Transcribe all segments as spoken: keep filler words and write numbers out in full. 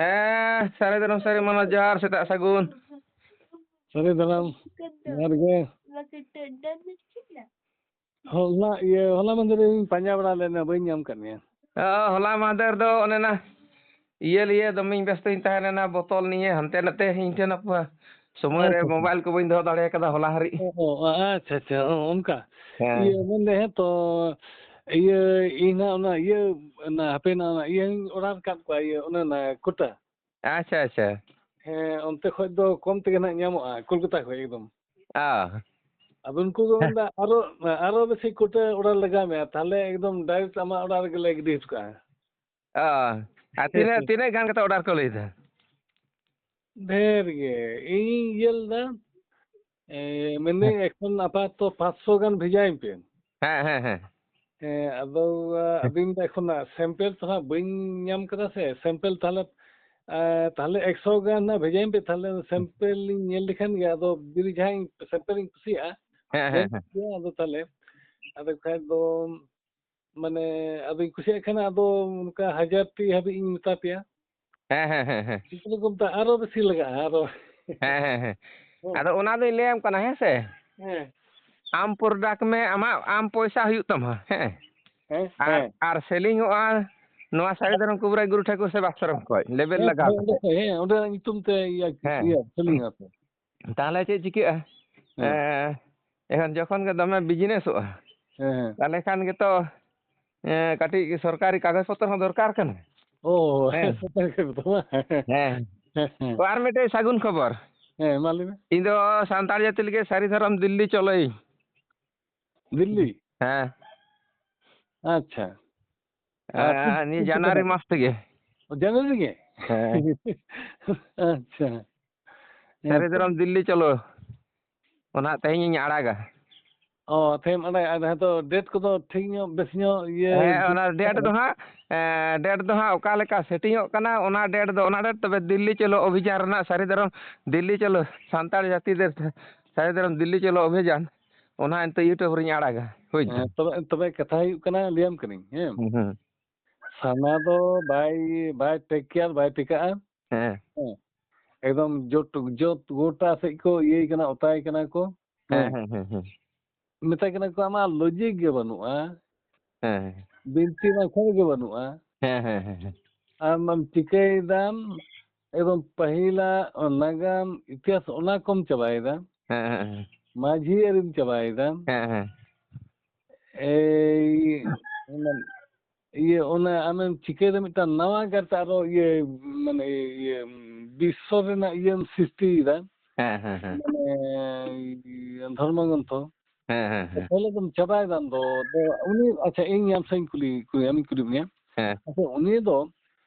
ᱦᱮᱸ, ᱥᱟᱹᱨᱤ ᱫᱷᱚᱨᱚᱢ ᱥᱟᱹᱨᱤ ᱢᱟᱱᱟᱣ ᱡᱚᱦᱟᱨ, ᱥᱮᱛᱟᱜ ᱥᱟᱹᱜᱩᱱ᱾ ᱥᱟᱹᱨᱤ ᱫᱷᱚᱨᱚᱢ ᱡᱚᱦᱟᱨ ᱜᱮ᱾ ᱦᱚᱞᱟ, ᱤᱭᱟᱹ, ᱦᱚᱞᱟ ᱢᱟᱫᱷᱮᱨ ᱤᱧ ᱯᱟᱸᱡᱟ ᱵᱟᱲᱟ ᱞᱮᱫ ᱢᱮᱭᱟ, ᱵᱟᱹᱧ ᱧᱟᱢ ᱠᱟᱫ ᱢᱮᱭᱟ᱾ ᱚ, ᱦᱚᱞᱟ ᱢᱟᱫᱷᱮᱨ ᱫᱚ ᱚᱱᱮ ᱱᱟ ᱤᱭᱟᱹ ᱞᱤᱭᱟᱹ ᱫᱚᱢᱮᱧ ᱵᱮᱥᱛᱚᱧ ᱛᱟᱦᱮᱸ ᱞᱮᱱᱟ, ᱵᱚᱛᱚᱞ ᱱᱤᱭᱮ ᱦᱟᱱᱛᱮ ᱱᱟᱛᱮ ᱤᱧ ᱴᱷᱮᱱ ᱥᱚᱢᱚᱭ ᱨᱮ ᱟᱪᱪᱷᱟ, ᱟᱪᱪᱷᱟ᱾ ᱢᱳᱵᱟᱭᱤᱞ ᱠᱚ ᱵᱟᱹᱧ ᱫᱚᱦᱚ ᱫᱟᱲᱮ ᱠᱟᱫᱟ ᱦᱚᱞᱟ ᱦᱟᱹᱨᱤᱡ᱾ ᱚ, ᱚ, ᱟᱪᱪᱷᱟ, ᱟᱪᱪᱷᱟ, ᱚ, ᱚᱱᱠᱟ᱾ ᱦᱮᱸ᱾ ᱤᱭᱟᱹ, ᱢᱮᱱᱫᱟᱹᱧ, ᱦᱮᱸ ᱛᱚ, ᱤᱭᱟᱹ, ᱤᱧ ᱦᱟᱸᱜ ᱚᱱᱟ ᱤᱭᱟᱹ, ᱚᱱᱟ ᱦᱟᱯᱮ ᱱᱟ, ᱚᱱᱟ ᱤᱭᱟᱹᱧ order ᱠᱟᱫ ᱠᱚᱣᱟ, ᱤᱭᱟᱹ, ᱚᱱᱮ ᱚᱱᱟ ᱠᱩᱴᱟ᱾ ᱟᱪᱪᱷᱟ, ᱟᱪᱪᱷᱟ᱾ ᱦᱮᱸ, ᱚᱱᱛᱮ ᱠᱷᱚᱡ ᱫᱚ ᱠᱚᱢ ᱛᱮᱜᱮ ᱱᱟᱜ ᱧᱟᱢᱚᱜᱼᱟ, ᱠᱳᱞᱠᱟᱛᱟ ᱠᱷᱚᱡ ᱮᱠᱫᱚᱢ᱾ ᱚ᱾ ᱟᱫᱚ ᱩᱱᱠᱩ ᱠᱚ ᱦᱮᱸ᱾ ᱢᱮᱱᱫᱟ, "ᱟᱨᱚ, ᱟᱨᱚ ᱵᱮᱥᱤ ᱠᱩᱴᱟ order ᱞᱟᱜᱟᱣ ᱢᱮᱭᱟ, ᱛᱟᱦᱞᱮ ᱮᱠᱫᱚᱢ direct ᱟᱢᱟᱜ ᱚᱲᱟᱜ ᱨᱮᱜᱮ ᱞᱮ ᱜᱤᱰᱤ ᱦᱚᱴᱚ ᱠᱟᱜᱼᱟ᱾" ᱚ, ᱟᱨ ᱛᱤᱱᱟᱹᱜ, ᱛᱤᱱᱟᱹᱜ ᱜᱟᱱ ᱠᱟᱛᱮ order ᱠᱚ ᱞᱟᱹᱭ ᱫᱟ? ᱰᱷᱮᱨ ᱜᱮ᱾ ᱤᱧᱤᱧ ᱤᱭᱟᱹ ᱞᱮᱫᱟ, ᱮ, ᱢᱮᱱᱫᱟᱹᱧ, ᱦᱮᱸ᱾ ᱮᱠᱷᱚᱱ ᱟᱯᱟᱛᱚᱛᱚ ᱯᱟᱸᱪᱥᱚ ᱜᱟᱱ ᱵᱷᱮᱡᱟᱭᱤᱧ ᱯᱮ᱾ ᱦᱮᱸ, ᱦᱮᱸ, ᱦᱮᱸ᱾ ᱦᱮᱸ, ᱟᱫᱚ, ᱟ, ᱦᱮᱸ᱾ ᱟᱹᱵᱤᱱ ᱫᱚ ᱮᱠᱷᱚᱱ ᱱᱟᱜ sample ᱛᱚ ᱦᱟᱸᱜ ᱵᱟᱹᱧ ᱧᱟᱢ ᱠᱟᱫᱟ ᱥᱮ, sample ᱛᱟᱦᱞᱮ, ᱟ, ᱛᱟᱦᱞᱮ ᱮᱠᱥᱚ ᱜᱟᱱ ᱱᱟᱜ ᱵᱷᱮᱡᱟᱭᱤᱧ ᱯᱮ, ᱛᱟᱦᱞᱮ ᱦᱮᱸ᱾ sample ᱤᱧ ᱧᱮᱞ ᱞᱮᱠᱷᱟᱱ ᱜᱮ, ᱟᱫᱚ ᱡᱩᱫᱤ ᱡᱟᱦᱟᱸᱭ sample ᱤᱧ ᱠᱩᱥᱤᱭᱟᱜᱼᱟ, ᱦᱮᱸ, ᱦᱮᱸ, ᱦᱮᱸ᱾ ᱟᱫᱚ ᱛᱟᱦᱞᱮ, ᱟᱫᱚ ᱠᱷᱟᱡ ᱫᱚ, ᱢᱟᱱᱮ, ᱟᱫᱚᱧ ᱠᱩᱥᱤᱭᱟᱜ ᱠᱷᱟᱱ ᱟᱫᱚ ᱚᱱᱠᱟ ᱦᱟᱡᱟᱨ ᱴᱤ ᱦᱟᱹᱵᱤᱡ ᱤᱧ ᱢᱮᱛᱟ ᱯᱮᱭᱟ᱾ ᱦᱮᱸ, ᱦᱮᱸ, ᱦᱮᱸ, ᱦᱮᱸ᱾ ᱪᱮᱫ ᱞᱮᱠᱟ ᱢᱮᱛᱟᱜᱼᱟ? ᱟᱨᱚ ᱵᱮᱥᱤ ᱞᱟᱜᱟᱜᱼᱟ, ᱟᱨᱚ᱾ ᱦᱮᱸ, ᱦᱮᱸ, ᱦᱮᱸ᱾ ᱦᱮᱸ᱾ ᱟᱫᱚ ᱚᱱᱟ ᱫᱚᱧ ᱞᱟᱹᱭᱟᱢ ᱠᱟᱱᱟ, ᱦᱮᱸ ᱥᱮ? ᱦᱮᱸ᱾ ᱟᱢ product ᱢᱮ, ᱟᱢᱟᱜ, ᱟᱢ ᱯᱚᱭᱥᱟ ᱦᱩᱭᱩᱜ ᱛᱟᱢᱟ, ᱦᱮᱸ? ᱦᱮᱸ, ᱟᱨ, ᱦᱮᱸ᱾ ᱟᱨ selling ᱚᱜᱼᱟ ᱱᱚᱣᱟ ᱥᱟᱹᱨᱤ ᱫᱷᱚᱨᱚᱢ ᱠᱩᱵᱨᱟᱹᱭ ᱜᱩᱨᱩ ᱴᱷᱟᱹᱠᱩᱨ ᱥᱮᱵᱟᱥᱨᱚᱢ ᱠᱷᱚᱡ, label ᱦᱮᱸ, ᱞᱟᱜᱟᱣ ᱦᱮᱸ, ᱚᱸᱰᱮ ᱠᱟᱛᱮ᱾ ᱠᱷᱚᱡ, ᱦᱮᱸ, ᱚᱸᱰᱮ ᱧᱩᱛᱩᱢ ᱛᱮ ᱤᱭᱟᱹ, ᱦᱮᱸ᱾ ᱤᱭᱟᱹ, selling ᱟᱯᱮ᱾ ᱛᱟᱦᱞᱮ ᱪᱮᱫ ᱪᱤᱠᱟᱹᱜᱼᱟ? ᱦᱮᱸ᱾ ᱮᱸ, ᱮᱱᱠᱷᱟᱱ ᱡᱚᱠᱷᱚᱱ ᱜᱮ ᱫᱚᱢᱮ business ᱚᱜᱼᱟ, ᱦᱮᱸ, ᱦᱮᱸ᱾ ᱛᱟᱦᱞᱮ ᱠᱷᱟᱱ ᱜᱮᱛᱚ, ᱮᱸ, ᱠᱟᱹᱴᱤᱡ ᱥᱚᱨᱠᱟᱨᱤ ᱠᱟᱜᱚᱡᱽ ᱯᱚᱛᱨᱚ ᱦᱚᱸ ᱫᱚᱨᱠᱟᱨ ᱠᱟᱱᱟ᱾ ᱚ, ᱦᱮᱸ᱾ ᱥᱚᱨᱠᱟᱨᱤ ᱠᱟᱜᱚᱡᱽ ᱯᱚᱛᱨᱚ ᱵᱟᱝ? ᱦᱮᱸ᱾ ᱦᱮᱸ, ᱦᱮᱸ᱾ ᱛᱚ, ᱟᱨ ᱢᱤᱫᱴᱮᱡ ᱥᱟᱹᱜᱩᱱ ᱠᱷᱚᱵᱚᱨ᱾ ᱦᱮᱸ, ᱢᱟ ᱞᱟᱹᱭ ᱢᱮ᱾ ᱤᱧ ᱫᱚ ᱥᱟᱱᱛᱟᱲ ᱡᱟᱹᱛᱤ ᱞᱟᱹᱜᱤᱫ ᱥᱟᱹᱨᱤ ᱫᱷᱚᱨᱚᱢ ᱫᱤᱞᱞᱤ ᱪᱚᱞᱚᱭᱤᱧ᱾ ᱫᱤᱞᱞᱤ? ᱦᱮᱸ᱾ ᱟᱪᱪᱷᱟ᱾ ᱟᱨ ᱛᱤᱥ, ᱟᱨ ᱱᱤᱭᱟᱹ ᱛᱤᱥ ᱠᱚᱛᱮ January ᱱᱟᱜ? ᱢᱟᱥ ᱛᱮᱜᱮ᱾ ᱚ, January ᱨᱮᱜᱮ? ᱦᱮᱸ᱾ ᱟᱪᱪᱷᱟ᱾ ᱥᱟᱹᱨᱤ ᱦᱮᱸ ᱛᱚ᱾ ᱫᱷᱚᱨᱚᱢ ᱫᱤᱞᱞᱤ ᱪᱚᱞᱚ᱾ ᱚᱱᱟ ᱛᱮᱦᱮᱧ ᱤᱧ ᱟᱲᱟᱜᱟ᱾ ᱚ, ᱛᱮᱦᱮᱧ ᱟᱲᱟᱜᱟ᱾ ᱟᱫᱚ ᱦᱮᱸ ᱛᱚ, date ᱠᱚᱫᱚ ᱴᱷᱤᱠ ᱧᱚᱜ, ᱵᱮᱥ ᱧᱚᱜ ᱤᱭᱟᱹ ᱦᱮᱸ, ᱚᱱᱟ date ᱫᱚ ᱦᱟᱸᱜ, ᱮᱸ, date ᱫᱚ ᱦᱟᱸᱜ ᱚᱠᱟ ᱞᱮᱠᱟ setting ᱚᱜ ᱠᱟᱱᱟ, ᱚᱱᱟ date ᱫᱚ, ᱚᱱᱟ date ᱛᱚᱵᱮ ᱫᱤᱞᱞᱤ ᱪᱚᱞᱚ ᱚᱵᱷᱤᱡᱟᱱ ᱨᱮᱱᱟᱜ ᱥᱟᱹᱨᱤ ᱫᱷᱚᱨᱚᱢ ᱫᱤᱞᱞᱤ ᱪᱚᱞᱚ ᱥᱟᱱᱛᱟᱲ ᱡᱟᱹᱛᱤ ᱫᱮ-, ᱥᱟᱹᱨᱤ ᱫᱷᱚᱨᱚᱢ ᱫᱤᱞᱞᱤ ᱪᱚᱞᱚ ᱚᱵᱷᱤᱡᱟᱱ, ᱚᱱᱟ ᱮᱱᱛᱮ YouTube ᱨᱤᱧ ᱟᱲᱟᱜᱟ᱾ ᱦᱩᱭ ᱮᱱᱟ? ᱦᱮᱸ, ᱛᱚᱵᱮ, ᱛᱚᱵᱮ ᱠᱟᱛᱷᱟ ᱦᱩᱭᱩᱜ ᱠᱟᱱᱟ, ᱞᱟᱹᱭᱟᱢ ᱠᱟᱹᱱᱟᱹᱧ, ᱦᱮᱸ? ᱦᱩᱸ, ᱦᱩᱸ᱾ ᱥᱟᱱᱟ ᱫᱚ ᱵᱟᱭ, ᱵᱟᱭ take care, ᱵᱟᱭ ᱴᱤᱠᱟᱹᱜᱼᱟ᱾ ᱦᱮᱸ᱾ ᱦᱮᱸ᱾ ᱮᱠᱫᱚᱢ ᱡᱚᱛ, ᱡᱚᱛ ᱜᱚᱴᱟ ᱥᱮᱫ ᱠᱚ ᱤᱭᱟᱹᱭ ᱠᱟᱱᱟ, ᱚᱛᱟᱭ ᱠᱟᱱᱟ ᱠᱚ᱾ ᱦᱮᱸ, ᱦᱮᱸ᱾ ᱦᱮᱸ, ᱦᱮᱸ, ᱦᱮᱸ᱾ ᱢᱮᱛᱟᱭ ᱠᱟᱱᱟ ᱠᱚ, "ᱟᱢᱟᱜ logic ᱜᱮ ᱵᱟᱹᱱᱩᱜᱼᱟ, ᱦᱮᱸ, ᱦᱮᱸ᱾ ᱵᱤᱱᱛᱤ ᱵᱟᱠᱷᱮᱬ ᱜᱮ ᱵᱟᱹᱱᱩᱜᱼᱟ᱾ ᱦᱮᱸ, ᱦᱮᱸ, ᱦᱮᱸ, ᱦᱮᱸ᱾ ᱟᱢ, ᱟᱢ ᱪᱤᱠᱟᱹᱭᱮᱫᱟᱢ?" ᱮᱠᱫᱚᱢ ᱯᱟᱹᱦᱤᱞᱟᱜ ᱱᱟᱜᱟᱢ, ᱤᱛᱤᱦᱟᱥ, ᱚᱱᱟ ᱠᱚᱢ ᱪᱟᱵᱟᱭᱮᱫᱟ᱾ ᱦᱮᱸ, ᱦᱮᱸ, ᱦᱮᱸ᱾ ᱢᱟᱹᱡᱷᱤ ᱟᱹᱨᱤᱢ ᱪᱟᱵᱟᱭᱮᱫᱟ᱾ ᱦᱮᱸ, ᱦᱮᱸ᱾ ᱮᱭ, ᱚᱱᱟ, ᱤᱭᱟᱹ, ᱚᱱᱟ ᱟᱢᱮᱢ ᱪᱤᱠᱟᱹᱭᱮᱫᱟ, ᱢᱤᱫᱴᱟᱝ ᱱᱟᱣᱟ ᱠᱟᱨᱛᱮ ᱟᱨᱚ ᱤᱭᱟᱹ, ᱢᱟᱱᱮ, ᱤᱭᱟᱹ, ᱵᱤᱥᱥᱚ ᱨᱮᱱᱟᱜ ᱤᱭᱟᱹᱢ ᱥᱨᱤᱥᱴᱤᱭᱮᱫᱟ᱾ ᱦᱮᱸ, ᱦᱮᱸ, ᱦᱮᱸ᱾ ᱢᱟᱱᱮ, ᱤᱭᱟᱹ, ᱫᱷᱚᱨᱢᱚ ᱜᱨᱚᱱᱛᱷᱚ᱾ ᱦᱮᱸ, ᱦᱮᱸ, ᱦᱮᱸ᱾ ᱛᱟᱦᱚᱞᱮ ᱫᱚᱢ ᱪᱟᱵᱟᱭᱮᱫᱟ ᱟᱢ ᱫᱚ᱾ ᱟᱫᱚ ᱩᱱᱤ, ᱟᱪᱪᱷᱟ, ᱤᱧ ᱟᱢ ᱥᱟᱶ ᱤᱧ ᱠᱩᱞᱤ, ᱠᱩᱞᱤ, ᱟᱢᱤᱧ ᱠᱩᱞᱤ ᱢᱮᱭᱟ᱾ ᱦᱮᱸ᱾ ᱟᱪᱪᱷᱟ, ᱩᱱᱤ ᱫᱚ,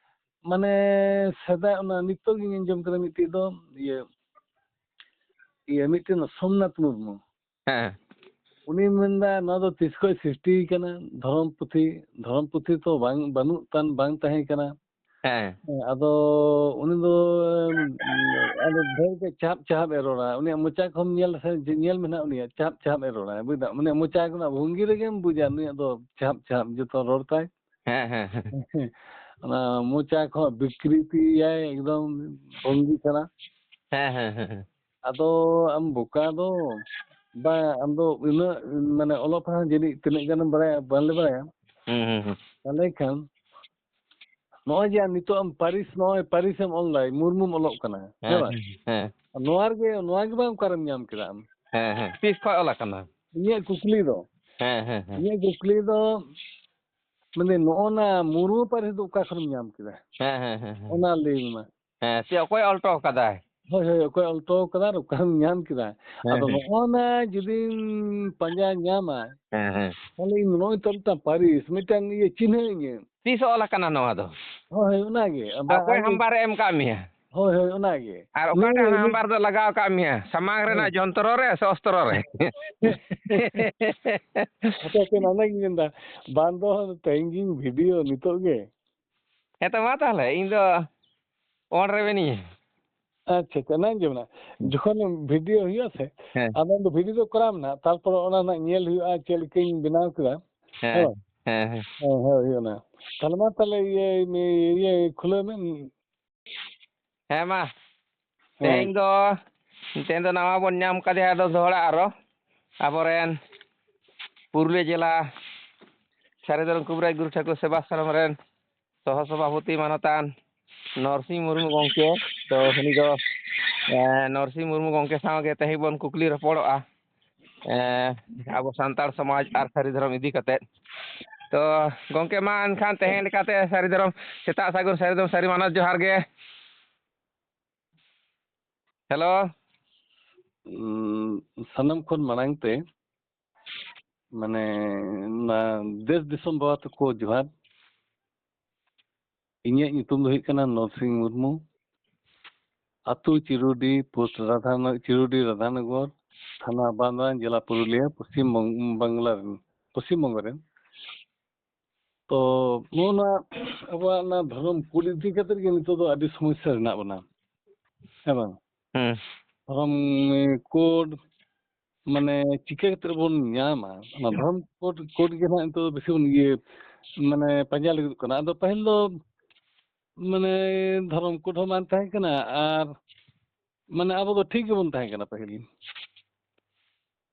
ᱢᱟᱱᱮ, ᱥᱮᱫᱟᱭ ᱚᱱᱟ ᱱᱤᱛᱚᱜ ᱜᱤᱧ ᱟᱸᱡᱚᱢ ᱠᱮᱫᱟ ᱢᱤᱫᱴᱤᱡ ᱫᱚ, ᱤᱭᱟᱹ, ᱤᱭᱟᱹ, ᱢᱤᱫᱴᱮᱱ ᱥᱳᱢᱱᱟᱛᱷ ᱢᱩᱨᱢᱩ᱾ ᱦᱮᱸ᱾ ᱩᱱᱤ ᱢᱮᱱᱫᱟ, "ᱱᱚᱣᱟ ᱫᱚ ᱛᱤᱥ ᱠᱷᱚᱱ ᱥᱨᱤᱥᱴᱤ ᱠᱟᱱᱟ? ᱫᱷᱚᱨᱚᱢ ᱯᱩᱛᱷᱤ, ᱫᱷᱚᱨᱚᱢ ᱯᱩᱛᱷᱤ ᱛᱚ ᱵᱟᱝ, ᱵᱟᱹᱱᱩᱜ ᱛᱟᱱ, ᱵᱟᱝ ᱛᱟᱦᱮᱸ ᱠᱟᱱᱟ᱾" ᱦᱮᱸ᱾ ᱦᱮᱸ, ᱟᱫᱚ ᱩᱱᱤ ᱫᱚ, ᱩᱸ, ᱟᱫᱚ ᱰᱷᱮᱨ ᱜᱮ ᱪᱟᱦᱟᱵ ᱪᱟᱦᱟᱵ ᱮ ᱨᱚᱲᱟ᱾ ᱩᱱᱤᱭᱟᱜ ᱢᱚᱪᱟ ᱠᱚᱦᱚᱸᱢ ᱧᱮᱞ ᱞᱮᱠᱷᱟᱱ, ᱡᱮ ᱧᱮᱞ ᱢᱮ ᱱᱟᱦᱟᱜ, ᱩᱱᱤᱭᱟᱜ ᱪᱟᱦᱟᱵ ᱪᱟᱦᱟᱵ ᱮ ᱨᱚᱲᱟ, ᱵᱩᱡᱽ ᱫᱟᱢ? ᱩᱱᱤᱭᱟᱜ ᱢᱚᱪᱟ ᱠᱷᱚᱱᱟᱜ ᱵᱷᱚᱝᱜᱤ ᱨᱮᱜᱮᱢ ᱵᱩᱡᱟ ᱱᱩᱭᱟᱜ ᱫᱚ ᱪᱟᱦᱟᱵ ᱪᱟᱦᱟᱵ ᱡᱚᱛᱚ ᱨᱚᱲ ᱛᱟᱭ᱾ ᱦᱮᱸ, ᱦᱮᱸ, ᱦᱮᱸ᱾ ᱚᱱᱟ ᱢᱚᱪᱟ ᱠᱷᱚᱱ ᱵᱤᱠᱨᱤᱛᱤᱭᱟᱭ, ᱮᱠᱫᱚᱢ ᱵᱷᱚᱝᱜᱤ ᱠᱟᱱᱟ᱾ ᱦᱮᱸ, ᱦᱮᱸ, ᱦᱮᱸ, ᱦᱮᱸ᱾ ᱟᱫᱚ ᱟᱢ ᱵᱚᱠᱟ ᱫᱚ, ᱵᱟᱝ, ᱟᱢ ᱫᱚ ᱩᱱᱟᱹᱜ, ᱢᱟᱱᱮ, ᱚᱞᱚᱜ ᱯᱟᱲᱦᱟᱜ ᱡᱟᱹᱱᱤᱡ ᱛᱤᱱᱟᱹᱜ ᱜᱟᱱᱮᱢ ᱵᱟᱲᱟᱭᱟ, ᱵᱟᱝᱞᱮ ᱵᱟᱲᱟᱭᱟ᱾ ᱦᱩᱸ, ᱦᱩᱸ, ᱦᱩᱸ᱾ ᱛᱟᱦᱞᱮ ᱠᱷᱟᱱ ᱱᱚᱜᱼᱚᱭ ᱡᱮ ᱟᱢ ᱱᱤᱛᱚᱜ ᱟᱢ ᱯᱟᱹᱨᱤᱥ, ᱱᱚᱜᱼᱚᱭ ᱯᱟᱹᱨᱤᱥᱮᱢ ᱚᱞ ᱫᱟᱭ, ᱢᱩᱨᱢᱩᱢ ᱚᱞᱚᱜ ᱠᱟᱱᱟ, ᱦᱮᱸ ᱦᱮᱸ, ᱵᱟᱝ? ᱦᱮᱸ᱾ ᱱᱚᱣᱟ ᱨᱮᱜᱮ, ᱱᱚᱣᱟ ᱜᱮ ᱵᱟᱝ ᱚᱠᱟᱨᱮᱢ ᱧᱟᱢ ᱠᱮᱫᱟ ᱟᱢ? ᱦᱮᱸ, ᱦᱮᱸ᱾ ᱛᱤᱥ ᱠᱷᱚᱱ ᱚᱞ ᱟᱠᱟᱱᱟ? ᱤᱧᱟᱹᱜ ᱠᱩᱠᱞᱤ ᱫᱚ, ᱦᱮᱸ, ᱦᱮᱸ, ᱦᱮᱸ᱾ ᱤᱧᱟᱹᱜ ᱠᱩᱠᱞᱤ ᱫᱚ, ᱢᱟᱱᱮ, ᱱᱚᱜᱼᱚ ᱱᱟ ᱢᱩᱨᱢᱩ ᱯᱟᱹᱨᱤᱥ ᱫᱚ ᱚᱠᱟ ᱠᱷᱚᱱᱮᱢ ᱧᱟᱢ ᱠᱮᱫᱟ? ᱦᱮᱸ, ᱦᱮᱸ, ᱦᱮᱸ, ᱦᱮᱸ᱾ ᱚᱱᱟ ᱞᱟᱹᱭ ᱢᱮ ᱢᱟ᱾ ᱦᱮᱸ, ᱪᱮᱫ, ᱚᱠᱚᱭ ᱚᱞ ᱦᱚᱴᱚ ᱠᱟᱫᱟᱭ? ᱦᱳᱭ, ᱦᱳᱭ, ᱚᱠᱚᱭ ᱚᱞ ᱦᱚᱴᱚ ᱠᱟᱫᱟ ᱟᱨ ᱚᱠᱟᱨᱮᱢ ᱧᱟᱢ ᱠᱮᱫᱟ? ᱦᱮᱸ, ᱟᱫᱚ ᱦᱮᱸ᱾ ᱱᱚᱜᱼᱚ ᱱᱟ ᱡᱩᱫᱤᱢ ᱯᱟᱸᱡᱟ ᱧᱟᱢᱟ, ᱦᱮᱸ, ᱦᱮᱸ᱾ ᱛᱟᱦᱞᱮ ᱤᱧ ᱱᱚᱜᱼᱚᱭ ᱛᱚ ᱢᱤᱫᱴᱟᱝ ᱯᱟᱹᱨᱤᱥ, ᱢᱤᱫᱴᱟᱝ ᱤᱭᱟᱹ ᱪᱤᱱᱦᱟᱹ ᱤᱧᱟᱹ᱾ ᱛᱤᱥ ᱚᱞ ᱟᱠᱟᱱᱟ ᱱᱚᱣᱟ ᱫᱚ? ᱦᱳᱭ, ᱦᱳᱭ, ᱚᱱᱟᱜᱮ᱾ ᱟᱨ ᱟᱵᱟᱨ ᱚᱠᱚᱭ ᱟᱨ ᱦᱟᱢᱵᱟᱨ ᱮ ᱮᱢ ᱠᱟᱜ ᱢᱮᱭᱟ? ᱦᱳᱭ, ᱦᱳᱭ, ᱚᱱᱟᱜᱮ᱾ ᱟᱨ ᱱᱩᱭ, ᱚᱠᱟᱴᱟᱜ ᱱᱩᱭ ᱦᱟᱢᱵᱟᱨ ᱫᱚ ᱞᱟᱜᱟᱣ ᱠᱟᱜ ᱢᱮᱭᱟ? ᱥᱟᱢᱟᱝ ᱨᱮᱱᱟᱜ ᱦᱮᱸ᱾ ᱡᱚᱱᱛᱨᱚ ᱨᱮ ᱥᱮ ᱚᱥᱛᱨᱚ ᱨᱮ? ᱦᱟᱯᱮ, ᱦᱟᱯᱮ, ᱚᱱᱟᱜᱤᱧ ᱢᱮᱱᱫᱟ, ᱵᱟᱝ ᱫᱚ ᱛᱮᱦᱮᱧ ᱜᱤᱧ ᱵᱷᱤᱰᱤᱭᱳ ᱱᱤᱛᱚᱜ ᱜᱮ᱾ ᱦᱮᱸ ᱛᱚ, ᱢᱟ ᱛᱟᱦᱞᱮ, ᱤᱧ ᱫᱚ on ᱨᱮ ᱢᱮᱱᱟᱹᱧᱟ᱾ ᱟᱪᱪᱷᱟ, ᱟᱪᱪᱷᱟ, ᱚᱱᱟᱧ ᱟᱸᱡᱚᱢ ᱮᱱᱟ᱾ ᱦᱩᱸ᱾ ᱡᱚᱠᱷᱚᱱ ᱵᱷᱤᱰᱤᱭᱳ ᱦᱩᱭᱩᱜᱼᱟ ᱥᱮ, ᱦᱮᱸ᱾ ᱟᱫᱚ ᱩᱱ ᱫᱚ ᱵᱷᱤᱰᱤᱭᱳ ᱫᱚ ᱠᱚᱨᱟᱣ ᱢᱮ ᱱᱟᱦᱟᱜ, ᱛᱟᱨᱯᱚᱨ ᱚᱱᱟ ᱱᱟᱦᱟᱜ ᱧᱮᱞ ᱦᱩᱭᱩᱜᱼᱟ, ᱪᱮᱫ ᱞᱮᱠᱟᱧ ᱵᱮᱱᱟᱣ ᱠᱮᱫᱟ᱾ ᱦᱮᱸ, ᱦᱮᱸ ᱵᱟᱝ? ᱦᱮᱸ, ᱦᱮᱸ᱾ ᱦᱮᱸ, ᱦᱮᱸ, ᱦᱩᱭᱩᱜᱼᱟ ᱚᱱᱟ᱾ ᱛᱟᱦᱞᱮ ᱢᱟ ᱛᱟᱦᱞᱮ ᱤᱭᱟᱹ, ᱤᱭᱟᱹ ᱠᱷᱩᱞᱟᱹᱣ ᱢᱮ᱾ ᱦᱮᱸ ᱢᱟ᱾ ᱦᱮᱸ᱾ ᱛᱮᱦᱮᱧ ᱫᱚ, ᱛᱮᱦᱮᱧ ᱫᱚ ᱱᱟᱣᱟ ᱵᱚᱱ ᱧᱟᱢ ᱠᱟᱫᱮᱭᱟ ᱟᱫᱚ ᱫᱚᱦᱲᱟ ᱟᱨᱚ ᱟᱵᱚᱨᱮᱱ ᱯᱩᱨᱩᱞᱤᱭᱟᱹ ᱡᱮᱞᱟ ᱥᱟᱹᱨᱤ ᱫᱷᱚᱨᱚᱢ ᱠᱩᱵᱨᱟᱡᱽ ᱜᱩᱨᱩ ᱴᱷᱟᱹᱠᱩᱨ ᱥᱮᱵᱟᱥᱨᱚᱢ ᱨᱮᱱ ᱥᱚᱦᱚ ᱥᱚᱵᱷᱟᱯᱚᱛᱤ ᱢᱟᱱᱚᱛᱟᱱ ᱱᱚᱨᱥᱤᱝ ᱢᱩᱨᱢᱩ ᱜᱚᱢᱠᱮ᱾ ᱛᱚ ᱩᱱᱤ ᱫᱚ, ᱮᱸ, ᱱᱚᱨᱥᱤᱝ ᱢᱩᱨᱢᱩ ᱜᱚᱢᱠᱮ ᱥᱟᱶ ᱜᱮ ᱛᱮᱦᱮᱧ ᱵᱚᱱ ᱠᱩᱠᱞᱤ ᱨᱚᱯᱚᱲᱚᱜᱼᱟ, ᱮᱸ, ᱟᱵᱚ ᱥᱟᱱᱛᱟᱲ ᱥᱚᱢᱟᱡᱽ ᱟᱨ ᱥᱟᱹᱨᱤ ᱫᱷᱚᱨᱚᱢ ᱤᱫᱤ ᱠᱟᱛᱮᱫ᱾ ᱛᱚ ᱜᱚᱢᱠᱮ, ᱢᱟ ᱮᱱᱠᱷᱟᱱ ᱛᱮᱦᱮᱧ ᱞᱮᱠᱟᱛᱮ ᱥᱟᱹᱨᱤ ᱫᱷᱚᱨᱚᱢ ᱥᱮᱛᱟᱜ ᱥᱟᱹᱜᱩᱱ, ᱥᱟᱹᱨᱤ ᱫᱷᱚᱨᱚᱢ ᱥᱟᱹᱨᱤ ᱢᱟᱱᱚᱛ ᱡᱚᱦᱟᱨ ᱜᱮ᱾ ᱦᱮᱞᱳ᱾ ᱩᱸ, ᱥᱟᱱᱟᱢ ᱠᱷᱚᱱ ᱢᱟᱲᱟᱝ ᱛᱮ, ᱢᱟᱱᱮ, ᱚᱱᱟ ᱫᱮᱥ ᱫᱤᱥᱚᱢ ᱵᱟᱵᱟ ᱛᱟᱠᱚ ᱡᱚᱦᱟᱨ᱾ ᱤᱧᱟᱹᱜ ᱧᱩᱛᱩᱢ ᱫᱚ ᱦᱩᱭᱩᱜ ᱠᱟᱱᱟ ᱱᱚᱨᱥᱤᱝ ᱢᱩᱨᱢᱩ᱾ ᱟᱹᱛᱩ ᱪᱤᱨᱩᱰᱤ, ᱯᱳᱥᱴ ᱨᱟᱫᱷᱟᱱ-, ᱪᱤᱨᱩᱰᱤ ᱨᱟᱫᱷᱟᱱᱚᱜᱚᱨ, ᱛᱷᱟᱱᱟ ᱵᱟᱸᱫᱷᱣᱟᱱ, ᱡᱮᱞᱟ ᱯᱩᱨᱩᱞᱤᱭᱟᱹ, ᱯᱚᱥᱪᱤᱢ ᱵᱚᱝ-, ᱵᱟᱝᱞᱟ ᱨᱮᱱ, ᱯᱚᱥᱪᱤᱢ ᱵᱚᱝᱜᱚ ᱨᱮᱱ᱾ ᱛᱚ ᱱᱚᱜᱼᱚ ᱱᱚᱣᱟ ᱟᱵᱚᱣᱟᱜ ᱚᱱᱟ ᱫᱷᱚᱨᱚᱢ ᱠᱳᱰ ᱤᱫᱤ ᱠᱟᱛᱮ ᱜᱮ ᱱᱤᱛᱚᱜ ᱫᱚ ᱟᱹᱰᱤ ᱥᱚᱢᱚᱥᱥᱟ ᱨᱮ ᱦᱮᱱᱟᱜ ᱵᱚᱱᱟ, ᱦᱮᱸ ᱵᱟᱝ? ᱦᱩᱸ᱾ ᱫᱷᱚᱨᱚᱢ ᱠᱳᱰ ᱢᱟᱱᱮ ᱪᱤᱠᱟᱹ ᱠᱟᱛᱮ ᱵᱚᱱ ᱧᱟᱢᱟ? ᱚᱱᱟ ᱫᱷᱚᱨᱚᱢ ᱠᱳᱰ, ᱠᱳᱰ ᱜᱮ ᱱᱟᱜ ᱱᱤᱛᱚᱜ ᱫᱚ ᱵᱮᱥᱤ ᱵᱚᱱ ᱤᱭᱟᱹ, ᱢᱟᱱᱮ ᱯᱟᱸᱡᱟ ᱞᱟᱹᱜᱤᱫᱚᱜ ᱠᱟᱱᱟ᱾ ᱟᱫᱚ ᱯᱟᱹᱦᱤᱞ ᱫᱚ ᱢᱟᱱᱮ ᱫᱷᱚᱨᱚᱢ ᱠᱳᱰ ᱦᱚᱸ ᱵᱟᱝ ᱛᱟᱦᱮᱸ ᱠᱟᱱᱟ, ᱟᱨ ᱢᱟᱱᱮ ᱟᱵᱚ ᱫᱚ ᱴᱷᱤᱠ ᱜᱮᱵᱚᱱ ᱛᱟᱦᱮᱸ ᱠᱟᱱᱟ ᱯᱟᱹᱦᱤᱞ᱾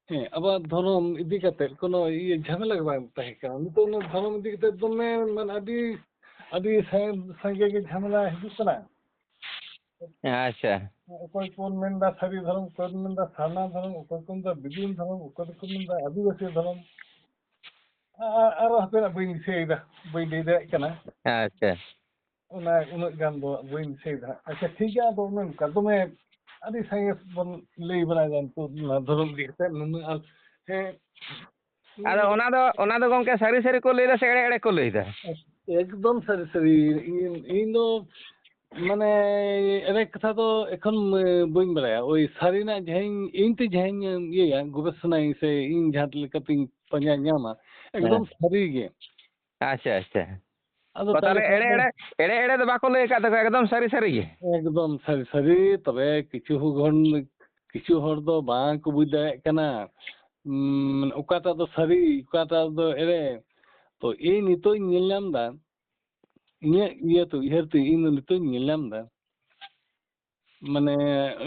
ᱦᱮᱸ, ᱟᱵᱚᱣᱟᱜ ᱫᱷᱚᱨᱚᱢ ᱤᱫᱤ ᱠᱟᱛᱮᱫ ᱠᱳᱱᱳ ᱤᱭᱟᱹ ᱡᱷᱟᱢᱮᱞᱟ ᱜᱮ ᱵᱟᱝ ᱛᱟᱦᱮᱸ ᱠᱟᱱᱟ᱾ ᱱᱤᱛᱚᱜ ᱚᱱᱟ ᱫᱷᱚᱨᱚᱢ ᱤᱫᱤ ᱠᱟᱛᱮᱫ ᱫᱚᱢᱮ, ᱢᱟᱱᱮ, ᱟᱹᱰᱤ, ᱟᱹᱰᱤ ᱥᱟᱸᱜᱮ, ᱥᱟᱸᱜᱮ ᱜᱮ ᱡᱷᱟᱢᱮᱞᱟ ᱦᱤᱡᱩᱜ ᱠᱟᱱᱟ᱾ ᱟᱪᱪᱷᱟ᱾ ᱚᱠᱚᱭ ᱠᱚ ᱢᱮᱱᱫᱟ ᱥᱟᱹᱨᱤ ᱫᱷᱚᱨᱚᱢ, ᱚᱠᱚᱭ ᱠᱚ ᱢᱮᱱᱫᱟ ᱥᱟᱨᱱᱟ ᱫᱷᱚᱨᱚᱢ, ᱚᱠᱚᱭ ᱠᱚ ᱢᱮᱱᱫᱟ ᱵᱤᱫᱩᱱ ᱫᱷᱚᱨᱚᱢ, ᱚᱠᱚᱭ ᱫᱚᱠᱚ ᱢᱮᱱᱫᱟ ᱟᱹᱫᱤᱵᱟᱹᱥᱤ ᱫᱷᱚᱨᱚᱢ᱾ ᱟ-, ᱟᱨᱚ ᱦᱟᱯᱮᱱᱟᱜ ᱵᱟᱹᱧ ᱫᱤᱥᱟᱹᱭᱮᱫᱟ, ᱵᱟᱹᱧ ᱞᱟᱹᱭ ᱫᱟᱲᱮᱭᱟᱜ ᱠᱟᱱᱟ᱾ ᱟᱪᱪᱷᱟ᱾ ᱚᱱᱟ ᱩᱱᱟᱹᱜ ᱜᱟᱱ ᱫᱚ ᱵᱟᱹᱧ ᱫᱤᱥᱟᱹᱭᱮᱫᱟ ᱦᱟᱸᱜ᱾ ᱟᱪᱪᱷᱟ, ᱴᱷᱤᱠ ᱜᱮᱭᱟ, ᱟᱫᱚ ᱚᱱᱮ ᱚᱱᱠᱟ ᱫᱚᱢᱮ ᱟᱹᱰᱤ ᱥᱟᱸᱜᱮ ᱵᱚᱱ ᱞᱟᱹᱭ ᱵᱟᱲᱟᱭᱮᱫᱟ ᱱᱤᱛᱚᱜ ᱱᱚᱣᱟ ᱫᱷᱚᱨᱚᱢ ᱤᱫᱤ ᱠᱟᱛᱮ ᱱᱩᱱᱟᱹᱜ, ᱟᱨ ᱦᱮᱸ, ᱟᱫᱚ ᱚᱱᱟ ᱫᱚ, ᱚᱱᱟ ᱫᱚ ᱜᱚᱢᱠᱮ ᱥᱟᱹᱨᱤ ᱥᱟᱹᱨᱤ ᱠᱚ ᱞᱟᱹᱭᱫᱟ ᱥᱮ ᱮᱲᱮ ᱮᱲᱮ ᱠᱚ ᱞᱟᱹᱭᱫᱟ? ᱮᱠᱫᱚᱢ ᱥᱟᱹᱨᱤ ᱥᱟᱹᱨᱤ᱾ ᱤᱧ, ᱤᱧ ᱫᱚ ᱢᱟᱱᱮ ᱮᱲᱮ ᱠᱟᱛᱷᱟ ᱫᱚ ᱮᱠᱷᱚᱱ, ᱮ, ᱵᱟᱹᱧ ᱵᱟᱲᱟᱭᱟ᱾ ᱳᱭ ᱥᱟᱹᱨᱤᱱᱟᱜ ᱡᱟᱦᱟᱸᱧ, ᱤᱧ ᱛᱮ ᱡᱟᱦᱟᱸᱧ ᱤᱭᱟᱹᱭᱟ, ᱜᱚᱵᱮᱥᱚᱱᱟᱭᱟᱹᱧ ᱥᱮ ᱤᱧ ᱡᱟᱦᱟᱸ ᱞᱮᱠᱟᱛᱤᱧ ᱯᱟᱸᱡᱟ ᱧᱟᱢᱟ, ᱮᱠᱫᱚᱢ ᱦᱮᱸ᱾ ᱥᱟᱹᱨᱤ ᱜᱮ᱾ ᱟᱪᱪᱷᱟ, ᱟᱪᱪᱷᱟ᱾ ᱟᱫᱚ ᱚ, ᱛᱟᱦᱚᱞᱮ ᱛᱟᱦᱚᱞᱮ ᱠᱷᱟᱱ ᱮᱲᱮ ᱫᱚ ᱮᱲᱮ, ᱮᱲᱮ ᱮᱲᱮ ᱫᱚ ᱵᱟᱠᱚ ᱞᱟᱹᱭ ᱟᱠᱟᱫ ᱛᱟᱠᱚᱣᱟ, ᱮᱠᱫᱚᱢ ᱥᱟᱹᱨᱤ ᱥᱟᱹᱨᱤ ᱜᱮ᱾ ᱮᱠᱫᱚᱢ ᱥᱟᱹᱨᱤ ᱥᱟᱹᱨᱤ᱾ ᱛᱚᱵᱮ ᱠᱤᱪᱷᱩ ᱦᱚᱲ, ᱠᱤᱪᱷᱩ ᱦᱚᱲ ᱫᱚ ᱵᱟᱝ ᱠᱚ ᱵᱩᱡᱽ ᱫᱟᱲᱮᱭᱟᱜ ᱠᱟᱱᱟ, ᱩᱸ, ᱚᱠᱟᱴᱟᱜ ᱫᱚ ᱥᱟᱹᱨᱤ, ᱚᱠᱟᱴᱟᱜ ᱫᱚ ᱮᱲᱮ᱾ ᱛᱚ ᱤᱧ ᱱᱤᱛᱚᱜ ᱤᱧ ᱧᱮᱞ ᱧᱟᱢ ᱮᱫᱟ, ᱤᱧᱟᱹᱜ ᱤᱭᱟᱹ ᱛᱮ, ᱩᱭᱦᱟᱹᱨ ᱛᱮ ᱤᱧ ᱫᱚ ᱱᱤᱛᱚᱜ ᱤᱧ ᱧᱮᱞ ᱧᱟᱢ ᱮᱫᱟ, ᱢᱟᱱᱮ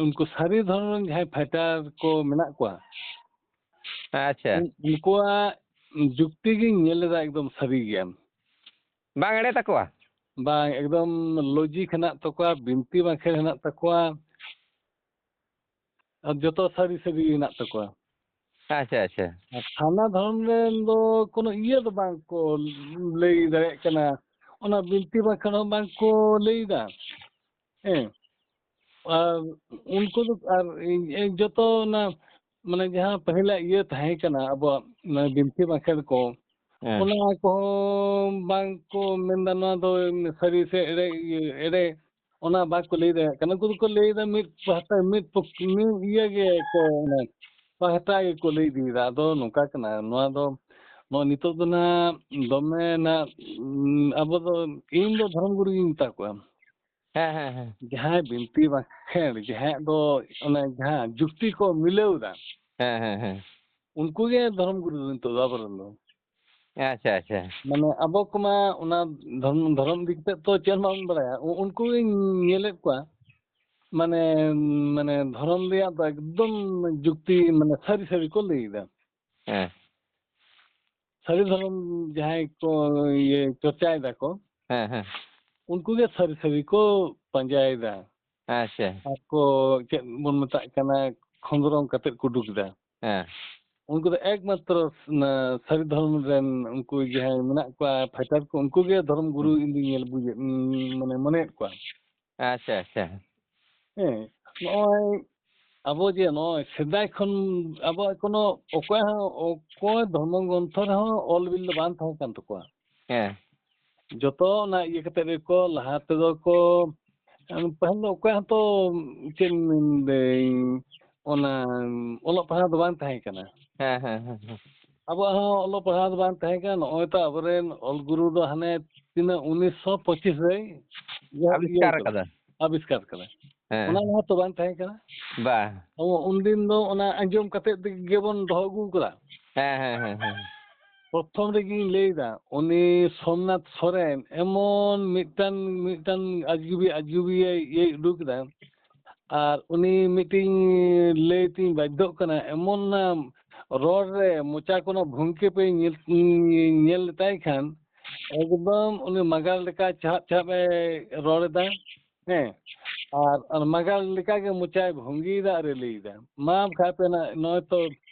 ᱩᱱᱠᱩ ᱥᱟᱹᱨᱤ ᱫᱷᱚᱨᱚᱢ ᱨᱮᱱ ᱡᱟᱦᱟᱸᱭ ᱯᱷᱟᱭᱴᱟᱨ ᱠᱚ ᱢᱮᱱᱟᱜ ᱠᱚᱣᱟ, ᱟᱪᱪᱷᱟ᱾ ᱩᱱ-, ᱩᱱᱠᱩᱣᱟᱜ ᱡᱩᱠᱛᱤ ᱜᱤᱧ ᱧᱮᱞ ᱞᱮᱫᱟ, ᱮᱠᱫᱚᱢ ᱥᱟᱹᱨᱤ ᱜᱮᱭᱟ᱾ ᱵᱟᱝ ᱮᱲᱮ ᱛᱟᱠᱚᱣᱟ? ᱵᱟᱝ, ᱮᱠᱫᱚᱢ ᱞᱚᱡᱤᱠ ᱦᱮᱱᱟᱜ ᱛᱟᱠᱚᱣᱟ, ᱵᱤᱱᱛᱤ ᱵᱟᱸᱠᱷᱮᱲ ᱦᱮᱱᱟᱜ ᱛᱟᱠᱚᱣᱟ, ᱟᱨ ᱡᱚᱛᱚ ᱥᱟᱹᱨᱤ ᱥᱟᱹᱨᱤ ᱦᱮᱱᱟᱜ ᱛᱟᱠᱚᱣᱟ᱾ ᱟᱪᱪᱷᱟ, ᱟᱪᱪᱷᱟ᱾ ᱟᱨ ᱥᱟᱨᱱᱟ ᱫᱷᱚᱨᱚᱢ ᱨᱮᱱ ᱫᱚ ᱠᱳᱱᱳ ᱤᱭᱟᱹ ᱫᱚ ᱵᱟᱝ ᱠᱚ ᱞᱟᱹᱭ ᱫᱟᱲᱮᱭᱟᱜ ᱠᱟᱱᱟ, ᱚᱱᱟ ᱵᱤᱱᱛᱤ ᱵᱟᱸᱠᱷᱮᱲ ᱦᱚᱸ ᱵᱟᱝ ᱠᱚ ᱞᱟᱹᱭ ᱮᱫᱟ᱾ ᱦᱮᱸ, ᱟᱨ ᱩᱱᱠᱩ ᱫᱚ, ᱟᱨ ᱤᱧ, ᱤᱧ ᱡᱚᱛᱚ ᱚᱱᱟ, ᱢᱟᱱᱮ, ᱡᱟᱦᱟᱸ ᱯᱟᱹᱦᱤᱞᱟᱜ ᱤᱭᱟᱹ ᱛᱟᱦᱮᱸ ᱠᱟᱱᱟ ᱟᱵᱚᱣᱟᱜ, ᱚᱱᱟ ᱵᱤᱱᱛᱤ ᱵᱟᱸᱠᱷᱮᱲ ᱠᱚ, ᱦᱮᱸ᱾ ᱚᱱᱟ ᱠᱚᱦᱚᱸ ᱵᱟᱝ ᱠᱚ ᱢᱮᱱᱫᱟ ᱱᱚᱣᱟ ᱫᱚ ᱥᱟᱹᱨᱤ ᱥᱮ ᱮᱲᱮ, ᱤᱭᱟᱹ, ᱮᱲᱮ, ᱚᱱᱟ ᱵᱟᱝ ᱠᱚ ᱞᱟᱹᱭ ᱫᱟᱲᱮᱭᱟᱜ ᱠᱟᱱᱟ᱾ ᱩᱱᱠᱩ ᱫᱚᱠᱚ ᱞᱟᱹᱭ ᱮᱫᱟ ᱢᱤᱫ ᱯᱟᱦᱴᱟ, ᱢᱤᱫ ᱯᱚᱠ-, ᱢᱤᱫ ᱤᱭᱟᱹ ᱜᱮ ᱠᱚ, ᱚᱱᱟ ᱯᱟᱦᱴᱟ ᱜᱮᱠᱚ ᱞᱟᱹᱭ ᱤᱫᱤᱭᱮᱫᱟ᱾ ᱟᱫᱚ ᱱᱚᱝᱠᱟ ᱠᱟᱱᱟ, ᱱᱚᱣᱟ ᱫᱚ, ᱱᱚᱣᱟ ᱱᱤᱛᱚᱜ ᱫᱚ ᱱᱟᱜ ᱫᱚᱢᱮ ᱱᱟᱜ, ᱩᱸ, ᱟᱵᱚ ᱫᱚ, ᱤᱧ ᱫᱚ ᱫᱷᱚᱨᱚᱢ ᱜᱩᱨᱩ ᱜᱤᱧ ᱢᱮᱛᱟ ᱠᱚᱣᱟ᱾ ᱦᱮᱸ, ᱦᱮᱸ, ᱦᱮᱸ᱾ ᱡᱟᱦᱟᱸᱭ ᱵᱤᱱᱛᱤ ᱵᱟᱸᱠᱷᱮᱲ, ᱡᱟᱦᱟᱸᱭᱟᱜ ᱫᱚ ᱚᱱᱮ ᱡᱟᱦᱟᱸ ᱡᱩᱠᱛᱤ ᱠᱚ ᱢᱤᱞᱟᱹᱣ ᱮᱫᱟ, ᱦᱮᱸ, ᱦᱮᱸ, ᱦᱮᱸ᱾ ᱩᱱᱠᱩ ᱜᱮ ᱫᱷᱚᱨᱚᱢ ᱜᱩᱨᱩ ᱫᱚ ᱱᱤᱛᱚᱜ ᱫᱚ ᱟᱵᱚᱨᱮᱱ ᱫᱚ᱾ ᱟᱪᱪᱷᱟ, ᱟᱪᱪᱷᱟ᱾ ᱢᱟᱱᱮ ᱟᱵᱚ ᱠᱚᱢᱟ ᱚᱱᱟ ᱫᱷᱚᱨᱚᱢ, ᱫᱷᱚᱨᱚᱢ ᱤᱫᱤ ᱠᱟᱛᱮ ᱛᱚ ᱪᱮᱫ ᱦᱚᱸ ᱵᱟᱵᱚᱱ ᱵᱟᱲᱟᱭᱟ᱾ ᱩ-, ᱩᱱᱠᱩ ᱜᱤᱧ ᱧᱮᱞᱮᱫ ᱠᱚᱣᱟ, ᱢᱟᱱᱮ, ᱢᱟᱱᱮ ᱫᱷᱚᱨᱚᱢ ᱨᱮᱭᱟᱜ ᱫᱚ ᱮᱠᱫᱚᱢ ᱡᱩᱠᱛᱤ, ᱢᱟᱱᱮ ᱥᱟᱹᱨᱤ ᱥᱟᱹᱨᱤ ᱠᱚ ᱞᱟᱹᱭ ᱮᱫᱟ᱾ ᱦᱮᱸ᱾ ᱥᱟᱹᱨᱤ ᱫᱷᱚᱨᱚᱢ ᱡᱟᱦᱟᱸᱭ ᱠᱚ ᱤᱭᱟᱹ ᱪᱚᱨᱪᱟᱭ ᱫᱟᱠᱚ, ᱦᱮᱸ, ᱦᱮᱸ᱾ ᱩᱱᱠᱩ ᱜᱮ ᱥᱟᱹᱨᱤ ᱥᱟᱹᱨᱤ ᱠᱚ ᱯᱟᱸᱡᱟᱭᱮᱫᱟ᱾ ᱟᱪᱪᱷᱟ᱾ ᱟᱨ ᱠᱚ, ᱪᱮᱫ ᱵᱚᱱ ᱢᱮᱛᱟᱜ ᱠᱟᱱᱟ, ᱠᱷᱚᱸᱫᱽᱨᱚᱝ ᱠᱟᱛᱮᱫ ᱠᱚ ᱩᱰᱩᱠ ᱮᱫᱟ᱾ ᱦᱮᱸ᱾ ᱩᱱᱠᱩ ᱫᱚ ᱮᱠᱢᱟᱛᱨᱚ ᱥᱟᱹᱨᱤ ᱫᱷᱚᱨᱚᱢ ᱨᱮᱱ ᱩᱱᱠᱩ ᱡᱟᱦᱟᱸᱭ ᱢᱮᱱᱟᱜ ᱠᱚᱣᱟ, ᱯᱷᱟᱭᱴᱟᱨ ᱠᱚ, ᱩᱱᱠᱩ ᱜᱮ ᱫᱷᱚᱨᱚᱢ ᱜᱩᱨᱩ ᱦᱩᱸ᱾ ᱤᱧ ᱫᱩᱧ ᱧᱮᱞ ᱵᱩᱡᱮᱫ, ᱢᱟᱱᱮ ᱢᱚᱱᱮᱭᱮᱫ ᱠᱚᱣᱟ᱾ ᱟᱪᱪᱷᱟ, ᱟᱪᱪᱷᱟ᱾ ᱦᱮᱸ, ᱱᱚᱜᱼᱚᱭ ᱟᱵᱚ ᱡᱮ ᱱᱚᱜᱼᱚᱭ ᱥᱮᱫᱟᱭ ᱠᱷᱚᱱ ᱟᱵᱚᱣᱟᱜ ᱠᱳᱱᱳ ᱚᱠᱚᱭ ᱦᱚᱸ, ᱚᱠᱚᱭ ᱫᱷᱚᱨᱢᱚ ᱜᱨᱚᱱᱛᱷᱚ ᱨᱮᱦᱚᱸ ᱚᱞ ᱵᱤᱞ ᱫᱚ ᱵᱟᱝ ᱛᱟᱦᱮᱸ ᱠᱟᱱ ᱛᱟᱠᱚᱣᱟ᱾ ᱦᱮᱸ᱾ ᱡᱚᱛᱚ ᱚᱱᱟ ᱤᱭᱟᱹ ᱠᱟᱛᱮ ᱜᱮᱠᱚ, ᱞᱟᱦᱟ ᱛᱮᱫᱚ ᱠᱚ, ᱯᱟᱹᱦᱤᱞ ᱫᱚ ᱚᱠᱚᱭ ᱦᱚᱸᱛᱚ ᱪᱮᱫ ᱮᱢ ᱢᱮᱱᱫᱟᱹᱧ, ᱚᱱᱟ ᱚᱞᱚᱜ ᱯᱟᱲᱦᱟᱣ ᱫᱚ ᱵᱟᱝ ᱛᱟᱦᱮᱸ ᱠᱟᱱᱟ᱾ ᱦᱮᱸ, ᱦᱮᱸ, ᱦᱮᱸ, ᱦᱮᱸ᱾ ᱟᱵᱚᱣᱟᱜ ᱦᱚᱸ ᱚᱞᱚᱜ ᱯᱟᱲᱦᱟᱣ ᱫᱚ ᱵᱟᱝ ᱛᱟᱦᱮᱸ ᱠᱟᱱᱟ᱾ ᱱᱚᱜᱼᱚᱭ ᱛᱚ ᱟᱵᱚᱨᱮᱱ ᱚᱞ ᱜᱩᱨᱩ ᱫᱚ ᱦᱟᱱᱮ ᱛᱤᱱᱟᱹᱜ ᱩᱱᱤᱥᱥᱚ ᱯᱚᱸᱪᱤᱥ ᱨᱮᱭ ᱤᱭᱟᱹ ᱟᱵᱤᱥᱠᱟᱨ ᱠᱟᱫᱟ᱾ ᱟᱵᱤᱥᱠᱟᱨ ᱠᱟᱫᱟ᱾ ᱦᱮᱸ᱾ ᱚᱱᱟ ᱞᱟᱦᱟ ᱛᱚ ᱵᱟᱝ ᱛᱟᱦᱮᱸ ᱠᱟᱱᱟ᱾ ᱵᱟᱝ᱾ ᱟᱵᱚ ᱩᱱᱫᱤᱱ ᱫᱚ ᱚᱱᱟ ᱟᱸᱡᱚᱢ ᱠᱟᱛᱮ ᱜᱮᱵᱚᱱ ᱫᱚᱦᱚ ᱟᱹᱜᱩ ᱠᱟᱫᱟ᱾ ᱦᱮᱸ, ᱦᱮᱸ, ᱦᱮᱸ, ᱦᱮᱸ᱾ ᱯᱨᱚᱛᱷᱚᱢ ᱨᱮᱜᱮᱧ ᱞᱟᱹᱭᱫᱟ, ᱩᱱᱤ ᱥᱳᱢᱱᱟᱛᱷ ᱥᱚᱨᱮᱱ ᱮᱢᱚᱱ ᱢᱤᱫᱴᱟᱝ, ᱢᱤᱫᱴᱟᱝ ᱟᱡᱜᱩᱵᱤ, ᱟᱡᱜᱩᱵᱤᱭᱮ ᱤᱭᱟᱹ ᱩᱰᱩᱠ ᱮᱫᱟ᱾ ᱟᱨ ᱩᱱᱤ ᱢᱤᱫᱴᱤᱧ ᱞᱟᱹᱭ ᱛᱤᱧ ᱵᱟᱫᱽᱫᱷᱚᱜ ᱠᱟᱱᱟ, ᱮᱢᱚᱱ ᱚᱱᱟ ᱨᱚᱲ ᱨᱮ ᱢᱚᱪᱟ ᱠᱚ ᱚᱱᱟ ᱵᱷᱚᱝᱜᱤ ᱯᱮ ᱧᱮᱞ, ᱧᱮᱞ ᱞᱮᱛᱟᱭ ᱠᱷᱟᱱ ᱮᱠᱫᱚᱢ ᱩᱱᱤ ᱢᱟᱜᱟᱲ ᱞᱮᱠᱟ ᱪᱷᱟᱯ ᱪᱷᱟᱯ ᱮ ᱨᱚᱲ ᱮᱫᱟ᱾ ᱦᱮᱸ, ᱟᱨ, ᱟᱨ ᱢᱟᱜᱟᱲ ᱞᱮᱠᱟᱜᱮ ᱢᱚᱪᱟᱭ ᱵᱷᱚᱝᱜᱤᱭᱮᱫᱟ ᱟᱨᱮ ᱞᱟᱹᱭᱫᱟ᱾ ᱢᱟ ᱵᱟᱠᱷᱟᱡ ᱯᱮ ᱱᱟ-, ᱱᱚᱜᱼᱚᱭ ᱛᱚ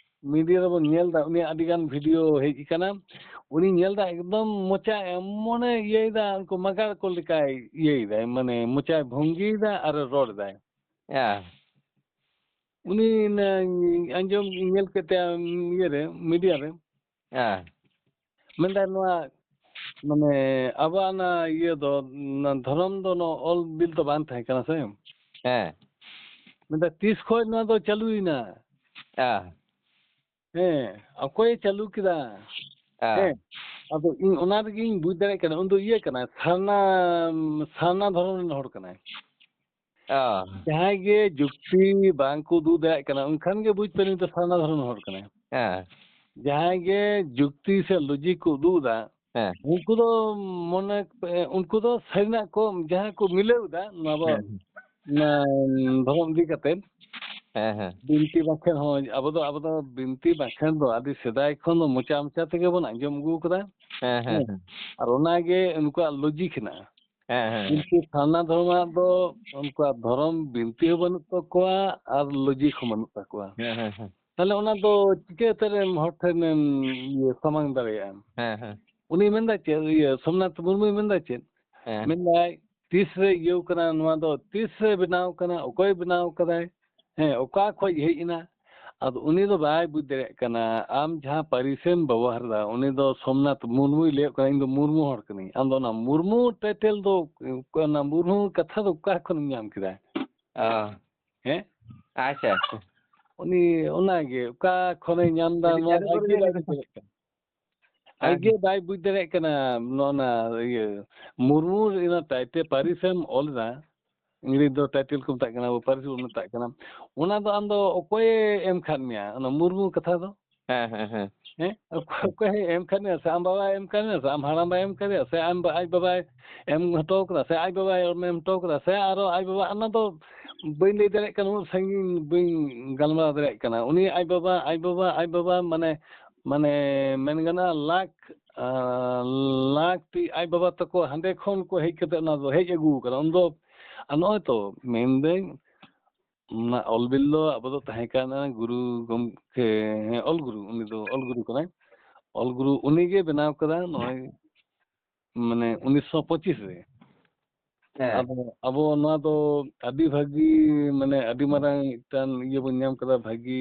ᱢᱤᱰᱤᱭᱟ ᱨᱮᱵᱚᱱ ᱧᱮᱞ ᱮᱫᱟ, ᱩᱱᱤᱭᱟᱜ ᱟᱹᱰᱤ ᱜᱟᱱ ᱵᱷᱤᱰᱤᱭᱳ ᱦᱮᱡ ᱟᱠᱟᱱᱟ᱾ ᱩᱱᱤ ᱧᱮᱞ ᱮᱫᱟ ᱮᱠᱫᱚᱢ ᱢᱚᱪᱟ ᱮᱢᱚᱱᱮ ᱤᱭᱟᱹᱭᱮᱫᱟ, ᱩᱱᱠᱩ ᱢᱟᱜᱟᱲ ᱠᱚ ᱞᱮᱠᱟᱭ ᱤᱭᱟᱹᱭᱮᱫᱟᱭ, ᱢᱟᱱᱮ ᱢᱚᱪᱟᱭ ᱵᱷᱚᱝᱜᱤᱭᱮᱫᱟ ᱟᱨᱮ ᱨᱚᱲ ᱮᱫᱟᱭ᱾ ᱦᱮᱸ᱾ ᱩᱱᱤ ᱱᱟ-, ᱟᱸᱡᱚᱢ ᱧᱮᱞ ᱠᱮᱫ ᱛᱟᱭᱟ ᱤᱭᱟᱹ ᱨᱮ, ᱢᱤᱰᱤᱭᱟ ᱨᱮ᱾ ᱦᱮᱸ᱾ ᱢᱮᱱᱫᱟᱭ ᱱᱚᱣᱟ, ᱢᱟᱱᱮ, ᱟᱵᱚᱣᱟᱜ ᱚᱱᱟ ᱤᱭᱟᱹ ᱫᱚ, ᱚᱱᱟ ᱫᱷᱚᱨᱚᱢ ᱫᱚ ᱱᱚᱣᱟ ᱚᱞ ᱵᱤᱞ ᱫᱚ ᱵᱟᱝ ᱛᱟᱦᱮᱸ ᱠᱟᱱᱟ ᱥᱮ? ᱦᱮᱸ᱾ ᱢᱮᱱᱫᱟᱭ ᱛᱤᱥ ᱠᱷᱚᱡ ᱱᱚᱣᱟ ᱫᱚ ᱪᱟᱹᱞᱩᱭᱮᱱᱟ? ᱦᱮᱸ᱾ ᱦᱮᱸ, ᱚᱠᱚᱭᱮ ᱪᱟᱹᱞᱩ ᱠᱮᱫᱟ? ᱦᱮᱸ᱾ ᱦᱮᱸ᱾ ᱟᱫᱚ ᱤᱧ ᱚᱱᱟ ᱨᱮᱜᱮᱧ ᱵᱩᱡᱽ ᱫᱟᱲᱮᱭᱟᱜ ᱠᱟᱱᱟ, ᱩᱱᱤ ᱫᱚ ᱤᱭᱟᱹ ᱠᱟᱱᱟᱭ, ᱥᱟᱨᱱᱟ, ᱥᱟᱨᱱᱟ ᱫᱷᱚᱨᱚᱢ ᱨᱮᱱ ᱦᱚᱲ ᱠᱟᱱᱟᱭ᱾ ᱚ᱾ ᱡᱟᱦᱟᱸᱭ ᱜᱮ ᱡᱩᱠᱛᱤ ᱵᱟᱝ ᱠᱚ ᱩᱫᱩᱜ ᱫᱟᱲᱮᱭᱟᱜ ᱠᱟᱱᱟ, ᱩᱱᱠᱷᱟᱱ ᱜᱮ ᱵᱩᱡᱽ ᱯᱮ ᱱᱩᱭ ᱫᱚ ᱥᱟᱨᱱᱟ ᱫᱷᱚᱨᱚᱢ ᱦᱚᱲ ᱠᱟᱱᱟᱭ᱾ ᱦᱮᱸ᱾ ᱡᱟᱦᱟᱸᱭ ᱜᱮ ᱡᱩᱠᱛᱤ ᱥᱮ ᱞᱚᱡᱤᱠ ᱠᱚ ᱩᱫᱩᱜ ᱮᱫᱟ, ᱦᱮᱸ᱾ ᱩᱱᱠᱩ ᱫᱚ ᱢᱚᱱᱮ, ᱩᱱᱠᱩ ᱫᱚ ᱥᱟᱹᱨᱤᱱᱟᱜ ᱠᱚ ᱡᱟᱦᱟᱸ ᱠᱚ ᱢᱤᱞᱟᱹᱣ ᱮᱫᱟ, ᱱᱚᱣᱟ ᱵᱚ-, ᱦᱮᱸ᱾ ᱱᱚᱣᱟ ᱫᱷᱚᱨᱚᱢ ᱤᱫᱤ ᱠᱟᱛᱮ᱾ ᱦᱮᱸ, ᱦᱮᱸ᱾ ᱵᱤᱱᱛᱤ ᱵᱟᱠᱷᱮᱬ ᱦᱚᱸ, ᱟᱵᱚ ᱫᱚ, ᱟᱵᱚ ᱫᱚ ᱵᱤᱱᱛᱤ ᱵᱟᱠᱷᱮᱬ ᱫᱚ ᱟᱹᱰᱤ ᱥᱮᱫᱟᱭ ᱠᱷᱚᱱ ᱫᱚ ᱢᱚᱪᱟ ᱢᱚᱪᱟ ᱛᱮᱜᱮ ᱵᱚᱱ ᱟᱸᱡᱚᱢ ᱟᱹᱜᱩ ᱟᱠᱟᱫᱟ᱾ ᱦᱮᱸ, ᱦᱮᱸ, ᱦᱮᱸ᱾ ᱦᱮᱸ᱾ ᱟᱨ ᱚᱱᱟᱜᱮ ᱩᱱᱠᱩᱣᱟᱜ ᱞᱚᱡᱤᱠ ᱦᱮᱱᱟᱜᱼᱟ᱾ ᱦᱮᱸ, ᱦᱮᱸ, ᱦᱮᱸ᱾ ᱠᱤᱱᱛᱩ ᱥᱟᱨᱱᱟ ᱫᱷᱚᱨᱚᱢᱟᱜ ᱫᱚ ᱩᱱᱠᱩᱣᱟᱜ ᱫᱷᱚᱨᱚᱢ ᱵᱤᱱᱛᱤ ᱦᱚᱸ ᱵᱟᱹᱱᱩᱜ ᱛᱟᱠᱚᱣᱟ ᱟᱨ ᱞᱚᱡᱤᱠ ᱦᱚᱸ ᱵᱟᱹᱱᱩᱜ ᱛᱟᱠᱚᱣᱟ᱾ ᱦᱮᱸ, ᱦᱮᱸ, ᱦᱮᱸ᱾ ᱛᱟᱦᱞᱮ ᱚᱱᱟ ᱫᱚ ᱪᱤᱠᱟᱹᱛᱮ ᱨᱮᱢ ᱦᱚᱲ ᱴᱷᱮᱱᱮᱢ ᱤᱭᱟᱹ ᱥᱟᱢᱟᱝ ᱫᱟᱲᱮᱭᱟᱜᱼᱟ? ᱦᱮᱸ, ᱦᱮᱸ᱾ ᱩᱱᱤ ᱢᱮᱱᱫᱟ ᱪᱮᱫ? ᱤᱭᱟᱹ, ᱥᱳᱢᱱᱟᱛᱷ ᱢᱩᱨᱢᱩᱭ ᱢᱮᱱᱫᱟ ᱪᱮᱫ? ᱦᱮᱸ᱾ ᱢᱮᱱᱫᱟᱭ, ᱛᱤᱥ ᱨᱮ ᱤᱭᱟᱹᱣ ᱠᱟᱱᱟ ᱱᱚᱣᱟ ᱫᱚ? ᱛᱤᱥ ᱨᱮ ᱵᱮᱱᱟᱣ ᱠᱟᱱᱟ? ᱚᱠᱚᱭ ᱵᱮᱱᱟᱣ ᱠᱟᱫᱟᱭ? ᱦᱮᱸ, ᱚᱠᱟ ᱠᱷᱚᱡ ᱦᱮᱡ ᱮᱱᱟ? ᱟᱫᱚ ᱩᱱᱤ ᱫᱚ ᱵᱟᱭ ᱵᱩᱡᱽ ᱫᱟᱲᱮᱭᱟᱜ ᱠᱟᱱᱟ, ᱟᱢ ᱡᱟᱦᱟᱸ ᱯᱟᱹᱨᱤᱥᱮᱢ ᱵᱮᱵᱚᱦᱟᱨ ᱮᱫᱟ, ᱩᱱᱤ ᱫᱚ ᱥᱳᱢᱱᱟᱛᱷ ᱢᱩᱨᱢᱩᱭ ᱞᱟᱹᱭᱚᱜ ᱠᱟᱱᱟ, "ᱤᱧ ᱫᱚ ᱢᱩᱨᱢᱩ ᱦᱚᱲ ᱠᱟᱹᱱᱟᱹᱧ᱾" ᱟᱢ ᱫᱚ ᱚᱱᱟ ᱢᱩᱨᱢᱩ ᱴᱟᱭᱴᱮᱞ ᱫᱚ, ᱚᱱᱟ ᱢᱩᱨᱢᱩ ᱠᱟᱛᱷᱟ ᱫᱚ ᱚᱠᱟ ᱠᱷᱚᱱᱮᱢ ᱧᱟᱢ ᱠᱮᱫᱟ? ᱚ᱾ ᱦᱮᱸ? ᱟᱪᱪᱷᱟ, ᱟᱪᱪᱷᱟ᱾ ᱩᱱᱤ ᱚᱱᱟᱜᱮ, ᱚᱠᱟ ᱠᱷᱚᱱᱮ ᱧᱟᱢ ᱮᱫᱟ, ᱟᱹᱰᱤ ᱱᱚᱣᱟ ᱡᱟᱹᱨᱩᱲ ᱟᱡᱜᱮ ᱜᱮ ᱵᱟᱭ ᱞᱟᱹᱭ ᱵᱩᱡᱽ ᱠᱟᱱᱟ᱾ ᱫᱟᱲᱮᱭᱟᱜ ᱠᱟᱱᱟ᱾ ᱦᱮᱸ, ᱟᱡᱜᱮ ᱦᱮᱸ᱾ ᱵᱟᱭ ᱵᱩᱡᱽ ᱫᱟᱲᱮᱭᱟᱜ ᱠᱟᱱᱟ, ᱱᱚᱜᱼᱚ ᱱᱟ ᱤᱭᱟᱹ, ᱢᱩᱨᱢᱩ ᱚᱱᱟ ᱴᱟᱭᱴᱮ-, ᱯᱟᱹᱨᱤᱥᱮᱢ ᱚᱞ ᱮᱫᱟ, ᱤᱝᱨᱮᱡᱽ ᱫᱚ ᱴᱟᱭᱴᱮᱞ ᱠᱚ ᱢᱮᱛᱟᱜ ᱠᱟᱱᱟ, ᱟᱵᱚ ᱯᱟᱹᱨᱤᱥ ᱵᱚᱱ ᱢᱮᱛᱟᱜ ᱠᱟᱱᱟ᱾ ᱚᱱᱟ ᱫᱚ ᱟᱢ ᱫᱚ ᱚᱠᱚᱭᱮ ᱮᱢ ᱠᱟᱫ ᱢᱮᱭᱟ, ᱚᱱᱟ ᱢᱩᱨᱢᱩ ᱠᱟᱛᱷᱟ ᱫᱚ? ᱦᱮᱸ, ᱦᱮᱸ, ᱦᱮᱸ᱾ ᱦᱮᱸ, ᱚᱠᱚᱭ ᱚᱠᱚᱭ ᱮᱢ ᱠᱟᱫ ᱢᱮᱭᱟ, ᱥᱮ ᱟᱢ ᱵᱟᱵᱟᱭ ᱮᱢ ᱠᱟᱫ ᱢᱮᱭᱟ, ᱥᱮ ᱟᱢ ᱦᱟᱲᱟᱢ ᱵᱟᱭ ᱮᱢ ᱠᱟᱫ ᱢᱮᱭᱟ, ᱥᱮ ᱟᱢ ᱵᱟ- ᱟᱡ ᱵᱟᱵᱟᱭ ᱮᱢ ᱦᱚᱴᱚ ᱠᱟᱫᱟ, ᱥᱮ ᱟᱡ ᱵᱟᱵᱟᱭ ᱮᱢ ᱦᱚᱴᱚ ᱠᱟᱫᱟ, ᱥᱮ ᱟᱨᱚ ᱟᱡ ᱵᱟᱵᱟ, ᱚᱱᱟ ᱫᱚ ᱵᱟᱹᱧ ᱞᱟᱹᱭ ᱫᱟᱲᱮᱭᱟᱜ ᱠᱟᱱᱟ, ᱩᱱᱟᱹᱜ ᱥᱟᱺᱜᱤᱧ ᱵᱟᱹᱧ ᱜᱟᱞᱢᱟᱨᱟᱣ ᱫᱟᱲᱮᱭᱟᱜ ᱠᱟᱱᱟ᱾ ᱩᱱᱤ ᱟᱡ ᱵᱟᱵᱟ, ᱟᱡ ᱵᱟᱵᱟ, ᱟᱡ ᱵᱟᱵᱟ, ᱢᱟᱱᱮ, ᱢᱟᱱᱮ ᱢᱮᱱ ᱜᱟᱱᱚᱜᱼᱟ, ᱞᱟᱠᱷ, ᱟᱸ, ᱞᱟᱠᱷ ᱴᱤ ᱟᱡ ᱵᱟᱵᱟ ᱛᱟᱠᱚ ᱦᱟᱸᱰᱮ ᱠᱷᱚᱱ ᱠᱚ ᱦᱮᱡ ᱠᱟᱛᱮ ᱚᱱᱟ ᱫᱚ ᱦᱮᱡ ᱟᱹᱜᱩ ᱠᱟᱱᱟ᱾ ᱩᱱ ᱫᱚ, ᱟᱨ ᱱᱚᱜᱼᱚᱭ ᱛᱚ ᱢᱮᱱᱫᱟᱹᱧ, ᱚᱱᱟ ᱚᱞ ᱵᱤᱞ ᱫᱚ ᱟᱵᱚ ᱫᱚ ᱛᱟᱦᱮᱸ ᱠᱟᱱᱟ ᱜᱩᱨᱩ ᱜᱚᱢᱠᱮ, ᱦᱮᱸ, ᱚᱞ ᱜᱩᱨᱩ, ᱩᱱᱤ ᱫᱚ ᱚᱞ ᱜᱩᱨᱩ ᱠᱟᱱᱟᱭ᱾ ᱚᱞ ᱜᱩᱨᱩ ᱩᱱᱤ ᱜᱮ ᱵᱮᱱᱟᱣ ᱠᱟᱫᱟ, ᱱᱚᱜᱼᱚᱭ, ᱢᱟᱱᱮ, ᱩᱱᱤᱥᱥᱚ ᱯᱚᱸᱪᱤᱥ ᱨᱮ᱾ ᱦᱮᱸ᱾ ᱟᱫᱚ ᱟᱵᱚ ᱱᱚᱣᱟ ᱫᱚ ᱟᱹᱰᱤ ᱵᱷᱟᱹᱜᱤ, ᱢᱟᱱᱮ, ᱟᱹᱰᱤ ᱢᱟᱨᱟᱝ ᱢᱤᱫᱴᱟᱝ ᱤᱭᱟᱹ ᱵᱚᱱ ᱧᱟᱢ ᱠᱟᱫᱟ, ᱵᱷᱟᱹᱜᱤ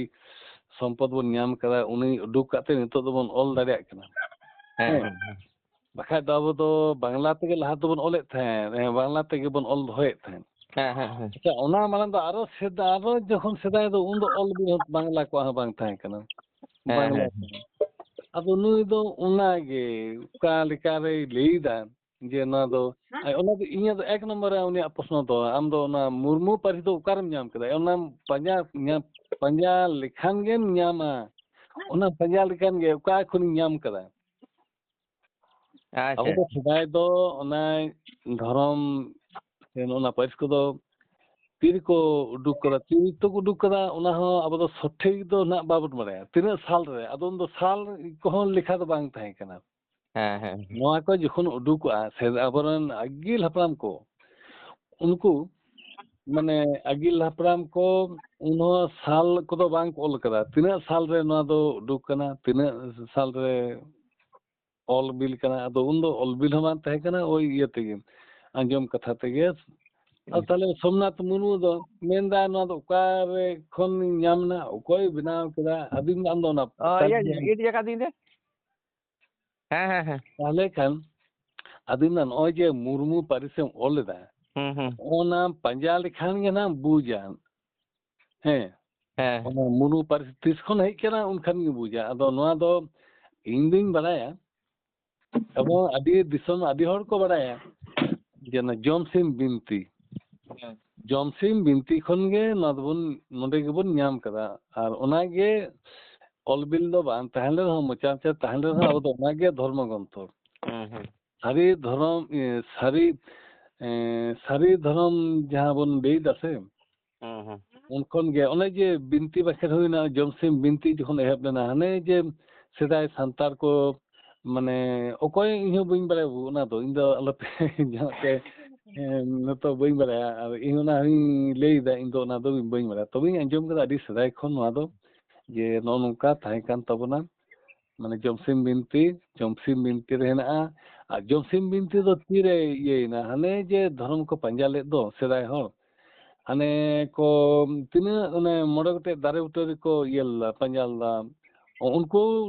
ᱥᱚᱢᱯᱚᱫ ᱵᱚᱱ ᱧᱟᱢ ᱠᱟᱫᱟ, ᱩᱱᱤ ᱩᱰᱩᱠ ᱠᱟᱛᱮ ᱱᱤᱛᱚᱜ ᱫᱚᱵᱚᱱ ᱚᱞ ᱫᱟᱲᱮᱭᱟᱜ ᱠᱟᱱᱟ᱾ ᱦᱮᱸ, ᱦᱮᱸ᱾ ᱦᱮᱸ, ᱦᱮᱸ᱾ ᱵᱟᱠᱷᱟᱡ ᱫᱚ ᱟᱵᱚ ᱫᱚ ᱵᱟᱝᱞᱟ ᱛᱮᱜᱮ ᱞᱟᱦᱟ ᱫᱚᱵᱚᱱ ᱚᱞᱮᱫ ᱛᱟᱦᱮᱸᱫ, ᱦᱮᱸ, ᱵᱟᱝᱞᱟ ᱛᱮᱜᱮ ᱵᱚᱱ ᱚᱞ ᱫᱚᱦᱚᱭᱮᱫ ᱛᱟᱦᱮᱸᱫ᱾ ᱦᱮᱸ, ᱦᱮᱸ, ᱦᱮᱸ᱾ ᱟᱪᱪᱷᱟ, ᱚᱱᱟ ᱢᱟᱲᱟᱝ ᱫᱚ ᱟᱨᱚ ᱥᱮᱫᱟᱭ, ᱟᱨᱚ ᱡᱚᱠᱷᱚᱱ ᱥᱮᱫᱟᱭ ᱫᱚ, ᱩᱱ ᱫᱚ ᱚᱞ ᱵᱤᱞ ᱦᱚᱸ ᱵᱟᱝᱞᱟ ᱠᱚᱣᱟᱜ ᱦᱚᱸ ᱵᱟᱝ ᱛᱟᱦᱮᱸ ᱠᱟᱱᱟ᱾ ᱦᱮᱸ, ᱵᱟᱝᱞᱟ ᱦᱮᱸ, ᱦᱮᱸ᱾ ᱠᱚ᱾ ᱟᱫᱚ ᱱᱩᱭ ᱫᱚ ᱚᱱᱟᱜᱮ ᱚᱠᱟ ᱞᱮᱠᱟᱨᱮᱭ ᱞᱟᱹᱭᱫᱟ ᱡᱮ ᱱᱚᱣᱟ ᱫᱚ, ᱟᱭ, ᱚᱱᱟ ᱫᱚ ᱤᱧᱟᱹᱜ ᱫᱚ ᱮᱠ ᱱᱚᱢᱵᱚᱨ ᱨᱮ ᱩᱱᱤᱭᱟᱜ ᱯᱨᱚᱥᱱᱚ ᱫᱚ, ᱟᱢ ᱫᱚ ᱚᱱᱟ ᱢᱩᱨᱢᱩ ᱯᱟᱹᱨᱥᱤ ᱫᱚ ᱚᱠᱟᱨᱮᱢ ᱧᱟᱢ ᱠᱮᱫᱟ? ᱚᱱᱟᱢ ᱯᱟᱸᱡᱟ ᱧᱟᱢ, ᱯᱟᱸᱡᱟ ᱞᱮᱠᱷᱟᱱ ᱜᱮᱢ ᱧᱟᱢᱟ᱾ ᱚᱱᱟ ᱯᱟᱸᱡᱟ ᱞᱮᱠᱷᱟᱱ ᱜᱮ ᱚᱠᱟ ᱠᱷᱚᱱᱤᱧ ᱧᱟᱢ ᱠᱟᱫᱟ? ᱟᱵᱚ ᱟᱪᱪᱷᱟ᱾ ᱫᱚ ᱥᱮᱫᱟᱭ ᱫᱚ ᱚᱱᱟ ᱫᱷᱚᱨᱚᱢ ᱥᱮ ᱱᱚᱜᱼᱚ ᱱᱟ ᱯᱟᱹᱨᱤᱥ ᱠᱚᱫᱚ ᱛᱤᱨᱮᱠᱚ ᱩᱰᱩᱠ ᱠᱟᱫᱟ, ᱛᱤᱨᱮ ᱠᱚ ᱩᱰᱩᱠ ᱠᱟᱫᱟ, ᱚᱱᱟ ᱦᱚᱸ ᱟᱵᱚ ᱫᱚ ᱥᱚᱴᱷᱤᱠ ᱫᱚ ᱱᱟᱜ ᱵᱟᱵᱚᱱ ᱵᱟᱲᱟᱭᱟ, ᱛᱤᱱᱟᱹᱜ ᱥᱟᱞ ᱨᱮ᱾ ᱟᱫᱚ ᱩᱱ ᱫᱚ ᱥᱟᱞ ᱠᱚᱦᱚᱸ ᱞᱮᱠᱷᱟ ᱫᱚ ᱵᱟᱝ ᱛᱟᱦᱮᱸ ᱠᱟᱱᱟ᱾ ᱦᱮᱸ, ᱦᱮᱸ᱾ ᱱᱚᱣᱟ ᱠᱚ ᱡᱚᱠᱷᱚᱱ ᱩᱰᱩᱠᱚᱜᱼᱟ, ᱥᱮ ᱟᱵᱚᱨᱮᱱ ᱟᱹᱜᱤᱞ ᱦᱟᱯᱲᱟᱢ ᱠᱚ, ᱩᱱᱠᱩ, ᱢᱟᱱᱮ, ᱟᱹᱜᱤᱞ ᱦᱟᱯᱲᱟᱢ ᱠᱚ ᱩᱱ ᱦᱚᱸ ᱥᱟᱞ ᱠᱚᱫᱚ ᱵᱟᱝ ᱠᱚ ᱚᱞ ᱠᱟᱫᱟ, ᱛᱤᱱᱟᱹᱜ ᱥᱟᱞ ᱨᱮ ᱱᱚᱣᱟ ᱫᱚ ᱩᱰᱩᱠ ᱠᱟᱱᱟ, ᱛᱤᱱᱟᱹᱜ ᱥᱟᱞ ᱨᱮ ᱚᱞ ᱵᱤᱞ ᱠᱟᱱᱟ᱾ ᱟᱫᱚ ᱩᱱ ᱫᱚ ᱚᱞ ᱵᱤᱞ ᱦᱚᱸ ᱵᱟᱝ ᱛᱟᱦᱮᱸ ᱠᱟᱱᱟ, ᱳᱭ ᱤᱭᱟᱹ ᱛᱮᱜᱮ, ᱟᱸᱡᱚᱢ ᱠᱟᱛᱷᱟ ᱛᱮᱜᱮ᱾ ᱟᱨ ᱛᱟᱦᱞᱮ ᱥᱳᱢᱱᱟᱛᱷ ᱢᱩᱨᱢᱩ ᱫᱚ ᱢᱮᱱᱫᱟ, ᱱᱚᱣᱟ ᱫᱚ ᱚᱠᱟᱨᱮ ᱠᱷᱚᱱ ᱧᱟᱢ ᱮᱱᱟ, ᱚᱠᱚᱭ ᱵᱮᱱᱟᱣ ᱠᱮᱫᱟ? ᱟᱹᱵᱤᱱ ᱫᱚ, ᱟᱢ ᱫᱚ ᱚᱱᱟ ᱚ, ᱤᱭᱟᱹ, ᱯᱟᱸᱡᱟ- ᱤᱭᱟᱹ ᱡᱟᱭᱜᱟ ᱫᱤᱱ ᱨᱮ? ᱦᱮᱸ, ᱦᱮᱸ, ᱦᱮᱸ᱾ ᱛᱟᱦᱞᱮ ᱠᱷᱟᱱ ᱟᱹᱵᱤᱱ ᱫᱚ ᱱᱚᱜᱼᱚᱭ ᱡᱮ ᱢᱩᱨᱢᱩ ᱯᱟᱹᱨᱤᱥᱮᱢ ᱚᱞ ᱮᱫᱟ, ᱦᱩᱸ, ᱦᱩᱸ᱾ ᱚᱱᱟ ᱯᱟᱸᱡᱟ ᱞᱮᱠᱷᱟᱱ ᱜᱮ ᱱᱟᱜ ᱵᱩᱡᱟ᱾ ᱦᱮᱸ, ᱦᱮᱸ᱾ ᱚᱱᱟ ᱢᱩᱨᱢᱩ ᱯᱟᱹᱨᱤᱥ ᱛᱤᱥ ᱠᱷᱚᱱ ᱦᱮᱡ ᱠᱟᱱᱟ, ᱩᱱᱠᱷᱟᱱ ᱜᱮ ᱵᱩᱡᱟ᱾ ᱟᱫᱚ ᱱᱚᱣᱟ ᱫᱚ ᱤᱧ ᱫᱩᱧ ᱵᱟᱲᱟᱭᱟ, ᱮᱵᱚᱝ ᱟᱹᱰᱤ ᱫᱤᱥᱚᱢ, ᱟᱹᱰᱤ ᱦᱚᱲ ᱠᱚ ᱵᱟᱲᱟᱭᱟ ᱡᱮ ᱚᱱᱟ ᱡᱚᱢᱥᱤᱢ ᱵᱤᱱᱛᱤ, ᱦᱮᱸ᱾ ᱡᱚᱢᱥᱤᱢ ᱵᱤᱱᱛᱤ ᱠᱷᱚᱱ ᱜᱮ ᱱᱚᱣᱟ ᱫᱚᱵᱚᱱ, ᱱᱚᱰᱮ ᱜᱮᱵᱚᱱ ᱧᱟᱢ ᱠᱟᱫᱟ᱾ ᱟᱨ ᱚᱱᱟᱜᱮ ᱚᱞ ᱵᱤᱞ ᱫᱚ ᱵᱟᱝ ᱛᱟᱦᱮᱸ ᱞᱮ ᱨᱮᱦᱚᱸ, ᱢᱚᱪᱟ ᱢᱚᱪᱟ ᱛᱟᱦᱮᱸ ᱞᱮ ᱨᱮᱦᱚᱸ, ᱟᱵᱚ ᱫᱚ ᱚᱱᱟᱜᱮ ᱫᱷᱚᱨᱢᱚ ᱜᱨᱚᱱᱛᱷᱚ᱾ ᱦᱩᱸ, ᱦᱩᱸ᱾ ᱥᱟᱹᱨᱤ ᱫᱷᱚᱨᱚᱢ, ᱤᱭᱟᱹ, ᱥᱟᱹᱨᱤ, ᱮ, ᱥᱟᱹᱨᱤ ᱫᱷᱚᱨᱚᱢ ᱡᱟᱦᱟᱸ ᱵᱚᱱ ᱞᱟᱹᱭ ᱫᱟ ᱥᱮ, ᱦᱩᱸ, ᱦᱩᱸ᱾ ᱩᱱ ᱠᱷᱚᱱ ᱜᱮ ᱚᱱᱮ ᱡᱮ ᱵᱤᱱᱛᱤ ᱵᱟᱠᱷᱮᱲ ᱦᱩᱭᱱᱟ, ᱡᱚᱢᱥᱤᱢ ᱵᱤᱱᱛᱤ ᱡᱚᱠᱷᱚᱱ ᱮᱦᱚᱵ ᱞᱮᱱᱟ, ᱦᱟᱱᱮ ᱡᱮ ᱥᱮᱫᱟᱭ ᱥᱟᱱᱛᱟᱲ ᱠᱚ, ᱢᱟᱱᱮ, ᱚᱠᱚᱭ, ᱤᱧ ᱦᱚᱸ ᱵᱟᱹᱧ ᱵᱟᱲᱟᱭᱟ ᱵᱟᱹᱵᱩ, ᱚᱱᱟ ᱫᱚ ᱤᱧ ᱫᱚ ᱟᱞᱚᱯᱮ ᱡᱟᱦᱟᱸ ᱯᱮ, ᱦᱮᱸ, ᱱᱤᱛᱚᱜ ᱵᱟᱹᱧ ᱵᱟᱲᱟᱭᱟ, ᱟᱨ ᱤᱧ ᱚᱱᱟ ᱦᱚᱸᱧ ᱞᱟᱹᱭ ᱮᱫᱟ, ᱤᱧ ᱫᱚ ᱚᱱᱟ ᱫᱚ ᱵᱟᱹᱧ ᱵᱟᱲᱟᱭᱟ᱾ ᱛᱚᱵᱮᱧ ᱟᱸᱡᱚᱢ ᱠᱮᱫᱟ ᱟᱹᱰᱤ ᱥᱮᱫᱟᱭ ᱠᱷᱚᱱ ᱱᱚᱣᱟ ᱫᱚ, ᱡᱮ ᱱᱚᱜᱼᱚ ᱱᱚᱝᱠᱟ ᱛᱟᱦᱮᱸ ᱠᱟᱱ ᱛᱟᱵᱚᱱᱟ, ᱢᱟᱱᱮ, ᱡᱚᱢᱥᱤᱢ ᱵᱤᱱᱛᱤ, ᱡᱚᱢᱥᱤᱢ ᱵᱤᱱᱛᱤ ᱨᱮ ᱦᱮᱱᱟᱜᱼᱟ᱾ ᱟᱨ ᱡᱚᱢᱥᱤᱢ ᱵᱤᱱᱛᱤ ᱫᱚ ᱛᱤᱨᱮ ᱤᱭᱟᱹᱭᱮᱱᱟ? ᱦᱟᱱᱮ ᱡᱮ ᱫᱷᱚᱨᱚᱢ ᱠᱚ ᱯᱟᱸᱡᱟ ᱞᱮᱫ ᱫᱚ ᱥᱮᱫᱟᱭ ᱦᱚᱲ, ᱦᱟᱱᱮ ᱠᱚ ᱛᱤᱱᱟᱹᱜ ᱚᱱᱮ ᱢᱚᱬᱮ ᱜᱚᱴᱮᱡ ᱫᱟᱨᱮ ᱵᱩᱴᱟᱹ ᱨᱮᱠᱚ ᱤᱭᱟᱹ ᱞᱮᱫᱟ, ᱯᱟᱸᱡᱟ ᱞᱮᱫᱟ᱾ ᱩᱱᱠᱩ,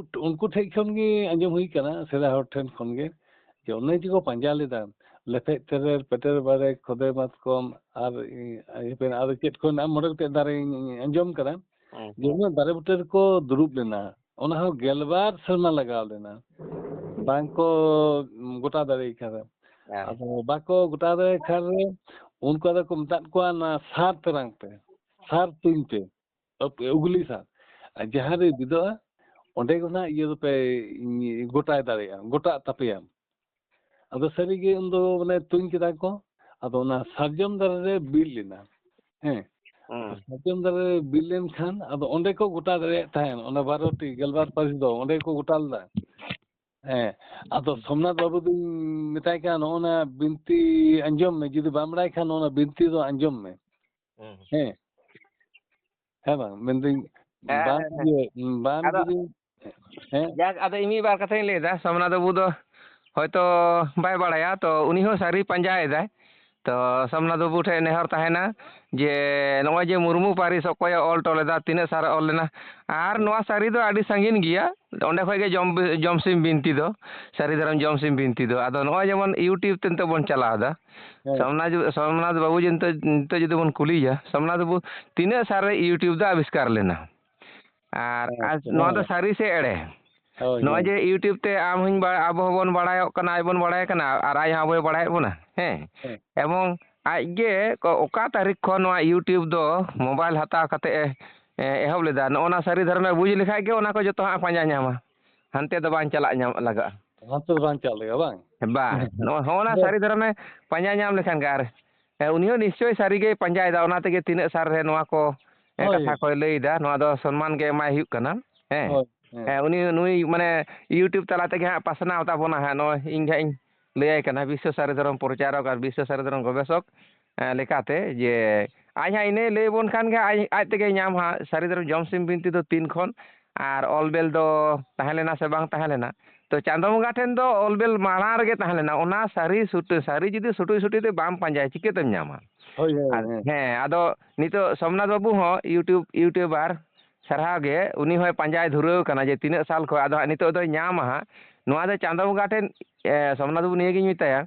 ᱩᱱᱠᱩ ᱴᱷᱮᱡ ᱠᱷᱚᱱ ᱜᱮ ᱟᱸᱡᱚᱢ ᱦᱩᱭ ᱠᱟᱱᱟ, ᱥᱮᱫᱟᱭ ᱦᱚᱲ ᱴᱷᱮᱱ ᱠᱷᱚᱱ ᱜᱮ, ᱡᱮ ᱚᱱᱮ ᱡᱮᱠᱚ ᱯᱟᱸᱡᱟ ᱞᱮᱫᱟ, ᱞᱮᱯᱷᱮᱡ ᱛᱮᱨᱮᱞ, ᱯᱮᱴᱮᱨ ᱵᱟᱲᱮ, ᱠᱷᱚᱫᱮ ᱢᱟᱛᱠᱚᱢ, ᱟᱨ ᱤ-, ᱟᱨ ᱪᱮᱫ ᱠᱚ ᱦᱮᱱᱟᱜᱼᱟ, ᱢᱚᱬᱮ ᱜᱚᱴᱮᱡ ᱫᱟᱨᱮᱧ ᱟᱸᱡᱚᱢ ᱠᱟᱫᱟ, ᱦᱩᱸ, ᱡᱮ ᱩᱱᱟᱹᱜ ᱫᱟᱨᱮ ᱵᱩᱴᱟᱹ ᱨᱮᱠᱚ ᱫᱩᱲᱩᱵ ᱞᱮᱱᱟ᱾ ᱚᱱᱟ ᱦᱚᱸ ᱜᱮᱞᱵᱟᱨ ᱥᱮᱨᱢᱟ ᱞᱟᱜᱟᱣ ᱞᱮᱱᱟ, ᱵᱟᱝ ᱠᱚ ᱜᱚᱴᱟ ᱫᱟᱲᱮᱭᱟᱜ ᱠᱟᱱᱟ᱾ ᱦᱮᱸ᱾ ᱟᱫᱚ ᱵᱟᱠᱚ ᱜᱚᱴᱟ ᱫᱟᱲᱮᱭᱟᱜ ᱠᱷᱟᱱ ᱨᱮ, ᱩᱱᱠᱩ ᱟᱫᱚ ᱠᱚ ᱢᱮᱛᱟᱫ ᱠᱚᱣᱟ, "ᱚᱱᱟ ᱥᱟᱨ ᱛᱮᱨᱟᱝ ᱯᱮ, ᱥᱟᱨ ᱛᱩᱧ ᱯᱮ, ᱩᱜᱽ-, ᱩᱜᱽᱞᱤ ᱥᱟᱨ, ᱟᱨ ᱡᱟᱦᱟᱸ ᱨᱮ ᱵᱤᱫᱚᱜᱼᱟ, ᱚᱸᱰᱮ ᱠᱷᱚᱱᱟᱜ ᱤᱭᱟᱹ ᱫᱚᱯᱮ ᱜᱚᱴᱟᱭ ᱫᱟᱲᱮᱭᱟᱜᱼᱟ, ᱜᱚᱴᱟᱜ ᱛᱟᱯᱮᱭᱟ᱾" ᱟᱫᱚ ᱥᱟᱹᱨᱤᱜᱮ ᱩᱱᱫᱚ ᱢᱟᱱᱮ ᱛᱩᱧ ᱠᱮᱫᱟ ᱠᱚ, ᱟᱫᱚ ᱚᱱᱟ ᱥᱟᱨᱡᱚᱢ ᱫᱟᱨᱮ ᱨᱮ ᱵᱤᱫ ᱞᱮᱱᱟ᱾ ᱦᱮᱸ, ᱦᱩᱸ᱾ ᱥᱟᱨᱡᱚᱢ ᱫᱟᱨᱮ ᱨᱮ ᱵᱤᱫ ᱞᱮᱱᱠᱷᱟᱱ ᱟᱫᱚ ᱚᱸᱰᱮ ᱠᱚ ᱜᱚᱴᱟ ᱫᱟᱲᱮᱭᱟᱜ ᱛᱟᱦᱮᱸᱱ, ᱚᱱᱟ ᱵᱟᱨᱚᱴᱤ ᱜᱮᱞᱵᱟᱨ ᱯᱟᱹᱨᱤᱥ ᱫᱚ ᱚᱸᱰᱮ ᱠᱚ ᱜᱚᱴᱟ ᱞᱮᱫᱟ᱾ ᱦᱮᱸ, ᱟᱫᱚ ᱥᱳᱢᱱᱟᱛᱷ ᱵᱟᱹᱵᱩ ᱫᱚᱧ ᱢᱮᱛᱟᱭ ᱠᱟᱱᱟ, "ᱱᱚᱜᱼᱚ ᱱᱟ ᱵᱤᱱᱛᱤ ᱟᱸᱡᱚᱢ ᱢᱮ, ᱡᱩᱫᱤ ᱵᱟᱢ ᱵᱟᱲᱟᱭ ᱠᱷᱟᱱ ᱱᱚᱜᱼᱚ ᱱᱟ ᱵᱤᱱᱛᱤ ᱫᱚ ᱟᱸᱡᱚᱢ ᱢᱮ᱾" ᱦᱩᱸ᱾ ᱦᱮᱸ, ᱦᱮᱸ ᱵᱟᱝ, ᱢᱮᱱᱫᱟᱹᱧ ᱦᱮᱸ, ᱵᱟᱝ ᱦᱮᱸ, ᱦᱮᱸ᱾ ᱤᱭᱟᱹ, ᱵᱟᱝ ᱟᱫᱚ ᱡᱩᱫᱤ, ᱦᱮᱸ, ᱡᱟᱠ, ᱟᱫᱚ ᱤᱧ ᱢᱤᱫ ᱵᱟᱨ ᱠᱟᱛᱷᱟᱧ ᱞᱟᱹᱭᱫᱟ᱾ ᱥᱳᱢᱱᱟᱛᱷ ᱵᱟᱹᱵᱩ ᱫᱚ ᱦᱚᱭᱛᱚ ᱵᱟᱭ ᱵᱟᱲᱟᱭᱟ, ᱛᱚ ᱩᱱᱤ ᱦᱚᱸ ᱥᱟᱹᱨᱤ ᱯᱟᱸᱡᱟᱭᱮᱫᱟᱭ᱾ ᱛᱚ ᱥᱳᱢᱱᱟᱛᱷ ᱵᱟᱹᱵᱩ ᱴᱷᱮᱱ ᱱᱮᱦᱚᱨ ᱛᱟᱦᱮᱱᱟ ᱡᱮ ᱱᱚᱜᱼᱚᱭ ᱡᱮ ᱢᱩᱨᱢᱩ ᱯᱟᱹᱨᱤᱥ ᱚᱠᱚᱭᱮ ᱚᱞ ᱦᱚᱴᱚ ᱞᱮᱫᱟ, ᱛᱤᱱᱟᱹᱜ ᱥᱟᱨᱮ ᱚᱞ ᱞᱮᱱᱟ, ᱟᱨ ᱱᱚᱣᱟ ᱥᱟᱹᱨᱤ ᱫᱚ ᱟᱹᱰᱤ ᱥᱟᱺᱜᱤᱧ ᱜᱮᱭᱟ᱾ ᱚᱸᱰᱮ ᱠᱷᱚᱡ ᱜᱮ ᱡᱚᱢ, ᱡᱚᱢᱥᱤᱢ ᱵᱤᱱᱛᱤ ᱫᱚ, ᱥᱟᱹᱨᱤ ᱫᱷᱚᱨᱚᱢ ᱡᱚᱢᱥᱤᱢ ᱵᱤᱱᱛᱤ ᱫᱚ᱾ ᱟᱫᱚ ᱱᱚᱜᱼᱚᱭ ᱡᱮᱢᱚᱱ YouTube ᱛᱮ ᱱᱤᱛᱚᱜ ᱵᱚᱱ ᱪᱟᱞᱟᱣ ᱮᱫᱟ, ᱦᱮᱸ᱾ ᱥᱳᱢᱱᱟᱛᱷ, ᱥᱳᱢᱱᱟᱛᱷ ᱵᱟᱹᱵᱩ ᱡᱮ ᱱᱤᱛᱚᱜ, ᱱᱤᱛᱚᱜ ᱡᱩᱫᱤ ᱵᱚᱱ ᱠᱩᱞᱤᱭᱮᱭᱟ, ᱥᱳᱢᱱᱟᱛᱷ ᱵᱟᱹᱵᱩ, ᱛᱤᱱᱟᱹᱜ ᱥᱟᱞ ᱨᱮ YouTube ᱫᱚ ᱟᱵᱤᱥᱠᱟᱨ ᱞᱮᱱᱟ? ᱟᱨ, ᱦᱮᱸ, ᱟᱨ ᱦᱮᱸ, ᱱᱚᱣᱟ ᱫᱚ ᱦᱮᱸ᱾ ᱥᱟᱹᱨᱤ ᱥᱮ ᱮᱲᱮ? ᱦᱳᱭ, ᱱᱚᱜᱼᱚᱭ ᱦᱳᱭ᱾ ᱡᱮ YouTube ᱛᱮ ᱟᱢ ᱦᱚᱸᱧ ᱵᱟ-, ᱟᱵᱚ ᱦᱚᱸᱵᱚᱱ ᱵᱟᱲᱟᱭᱚᱜ ᱠᱟᱱᱟ, ᱟᱡ ᱵᱚᱱ ᱵᱟᱲᱟᱭ ᱠᱟᱱᱟ, ᱟᱨ ᱟᱡ ᱦᱚᱸ ᱟᱵᱚᱭ ᱵᱟᱲᱟᱭᱮᱫ ᱵᱚᱱᱟ, ᱦᱮᱸ? ᱦᱮᱸ᱾ ᱮᱵᱚᱝ ᱟᱡ ᱜᱮ ᱠᱚ-, ᱚᱠᱟ ᱛᱟᱹᱨᱤᱠᱷ ᱠᱷᱚᱱ ᱱᱚᱣᱟ YouTube ᱫᱚ mobile ᱦᱟᱛᱟᱣ ᱠᱟᱛᱮ ᱮ ᱮ, ᱮᱦᱚᱵ ᱞᱮᱫᱟ, ᱱᱚᱜᱼᱚ ᱱᱟ ᱥᱟᱹᱨᱤ ᱫᱷᱚᱨᱚᱢᱮ ᱵᱩᱡᱽ ᱞᱮᱠᱷᱟᱡ ᱜᱮ ᱚᱱᱟ ᱠᱚ ᱡᱚᱛᱚ ᱦᱟᱸᱜ ᱯᱟᱸᱡᱟ ᱧᱟᱢᱟ, ᱦᱟᱱᱛᱮ ᱫᱚ ᱵᱟᱝ ᱪᱟᱞᱟᱜ ᱧᱟᱢ ᱞᱟᱜᱟᱜᱼᱟ᱾ ᱦᱟᱱᱛᱮ ᱫᱚ ᱵᱟᱝ ᱪᱟᱞᱟᱜ ᱞᱟᱜᱟᱜᱼᱟ, ᱵᱟᱝ? ᱵᱟᱝ, ᱱᱚᱜᱼᱚ, ᱱᱚᱜᱼᱚ ᱱᱟ ᱦᱮᱸ᱾ ᱥᱟᱹᱨᱤ ᱫᱷᱚᱨᱚᱢᱮ ᱯᱟᱸᱡᱟ ᱧᱟᱢ ᱞᱮᱠᱷᱟᱱ ᱜᱮ, ᱟᱨ, ᱮ, ᱩᱱᱤ ᱦᱚᱸ ᱱᱤᱥᱪᱳᱭ ᱥᱟᱹᱨᱤ ᱜᱮᱭ ᱯᱟᱸᱡᱟᱭᱮᱫᱟ, ᱚᱱᱟ ᱛᱮᱜᱮ ᱛᱤᱱᱟᱹᱜ ᱥᱟᱞ ᱨᱮ ᱱᱚᱣᱟ ᱠᱚ, ᱮ, ᱦᱳᱭ᱾ ᱠᱟᱛᱷᱟ ᱠᱚᱭ ᱞᱟᱹᱭᱮᱫᱟ, ᱱᱚᱣᱟ ᱫᱚ ᱥᱚᱱᱢᱟᱱ ᱜᱮ ᱮᱢᱟᱭ ᱦᱩᱭᱩᱜ ᱠᱟᱱᱟ᱾ ᱦᱮᱸ᱾ ᱦᱳᱭ, ᱦᱮᱸ᱾ ᱦᱮᱸ, ᱩᱱᱤ, ᱱᱩᱭ, ᱢᱟᱱᱮ, YouTube ᱛᱟᱞᱟ ᱛᱮᱜᱮ ᱦᱟᱸᱜ ᱯᱟᱥᱱᱟᱣ ᱛᱟᱵᱚᱱᱟ ᱦᱟᱸᱜ, ᱱᱚᱜᱼᱚᱭ ᱤᱧ ᱦᱟᱸᱜ ᱤᱧ ᱞᱟᱹᱭᱟᱭ ᱠᱟᱱᱟ, ᱵᱤᱥᱥᱚ ᱥᱟᱹᱨᱤ ᱫᱷᱚᱨᱚᱢ ᱯᱨᱚᱪᱟᱨᱚᱠ ᱟᱨ ᱵᱤᱥᱥᱚ ᱥᱟᱹᱨᱤ ᱫᱷᱚᱨᱚᱢ ᱜᱚᱵᱮᱥᱚᱠ, ᱮ, ᱞᱮᱠᱟᱛᱮ, ᱡᱮ ᱟᱡ ᱦᱟᱸᱜ ᱤᱱᱟᱹᱭ ᱞᱟᱹᱭ ᱟᱵᱚᱱ ᱠᱷᱟᱱ ᱜᱮ ᱟᱡ, ᱟᱡ ᱛᱮᱜᱮᱭ ᱧᱟᱢ ᱦᱟᱸᱜ, ᱥᱟᱹᱨᱤ ᱫᱷᱚᱨᱚᱢ ᱡᱚᱢ ᱥᱤᱢ ᱵᱤᱱᱛᱤ ᱫᱚ ᱛᱤᱱ ᱠᱷᱚᱱ ᱟᱨ ᱚᱞ ᱵᱮᱞ ᱫᱚ ᱛᱟᱦᱮᱸ ᱞᱮᱱᱟ ᱥᱮ ᱵᱟᱝ ᱛᱟᱦᱮᱸ ᱞᱮᱱᱟ᱾ ᱛᱚ, ᱪᱟᱸᱫᱚ ᱵᱚᱸᱜᱟ ᱴᱷᱮᱱ ᱫᱚ ᱚᱞ ᱵᱮᱞ ᱢᱟᱲᱟᱝ ᱨᱮᱜᱮ ᱛᱟᱦᱮᱸ ᱞᱮᱱᱟ, ᱚᱱᱟ ᱥᱟᱹᱨᱤ ᱥᱩᱴ-, ᱥᱟᱹᱨᱤ ᱡᱩᱫᱤ ᱥᱩᱴᱩᱡ ᱥᱩᱴᱩᱡ ᱛᱮ ᱵᱟᱢ ᱯᱟᱸᱡᱟᱭᱟ, ᱪᱤᱠᱟᱹᱛᱮᱢ ᱧᱟᱢᱟ? ᱦᱳᱭ, ᱦᱳᱭ, ᱟᱨ, ᱦᱮᱸ᱾ ᱦᱮᱸ, ᱟᱫᱚ ᱱᱤᱛᱚᱜ ᱥᱳᱢᱱᱟᱛᱷ ᱵᱟᱹᱵᱩ ᱦᱚᱸ YouTube, YouTuber ᱥᱟᱨᱦᱟᱣ ᱜᱮ, ᱩᱱᱤ ᱦᱚᱸᱭ ᱯᱟᱸᱡᱟᱭ ᱫᱷᱩᱨᱟᱹᱣ ᱠᱟᱱᱟ ᱡᱮ ᱛᱤᱱᱟᱹᱜ ᱥᱟᱞ ᱠᱷᱚᱱ, ᱟᱫᱚ ᱦᱟᱸᱜ ᱱᱤᱛᱚᱜ ᱫᱚᱭ ᱧᱟᱢᱟ ᱦᱟᱸᱜ᱾ ᱱᱚᱣᱟ ᱫᱚ ᱪᱟᱸᱫᱚ ᱵᱚᱸᱜᱟ ᱴᱷᱮᱱ, ᱮ, ᱥᱳᱢᱱᱟᱛᱷ ᱵᱟᱹᱵᱩ ᱱᱤᱭᱟᱹ ᱜᱤᱧ ᱢᱮᱛᱟᱭᱟ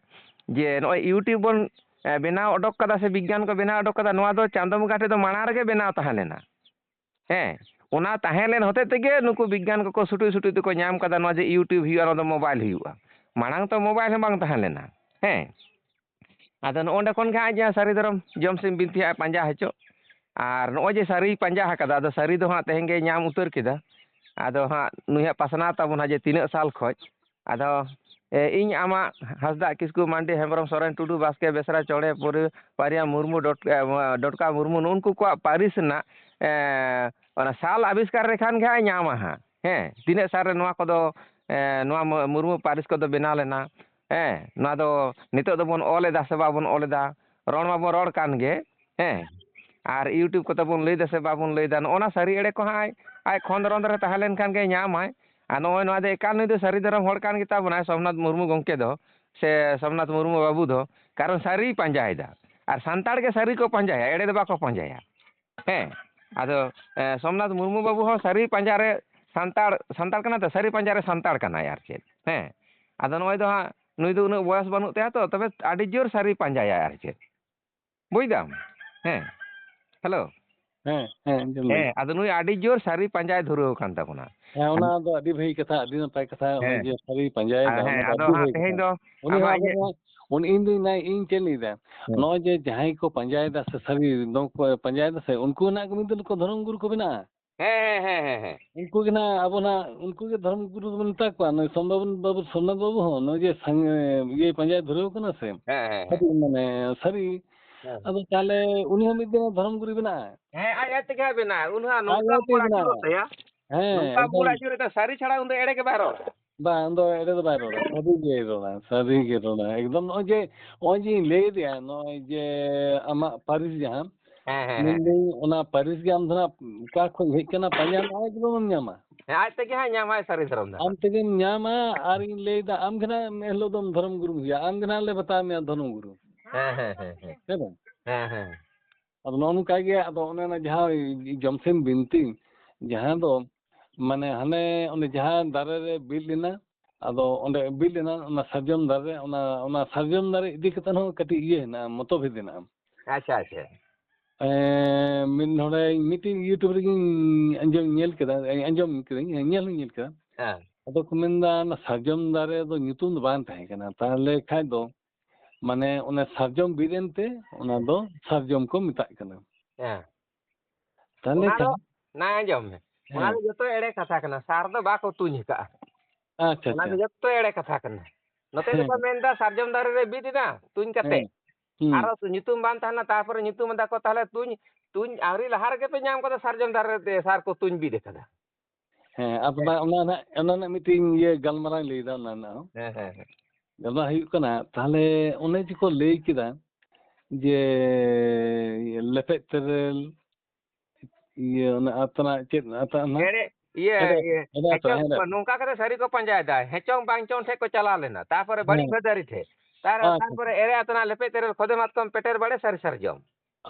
ᱡᱮ ᱱᱚᱜᱼᱚᱭ YouTube ᱵᱚᱱ, ᱮ, ᱵᱮᱱᱟᱣ ᱚᱰᱚᱠ ᱠᱟᱫᱟ ᱥᱮ ᱵᱤᱜᱽᱜᱟᱱ ᱠᱚ ᱵᱮᱱᱟᱣ ᱚᱰᱚᱠ ᱠᱟᱫᱟ, ᱱᱚᱣᱟ ᱫᱚ ᱪᱟᱸᱫᱚ ᱵᱚᱸᱜᱟ ᱴᱷᱮᱱ ᱫᱚ ᱢᱟᱲᱟᱝ ᱨᱮᱜᱮ ᱵᱮᱱᱟᱣ ᱛᱟᱦᱮᱸ ᱞᱮᱱᱟ᱾ ᱦᱮᱸ, ᱚᱱᱟ ᱛᱟᱦᱮᱸ ᱞᱮᱱ ᱦᱚᱛᱮᱡ ᱛᱮᱜᱮ ᱱᱩᱠᱩ ᱵᱤᱜᱽᱜᱟᱱ ᱠᱚᱠᱚ ᱥᱩᱴᱩᱡ ᱥᱩᱴᱩᱡ ᱛᱮᱠᱚ ᱧᱟᱢ ᱠᱟᱫᱟ ᱱᱚᱣᱟ ᱡᱮ YouTube ᱦᱩᱭᱩᱜᱼᱟ, ᱱᱚᱣᱟ ᱫᱚ mobile ᱦᱩᱭᱩᱜᱼᱟ᱾ ᱢᱟᱲᱟᱝ ᱛᱚ mobile ᱦᱚᱸ ᱵᱟᱝ ᱛᱟᱦᱮᱸ ᱞᱮᱱᱟ᱾ ᱦᱮᱸ, ᱟᱫᱚ ᱱᱚᱜᱼᱚ ᱱᱚᱸᱰᱮ ᱠᱷᱚᱱ ᱜᱮ ᱦᱟᱸᱜ ᱡᱟᱦᱟᱸ ᱥᱟᱹᱨᱤ ᱫᱷᱚᱨᱚᱢ ᱡᱚᱢ ᱥᱤᱢ ᱵᱤᱱᱛᱤ ᱦᱟᱸᱜ ᱯᱟᱸᱡᱟ ᱦᱚᱪᱚ᱾ ᱟᱨ ᱱᱚᱜᱼᱚᱭ ᱡᱮ ᱥᱟᱹᱨᱤᱭ ᱯᱟᱸᱡᱟ ᱟᱠᱟᱫᱟ, ᱟᱫᱚ ᱥᱟᱹᱨᱤ ᱫᱚ ᱦᱟᱸᱜ ᱛᱮᱦᱮᱧ ᱜᱮᱭ ᱧᱟᱢ ᱩᱛᱟᱹᱨ ᱠᱮᱫᱟ᱾ ᱟᱫᱚ ᱦᱟᱸᱜ ᱱᱩᱭ ᱦᱟᱸᱜ ᱯᱟᱥᱱᱟᱣ ᱛᱟᱵᱚᱱ ᱦᱟᱸᱜ ᱡᱮ ᱛᱤᱱᱟᱹᱜ ᱥᱟᱞ ᱠᱷᱚᱡ᱾ ᱟᱫᱚ, ᱮ, ᱤᱧ ᱟᱢᱟᱜ ᱦᱟᱸᱥᱫᱟᱜ, ᱠᱤᱥᱠᱩ, ᱢᱟᱱᱰᱤ, ᱦᱮᱢᱵᱨᱚᱢ, ᱥᱚᱨᱮᱱ, ᱴᱩᱰᱩ, ᱵᱟᱥᱠᱮ, ᱵᱮᱥᱨᱟ, ᱪᱚᱬᱮ, ᱯᱩᱨᱤ, ᱯᱟᱨᱤᱭᱟ, ᱢᱩᱨᱢᱩ, ᱰᱚᱴ-, ᱮ, ᱰᱚᱴᱠᱟ, ᱢᱩᱨᱢᱩ, ᱱᱩᱜᱼᱩ ᱱᱩᱠᱩ ᱠᱚᱣᱟᱜ ᱯᱟᱹᱨᱤᱥ ᱨᱮᱱᱟᱜ, ᱮ, ᱚᱱᱟ ᱥᱟᱞ ᱟᱵᱤᱥᱠᱟᱨ ᱞᱮᱠᱷᱟᱱ ᱜᱮ ᱦᱟᱸᱜ ᱧᱟᱢᱟ ᱦᱟᱸᱜ᱾ ᱦᱮᱸ, ᱛᱤᱱᱟᱹᱜ ᱥᱟᱞ ᱨᱮ ᱱᱚᱣᱟ ᱠᱚᱫᱚ, ᱮ, ᱱᱚᱣᱟ ᱢᱩ-, ᱢᱩᱨᱢᱩ ᱯᱟᱹᱨᱤᱥ ᱠᱚᱫᱚ ᱵᱮᱱᱟᱣ ᱞᱮᱱᱟ? ᱦᱮᱸ, ᱱᱚᱣᱟ ᱫᱚ ᱱᱤᱛᱚᱜ ᱫᱚᱵᱚᱱ ᱚᱞ ᱮᱫᱟ ᱥᱮ ᱵᱟᱵᱚᱱ ᱚᱞ ᱮᱫᱟ? ᱨᱚᱲ ᱢᱟᱵᱚᱱ ᱨᱚᱲ ᱠᱟᱱ ᱜᱮ, ᱦᱮᱸ᱾ ᱟᱨ YouTube ᱠᱚᱛᱮ ᱵᱚᱱ ᱞᱟᱹᱭ ᱫᱟ ᱥᱮ ᱵᱟᱵᱚᱱ ᱞᱟᱹᱭ ᱫᱟ? ᱱᱚᱜᱼᱚ ᱱᱟ ᱥᱟᱹᱨᱤ ᱮᱲᱮ ᱠᱚ ᱦᱟᱸᱜ ᱟᱡ, ᱟᱡ ᱠᱷᱚᱸᱫᱽᱨᱚᱸᱫᱽ ᱨᱮ ᱛᱟᱦᱮᱸ ᱞᱮᱱᱠᱷᱟᱱ ᱜᱮ ᱧᱟᱢᱟᱭ᱾ ᱟᱨ ᱱᱚᱜᱼᱚᱭ ᱱᱚᱣᱟ ᱫᱚ ᱮᱠᱟᱞ ᱱᱩᱭ ᱫᱚ ᱥᱟᱹᱨᱤ ᱫᱷᱚᱨᱚᱢ ᱦᱚᱲ ᱠᱟᱱ ᱜᱮᱛᱟ ᱵᱚᱱᱟᱭ, ᱥᱳᱢᱱᱟᱛᱷ ᱢᱩᱨᱢᱩ ᱜᱚᱢᱠᱮ ᱫᱚ, ᱥᱮ ᱥᱳᱢᱱᱟᱛᱷ ᱢᱩᱨᱢᱩ ᱵᱟᱹᱵᱩ ᱫᱚ, ᱠᱟᱨᱚᱱ ᱥᱟᱹᱨᱤᱭ ᱯᱟᱸᱡᱟᱭᱮᱫᱟ᱾ ᱟᱨ ᱥᱟᱱᱛᱟᱲ ᱜᱮ ᱥᱟᱹᱨᱤ ᱠᱚ ᱯᱟᱸᱡᱟᱭᱟ, ᱮᱲᱮ ᱫᱚ ᱵᱟᱠᱚ ᱯᱟᱸᱡᱟᱭᱟ᱾ ᱦᱮᱸ, ᱟᱫᱚ, ᱮ, ᱥᱳᱢᱱᱟᱛᱷ ᱢᱩᱨᱢᱩ ᱵᱟᱹᱵᱩ ᱦᱚᱸ ᱥᱟᱹᱨᱤ ᱯᱟᱸᱡᱟ ᱨᱮ ᱥᱟᱱᱛᱟᱲ, ᱥᱟᱱᱛᱟᱲ ᱠᱟᱱᱟᱭ ᱛᱚ, ᱥᱟᱹᱨᱤ ᱯᱟᱸᱡᱟ ᱨᱮ ᱥᱟᱱᱛᱟᱲ ᱠᱟᱱᱟᱭ ᱟᱨ ᱪᱮᱫ᱾ ᱦᱮᱸ, ᱟᱫᱚ ᱱᱚᱜᱼᱚᱭ ᱫᱚ ᱦᱟᱸᱜ ᱱᱩᱭ ᱫᱚ ᱩᱱᱟᱹᱜ ᱵᱚᱭᱚᱥ ᱵᱟᱹᱱᱩᱜ ᱛᱟᱭᱟ ᱛᱚ, ᱛᱚᱵᱮ ᱟᱹᱰᱤ ᱡᱳᱨ ᱥᱟᱹᱨᱤ ᱯᱟᱸᱡᱟᱭᱟᱭ ᱟᱨ ᱪᱮᱫ᱾ ᱵᱩᱡᱽ ᱫᱟᱢ? ᱦᱮᱸ, ᱦᱮᱞᱳ᱾ ᱦᱮᱸ, ᱦᱮᱸ, ᱟᱸᱡᱚᱢ ᱫᱟᱹᱧ᱾ ᱦᱮᱸ, ᱟᱫᱚ ᱱᱩᱭ ᱟᱹᱰᱤ ᱡᱳᱨ ᱥᱟᱹᱨᱤ ᱯᱟᱸᱡᱟᱭ ᱫᱷᱩᱨᱟᱹᱣ ᱟᱠᱟᱱ ᱛᱟᱵᱚᱱᱟ᱾ ᱦᱮᱸ, ᱚᱱᱟ ᱫᱚ ᱟᱹᱰᱤ ᱵᱷᱟᱹᱜᱤ ᱠᱟᱛᱷᱟ, ᱟᱹᱰᱤ ᱱᱟᱯᱟᱭ ᱠᱟᱛᱷᱟ, ᱚᱱᱮ ᱦᱮᱸ᱾ ᱡᱮ ᱥᱟᱹᱨᱤ ᱯᱟᱸᱡᱟᱭᱮᱫᱟ, ᱟᱨ ᱦᱮᱸ, ᱚᱱᱟ ᱫᱚ ᱟᱫᱚ ᱟᱹᱰᱤ ᱦᱟᱸᱜ ᱵᱷᱟᱹᱜᱤ ᱛᱮᱦᱮᱧ ᱠᱟᱛᱷᱟ᱾ ᱫᱚ ᱩᱱᱤ ᱦᱚᱸ ᱟᱢᱟᱜ ᱟᱵᱚ ᱤᱭᱟᱹ ᱱᱚᱣᱟ, ᱩᱱ ᱤᱧ ᱫᱚ ᱱᱟᱭ ᱤᱧ ᱪᱮᱫ ᱞᱟᱹᱭᱫᱟ? ᱦᱮᱸ᱾ ᱱᱚᱜᱼᱚᱭ ᱡᱮ ᱡᱟᱦᱟᱸᱭ ᱠᱚ ᱯᱟᱸᱡᱟᱭᱮᱫᱟ ᱥᱮ ᱥᱟᱹᱨᱤ ᱫᱚ ᱠᱚ ᱯᱟᱸᱡᱟᱭᱮᱫᱟ ᱥᱮ, ᱩᱱᱠᱩ ᱱᱟᱜ ᱠᱚ ᱢᱤᱫ ᱫᱚ ᱠᱚ ᱫᱷᱚᱨᱚᱢ ᱜᱩᱨᱩ ᱠᱚ ᱵᱮᱱᱟᱜᱼᱟ᱾ ᱦᱮᱸ, ᱦᱮᱸ, ᱦᱮᱸ, ᱦᱮᱸ, ᱦᱮᱸ᱾ ᱩᱱᱠᱩ ᱜᱮ ᱱᱟᱜ ᱟᱵᱚ ᱱᱟᱜ ᱩᱱᱠᱩ ᱜᱮ ᱫᱷᱚᱨᱚᱢ ᱜᱩᱨᱩ ᱫᱚᱵᱚᱱ ᱢᱮᱛᱟ ᱠᱚᱣᱟ᱾ ᱱᱩᱭ ᱥᱳᱢᱱᱟᱛᱷ ᱵᱟᱵᱩ, ᱵᱟᱵᱩ ᱥᱳᱢᱱᱟᱛᱷ ᱵᱟᱵᱩ ᱦᱚᱸ ᱱᱩᱭ ᱡᱮ ᱥᱟᱝ-, ᱤᱭᱟᱹᱭ ᱯᱟᱸᱡᱟᱭ ᱫᱷᱩᱨᱟᱹᱣ ᱠᱟᱱᱟ ᱥᱮ, ᱦᱮᱸ, ᱦᱮᱸ, ᱦᱮᱸ᱾ ᱥᱟᱹᱨᱤ ᱢᱟᱱᱮ ᱥᱟᱹᱨᱤ᱾ ᱦᱮᱸ᱾ ᱟᱫᱚ ᱛᱟᱦᱞᱮ ᱩᱱᱤ ᱦᱚᱸ ᱢᱤᱫ ᱫᱤᱱ ᱫᱷᱚᱨᱚᱢ ᱜᱩᱨᱩ ᱵᱮᱱᱟᱜᱼᱟ᱾ ᱦᱮᱸ, ᱟᱡ ᱟᱡ ᱛᱮᱜᱮ ᱦᱟᱸᱜ ᱵᱮᱱᱟᱜᱼᱟ᱾ ᱩᱱ ᱦᱚᱸ ᱟᱡ ᱱᱚᱝᱠᱟ ᱟᱡ ᱛᱮᱜᱮ ᱢᱩᱲ ᱵᱮᱱᱟᱜᱼᱟ᱾ ᱟᱹᱪᱩᱨᱚᱜ ᱛᱟᱭᱟ᱾ ᱦᱮᱸ, ᱱᱚᱝᱠᱟ ᱢᱩᱲ ᱮᱠᱫᱚᱢ᱾ ᱟᱹᱪᱩᱨᱚᱜ ᱛᱟᱭᱟ, ᱥᱟᱹᱨᱤ ᱪᱷᱟᱲᱟ ᱩᱱ ᱫᱚ ᱮᱲᱮ ᱜᱮ ᱵᱟᱭ ᱨᱚᱲᱟ᱾ ᱵᱟᱝ, ᱩᱱ ᱫᱚ ᱮᱲᱮ ᱫᱚ ᱵᱟᱭ ᱨᱚᱲᱟ, ᱥᱟᱹᱨᱤ ᱜᱮ ᱨᱚᱲᱟ, ᱥᱟᱹᱨᱤ ᱜᱮ ᱨᱚᱲᱟ᱾ ᱮᱠᱫᱚᱢ ᱱᱚᱜᱼᱚᱭ ᱡᱮ, ᱱᱚᱜᱼᱚᱭ ᱡᱮᱧ ᱞᱟᱹᱭ ᱟᱫᱮᱭᱟ, ᱱᱚᱜᱼᱚᱭ ᱡᱮ ᱟᱢᱟᱜ ᱯᱟᱹᱨᱤᱥ ᱡᱟᱦᱟᱸ, ᱦᱮᱸ, ᱦᱮᱸ, ᱦᱮᱸ᱾ ᱢᱮᱱᱫᱟᱹᱧ ᱚᱱᱟ ᱯᱟᱹᱨᱤᱥ ᱜᱮ ᱟᱢ ᱫᱚ ᱱᱟᱜ ᱚᱠᱟ ᱠᱷᱚᱱ ᱦᱮᱡ ᱠᱟᱱᱟ ᱯᱟᱸᱡᱟ ᱢᱮ, ᱮᱠᱫᱚᱢ ᱮᱢ ᱧᱟᱢᱟ᱾ ᱦᱮᱸ, ᱟᱡ ᱛᱮᱜᱮ ᱦᱟᱸᱜ ᱧᱟᱢᱟᱭ ᱥᱟᱹᱨᱤ ᱫᱷᱚᱨᱚᱢ ᱫᱚ ᱟᱢ ᱦᱟᱸᱜ᱾ ᱛᱮᱜᱮᱢ ᱧᱟᱢᱟ, ᱟᱨᱤᱧ ᱞᱟᱹᱭᱫᱟ ᱟᱢ ᱜᱮ ᱱᱟᱜ ᱮᱱ ᱦᱤᱞᱳᱜ ᱫᱚᱢ ᱫᱷᱚᱨᱚᱢ ᱜᱩᱨᱩᱢ ᱦᱩᱭᱩᱜᱼᱟ, ᱟᱢ ᱜᱮ ᱱᱟᱜ ᱞᱮ ᱵᱟᱛᱟᱣ ᱢᱮᱭᱟ ᱫᱷᱚᱨᱚᱢ ᱜᱩᱨᱩ᱾ ᱦᱮᱸ, ᱦᱮᱸ, ᱦᱮᱸ, ᱦᱮᱸ᱾ ᱦᱮᱸ ᱵᱟᱝ? ᱦᱮᱸ, ᱦᱮᱸ᱾ ᱟᱫᱚ ᱱᱚᱜᱼᱚ ᱱᱚᱝᱠᱟ ᱜᱮ, ᱟᱫᱚ ᱚᱱᱮ ᱚᱱᱟ ᱡᱟᱦᱟᱸ ᱡᱚᱢᱥᱤᱢ ᱵᱤᱱᱛᱤ, ᱡᱟᱦᱟᱸ ᱫᱚ ᱢᱟᱱᱮ ᱦᱟᱱᱮ ᱚᱸᱰᱮ ᱡᱟᱦᱟᱸ ᱫᱟᱨᱮ ᱨᱮ ᱵᱤᱫ ᱞᱮᱱᱟ, ᱟᱫᱚ ᱚᱸᱰᱮ ᱵᱤᱫ ᱞᱮᱱᱟ ᱚᱱᱟ ᱥᱟᱨᱡᱚᱢ ᱫᱟᱨᱮ, ᱚᱱᱟ, ᱚᱱᱟ ᱥᱟᱨᱡᱚᱢ ᱫᱟᱨᱮ ᱤᱫᱤ ᱠᱟᱛᱮ ᱦᱚᱸ ᱠᱟᱹᱴᱤᱡ ᱤᱭᱟᱹ ᱦᱮᱱᱟᱜᱼᱟ, ᱢᱚᱛᱚᱵᱷᱮᱫ ᱦᱮᱱᱟᱜᱼᱟ᱾ ᱟᱪᱪᱷᱟ, ᱟᱪᱪᱷᱟ᱾ ᱮᱸ, ᱢᱤᱫ ᱱᱚᱰᱮ ᱢᱤᱫᱴᱤᱡ YouTube ᱨᱮᱜᱤᱧ ᱟᱸᱡᱚᱢ, ᱧᱮᱞ ᱠᱮᱫᱟ, ᱟᱸᱡᱚᱢ ᱠᱮᱫᱟᱹᱧ, ᱧᱮᱞ ᱦᱚᱸᱧ ᱧᱮᱞ ᱠᱮᱫᱟ᱾ ᱦᱮᱸ᱾ ᱟᱫᱚ ᱠᱚ ᱢᱮᱱᱫᱟ, ᱚᱱᱟ ᱥᱟᱨᱡᱚᱢ ᱫᱟᱨᱮ ᱫᱚ ᱧᱩᱛᱩᱢ ᱫᱚ ᱵᱟᱝ ᱛᱟᱦᱮᱸ ᱠᱟᱱᱟ, ᱛᱟᱦᱞᱮ ᱠᱷᱟᱡ ᱫᱚ ᱢᱟᱱᱮ ᱚᱱᱮ ᱥᱟᱨᱡᱚᱢ ᱵᱤᱨ ᱮᱱᱛᱮ ᱚᱱᱟ ᱫᱚ ᱥᱟᱨᱡᱚᱢ ᱠᱚ ᱢᱮᱛᱟᱜ ᱠᱟᱱᱟ᱾ ᱦᱮᱸ᱾ ᱛᱟᱦᱞᱮ ᱚᱱᱟ ᱫᱚ, ᱠᱷᱟᱱ ᱱᱟ ᱟᱸᱡᱚᱢ ᱢᱮ᱾ ᱚᱱᱟ ᱦᱮᱸ᱾ ᱫᱚ ᱡᱚᱛᱚ ᱮᱲᱮ ᱠᱟᱛᱷᱟ ᱠᱟᱱᱟ, ᱥᱟᱨ ᱫᱚ ᱵᱟᱠᱚ ᱛᱩᱧ ᱟᱠᱟᱫᱼᱟ᱾ ᱟᱪᱪᱷᱟ, ᱚᱱᱟ ᱟᱪᱪᱷᱟ᱾ ᱫᱚ ᱡᱚᱛᱚ ᱮᱲᱮ ᱠᱟᱛᱷᱟ ᱠᱟᱱᱟ᱾ ᱱᱚᱛᱮ ᱦᱮᱸ᱾ ᱫᱚᱠᱚ ᱢᱮᱱᱫᱟ ᱥᱟᱨᱡᱚᱢ ᱫᱟᱨᱮ ᱨᱮ ᱵᱤᱫ ᱮᱱᱟ, ᱛᱩᱧ ᱠᱟᱛᱮ᱾ ᱦᱮᱸ᱾ ᱦᱩᱸ᱾ ᱟᱨᱚ ᱧᱩᱛᱩᱢ ᱵᱟᱝ ᱛᱟᱦᱮᱱᱟ, ᱛᱟᱨᱯᱚᱨᱮ ᱧᱩᱛᱩᱢ ᱮᱫᱟ ᱠᱚ, ᱛᱟᱦᱞᱮ ᱛᱩᱧ, ᱛᱩᱧ ᱟᱹᱣᱨᱤ ᱞᱟᱦᱟ ᱨᱮᱜᱮ ᱯᱮ ᱧᱟᱢ ᱠᱟᱫᱟ ᱥᱟᱨᱡᱚᱢ ᱫᱟᱨᱮ ᱨᱮ ᱥᱟᱨ ᱠᱚ ᱛᱩᱧ ᱵᱤᱫ ᱟᱠᱟᱫᱟ᱾ ᱦᱮᱸ, ᱟᱫᱚ ᱦᱮᱸ᱾ ᱚᱱᱟ ᱨᱮᱱᱟᱜ, ᱚᱱᱟ ᱨᱮᱱᱟᱜ ᱢᱤᱫᱴᱤᱡ ᱤᱭᱟᱹ ᱜᱟᱞᱢᱟᱨᱟᱣ ᱤᱧ ᱞᱟᱹᱭᱫᱟ, ᱚᱱᱟ ᱨᱮᱱᱟᱜ ᱦᱚᱸ᱾ ᱦᱮᱸ, ᱦᱮᱸ, ᱦᱮᱸ᱾ ᱜᱟᱞᱢᱟᱨᱟᱣ ᱦᱩᱭᱩᱜ ᱠᱟᱱᱟ, ᱛᱟᱦᱞᱮ ᱚᱱᱮ ᱡᱮᱠᱚ ᱞᱟᱹᱭ ᱠᱮᱫᱟ ᱡᱮ ᱤᱭᱟᱹ ᱞᱮᱯᱮᱡ ᱛᱮᱨᱮᱞ, ᱤᱭᱟᱹ ᱚᱱᱟ ᱟᱛᱱᱟᱜ ᱪᱮᱫ ᱟᱛᱱᱟᱜ ᱚᱱᱟ? ᱮᱲᱮ, ᱤᱭᱟᱹ, ᱮᱲᱮ, ᱤᱭᱟᱹ, ᱮᱲᱮ ᱟᱛᱱᱟᱜ, ᱦᱮᱸᱪᱚᱝ, ᱦᱮᱸ᱾ ᱱᱚᱝᱠᱟ ᱠᱟᱛᱮ ᱥᱟᱹᱨᱤ ᱠᱚ ᱯᱟᱸᱡᱟᱭᱮᱫᱟ, ᱦᱮᱸᱪᱚᱝ ᱵᱟᱝ ᱪᱚᱝ ᱴᱷᱮᱡ ᱠᱚ ᱪᱟᱞᱟᱣ ᱞᱮᱱᱟ, ᱛᱟᱨᱯᱚᱨᱮ ᱵᱟᱹᱲᱤᱡ ᱦᱮᱸ᱾ ᱵᱷᱟᱹᱫᱟᱹᱨᱤ ᱴᱷᱮᱡ, ᱛᱟᱨ-, ᱟᱪᱪᱷᱟ᱾ ᱛᱟᱨᱯᱚᱨᱮ ᱮᱲᱮ ᱟᱛᱱᱟᱜ ᱞᱮᱯᱮᱡ ᱛᱮᱨᱮᱞ ᱠᱷᱚᱫᱮ ᱢᱟᱛᱠᱚᱢ ᱯᱮᱴᱮᱨ ᱵᱟᱲᱮ ᱥᱟᱹᱨᱤ ᱥᱟᱨᱡᱚᱢ᱾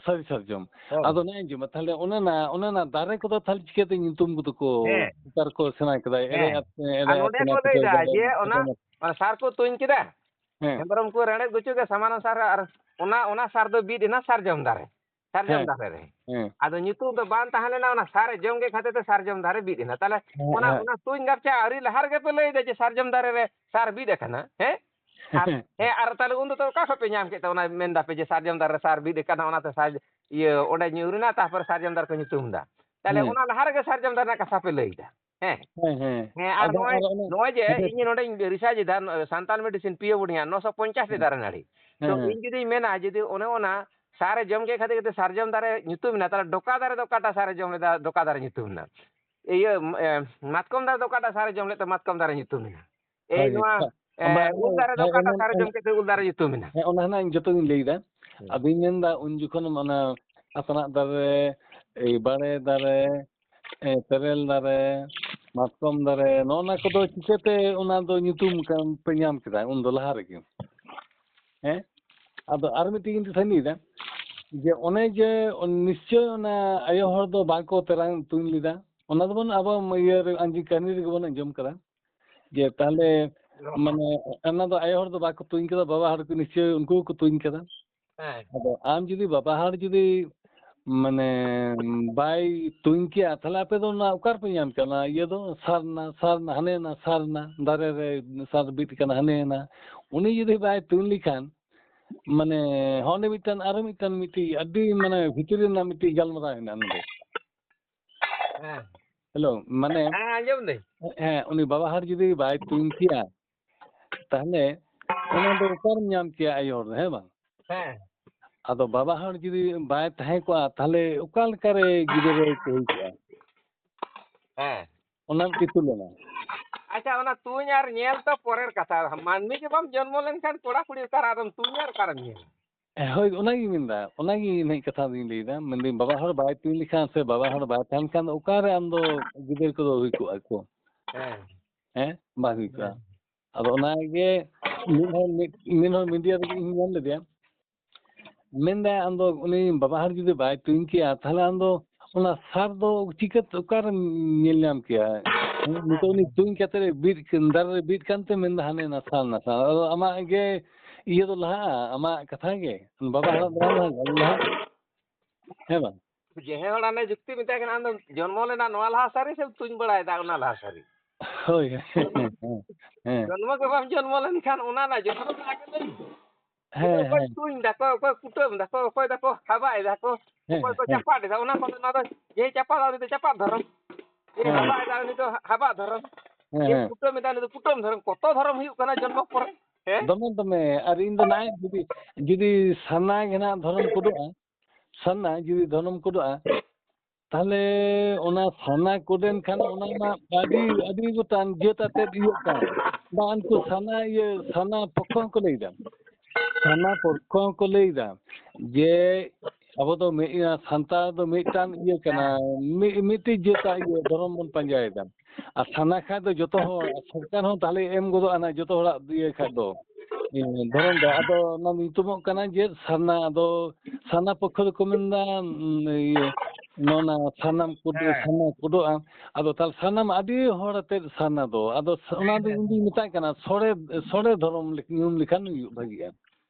ᱥᱟᱹᱨᱤ ᱥᱟᱨᱡᱚᱢ᱾ ᱦᱳᱭ᱾ ᱟᱫᱚ ᱱᱮᱜᱼᱮ ᱟᱸᱡᱚᱢᱟ, ᱛᱟᱦᱞᱮ ᱚᱱᱮ ᱚᱱᱟ, ᱚᱱᱮ ᱚᱱᱟ ᱫᱟᱨᱮ ᱠᱚᱫᱚ ᱛᱟᱦᱞᱮ ᱪᱤᱠᱟᱹᱛᱮ ᱧᱩᱛᱩᱢ ᱠᱚᱫᱚ ᱠᱚ ᱦᱮᱸ᱾ ᱱᱮᱛᱟᱨ ᱠᱚ ᱥᱮᱬᱟ ᱠᱮᱫᱟ? ᱮᱲᱮ ᱦᱮᱸ᱾ ᱟᱛ-, ᱮᱲᱮ ᱟᱨ ᱱᱚᱰᱮ ᱟᱛᱱᱟᱜ ᱠᱚ ᱯᱮᱴᱮᱨ ᱞᱟᱹᱭᱫᱟ ᱵᱟᱲᱮ ᱡᱮ ᱚᱱᱟ, ᱥᱟᱨᱡᱚᱢ᱾ ᱚᱱᱟ ᱥᱟᱨ ᱠᱚ ᱛᱩᱧ ᱠᱮᱫᱟ, ᱦᱮᱸ᱾ ᱦᱮᱢᱵᱨᱚᱢ ᱠᱚ ᱨᱮᱲᱮᱫ ᱜᱩᱪᱩ ᱜᱮ ᱥᱟᱢᱟᱱᱚ ᱥᱟᱨ ᱟᱨ ᱚᱱᱟ, ᱚᱱᱟ ᱥᱟᱨ ᱫᱚ ᱵᱤᱫ ᱮᱱᱟ ᱥᱟᱨᱡᱚᱢ ᱫᱟᱨᱮ, ᱥᱟᱨᱡᱚᱢ ᱦᱮᱸ᱾ ᱫᱟᱨᱮ ᱨᱮ᱾ ᱦᱮᱸ᱾ ᱟᱫᱚ ᱧᱩᱛᱩᱢ ᱫᱚ ᱵᱟᱝ ᱛᱟᱦᱮᱸ ᱞᱮᱱᱟ, ᱚᱱᱟ ᱥᱟᱨ ᱮ ᱡᱚᱢ ᱠᱮᱫ ᱠᱷᱟᱹᱛᱤᱨ ᱛᱮ ᱥᱟᱨᱡᱚᱢ ᱫᱟᱨᱮ ᱵᱤᱫ ᱮᱱᱟ᱾ ᱛᱟᱦᱞᱮ ᱦᱮᱸ, ᱚᱱᱟ, ᱦᱮᱸ᱾ ᱚᱱᱟ ᱛᱩᱧ ᱜᱟᱯᱪᱟ ᱟᱹᱣᱨᱤ ᱞᱟᱦᱟ ᱨᱮᱜᱮ ᱯᱮ ᱞᱟᱹᱭᱫᱟ ᱡᱮ ᱥᱟᱨᱡᱚᱢ ᱫᱟᱨᱮ ᱨᱮ ᱥᱟᱨ ᱵᱤᱫ ᱟᱠᱟᱱᱟ, ᱦᱮᱸ? ᱟᱨ, ᱦᱮᱸ, ᱟᱨ ᱛᱟᱦᱞᱮ ᱩᱱ ᱫᱚ ᱚᱠᱟ ᱠᱷᱚᱱ ᱯᱮ ᱧᱟᱢ ᱠᱮᱫ ᱛᱮ ᱚᱱᱟ ᱢᱮᱱ ᱫᱟᱯᱮ ᱡᱮ ᱥᱟᱨᱡᱚᱢ ᱫᱟᱨᱮ ᱨᱮ ᱥᱟᱨ ᱵᱤᱫ ᱟᱠᱟᱱᱟ, ᱚᱱᱟᱛᱮ ᱥᱟᱨ, ᱤᱭᱟᱹ, ᱚᱸᱰᱮ ᱧᱩᱨ ᱮᱱᱟ, ᱛᱟᱨᱯᱚᱨᱮ ᱥᱟᱨᱡᱚᱢ ᱫᱟᱨᱮ ᱠᱚ ᱧᱩᱛᱩᱢ ᱮᱫᱟ? ᱛᱟᱦᱞᱮ ᱦᱮᱸ᱾ ᱚᱱᱟ ᱞᱟᱦᱟ ᱨᱮᱜᱮ ᱥᱟᱨᱡᱚᱢ ᱫᱟᱨᱮ ᱨᱮᱱᱟᱜ ᱠᱟᱛᱷᱟ ᱯᱮ ᱞᱟᱹᱭ ᱮᱫᱟ᱾ ᱦᱮᱸ᱾ ᱦᱮᱸ, ᱦᱮᱸ᱾ ᱦᱮᱸ, ᱟᱨ ᱟᱫᱚ ᱱᱚᱜᱼᱚᱭ, ᱟᱨ ᱚᱱᱟ ᱱᱚᱜᱼᱚᱭ ᱡᱮ ᱦᱮᱸ, ᱤᱧ ᱱᱚᱰᱮᱧ research ᱮᱫᱟ, ᱱᱚᱜᱼᱚᱭ ᱥᱟᱱᱛᱟᱲ medicine ᱯᱤᱭᱳ ᱵᱚᱰᱤᱭᱟ ᱱᱚᱥᱚ ᱯᱚᱧᱪᱟᱥ ᱴᱤ ᱦᱮᱸ, ᱫᱟᱨᱮ ᱱᱟᱹᱲᱤ᱾ ᱛᱚ ᱦᱮᱸ, ᱦᱮᱸ᱾ ᱤᱧ ᱡᱩᱫᱤᱧ ᱢᱮᱱᱟ, ᱡᱩᱫᱤ ᱚᱱᱮ ᱚᱱᱟ ᱥᱟᱨᱮ ᱡᱚᱢ ᱠᱮᱫ ᱠᱷᱟᱹᱛᱤᱨ ᱛᱮ ᱥᱟᱨᱡᱚᱢ ᱫᱟᱨᱮ ᱧᱩᱛᱩᱢ ᱮᱱᱟ, ᱛᱟᱦᱞᱮ ᱰᱚᱠᱟ ᱫᱟᱨᱮ ᱫᱚ ᱚᱠᱟᱴᱟᱜ ᱥᱟᱨᱮ ᱡᱚᱢ ᱞᱮᱫᱟ, ᱰᱚᱠᱟ ᱫᱟᱨᱮ ᱧᱩᱛᱩᱢ ᱮᱱᱟ? ᱤᱭᱟᱹ, ᱮ, ᱢᱟᱛᱠᱚᱢ ᱫᱟᱨᱮ ᱫᱚ ᱚᱠᱟᱴᱟᱜ ᱥᱟᱨᱮ ᱡᱚᱢ ᱞᱮᱫ ᱛᱮ ᱢᱟᱛᱠᱚᱢ ᱫᱟᱨᱮ ᱧᱩᱛᱩᱢ ᱮᱱᱟ? ᱮᱭ ᱦᱳᱭ, ᱱᱚᱣᱟ, ᱦᱳᱭ᱾ ᱮ, ᱵᱟ-, ᱩᱞ ᱫᱟᱨᱮ ᱫᱚ ᱦᱮᱸ, ᱚᱠᱟᱴᱟᱜ ᱚᱱᱟ, ᱥᱟᱨᱮ ᱚᱱᱟ, ᱡᱚᱢ ᱠᱮᱫ ᱛᱮ ᱩᱞ ᱫᱟᱨᱮ ᱧᱩᱛᱩᱢ ᱮᱱᱟ? ᱦᱮᱸ, ᱚᱱᱟ ᱦᱚᱸ ᱱᱟᱜ ᱤᱧ ᱡᱚᱛᱚ ᱜᱤᱧ ᱞᱟᱹᱭ ᱮᱫᱟ᱾ ᱦᱮᱸ᱾ ᱟᱫᱚᱧ ᱢᱮᱱ ᱮᱫᱟ, ᱩᱱ ᱡᱚᱠᱷᱚᱱ ᱚᱱᱟ ᱟᱛᱱᱟᱜ ᱫᱟᱨᱮ, ᱮᱭ ᱵᱟᱲᱮ ᱫᱟᱨᱮ, ᱮ, ᱛᱮᱨᱮᱞ ᱫᱟᱨᱮ, ᱢᱟᱛᱠᱚᱢ ᱫᱟᱨᱮ, ᱱᱚᱜᱼᱚ ᱱᱟ ᱠᱚᱫᱚ ᱪᱤᱠᱟᱹᱛᱮ ᱚᱱᱟ ᱫᱚ ᱧᱩᱛᱩᱢ ᱠᱟᱱ ᱯᱮ ᱧᱟᱢ ᱠᱮᱫᱟ ᱩᱱ ᱫᱚ ᱞᱟᱦᱟ ᱨᱮᱜᱮ? ᱦᱮᱸ? ᱟᱫᱚ ᱟᱨ ᱢᱤᱫᱴᱤᱡ ᱤᱧ ᱫᱤᱥᱟᱹᱭ ᱞᱟᱹᱭᱫᱟ, ᱡᱮ ᱚᱱᱮ ᱡᱮ ᱱᱤᱥᱪᱚᱭ ᱚᱱᱟ ᱟᱭᱳ ᱦᱚᱲ ᱫᱚ ᱵᱟᱠᱚ ᱛᱮᱨᱟᱝ ᱛᱩᱧ ᱞᱮᱫᱟ, ᱚᱱᱟ ᱫᱚᱵᱚᱱ ᱟᱵᱚ ᱤᱭᱟᱹ ᱨᱮ ᱟᱸᱡᱚᱢ, ᱠᱟᱹᱦᱱᱤ ᱨᱮᱜᱮ ᱵᱚᱱ ᱟᱸᱡᱚᱢ ᱠᱟᱫᱟ, ᱡᱮ ᱛᱟᱦᱞᱮ ᱢᱟᱱᱮ ᱚᱱᱟ ᱫᱚ ᱟᱭᱳ ᱦᱚᱲ ᱫᱚ ᱵᱟᱠᱚ ᱛᱩᱧ ᱠᱟᱫᱟ, ᱵᱟᱵᱟ ᱦᱚᱲ ᱠᱚ ᱱᱤᱥᱪᱚᱭ ᱩᱱᱠᱩ ᱜᱮᱠᱚ ᱛᱩᱧ ᱠᱟᱫᱟ᱾ ᱦᱮᱸ᱾ ᱟᱫᱚ ᱟᱢ ᱡᱩᱫᱤ ᱵᱟᱵᱟ ᱦᱚᱲ ᱡᱩᱫᱤ ᱢᱟᱱᱮ ᱵᱟᱭ ᱛᱩᱧ ᱠᱮᱭᱟ, ᱛᱟᱦᱞᱮ ᱟᱯᱮ ᱫᱚ ᱚᱱᱟ ᱚᱠᱟ ᱨᱮᱯᱮ ᱧᱟᱢ ᱠᱮᱭᱟ ᱚᱱᱟ ᱤᱭᱟᱹ ᱫᱚ? ᱥᱟᱨᱱᱟ, ᱥᱟᱨᱱᱟ, ᱦᱟᱱᱮ ᱱᱟ ᱥᱟᱨᱱᱟ, ᱫᱟᱨᱮ ᱨᱮ ᱥᱟᱨ ᱵᱤᱫ ᱠᱟᱱᱟ, ᱦᱟᱱᱮ ᱱᱟ᱾ ᱩᱱᱤ ᱡᱩᱫᱤ ᱵᱟᱭ ᱛᱩᱧ ᱞᱮᱠᱷᱟᱱ, ᱢᱟᱱᱮ, ᱦᱚᱸ, ᱩᱱᱤ ᱢᱤᱫᱴᱟᱝ, ᱟᱨᱚ ᱢᱤᱫᱴᱟᱝ, ᱢᱤᱫᱴᱤᱡ ᱟᱹᱰᱤ, ᱢᱟᱱᱮ, ᱵᱷᱤᱛᱨᱤ ᱨᱮᱱᱟᱜ ᱢᱤᱫᱴᱤᱡ ᱜᱟᱞᱢᱟᱨᱟᱣ ᱦᱮᱱᱟᱜᱼᱟ ᱱᱚᱰᱮ᱾ ᱦᱮᱸ᱾ ᱦᱮᱞᱳ, ᱢᱟᱱᱮ, ᱦᱮᱸ, ᱟᱸᱡᱚᱢ ᱫᱟᱹᱧ᱾ ᱦᱮᱸ, ᱩᱱᱤ ᱵᱟᱵᱟ ᱦᱚᱲ ᱡᱩᱫᱤ ᱵᱟᱭ ᱛᱩᱧ ᱠᱮᱭᱟ, ᱛᱟᱦᱞᱮ ᱚᱱᱟ ᱫᱚ ᱚᱠᱟᱨᱮᱢ ᱧᱟᱢ ᱠᱮᱭᱟ ᱟᱭᱳ ᱦᱚᱲ ᱫᱚ, ᱦᱮᱸ ᱵᱟᱝ? ᱦᱮᱸ᱾ ᱟᱫᱚ ᱵᱟᱵᱟ ᱦᱚᱲ ᱡᱩᱫᱤ ᱵᱟᱭ ᱛᱟᱦᱮᱸ ᱠᱚᱜᱼᱟ, ᱛᱟᱦᱞᱮ ᱚᱠᱟ ᱞᱮᱠᱟᱨᱮ ᱜᱤᱫᱽᱨᱟᱹ ᱠᱚ ᱦᱩᱭ ᱠᱚᱜᱼᱟ? ᱦᱮᱸ᱾ ᱚᱱᱟ ᱢᱤᱫᱴᱤᱡ ᱛᱩᱞᱚᱱᱟ᱾ ᱟᱪᱪᱷᱟ, ᱚᱱᱟ ᱛᱩᱧ ᱟᱨ ᱧᱮᱞ ᱛᱚ ᱯᱚᱨᱮᱨ ᱠᱟᱛᱷᱟ᱾ ᱢᱟᱹᱱᱢᱤ ᱜᱮ ᱵᱟᱢ ᱡᱚᱱᱢᱚ ᱞᱮᱱᱠᱷᱟᱱ ᱠᱚᱲᱟ ᱠᱩᱲᱤ ᱚᱠᱟᱨᱮ ᱟᱫᱚᱢ ᱛᱩᱧᱟ ᱟᱨ ᱚᱠᱟᱨᱮᱢ ᱧᱮᱞᱟ? ᱦᱮᱸ, ᱦᱳᱭ, ᱚᱱᱟᱜᱤᱧ ᱢᱮᱱᱫᱟ, ᱚᱱᱟᱜᱮ ᱤᱧᱟᱹᱜ ᱠᱟᱛᱷᱟ ᱫᱚᱧ ᱞᱟᱹᱭᱫᱟ᱾ ᱢᱮᱱᱫᱟᱹᱧ, ᱵᱟᱵᱟ ᱦᱚᱲ ᱵᱟᱭ ᱛᱩᱧ ᱞᱮᱠᱷᱟᱱ ᱥᱮ ᱵᱟᱵᱟ ᱦᱚᱲ ᱵᱟᱭ ᱛᱟᱦᱮᱱ ᱠᱷᱟᱱ ᱫᱚ ᱚᱠᱟᱨᱮ ᱟᱢ ᱫᱚ ᱜᱤᱫᱟᱹᱨ ᱠᱚᱫᱚ ᱦᱩᱭ ᱠᱚᱜᱼᱟ ᱠᱚ? ᱦᱮᱸ᱾ ᱦᱮᱸ, ᱵᱟᱝ ᱦᱩᱭ ᱠᱚᱜᱼᱟ᱾ ᱦᱮᱸ᱾ ᱟᱫᱚ ᱚᱱᱟᱜᱮ ᱢᱤᱫ ᱦᱚᱲ, ᱢᱤᱫ, ᱢᱤᱫ ᱦᱚᱲ media ᱨᱮᱜᱮ ᱤᱧ ᱧᱮᱞ ᱞᱮᱫᱮᱭᱟ᱾ ᱢᱮᱱᱫᱟᱭ, ᱟᱢᱫᱚ ᱩᱱᱤ ᱵᱟᱵᱟ ᱦᱚᱲ ᱡᱩᱫᱤ ᱵᱟᱭ ᱛᱩᱧ ᱠᱮᱭᱟ, ᱛᱟᱦᱞᱮ ᱟᱢᱫᱚ ᱚᱱᱟ ᱥᱟᱨ ᱫᱚ ᱪᱤᱠᱟᱹᱛᱮ, ᱚᱠᱟᱨᱮᱢ ᱧᱮᱞ ᱧᱟᱢ ᱠᱮᱭᱟ? ᱦᱮᱸ, ᱱᱤᱛᱚᱜ ᱩᱱᱤ ᱛᱩᱧ ᱠᱟᱛᱮ ᱨᱮ ᱵᱤᱫ, ᱫᱟᱨᱮ ᱨᱮ ᱵᱤᱫ ᱠᱟᱱᱛᱮ ᱢᱮᱱᱫᱟ, ᱦᱟᱱᱮ ᱱᱟᱥᱟᱣ ᱱᱟᱥᱟᱣ᱾ ᱟᱫᱚ ᱟᱢᱟᱜ ᱜᱮ ᱤᱭᱟᱹ ᱫᱚ ᱞᱟᱦᱟᱜᱼᱟ, ᱟᱢᱟᱜ ᱠᱟᱛᱷᱟ ᱜᱮ᱾ ᱵᱟᱵᱟ ᱦᱚᱲᱟᱜ ᱫᱚ ᱵᱟᱝ ᱞᱟᱦᱟᱜᱼᱟ, ᱞᱟᱦᱟᱜᱼᱟ᱾ ᱦᱮᱸ ᱵᱟᱝ? ᱡᱟᱦᱟᱸᱭ ᱦᱚᱲ ᱦᱟᱱᱮ ᱡᱩᱠᱛᱤ ᱢᱮᱛᱟᱭ ᱠᱟᱱᱟ, ᱟᱢ ᱫᱚᱢ ᱡᱚᱱᱢᱚ ᱞᱮᱱᱟ ᱱᱚᱣᱟ ᱞᱟᱦᱟ ᱥᱟᱹᱨᱤ ᱥᱮᱢ ᱛᱩᱧ ᱵᱟᱲᱟᱭᱮᱫᱟ ᱚᱱᱟ ᱞᱟᱦᱟ ᱥᱟᱹᱨᱤ? ᱦᱳᱭ, ᱦᱮᱸ, ᱦᱮᱸ, ᱦᱮᱸ᱾ ᱡᱚᱱᱢᱚ ᱜᱮ ᱵᱟᱢ ᱡᱚᱱᱢᱚ ᱞᱮᱱᱠᱷᱟᱱ ᱚᱱᱟ ᱨᱮᱱᱟᱜ ᱡᱚᱛᱚ ᱫᱚ ᱟᱜᱮ ᱞᱟᱹᱭ ᱢᱮ᱾ ᱦᱮᱸ, ᱚᱠᱚᱭ ᱦᱮᱸ᱾ ᱛᱩᱧ ᱫᱟᱠᱚ, ᱚᱠᱚᱭ ᱠᱩᱴᱟᱹᱢ ᱫᱟᱠᱚ, ᱚᱠᱚᱭ ᱫᱟᱠᱚ ᱦᱟᱵᱟᱭ ᱫᱟᱠᱚ, ᱦᱮᱸ, ᱚᱠᱚᱭ ᱠᱚ ᱦᱮᱸ᱾ ᱪᱟᱯᱟᱫ ᱮᱫᱟ, ᱚᱱᱟ ᱠᱚᱫᱚ, ᱱᱚᱣᱟ ᱫᱚ ᱡᱮ ᱪᱟᱯᱟᱫᱟ ᱩᱱᱤ ᱫᱚ ᱪᱟᱯᱟᱫ ᱫᱷᱚᱨᱚᱢ, ᱡᱮ ᱦᱮᱸ, ᱦᱮᱸ᱾ ᱦᱟᱵᱟᱭ ᱫᱟ ᱩᱱᱤ ᱫᱚ ᱦᱟᱵᱟ ᱫᱷᱚᱨᱚᱢ, ᱦᱮᱸ, ᱡᱮ ᱦᱮᱸ᱾ ᱠᱩᱴᱟᱹᱢ ᱮᱫᱟ ᱩᱱᱤ ᱫᱚ ᱠᱩᱴᱟᱹᱢ ᱫᱷᱚᱨᱚᱢ᱾ ᱠᱚᱛᱚ ᱫᱷᱚᱨᱚᱢ ᱦᱩᱭᱩᱜ ᱠᱟᱱᱟ ᱡᱚᱱᱢᱚ ᱯᱚᱨᱮ᱾ ᱦᱮᱸ? ᱫᱚᱢᱮ, ᱫᱚᱢᱮ᱾ ᱟᱨ ᱤᱧ ᱫᱚ ᱱᱟᱦᱟᱜ ᱡᱩᱫᱤ, ᱡᱩᱫᱤ ᱥᱟᱨᱱᱟ ᱜᱮ ᱱᱟᱦᱟᱜ ᱫᱷᱚᱨᱚᱢ ᱠᱳᱰᱚᱜᱼᱟ, ᱥᱟᱨᱱᱟ ᱡᱩᱫᱤ ᱫᱷᱚᱨᱚᱢ ᱠᱳᱰᱚᱜᱼᱟ, ᱛᱟᱦᱞᱮ ᱚᱱᱟ ᱥᱟᱨᱱᱟ ᱠᱳᱰ ᱮᱱ ᱠᱷᱟᱱ ᱚᱱᱟ ᱢᱟ ᱟᱹᱰᱤ, ᱟᱹᱰᱤ ᱜᱚᱴᱟᱝ ᱡᱟᱹᱛ ᱟᱛᱮᱫ ᱤᱭᱟᱹᱜ ᱠᱟᱱ᱾ ᱵᱟᱝ, ᱩᱱᱠᱩ ᱥᱟᱨᱱᱟ ᱤᱭᱟᱹ, ᱥᱟᱨᱱᱟ ᱯᱚᱠᱠᱷᱚ ᱦᱚᱸᱠᱚ ᱞᱟᱹᱭ ᱮᱫᱟ᱾ ᱥᱟᱨᱱᱟ ᱯᱚᱠᱠᱷᱚ ᱦᱚᱸᱠᱚ ᱞᱟᱹᱭ ᱮᱫᱟ ᱡᱮ ᱟᱵᱚ ᱫᱚ ᱢᱤᱫ, ᱥᱟᱱᱛᱟᱲ ᱫᱚ ᱢᱤᱫᱴᱟᱝ ᱤᱭᱟᱹ ᱠᱟᱱᱟ, ᱢᱤᱫ, ᱢᱤᱫᱴᱤᱡ ᱡᱟᱹᱛᱟᱜ ᱤᱭᱟᱹ ᱫᱷᱚᱨᱚᱢ ᱵᱚᱱ ᱯᱟᱸᱡᱟᱭᱮᱫᱟ᱾ ᱟᱨ ᱥᱟᱨᱱᱟ ᱠᱷᱟᱡ ᱫᱚ ᱡᱚᱛᱚ ᱦᱚᱲ, ᱥᱚᱨᱠᱟᱨ ᱦᱚᱸ ᱛᱟᱦᱞᱮ ᱮᱢ ᱜᱚᱫᱚᱜᱼᱟ ᱱᱟᱜ ᱡᱚᱛᱚ ᱦᱚᱲᱟᱜ ᱤᱭᱟᱹ ᱠᱷᱟᱡ ᱫᱚ, ᱤᱭᱟᱹ ᱫᱷᱚᱨᱚᱢ ᱫᱚ᱾ ᱟᱫᱚ ᱚᱱᱟ ᱧᱩᱛᱩᱢᱚᱜ ᱠᱟᱱᱟ ᱡᱮ ᱥᱟᱨᱱᱟ᱾ ᱟᱫᱚ ᱥᱟᱨᱱᱟ ᱯᱚᱠᱠᱷᱚ ᱫᱚᱠᱚ ᱢᱮᱱᱫᱟ, ᱩᱸ, ᱤᱭᱟᱹ, ᱱᱚᱣᱟ ᱥᱟᱨᱱᱟᱢ ᱠᱳᱰ, ᱦᱮᱸ᱾ ᱥᱟᱨᱱᱟ ᱠᱳᱰᱚᱜᱼᱟ᱾ ᱟᱫᱚ ᱛᱟᱦᱞᱮ ᱥᱟᱨᱱᱟᱢ ᱟᱹᱰᱤ ᱦᱚᱲ ᱟᱛᱮᱫ ᱥᱟᱨᱱᱟ ᱫᱚ᱾ ᱟᱫᱚ ᱚᱱᱟ ᱫᱚ ᱦᱮᱸ, ᱤᱧ ᱫᱩᱧ ᱦᱮᱸ᱾ ᱢᱮᱛᱟᱜ ᱠᱟᱱᱟ ᱥᱚᱲᱮ, ᱥᱚᱲᱮ ᱫᱷᱚᱨᱚᱢ ᱞᱮᱠ-, ᱧᱩᱢ ᱞᱮᱠᱷᱟᱱ ᱦᱩᱭᱩᱜ ᱵᱷᱟᱹᱜᱤᱜᱼᱟ᱾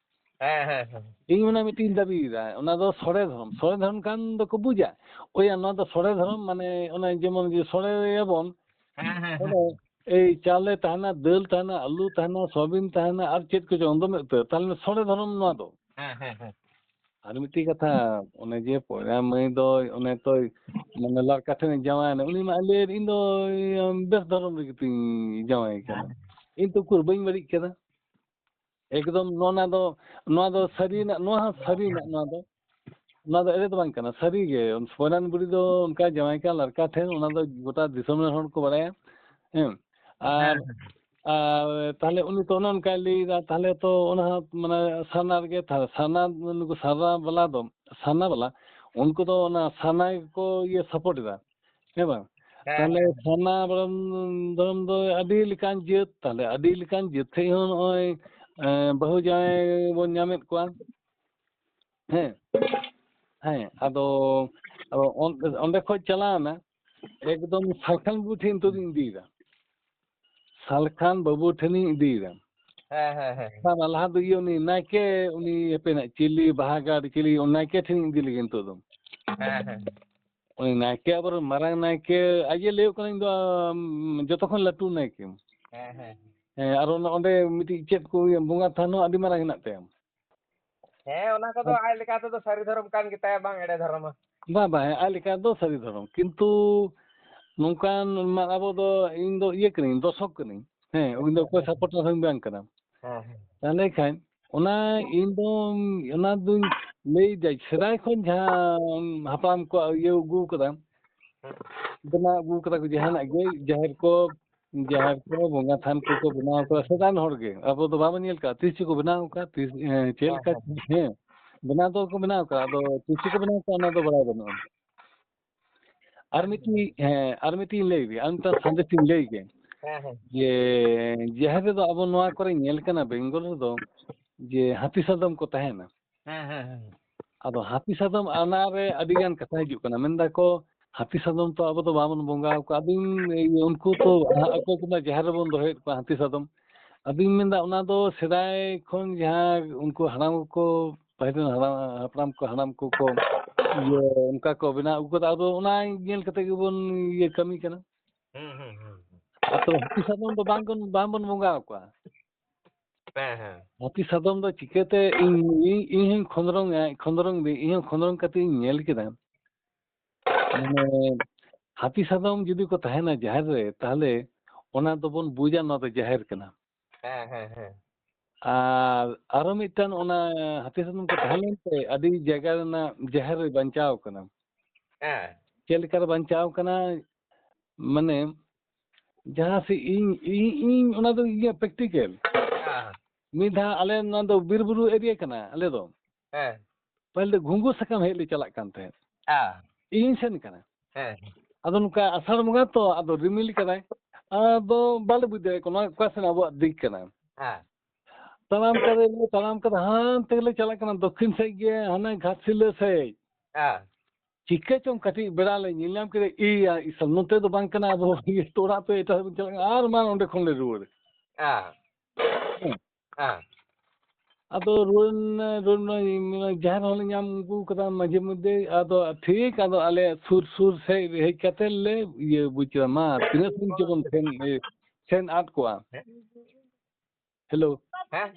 ᱦᱮᱸ, ᱦᱮᱸ, ᱦᱮᱸ᱾ ᱤᱧ ᱚᱱᱟ ᱢᱤᱫᱴᱤᱡ ᱤᱧ ᱫᱟᱹᱵᱤᱭᱮᱫᱟ, ᱚᱱᱟ ᱫᱚ ᱥᱚᱲᱮ ᱫᱷᱚᱨᱚᱢ᱾ ᱥᱚᱲᱮ ᱫᱷᱚᱨᱚᱢ ᱠᱷᱟᱱ ᱫᱚᱠᱚ ᱵᱩᱡᱟ, ᱳᱭᱟ, ᱱᱚᱣᱟ ᱫᱚ ᱥᱚᱲᱮ ᱫᱷᱚᱨᱚᱢ, ᱢᱟᱱᱮ ᱚᱱᱮ ᱡᱮᱢᱚᱱ ᱡᱮ ᱥᱚᱲᱮᱭᱟᱵᱚᱱ, ᱦᱮᱸ, ᱦᱮᱸ, ᱦᱮᱸ᱾ ᱚᱱᱮ ᱮᱭ ᱪᱟᱣᱞᱮ ᱛᱟᱦᱮᱱᱟ, ᱫᱟᱹᱞ ᱛᱟᱦᱮᱱᱟ, ᱟᱹᱞᱩ ᱛᱟᱦᱮᱱᱟ, ᱥᱚᱣᱟᱵᱤᱱ ᱛᱟᱦᱮᱱᱟ, ᱟᱨ ᱪᱮᱫ ᱠᱚᱪᱚᱝ ᱫᱚᱢᱮ ᱩᱛᱟᱹᱨ, ᱛᱟᱦᱞᱮ ᱥᱚᱲᱮ ᱫᱷᱚᱨᱚᱢ ᱱᱚᱣᱟ ᱫᱚ᱾ ᱦᱮᱸ, ᱦᱮᱸ, ᱦᱮᱸ᱾ ᱟᱨ ᱢᱤᱫᱴᱤᱡ ᱠᱟᱛᱷᱟ, ᱚᱱᱮ ᱡᱮ ᱯᱚᱭᱞᱟ ᱢᱟᱹᱭ ᱫᱚ ᱚᱱᱮ ᱛᱚᱭ, ᱢᱟᱱᱮ, ᱞᱟᱲᱠᱟ ᱴᱷᱮᱱᱮ ᱡᱟᱶᱟᱭᱮᱱᱟ, ᱩᱱᱤ ᱢᱟ ᱞᱟᱹᱭ, "ᱤᱧ ᱫᱚ ᱵᱮᱥ ᱫᱷᱚᱨᱚᱢ ᱨᱮᱜᱮ ᱛᱤᱧ ᱡᱟᱶᱟᱭ ᱠᱟᱱᱟ, ᱤᱧ ᱛᱚ ᱩᱠᱩᱨ ᱵᱟᱹᱧ ᱵᱟᱹᱲᱤᱡ ᱠᱟᱫᱟ᱾" ᱮᱠᱫᱚᱢ ᱱᱚᱣᱟ ᱫᱚ, ᱱᱚᱣᱟ ᱫᱚ ᱥᱟᱹᱨᱤᱱᱟᱜ, ᱱᱚᱣᱟ ᱦᱚᱸ ᱥᱟᱹᱨᱤᱱᱟᱜ, ᱱᱚᱣᱟ ᱫᱚ, ᱱᱚᱣᱟ ᱫᱚ ᱮᱲᱮ ᱫᱚ ᱵᱟᱝ ᱠᱟᱱᱟ, ᱥᱟᱹᱨᱤ ᱜᱮ᱾ ᱯᱚᱭᱞᱟᱱ ᱵᱩᱲᱦᱤ ᱫᱚ ᱚᱱᱠᱟ ᱡᱟᱶᱟᱭ ᱠᱟᱱ ᱞᱟᱲᱠᱟ ᱴᱷᱮᱱ, ᱚᱱᱟ ᱫᱚ ᱜᱚᱴᱟ ᱫᱤᱥᱚᱢ ᱨᱮᱱ ᱦᱚᱲ ᱠᱚ ᱵᱟᱲᱟᱭᱟ᱾ ᱦᱮᱸ, ᱟᱨ, ᱦᱮᱸ, ᱦᱮᱸ᱾ ᱟᱨ ᱛᱟᱦᱞᱮ ᱩᱱᱤ ᱛᱚ ᱚᱱᱮ ᱚᱱᱠᱟᱭ ᱞᱟᱹᱭᱫᱟ, ᱛᱟᱦᱞᱮ ᱛᱚ ᱚᱱᱟ ᱦᱚᱸ ᱢᱟᱱᱮ ᱥᱟᱨᱱᱟ ᱨᱮᱜᱮ, ᱛᱟᱦᱞᱮ ᱥᱟᱨᱱᱟ, ᱱᱩᱠᱩ ᱥᱟᱨᱱᱟ ᱵᱟᱞᱟ ᱫᱚ, ᱥᱟᱨᱱᱟ ᱵᱟᱞᱟ, ᱩᱱᱠᱩ ᱫᱚ ᱚᱱᱟ ᱥᱟᱨᱱᱟ ᱜᱮᱠᱚ ᱤᱭᱟᱹ support ᱮᱫᱟ, ᱦᱮᱸ ᱵᱟᱝ? ᱦᱮᱸ, ᱛᱟᱦᱞᱮ ᱦᱮᱸ᱾ ᱥᱟᱨᱱᱟ ᱫᱷᱚᱨᱚᱢ, ᱫᱷᱚᱨᱚᱢ ᱫᱚ ᱟᱹᱰᱤ ᱞᱮᱠᱟᱱ ᱡᱟᱹᱛ, ᱛᱟᱦᱞᱮ ᱟᱹᱰᱤ ᱞᱮᱠᱟᱱ ᱡᱟᱹᱛ ᱴᱷᱮᱡ ᱦᱚᱸ ᱱᱚᱜᱼᱚᱭ, ᱮᱸ, ᱵᱟᱹᱦᱩ ᱡᱟᱶᱟᱭ ᱵᱚᱱ ᱧᱟᱢᱮᱫ ᱠᱚᱣᱟ᱾ ᱦᱮᱸ, ᱦᱮᱸ, ᱟᱫᱚ, ᱟᱫᱚ ᱚᱱ-, ᱚᱸᱰᱮ ᱠᱷᱚᱡ ᱪᱟᱞᱟᱣᱱᱟ, ᱮᱠᱫᱚᱢ ᱥᱟᱞᱠᱷᱟᱱ ᱵᱟᱹᱵᱩ ᱴᱷᱮᱱ ᱱᱤᱛᱚᱜ ᱫᱚᱧ ᱤᱫᱤᱭᱮᱫᱟ᱾ ᱥᱟᱞᱠᱷᱟᱱ ᱵᱟᱹᱵᱩ ᱴᱷᱮᱱᱤᱧ ᱤᱫᱤᱭᱮᱫᱟ᱾ ᱦᱮᱸ, ᱦᱮᱸ, ᱦᱮᱸ᱾ ᱵᱟᱝ, ᱞᱟᱦᱟ ᱫᱚ ᱤᱭᱟᱹ ᱩᱱᱤ ᱱᱟᱭᱠᱮ, ᱩᱱᱤ ᱦᱟᱯᱮ ᱱᱟᱜ ᱪᱤᱞᱤ ᱵᱟᱦᱟ ᱜᱟᱲ ᱪᱤᱞᱤ, ᱩᱱᱤ ᱱᱟᱭᱠᱮ ᱴᱷᱮᱱᱤᱧ ᱤᱫᱤ ᱞᱮᱜᱮ ᱱᱤᱛᱚᱜ ᱫᱚ᱾ ᱦᱮᱸ, ᱦᱮᱸ᱾ ᱩᱱᱤ ᱱᱟᱭᱠᱮ, ᱟᱵᱚᱨᱮᱱ ᱢᱟᱨᱟᱝ ᱱᱟᱭᱠᱮ, ᱟᱡ ᱮ ᱞᱟᱹᱭᱚᱜ ᱠᱟᱱᱟ, "ᱤᱧ ᱫᱚ, ᱟᱢ, ᱡᱚᱛᱚ ᱠᱷᱚᱱ ᱞᱟᱹᱴᱩ ᱱᱟᱭᱠᱮ᱾" ᱦᱮᱸ, ᱦᱮᱸ᱾ ᱦᱮᱸ, ᱟᱨ ᱚᱱᱟ, ᱚᱸᱰᱮ ᱢᱤᱫᱴᱤᱡ ᱪᱮᱫ ᱠᱚ ᱤᱭᱟᱹ, ᱵᱚᱸᱜᱟ ᱛᱷᱟᱱ ᱦᱚᱸ ᱟᱹᱰᱤ ᱢᱟᱨᱟᱝ ᱦᱮᱱᱟᱜ ᱛᱟᱭᱟ᱾ ᱦᱮᱸ, ᱚᱱᱟ ᱠᱚᱫᱚ ᱟᱨ ᱟᱡ ᱞᱮᱠᱟ ᱛᱮᱫᱚ ᱥᱟᱹᱨᱤ ᱫᱷᱚᱨᱚᱢ ᱠᱟᱱ ᱜᱮᱛᱟᱭᱟ, ᱵᱟᱝ ᱮᱲᱮ ᱫᱷᱚᱨᱚᱢᱟ᱾ ᱵᱟᱝ, ᱵᱟᱝ, ᱦᱮᱸ, ᱟᱡ ᱞᱮᱠᱟ ᱫᱚ ᱥᱟᱹᱨᱤ ᱫᱷᱚᱨᱚᱢ᱾ ᱠᱤᱱᱛᱩ ᱱᱚᱝᱠᱟᱱ ᱢᱟ ᱟᱵᱚ ᱫᱚ, ᱤᱧ ᱫᱚ ᱤᱭᱟᱹ ᱠᱟᱹᱱᱟᱹᱧ, ᱫᱚᱨᱥᱚᱠ ᱠᱟᱹᱱᱟᱹᱧ᱾ ᱦᱮᱸ, ᱩᱱᱤ ᱫᱚ ᱚᱠᱚᱭ ᱦᱮᱸ, ᱦᱮᱸ᱾ ᱥᱟᱯᱳᱨᱴᱟᱨ ᱦᱚᱸ ᱵᱟᱝ ᱠᱟᱱᱟ᱾ ᱦᱮᱸ, ᱦᱮᱸ᱾ ᱛᱟᱦᱞᱮ ᱠᱷᱟᱱ ᱚᱱᱟ ᱤᱧ ᱫᱚ, ᱚᱱᱟ ᱫᱩᱧ ᱞᱟᱹᱭ ᱫᱟ, ᱥᱮᱫᱟᱭ ᱠᱷᱚᱱ ᱡᱟᱦᱟᱸ ᱦᱟᱯᱲᱟᱢ ᱠᱚ ᱤᱭᱟᱹ ᱟᱹᱜᱩ ᱠᱟᱫᱟ, ᱦᱮᱸ᱾ ᱵᱮᱱᱟᱣ ᱟᱹᱜᱩ ᱠᱟᱫᱟ ᱠᱚ ᱡᱟᱦᱟᱱᱟᱜ ᱜᱮ, ᱡᱟᱦᱮᱨ ᱠᱚ, ᱡᱟᱦᱮᱨ ᱠᱚ, ᱵᱚᱸᱜᱟ ᱛᱷᱟᱱ ᱠᱚᱠᱚ ᱵᱮᱱᱟᱣ ᱠᱟᱫᱟ, ᱥᱮᱫᱟᱭ ᱦᱚᱲ ᱜᱮ᱾ ᱟᱵᱚ ᱫᱚ ᱵᱟᱵᱚᱱ ᱧᱮᱞ ᱠᱟᱜᱼᱟ, ᱛᱤᱥ ᱪᱚᱠᱚ ᱵᱮᱱᱟᱣ ᱠᱟᱜᱼᱟ, ᱛᱤᱥ, ᱮᱸ, ᱪᱮᱫ ᱦᱮᱸ, ᱞᱮᱠᱟ, ᱦᱮᱸ᱾ ᱦᱮᱸ, ᱵᱮᱱᱟᱣ ᱫᱚᱠᱚ ᱵᱮᱱᱟᱣ ᱠᱟᱜᱼᱟ, ᱟᱫᱚ ᱛᱤᱥ ᱪᱚᱠᱚ ᱵᱮᱱᱟᱣ ᱠᱟᱜᱼᱟ, ᱚᱱᱟ ᱫᱚ ᱵᱟᱲᱟᱭ ᱵᱟᱹᱱᱩᱜᱼᱟ᱾ ᱟᱨ ᱢᱤᱫᱴᱤᱡ, ᱦᱮᱸ, ᱟᱨ ᱢᱤᱫᱴᱤᱡ ᱤᱧ ᱞᱟᱹᱭ ᱜᱮ, ᱟᱨ ᱢᱤᱫᱴᱟᱝ ᱥᱟᱸᱫᱮᱥ ᱤᱧ ᱞᱟᱹᱭ ᱜᱮ᱾ ᱦᱮᱸ, ᱦᱮᱸ᱾ ᱡᱮ, ᱡᱟᱦᱮᱨ ᱨᱮᱫᱚ ᱟᱵᱚ ᱱᱚᱣᱟ ᱠᱚᱨᱮ ᱧᱮᱞ ᱠᱟᱱᱟ, ᱵᱮᱝᱜᱚᱞ ᱨᱮᱫᱚ, ᱡᱮ ᱦᱟᱹᱛᱤ ᱥᱟᱫᱚᱢ ᱠᱚ ᱛᱟᱦᱮᱱᱟ᱾ ᱦᱮᱸ, ᱦᱮᱸ, ᱦᱮᱸ᱾ ᱟᱫᱚ ᱦᱟᱹᱛᱤ ᱥᱟᱫᱚᱢ ᱟᱱᱟ ᱨᱮ ᱟᱹᱰᱤ ᱜᱟᱱ ᱠᱟᱛᱷᱟ ᱦᱤᱡᱩᱜ ᱠᱟᱱᱟ, ᱢᱮᱱ ᱫᱟᱠᱚ, "ᱦᱟᱹᱛᱤ ᱥᱟᱫᱚᱢ ᱛᱚ ᱟᱵᱚ ᱫᱚ ᱵᱟᱵᱚᱱ ᱵᱚᱸᱜᱟ ᱟᱠᱚᱣᱟ", ᱟᱫᱚᱧ, ᱩᱱᱠᱩ ᱛᱚ ᱟᱠᱚ ᱠᱚᱢᱟ ᱡᱟᱦᱮᱨ ᱨᱮᱵᱚᱱ ᱫᱚᱦᱚᱭᱮᱫ ᱠᱚᱣᱟ ᱦᱟᱹᱛᱤ ᱥᱟᱫᱚᱢ᱾ ᱟᱫᱚᱧ ᱢᱮᱱᱫᱟ, ᱚᱱᱟ ᱫᱚ ᱥᱮᱫᱟᱭ ᱠᱷᱚᱱ ᱡᱟᱦᱟᱸ ᱩᱱᱠᱩ ᱦᱟᱲᱟᱢ ᱠᱚ, ᱯᱟᱹᱦᱤᱞ ᱨᱮᱱ ᱦᱟᱲᱟᱢ, ᱦᱟᱯᱲᱟᱢ ᱠᱚ, ᱦᱟᱲᱟᱢ ᱠᱚᱠᱚ ᱤᱭᱟᱹ, ᱚᱱᱠᱟ ᱠᱚ ᱵᱮᱱᱟᱣ ᱟᱹᱜᱩ ᱠᱟᱫᱟ, ᱟᱫᱚ ᱚᱱᱟ ᱧᱮᱞ ᱠᱟᱛᱮ ᱜᱮᱵᱚᱱ ᱤᱭᱟᱹ ᱠᱟᱹᱢᱤ ᱠᱟᱱᱟ᱾ ᱦᱩᱸ, ᱦᱩᱸ, ᱦᱩᱸ, ᱦᱩᱸ᱾ ᱟᱫᱚ ᱦᱟᱹᱛᱤ ᱥᱟᱫᱚᱢ ᱫᱚ ᱵᱟᱝ ᱵᱚᱱ, ᱵᱟᱝ ᱵᱚᱱ ᱵᱚᱸᱜᱟ ᱟᱠᱚᱣᱟ᱾ ᱦᱮᱸ, ᱦᱮᱸ᱾ ᱦᱟᱹᱛᱤ ᱥᱟᱫᱚᱢ ᱫᱚ ᱪᱤᱠᱟᱹᱛᱮ ᱤᱧ, ᱤᱧ, ᱤᱧ ᱦᱚᱸᱧ ᱠᱷᱚᱸᱫᱽᱨᱚᱝ ᱮ-, ᱠᱷᱚᱸᱫᱽᱨᱚᱝ ᱫᱟᱹᱧ, ᱤᱧ ᱦᱚᱸ ᱠᱷᱚᱸᱫᱽᱨᱚᱝ ᱠᱟᱛᱮ ᱤᱧ ᱧᱮᱞ ᱠᱮᱫᱟ᱾ ᱢᱟᱱᱮ, ᱦᱟᱹᱛᱤ ᱥᱟᱫᱚᱢ ᱡᱩᱫᱤ ᱠᱚ ᱛᱟᱦᱮᱱᱟ ᱡᱟᱦᱮᱨ ᱨᱮ, ᱛᱟᱦᱞᱮ ᱚᱱᱟ ᱫᱚᱵᱚᱱ ᱵᱩᱡᱟ ᱱᱚᱣᱟ ᱫᱚ ᱡᱟᱦᱮᱨ ᱠᱟᱱᱟ᱾ ᱦᱮᱸ, ᱦᱮᱸ, ᱦᱮᱸ᱾ ᱟᱨ ᱟᱨᱚ ᱢᱤᱫᱴᱟᱝ, ᱚᱱᱟ ᱦᱟᱹᱛᱤ ᱥᱟᱫᱚᱢ ᱠᱚ ᱛᱟᱦᱮᱸ ᱞᱮᱱᱛᱮ ᱟᱹᱰᱤ ᱡᱟᱭᱜᱟ ᱨᱮᱱᱟᱜ ᱡᱟᱦᱮᱨ ᱨᱮ ᱵᱟᱧᱪᱟᱣ ᱠᱟᱱᱟ᱾ ᱦᱮᱸ᱾ ᱪᱮᱫ ᱞᱮᱠᱟ ᱨᱮ ᱵᱟᱧᱪᱟᱣ ᱠᱟᱱᱟ? ᱢᱟᱱᱮ, ᱡᱟᱦᱟᱸ ᱥᱮᱫ ᱤᱧ, ᱤᱧ, ᱤᱧ, ᱚᱱᱟ ᱫᱚ ᱤᱧᱟᱹᱜ ᱯᱨᱮᱠᱴᱤᱠᱮᱞ᱾ ᱦᱮᱸ᱾ ᱢᱤᱫ ᱫᱷᱟᱣ ᱟᱞᱮ ᱱᱚᱣᱟ ᱫᱚ ᱵᱤᱨ ᱵᱩᱨᱩ ᱮᱨᱤᱭᱟ ᱠᱟᱱᱟ ᱟᱞᱮ ᱫᱚ᱾ ᱦᱮᱸ᱾ ᱯᱟᱹᱦᱤᱞ ᱫᱚ ᱜᱷᱩᱸᱜᱩ ᱥᱟᱠᱟᱢ ᱦᱮᱡ ᱞᱮ ᱪᱟᱞᱟᱜ ᱠᱟᱱ ᱛᱟᱦᱮᱸᱫ᱾ ᱦᱮᱸ᱾ ᱤᱧ ᱥᱮᱱ ᱠᱟᱱᱟ᱾ ᱦᱮᱸ᱾ ᱟᱫᱚ ᱱᱚᱝᱠᱟ ᱟᱥᱟᱲ ᱵᱚᱸᱜᱟ ᱛᱚ, ᱟᱫᱚ ᱨᱤᱢᱤᱞ ᱠᱟᱫᱟᱭ᱾ ᱟᱫᱚ ᱵᱟᱞᱮ ᱵᱩᱡᱽ ᱫᱟᱲᱮᱭᱟᱜ ᱠᱟᱱᱟ ᱚᱠᱟ ᱥᱮᱱ ᱟᱵᱚᱣᱟᱜ ᱫᱤᱠ ᱠᱟᱱᱟ᱾ ᱦᱮᱸ᱾ ᱛᱟᱲᱟᱢ ᱠᱟᱫᱟ ᱞᱮ, ᱛᱟᱲᱟᱢ ᱠᱟᱫᱟ, ᱦᱟᱱᱛᱮ ᱜᱮᱞᱮ ᱪᱟᱞᱟᱜ ᱠᱟᱱᱟ ᱫᱚᱠᱠᱷᱤᱱ ᱥᱮᱫ ᱜᱮ, ᱦᱟᱱᱮ ᱜᱷᱟᱴᱥᱤᱞᱟᱹ ᱥᱮᱫ᱾ ᱦᱮᱸ᱾ ᱪᱤᱠᱟᱹ ᱪᱚᱝ ᱠᱟᱹᱴᱤᱡ ᱵᱮᱲᱟ ᱞᱮ ᱧᱮᱞ ᱧᱟᱢ ᱠᱮᱫᱟ, ᱤᱭᱟ, ᱤᱥᱟᱞ, ᱱᱚᱛᱮ ᱫᱚ ᱵᱟᱝ ᱠᱟᱱᱟ, ᱟᱵᱚ ᱤᱭᱟᱹ ᱛᱚᱲᱟ ᱛᱮ ᱮᱴᱟᱜ ᱥᱮᱫ ᱵᱚᱱ ᱪᱟᱞᱟᱜ ᱠᱟᱱᱟ, ᱟᱨ ᱢᱟ ᱚᱸᱰᱮ ᱠᱷᱚᱱ ᱞᱮ ᱨᱩᱣᱟᱹᱲ᱾ ᱦᱮᱸ᱾ ᱦᱮᱸ᱾ ᱦᱮᱸ᱾ ᱟᱫᱚ ᱨᱩᱣᱟᱹᱲ ᱮᱱᱟ, ᱨᱩᱣᱟᱹᱲ ᱮᱱᱟ, ᱡᱟᱦᱮᱨ ᱦᱚᱸᱞᱮ ᱧᱟᱢ ᱟᱹᱜᱩ ᱠᱟᱫᱟ ᱢᱟᱡᱷᱮ ᱢᱚᱫᱽᱫᱷᱮ᱾ ᱟᱫᱚ ᱴᱷᱤᱠ, ᱟᱫᱚ ᱟᱞᱮ ᱥᱩᱨ ᱥᱩᱨ ᱥᱮᱫ ᱦᱮᱡ ᱠᱟᱛᱮ ᱞᱮ ᱤᱭᱟᱹ ᱵᱩᱡ ᱠᱮᱫᱟ, ᱢᱟ ᱛᱤᱱᱟᱹᱜ ᱥᱟᱺᱜᱤᱧ ᱪᱚᱵᱚᱱ ᱥᱮᱱ, ᱥᱮᱱ ᱟᱫ ᱠᱚᱜᱼᱟ᱾ ᱦᱮᱸ᱾ ᱦᱮᱞᱳ᱾ ᱦᱮᱸ?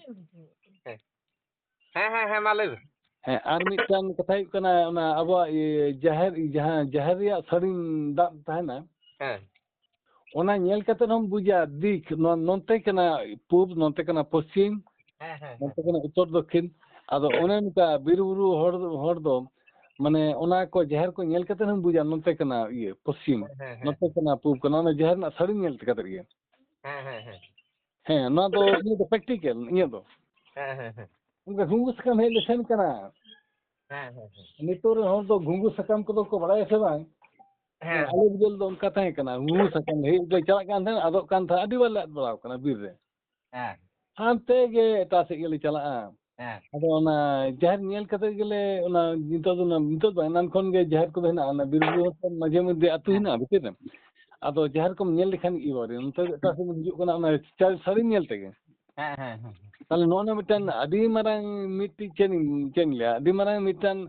ᱦᱮᱸ, ᱦᱮᱸ, ᱦᱮᱸ, ᱦᱮᱸ, ᱢᱟ ᱞᱟᱹᱭ ᱢᱮ᱾ ᱦᱮᱸ, ᱟᱨ ᱢᱤᱫᱴᱟᱝ ᱠᱟᱛᱷᱟ ᱦᱩᱭᱩᱜ ᱠᱟᱱᱟ, ᱚᱱᱟ ᱟᱵᱚᱣᱟᱜ ᱤᱭᱟᱹ ᱡᱟᱦᱮᱨ, ᱡᱟᱦᱟᱸ ᱡᱟᱦᱮᱨ ᱨᱮᱭᱟᱜ ᱥᱟᱹᱲᱤᱢ ᱫᱟᱵ ᱛᱟᱦᱮᱱᱟ, ᱦᱮᱸ᱾ ᱚᱱᱟ ᱧᱮᱞ ᱠᱟᱛᱮ ᱦᱚᱸᱢ ᱵᱩᱡᱟ ᱫᱤᱠ, ᱱᱚᱣᱟ ᱱᱚᱱᱛᱮ ᱠᱟᱱᱟ ᱯᱩᱵ, ᱱᱚᱱᱛᱮ ᱠᱟᱱᱟ ᱯᱚᱥᱪᱤᱢ, ᱦᱮᱸ, ᱦᱮᱸ, ᱦᱮᱸ᱾ ᱱᱚᱱᱛᱮ ᱠᱟᱱᱟ ᱩᱛᱛᱚᱨ ᱫᱚᱠᱠᱷᱤᱱ᱾ ᱟᱫᱚ ᱚᱱᱮ ᱚᱱᱠᱟ ᱵᱤᱨ ᱵᱩᱨᱩ ᱦᱚᱲ, ᱦᱚᱲ ᱫᱚ, ᱢᱟᱱᱮ, ᱚᱱᱟ ᱠᱚ ᱡᱟᱦᱮᱨ ᱠᱚ ᱧᱮᱞ ᱠᱟᱛᱮ ᱦᱚᱸᱢ ᱵᱩᱡᱟ ᱱᱚᱱᱛᱮ ᱠᱟᱱᱟ ᱤᱭᱟᱹ ᱯᱚᱥᱪᱤᱢ, ᱦᱮᱸ, ᱦᱮᱸ, ᱦᱮᱸ᱾ ᱱᱚᱛᱮ ᱠᱟᱱᱟ ᱯᱩᱵ ᱠᱟᱱᱟ, ᱚᱱᱟ ᱡᱟᱦᱮᱨ ᱨᱮᱱᱟᱜ ᱥᱟᱹᱲᱤᱢ ᱧᱮᱞ ᱠᱟᱛᱮ ᱜᱮ᱾ ᱦᱮᱸ, ᱦᱮᱸ, ᱦᱮᱸ᱾ ᱦᱮᱸ, ᱱᱚᱣᱟ ᱫᱚ ᱤᱧᱟᱹᱜ ᱫᱚ practical, ᱤᱧᱟᱹᱜ ᱫᱚ᱾ ᱦᱮᱸ, ᱦᱮᱸ, ᱦᱮᱸ᱾ ᱚᱱᱠᱟ ᱜᱷᱩᱸᱜᱩ ᱥᱟᱠᱟᱢ ᱦᱮᱡ ᱞᱮ ᱥᱮᱱ ᱠᱟᱱᱟ᱾ ᱦᱮᱸ, ᱦᱮᱸ, ᱦᱮᱸ᱾ ᱱᱤᱛᱚᱜ ᱨᱮᱱ ᱦᱚᱲ ᱫᱚ ᱜᱷᱩᱸᱜᱩ ᱥᱟᱠᱟᱢ ᱠᱚᱫᱚ ᱠᱚ ᱵᱟᱲᱟᱭᱟ ᱥᱮ ᱵᱟᱝ? ᱦᱮᱸ᱾ ᱟᱞᱮ ᱵᱤᱫᱟᱹᱞ ᱫᱚ ᱚᱱᱠᱟ ᱛᱟᱦᱮᱸ ᱠᱟᱱᱟ, ᱜᱷᱩᱸᱜᱩ ᱥᱟᱠᱟᱢ ᱦᱮᱡ ᱞᱮ ᱪᱟᱞᱟᱜ ᱠᱟᱱ ᱛᱟᱦᱮᱸᱫ, ᱟᱫᱚᱜ ᱠᱟᱱ ᱛᱟᱦᱮᱸᱫ, ᱟᱹᱰᱤ ᱵᱟᱨ ᱞᱮ ᱟᱫ ᱵᱟᱲᱟᱣ ᱠᱟᱱᱟ ᱵᱤᱨ ᱨᱮ᱾ ᱦᱮᱸ᱾ ᱦᱟᱱᱛᱮ ᱜᱮ ᱮᱴᱟᱜ ᱥᱮᱫ ᱜᱮᱞᱮ ᱪᱟᱞᱟᱜᱼᱟ᱾ ᱦᱮᱸ᱾ ᱟᱫᱚ ᱚᱱᱟ ᱡᱟᱦᱮᱨ ᱧᱮᱞ ᱠᱟᱛᱮ ᱜᱮᱞᱮ, ᱚᱱᱟ ᱱᱤᱛᱚᱜ ᱫᱚ, ᱱᱤᱛᱚᱜ ᱫᱚ ᱮᱱᱟᱱ ᱠᱷᱚᱱ ᱜᱮ ᱡᱟᱦᱮᱨ ᱠᱚᱫᱚ ᱦᱮᱱᱟᱜᱼᱟ, ᱚᱱᱟ ᱵᱤᱨ ᱵᱩᱨᱩ ᱦᱚᱸ ᱢᱟᱡᱷᱮ ᱢᱚᱫᱽᱫᱷᱮ ᱟᱹᱛᱩ ᱦᱮᱸ᱾ ᱦᱮᱱᱟᱜᱼᱟ ᱵᱷᱤᱛᱤᱨ ᱨᱮ᱾ ᱟᱫᱚ ᱡᱟᱦᱮᱨ ᱠᱚᱢ ᱧᱮᱞ ᱞᱮᱠᱷᱟᱱ ᱜᱮ ᱵᱟᱨᱮ ᱱᱚᱛᱮ ᱮᱴᱟᱜ ᱥᱮᱫ ᱮᱢ ᱦᱤᱡᱩᱜ ᱠᱟᱱᱟ, ᱚᱱᱟ ᱪᱟᱨ ᱥᱟᱹᱲᱤᱢ ᱧᱮᱞ ᱛᱮᱜᱮ᱾ ᱦᱮᱸ, ᱦᱮᱸ, ᱦᱮᱸ᱾ ᱛᱟᱦᱞᱮ ᱱᱚᱜᱼᱚ ᱱᱟ ᱢᱤᱫᱴᱟᱝ ᱟᱹᱰᱤ ᱢᱟᱨᱟᱝ ᱢᱤᱫᱴᱤᱡ ᱪᱮᱫ ᱤᱧ, ᱪᱮᱫ ᱤᱧ ᱞᱟᱹᱭᱟ, ᱟᱹᱰᱤ ᱢᱟᱨᱟᱝ ᱢᱤᱫᱴᱟᱝ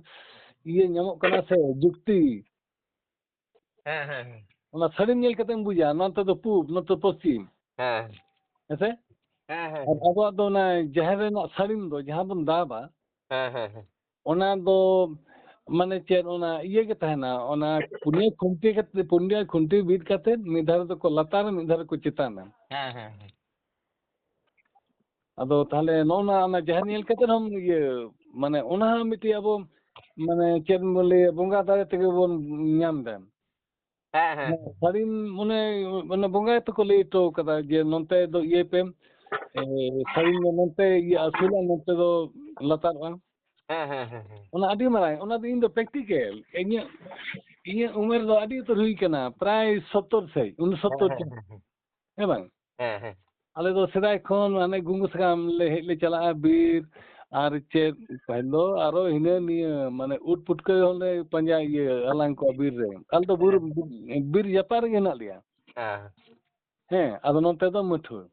ᱤᱭᱟᱹ ᱧᱟᱢᱚᱜ ᱠᱟᱱᱟ ᱥᱮ ᱡᱩᱠᱛᱤ᱾ ᱦᱮᱸ, ᱦᱮᱸ, ᱦᱮᱸ᱾ ᱚᱱᱟ ᱥᱟᱹᱲᱤᱢ ᱧᱮᱞ ᱠᱟᱛᱮᱢ ᱵᱩᱡᱟ, ᱱᱚᱛᱮ ᱫᱚ ᱯᱩᱵ, ᱱᱚᱛᱮ ᱯᱚᱥᱪᱤᱢ᱾ ᱦᱮᱸ᱾ ᱦᱮᱸᱥᱮ? ᱦᱮᱸ, ᱦᱮᱸ, ᱟᱨ ᱦᱮᱸ᱾ ᱟᱵᱚᱣᱟᱜ ᱫᱚ ᱚᱱᱟ ᱡᱟᱦᱮᱨ ᱨᱮᱱᱟᱜ ᱥᱟᱹᱲᱤᱢ ᱫᱚ ᱡᱟᱦᱟᱸ ᱵᱚᱱ ᱫᱟᱵᱟ, ᱦᱮᱸ, ᱦᱮᱸ, ᱦᱮᱸ᱾ ᱚᱱᱟ ᱫᱚ ᱢᱟᱱᱮ ᱪᱮᱫ, ᱚᱱᱟ ᱤᱭᱟᱹ ᱜᱮ ᱛᱟᱦᱮᱱᱟ, ᱚᱱᱟ ᱯᱩᱱᱭᱟᱹ ᱠᱷᱩᱱᱴᱤ ᱠᱟᱛᱮ, ᱯᱩᱱᱭᱟᱹ ᱠᱷᱩᱱᱴᱤ ᱵᱤᱫ ᱠᱟᱛᱮ ᱢᱤᱫ ᱫᱷᱟᱨᱮ ᱫᱚᱠᱚ ᱞᱟᱛᱟᱨ, ᱢᱤᱫ ᱫᱷᱟᱨᱮ ᱠᱚ ᱪᱮᱛᱟᱱᱟ᱾ ᱦᱮᱸ, ᱦᱮᱸ, ᱦᱮᱸ᱾ ᱟᱫᱚ ᱛᱟᱦᱞᱮ ᱱᱚᱜᱼᱚ ᱱᱟ, ᱚᱱᱟ ᱡᱟᱦᱮᱨ ᱧᱮᱞ ᱠᱟᱛᱮ ᱦᱚᱸ ᱤᱭᱟᱹ, ᱢᱟᱱᱮ ᱚᱱᱟ ᱦᱚᱸ ᱢᱤᱫᱴᱤᱡ ᱟᱵᱚ, ᱢᱟᱱᱮ ᱪᱮᱫ ᱵᱚᱱ ᱞᱟᱹᱭᱟ, ᱵᱚᱸᱜᱟ ᱫᱟᱲᱮ ᱛᱮᱜᱮ ᱵᱚᱱ ᱧᱟᱢ ᱮᱫᱟ᱾ ᱦᱮᱸ, ᱦᱮᱸ᱾ ᱥᱟᱹᱲᱤᱢ ᱚᱱᱮ, ᱚᱱᱮ ᱵᱚᱸᱜᱟ ᱜᱮᱛᱚ ᱠᱚ ᱞᱟᱹᱭ ᱦᱚᱴᱚ ᱠᱟᱫᱟ ᱡᱮ ᱱᱚᱱᱛᱮ ᱫᱚ ᱤᱭᱟᱹᱭ ᱯᱮ, ᱮ, ᱥᱟᱹᱲᱤᱢ ᱫᱚ ᱱᱚᱱᱛᱮ ᱤᱭᱟᱹ ᱟᱹᱥᱩᱞᱟ, ᱱᱚᱱᱛᱮ ᱫᱚ ᱞᱟᱛᱟᱨᱚᱜᱼᱟ᱾ ᱦᱮᱸ, ᱦᱮᱸ, ᱦᱮᱸ, ᱦᱮᱸ᱾ ᱚᱱᱟ ᱟᱹᱰᱤ ᱢᱟᱨᱟᱝ, ᱚᱱᱟ ᱫᱚ ᱤᱧ ᱫᱚ practical, ᱤᱧᱟᱹᱜ, ᱤᱧᱟᱹᱜ ᱩᱢᱮᱨ ᱫᱚ ᱟᱹᱰᱤ ᱩᱛᱟᱹᱨ ᱦᱩᱭ ᱠᱟᱱᱟ, ᱯᱨᱟᱭ ᱥᱚᱛᱛᱚᱨ ᱥᱮᱫ, ᱩᱱᱥᱚᱛᱛᱚᱨ ᱦᱮᱸ, ᱦᱮᱸ, ᱪᱟᱸᱫᱚ᱾ ᱦᱮᱸ, ᱦᱮᱸ᱾ ᱦᱮᱸ ᱵᱟᱝ? ᱦᱮᱸ, ᱦᱮᱸ᱾ ᱟᱞᱮ ᱫᱚ ᱥᱮᱫᱟᱭ ᱠᱷᱚᱱ ᱦᱟᱱᱮ ᱜᱩᱝᱜᱩ ᱥᱟᱠᱟᱢ ᱞᱮ ᱦᱮᱡ ᱞᱮ ᱪᱟᱞᱟᱜᱼᱟ ᱵᱤᱨ, ᱟᱨ ᱪᱮᱫ ᱯᱟᱹᱦᱤᱞ ᱫᱚ ᱟᱨᱚ ᱦᱤᱱᱟᱹ ᱱᱤᱭᱟᱹ ᱢᱟᱱᱮ ᱩᱫ ᱯᱩᱴᱠᱟᱹ ᱦᱚᱸᱞᱮ ᱯᱟᱸᱡᱟ ᱤᱭᱟᱹ ᱦᱟᱞᱟᱝ ᱠᱚᱣᱟ ᱵᱤᱨ ᱨᱮ᱾ ᱟᱞᱮ ᱫᱚ ᱵᱩᱨᱩ, ᱦᱮᱸ᱾ ᱵᱤᱨ ᱡᱟᱯᱟᱜ ᱨᱮᱜᱮ ᱦᱮᱱᱟᱜ ᱞᱮᱭᱟ᱾ ᱦᱮᱸ᱾ ᱦᱮᱸ, ᱟᱫᱚ ᱱᱚᱛᱮ ᱫᱚ ᱢᱟᱹᱴᱷᱩᱣᱟᱹ᱾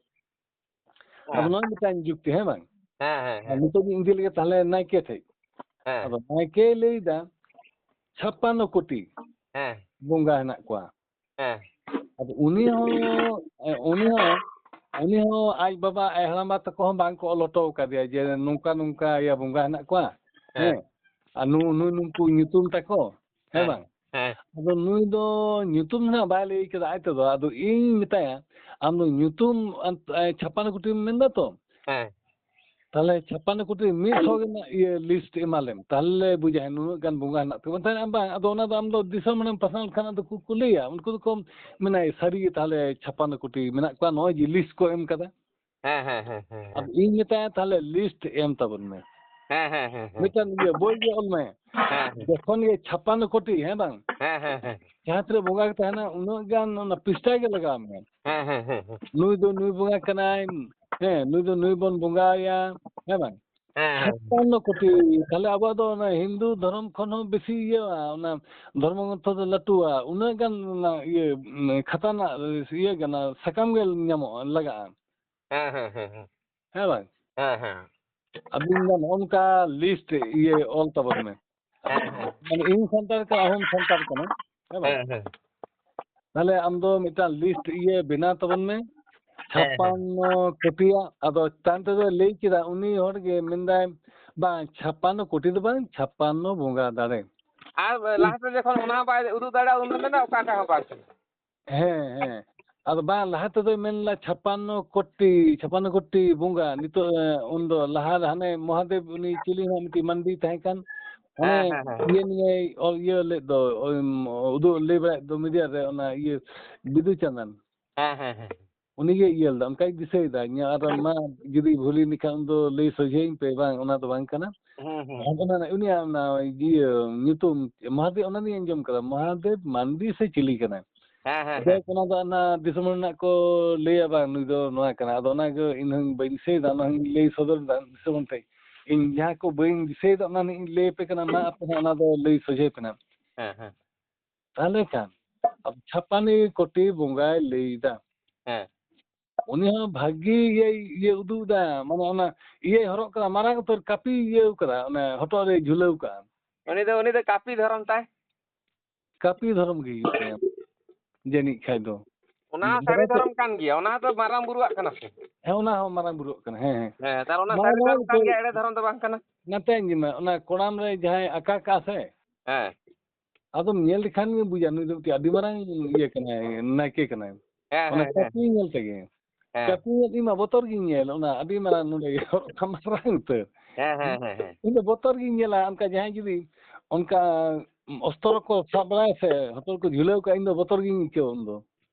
ᱟᱫᱚ ᱦᱮᱸ᱾ ᱱᱚᱣᱟ ᱢᱤᱫᱴᱟᱝ ᱡᱩᱠᱛᱤ, ᱦᱮᱸ ᱵᱟᱝ? ᱦᱮᱸ, ᱦᱮᱸ, ᱟᱨ ᱦᱮᱸ᱾ ᱱᱤᱛᱚᱜ ᱤᱧ ᱤᱫᱤ ᱞᱮᱜᱮ ᱛᱟᱦᱞᱮ ᱱᱟᱭᱠᱮ ᱴᱷᱮᱡ᱾ ᱦᱮᱸ᱾ ᱟᱫᱚ ᱱᱟᱭᱠᱮᱭ ᱞᱟᱹᱭᱫᱟ, ᱪᱷᱟᱯᱟᱱᱱᱚ ᱠᱳᱴᱤ ᱦᱮᱸ᱾ ᱵᱚᱸᱜᱟ ᱦᱮᱱᱟᱜ ᱠᱚᱣᱟ᱾ ᱦᱮᱸ᱾ ᱟᱫᱚ ᱩᱱᱤ ᱦᱚᱸ, ᱮ, ᱩᱱᱤ ᱦᱚᱸ, ᱩᱱᱤ ᱦᱚᱸ ᱟᱡ ᱵᱟᱵᱟ, ᱟᱡ ᱦᱟᱲᱟᱢᱵᱟ ᱛᱟᱠᱚ ᱦᱚᱸ ᱵᱟᱝ ᱠᱚ ᱚᱞ ᱦᱚᱴᱚ ᱟᱠᱟᱫᱮᱭᱟ ᱡᱮ ᱱᱚᱝᱠᱟ ᱱᱚᱝᱠᱟ ᱤᱭᱟᱹ ᱵᱚᱸᱜᱟ ᱦᱮᱱᱟᱜ ᱠᱚᱣᱟ᱾ ᱦᱮᱸ᱾ ᱦᱮᱸ᱾ ᱟᱨ ᱱᱩ-, ᱱᱩᱭ ᱱᱩᱠᱩ ᱧᱩᱛᱩᱢ ᱛᱟᱠᱚ᱾ ᱦᱮᱸ ᱦᱮᱸ᱾ ᱵᱟᱝ? ᱦᱮᱸ᱾ ᱟᱫᱚ ᱱᱩᱭ ᱫᱚ ᱧᱩᱛᱩᱢ ᱫᱚ ᱱᱟᱜ ᱵᱟᱭ ᱞᱟᱹᱭ ᱠᱟᱫᱟ ᱟᱡ ᱛᱮᱫᱚ᱾ ᱟᱫᱚ ᱤᱧ ᱢᱮᱛᱟᱭᱟ, ᱟᱢ ᱫᱚ ᱧᱩᱛᱩᱢ, ᱟᱱ-, ᱮ, ᱪᱷᱟᱯᱟᱱᱱᱚ ᱠᱳᱴᱤᱢ ᱢᱮᱱᱫᱟ ᱛᱚ? ᱦᱮᱸ᱾ ᱛᱟᱦᱞᱮ ᱪᱷᱟᱯᱟᱱᱱᱚ ᱠᱳᱴᱤ ᱢᱤᱫ ᱥᱚ ᱜᱮ ᱱᱟᱜ ᱤᱭᱟᱹ list ᱮᱢᱟ ᱞᱮᱢ, ᱛᱟᱦᱞᱮ ᱵᱩᱡᱷᱟᱹᱜᱼᱟ ᱱᱩᱱᱟᱹᱜ ᱜᱟᱱ ᱵᱚᱸᱜᱟ ᱦᱮᱱᱟᱜ ᱛᱟᱵᱚᱱᱟ᱾ ᱛᱟᱦᱞᱮ ᱵᱟᱝ, ᱟᱫᱚ ᱚᱱᱟ ᱫᱚ ᱟᱢ ᱫᱚ ᱫᱤᱥᱚᱢ ᱦᱚᱲᱮᱢ ᱯᱟᱥᱱᱟᱣ ᱞᱮᱠᱷᱟᱱ ᱟᱫᱚ ᱠᱚ, ᱠᱚ ᱞᱟᱹᱭᱟ, ᱩᱱᱠᱩ ᱫᱚᱠᱚ ᱢᱮᱱᱟ, "ᱥᱟᱹᱨᱤ ᱜᱮ ᱛᱟᱦᱞᱮ ᱪᱷᱟᱯᱟᱱᱱᱚ ᱠᱳᱴᱤ ᱢᱮᱱᱟᱜ ᱠᱚᱣᱟ, ᱱᱚᱜᱼᱚᱭ ᱡᱮ list ᱠᱚ ᱮᱢ ᱠᱟᱫᱟ?" ᱦᱮᱸ, ᱦᱮᱸ, ᱦᱮᱸ, ᱦᱮᱸ, ᱟᱫᱚ ᱦᱮᱸ᱾ ᱤᱧ ᱢᱮᱛᱟᱭᱟ, "ᱛᱟᱦᱞᱮ list ᱮᱢ ᱛᱟᱵᱚᱱ ᱢᱮ, ᱦᱮᱸ, ᱦᱮᱸ, ᱦᱮᱸ, ᱦᱮᱸ᱾ ᱢᱤᱫᱴᱟᱝ ᱤᱭᱟᱹ ᱵᱳᱭ ᱜᱮ ᱚᱞ ᱢᱮ, ᱦᱮᱸ, ᱦᱮᱸ᱾ ᱡᱚᱠᱷᱚᱱ ᱜᱮ ᱪᱷᱟᱯᱟᱱᱱᱚ ᱠᱳᱴᱤ, ᱦᱮᱸ ᱵᱟᱝ? ᱦᱮᱸ, ᱦᱮᱸ, ᱦᱮᱸ᱾ ᱡᱟᱦᱟᱸ ᱛᱤᱱᱟᱹᱜ ᱵᱚᱸᱜᱟ ᱜᱮ ᱛᱟᱦᱮᱱᱟ, ᱩᱱᱟᱹᱜ ᱜᱟᱱ ᱚᱱᱟ ᱯᱤᱥᱴᱟ ᱜᱮ ᱞᱟᱜᱟᱣ ᱢᱮᱭᱟ᱾ ᱦᱮᱸ, ᱦᱮᱸ, ᱦᱮᱸ, ᱦᱮᱸ᱾ ᱱᱩᱭ ᱫᱚ ᱱᱩᱭ ᱵᱚᱸᱜᱟ ᱠᱟᱱᱟᱭ, ᱦᱮᱸ, ᱱᱩᱭ ᱫᱚ ᱱᱩᱭ ᱵᱚᱱ ᱵᱚᱸᱜᱟᱣᱟᱭᱟ, ᱦᱮᱸ ᱵᱟᱝ? ᱦᱮᱸ, ᱦᱮᱸ᱾ ᱪᱷᱟᱯᱟᱱᱱᱚ ᱠᱳᱴᱤ, ᱛᱟᱦᱞᱮ ᱟᱵᱚᱣᱟᱜ ᱫᱚ ᱚᱱᱟ ᱦᱤᱱᱫᱩ ᱫᱷᱚᱨᱚᱢ ᱠᱷᱚᱱ ᱦᱚᱸ ᱵᱮᱥᱤ ᱤᱭᱟᱹᱣᱟ, ᱚᱱᱟ ᱫᱷᱚᱨᱢᱚ ᱜᱨᱚᱱᱛᱷᱚ ᱫᱚ ᱞᱟᱹᱴᱩᱣᱟ, ᱩᱱᱟᱹᱜ ᱜᱟᱱ ᱚᱱᱟ ᱤᱭᱟᱹ, ᱩᱢ, ᱠᱷᱟᱛᱟ ᱨᱮᱱᱟᱜ ᱤᱭᱟᱹ ᱠᱟᱱᱟ, ᱥᱟᱠᱟᱢ ᱜᱮ ᱧᱟᱢᱚᱜᱼᱟ, ᱞᱟᱜᱟᱜᱼᱟ᱾ ᱦᱮᱸ, ᱦᱮᱸ, ᱦᱮᱸ, ᱦᱮᱸ᱾ ᱦᱮᱸ ᱵᱟᱝ? ᱦᱮᱸ, ᱦᱮᱸ᱾ ᱟᱹᱵᱤᱱ ᱫᱚ ᱱᱚᱜᱼᱚ ᱱᱚᱝᱠᱟ list ᱤᱭᱟᱹ ᱚᱞ ᱛᱟᱵᱚᱱ ᱢᱮ᱾ ᱦᱮᱸ, ᱦᱮᱸ᱾ ᱢᱟᱱᱮ ᱤᱧ ᱥᱟᱱᱛᱟᱲ ᱠᱟᱱᱟ, ᱟᱢ ᱦᱚᱸᱢ ᱥᱟᱱᱛᱟᱲ ᱠᱟᱱᱟ, ᱦᱮᱸ ᱵᱟᱝ? ᱦᱮᱸ, ᱦᱮᱸ᱾ ᱛᱟᱦᱞᱮ ᱟᱢ ᱫᱚ ᱢᱤᱫᱴᱟᱝ list ᱤᱭᱟᱹ ᱵᱮᱱᱟᱣ ᱛᱟᱵᱚᱱ ᱢᱮ, ᱦᱮᱸ, ᱦᱮᱸ᱾ ᱪᱷᱟᱯᱟᱱᱱᱚ ᱠᱳᱴᱤᱭᱟᱜ᱾ ᱟᱫᱚ ᱛᱟᱭᱚᱢ ᱛᱮᱫᱚ ᱞᱟᱹᱭ ᱠᱮᱫᱟ ᱩᱱᱤ ᱦᱚᱲ ᱜᱮ, ᱢᱮᱱᱫᱟᱭ, "ᱵᱟᱝ, ᱪᱷᱟᱯᱟᱱᱱᱚ ᱠᱳᱴᱤ ᱫᱚ ᱵᱟᱝ, ᱪᱷᱟᱯᱟᱱᱱᱚ ᱵᱚᱸᱜᱟ ᱫᱟᱲᱮ᱾" ᱟᱨ ᱞᱟᱦᱟᱛᱮ ᱡᱚᱠᱷᱚᱱ ᱚᱱᱟ ᱦᱚᱸ ᱵᱟᱭ ᱩᱫᱩᱜ ᱫᱟᱲᱮᱭᱟᱜᱼᱟ, ᱩᱱ ᱫᱚ ᱢᱮᱱᱟ ᱚᱠᱟᱴᱟᱜ ᱦᱚᱸ ᱵᱟᱝ ᱠᱟᱱᱟ᱾ ᱦᱮᱸ, ᱦᱮᱸ᱾ ᱟᱫᱚ ᱵᱟᱝ, ᱞᱟᱦᱟ ᱛᱮᱫᱚᱭ ᱢᱮᱱ ᱞᱮᱫᱟ ᱪᱷᱟᱯᱟᱱᱱᱚ ᱠᱳᱴᱤ, ᱪᱷᱟᱯᱟᱱᱱᱚ ᱠᱳᱴᱤ ᱵᱚᱸᱜᱟ᱾ ᱱᱤᱛᱚᱜ, ᱮ, ᱩᱱᱫᱚ ᱞᱟᱦᱟ ᱦᱟᱱᱮ ᱢᱚᱦᱟᱫᱮᱵ, ᱩᱱᱤ ᱪᱤᱞᱤ ᱦᱟᱸᱜ ᱢᱤᱫᱴᱤᱡ ᱢᱟᱱᱰᱤ ᱛᱟᱦᱮᱸ ᱠᱟᱱ, ᱦᱮᱸ, ᱚᱱᱮ ᱦᱮᱸ, ᱦᱮᱸ᱾ ᱤᱭᱟᱹ ᱱᱤᱭᱮ ᱚᱞ ᱤᱭᱟᱹ ᱞᱮᱫ ᱫᱚ, ᱳᱭ, ᱩᱫᱩᱜ ᱞᱟᱹᱭ ᱵᱟᱲᱟᱭᱮᱫ ᱫᱚ media ᱨᱮ, ᱚᱱᱟ ᱤᱭᱟᱹ ᱵᱤᱫᱩ ᱪᱟᱸᱫᱟᱱ᱾ ᱦᱮᱸ, ᱦᱮᱸ, ᱦᱮᱸ᱾ ᱩᱱᱤᱜᱮ ᱤᱭᱟᱹ ᱞᱮᱫᱟ, ᱚᱱᱠᱟᱧ ᱫᱤᱥᱟᱹᱭᱮᱫᱟ᱾ ᱤᱧᱟᱹᱜ ᱟᱨ ᱢᱟ ᱡᱩᱫᱤ ᱵᱷᱩᱞᱤᱧ ᱠᱷᱟᱱ ᱩᱱᱫᱚ ᱞᱟᱹᱭ ᱥᱚᱡᱷᱮᱭᱟᱹᱧ ᱯᱮ, ᱵᱟᱝ, ᱚᱱᱟ ᱫᱚ ᱵᱟᱝ ᱠᱟᱱᱟ᱾ ᱦᱩᱸ, ᱦᱩᱸ, ᱟᱫᱚ ᱦᱩᱸ᱾ ᱚᱱᱟ, ᱩᱱᱤᱭᱟᱜ ᱚᱱᱟ ᱤᱭᱟᱹ ᱧᱩᱛᱩᱢ, ᱢᱚᱦᱟᱫᱮᱵ, ᱚᱱᱟ ᱫᱚᱧ ᱟᱸᱡᱚᱢ ᱠᱟᱫᱟ, ᱢᱚᱦᱟᱫᱮᱵ ᱢᱟᱱᱰᱤ ᱥᱮ ᱪᱤᱞᱤ ᱠᱟᱱᱟᱭ? ᱦᱮᱸ, ᱦᱮᱸ, ᱦᱮᱸ᱾ ᱡᱟᱭᱦᱳᱠ, ᱚᱱᱟ ᱫᱚ ᱚᱱᱟ ᱫᱤᱥᱚᱢ ᱨᱮᱱᱟᱜ ᱠᱚ ᱞᱟᱹᱭᱟ, ᱵᱟᱝ, ᱱᱩᱭ ᱫᱚ ᱱᱚᱣᱟ ᱠᱟᱱᱟ᱾ ᱟᱫᱚ ᱚᱱᱟ ᱜᱮ ᱤᱧ ᱦᱚᱸᱧ ᱵᱟᱹᱧ ᱫᱤᱥᱟᱹᱭᱮᱫᱟ, ᱚᱱᱟ ᱦᱚᱸᱧ ᱞᱟᱹᱭ ᱥᱚᱫᱚᱨ ᱮᱫᱟ ᱫᱤᱥᱚᱢ ᱦᱚᱲ ᱴᱷᱮᱱ᱾ ᱤᱧ ᱡᱟᱦᱟᱸ ᱠᱚ ᱵᱟᱹᱧ ᱫᱤᱥᱟᱹᱭᱮᱫᱟ, ᱚᱱᱟ ᱦᱚᱸᱧ ᱞᱟᱹᱭ ᱟᱯᱮ ᱠᱟᱱᱟ, ᱢᱟ ᱟᱯᱮ ᱦᱚᱸ ᱚᱱᱟ ᱫᱚ ᱞᱟᱹᱭ ᱥᱚᱡᱷᱮ ᱯᱮ ᱱᱟᱜ᱾ ᱦᱮᱸ, ᱦᱮᱸ᱾ ᱛᱟᱦᱞᱮ ᱠᱷᱟᱱ ᱟᱵᱚ ᱪᱷᱟᱯᱟᱱᱱᱚ ᱠᱳᱴᱤ ᱵᱚᱸᱜᱟᱭ ᱞᱟᱹᱭ ᱮᱫᱟ᱾ ᱦᱮᱸ᱾ ᱩᱱᱤ ᱦᱚᱸ ᱵᱷᱟᱹᱜᱤ ᱤᱭᱟᱹᱭ, ᱤᱭᱟᱹ ᱩᱫᱩᱜ ᱮᱫᱟ, ᱢᱟᱱᱮ ᱚᱱᱟ ᱤᱭᱟᱹᱭ ᱦᱚᱨᱚᱜ ᱠᱟᱫᱟ, ᱢᱟᱨᱟᱝ ᱩᱛᱟᱹᱨ ᱠᱟᱹᱯᱤ ᱤᱭᱟᱹᱣ ᱠᱟᱫᱟ, ᱚᱱᱮ ᱦᱚᱴᱚᱜ ᱨᱮ ᱡᱷᱩᱞᱟᱹᱣ ᱠᱟᱜᱼᱟ᱾ ᱩᱱᱤ ᱫᱚ, ᱩᱱᱤ ᱫᱚ ᱠᱟᱹᱯᱤ ᱫᱷᱚᱨᱚᱢ ᱛᱟᱭ᱾ ᱠᱟᱹᱯᱤ ᱫᱷᱚᱨᱚᱢ ᱜᱮ ᱦᱩᱭᱩᱜ ᱛᱟᱭᱟ, ᱡᱟᱹᱱᱤᱡ ᱠᱷᱟᱡ ᱫᱚ᱾ ᱚᱱᱟ ᱦᱚᱸ ᱥᱟᱹᱨᱤ ᱫᱷᱚᱨᱚᱢ ᱠᱟᱱ ᱜᱮᱭᱟ, ᱚᱱᱟ ᱫᱚ ᱢᱟᱨᱟᱝ ᱵᱩᱨᱩᱣᱟᱜ ᱠᱟᱱᱟ ᱥᱮ? ᱦᱮᱸ, ᱚᱱᱟ ᱦᱚᱸ ᱢᱟᱨᱟᱝ ᱵᱩᱨᱩᱣᱟᱜ ᱠᱟᱱᱟ, ᱦᱮᱸ, ᱦᱮᱸ᱾ ᱦᱮᱸ, ᱛᱟᱦᱞᱮ ᱚᱱᱟ ᱢᱟᱨᱟᱝ ᱥᱟᱹᱨᱤ ᱵᱩᱨᱩ ᱫᱷᱚᱨᱚᱢ ᱠᱟᱱ ᱩᱛᱟᱹᱨ ᱜᱮᱭᱟ, ᱮᱲᱮ ᱫᱷᱚᱨᱚᱢ ᱫᱚ ᱵᱟᱝ ᱠᱟᱱᱟ᱾ ᱱᱟᱛᱮ ᱧᱮᱞ ᱢᱮ, ᱚᱱᱟ ᱠᱚᱲᱟᱢ ᱨᱮ ᱡᱟᱦᱟᱸᱭ ᱟᱠᱟ ᱠᱟᱜᱼᱟ ᱥᱮ, ᱦᱮᱸ᱾ ᱟᱫᱚᱢ ᱧᱮᱞ ᱞᱮᱠᱷᱟᱱ ᱜᱮ ᱵᱩᱡᱟ, ᱱᱩᱭ ᱫᱚ ᱢᱤᱫᱴᱤᱡ ᱟᱹᱰᱤ ᱢᱟᱨᱟᱝ ᱤᱭᱟᱹ ᱠᱟᱱᱟᱭ, ᱱᱟᱭᱠᱮ ᱠᱟᱱᱟᱭ᱾ ᱦᱮᱸ, ᱚᱱᱟ ᱦᱮᱸ, ᱦᱮᱸ᱾ ᱠᱟᱹᱯᱤ ᱧᱮᱞ ᱛᱮᱜᱮ᱾ ᱦᱮᱸ᱾ ᱠᱟᱹᱯᱤ ᱧᱮᱞ ᱤᱧ ᱢᱟ ᱵᱚᱛᱚᱨ ᱜᱤᱧ ᱧᱮᱞ, ᱚᱱᱟ ᱟᱹᱰᱤ ᱢᱟᱨᱟᱝ ᱱᱚᱰᱮ ᱦᱚᱨᱚᱜ ᱠᱟᱜ ᱢᱟᱨᱟᱝ ᱩᱛᱟᱹᱨ᱾ ᱦᱮᱸ, ᱦᱮᱸ, ᱦᱮᱸ, ᱦᱮᱸ᱾ ᱤᱧ ᱫᱚ ᱵᱚᱛᱚᱨ ᱜᱤᱧ ᱧᱮᱞᱟ, ᱚᱱᱠᱟ ᱡᱟᱦᱟᱸᱭ ᱡᱩᱫᱤ ᱚᱱᱠᱟ ᱚᱥᱛᱨᱚ ᱠᱚ ᱥᱟᱵ ᱵᱟᱲᱟᱭᱟ ᱥᱮ, ᱦᱚᱴᱚᱜ ᱠᱚ ᱡᱷᱩᱞᱟᱹᱣ ᱠᱟᱜᱼᱟ, ᱤᱧ ᱫᱚ ᱵᱚᱛᱚᱨ ᱜᱤᱧ ᱟᱹᱭᱠᱟᱹᱣᱟ ᱩᱱ ᱫᱚ᱾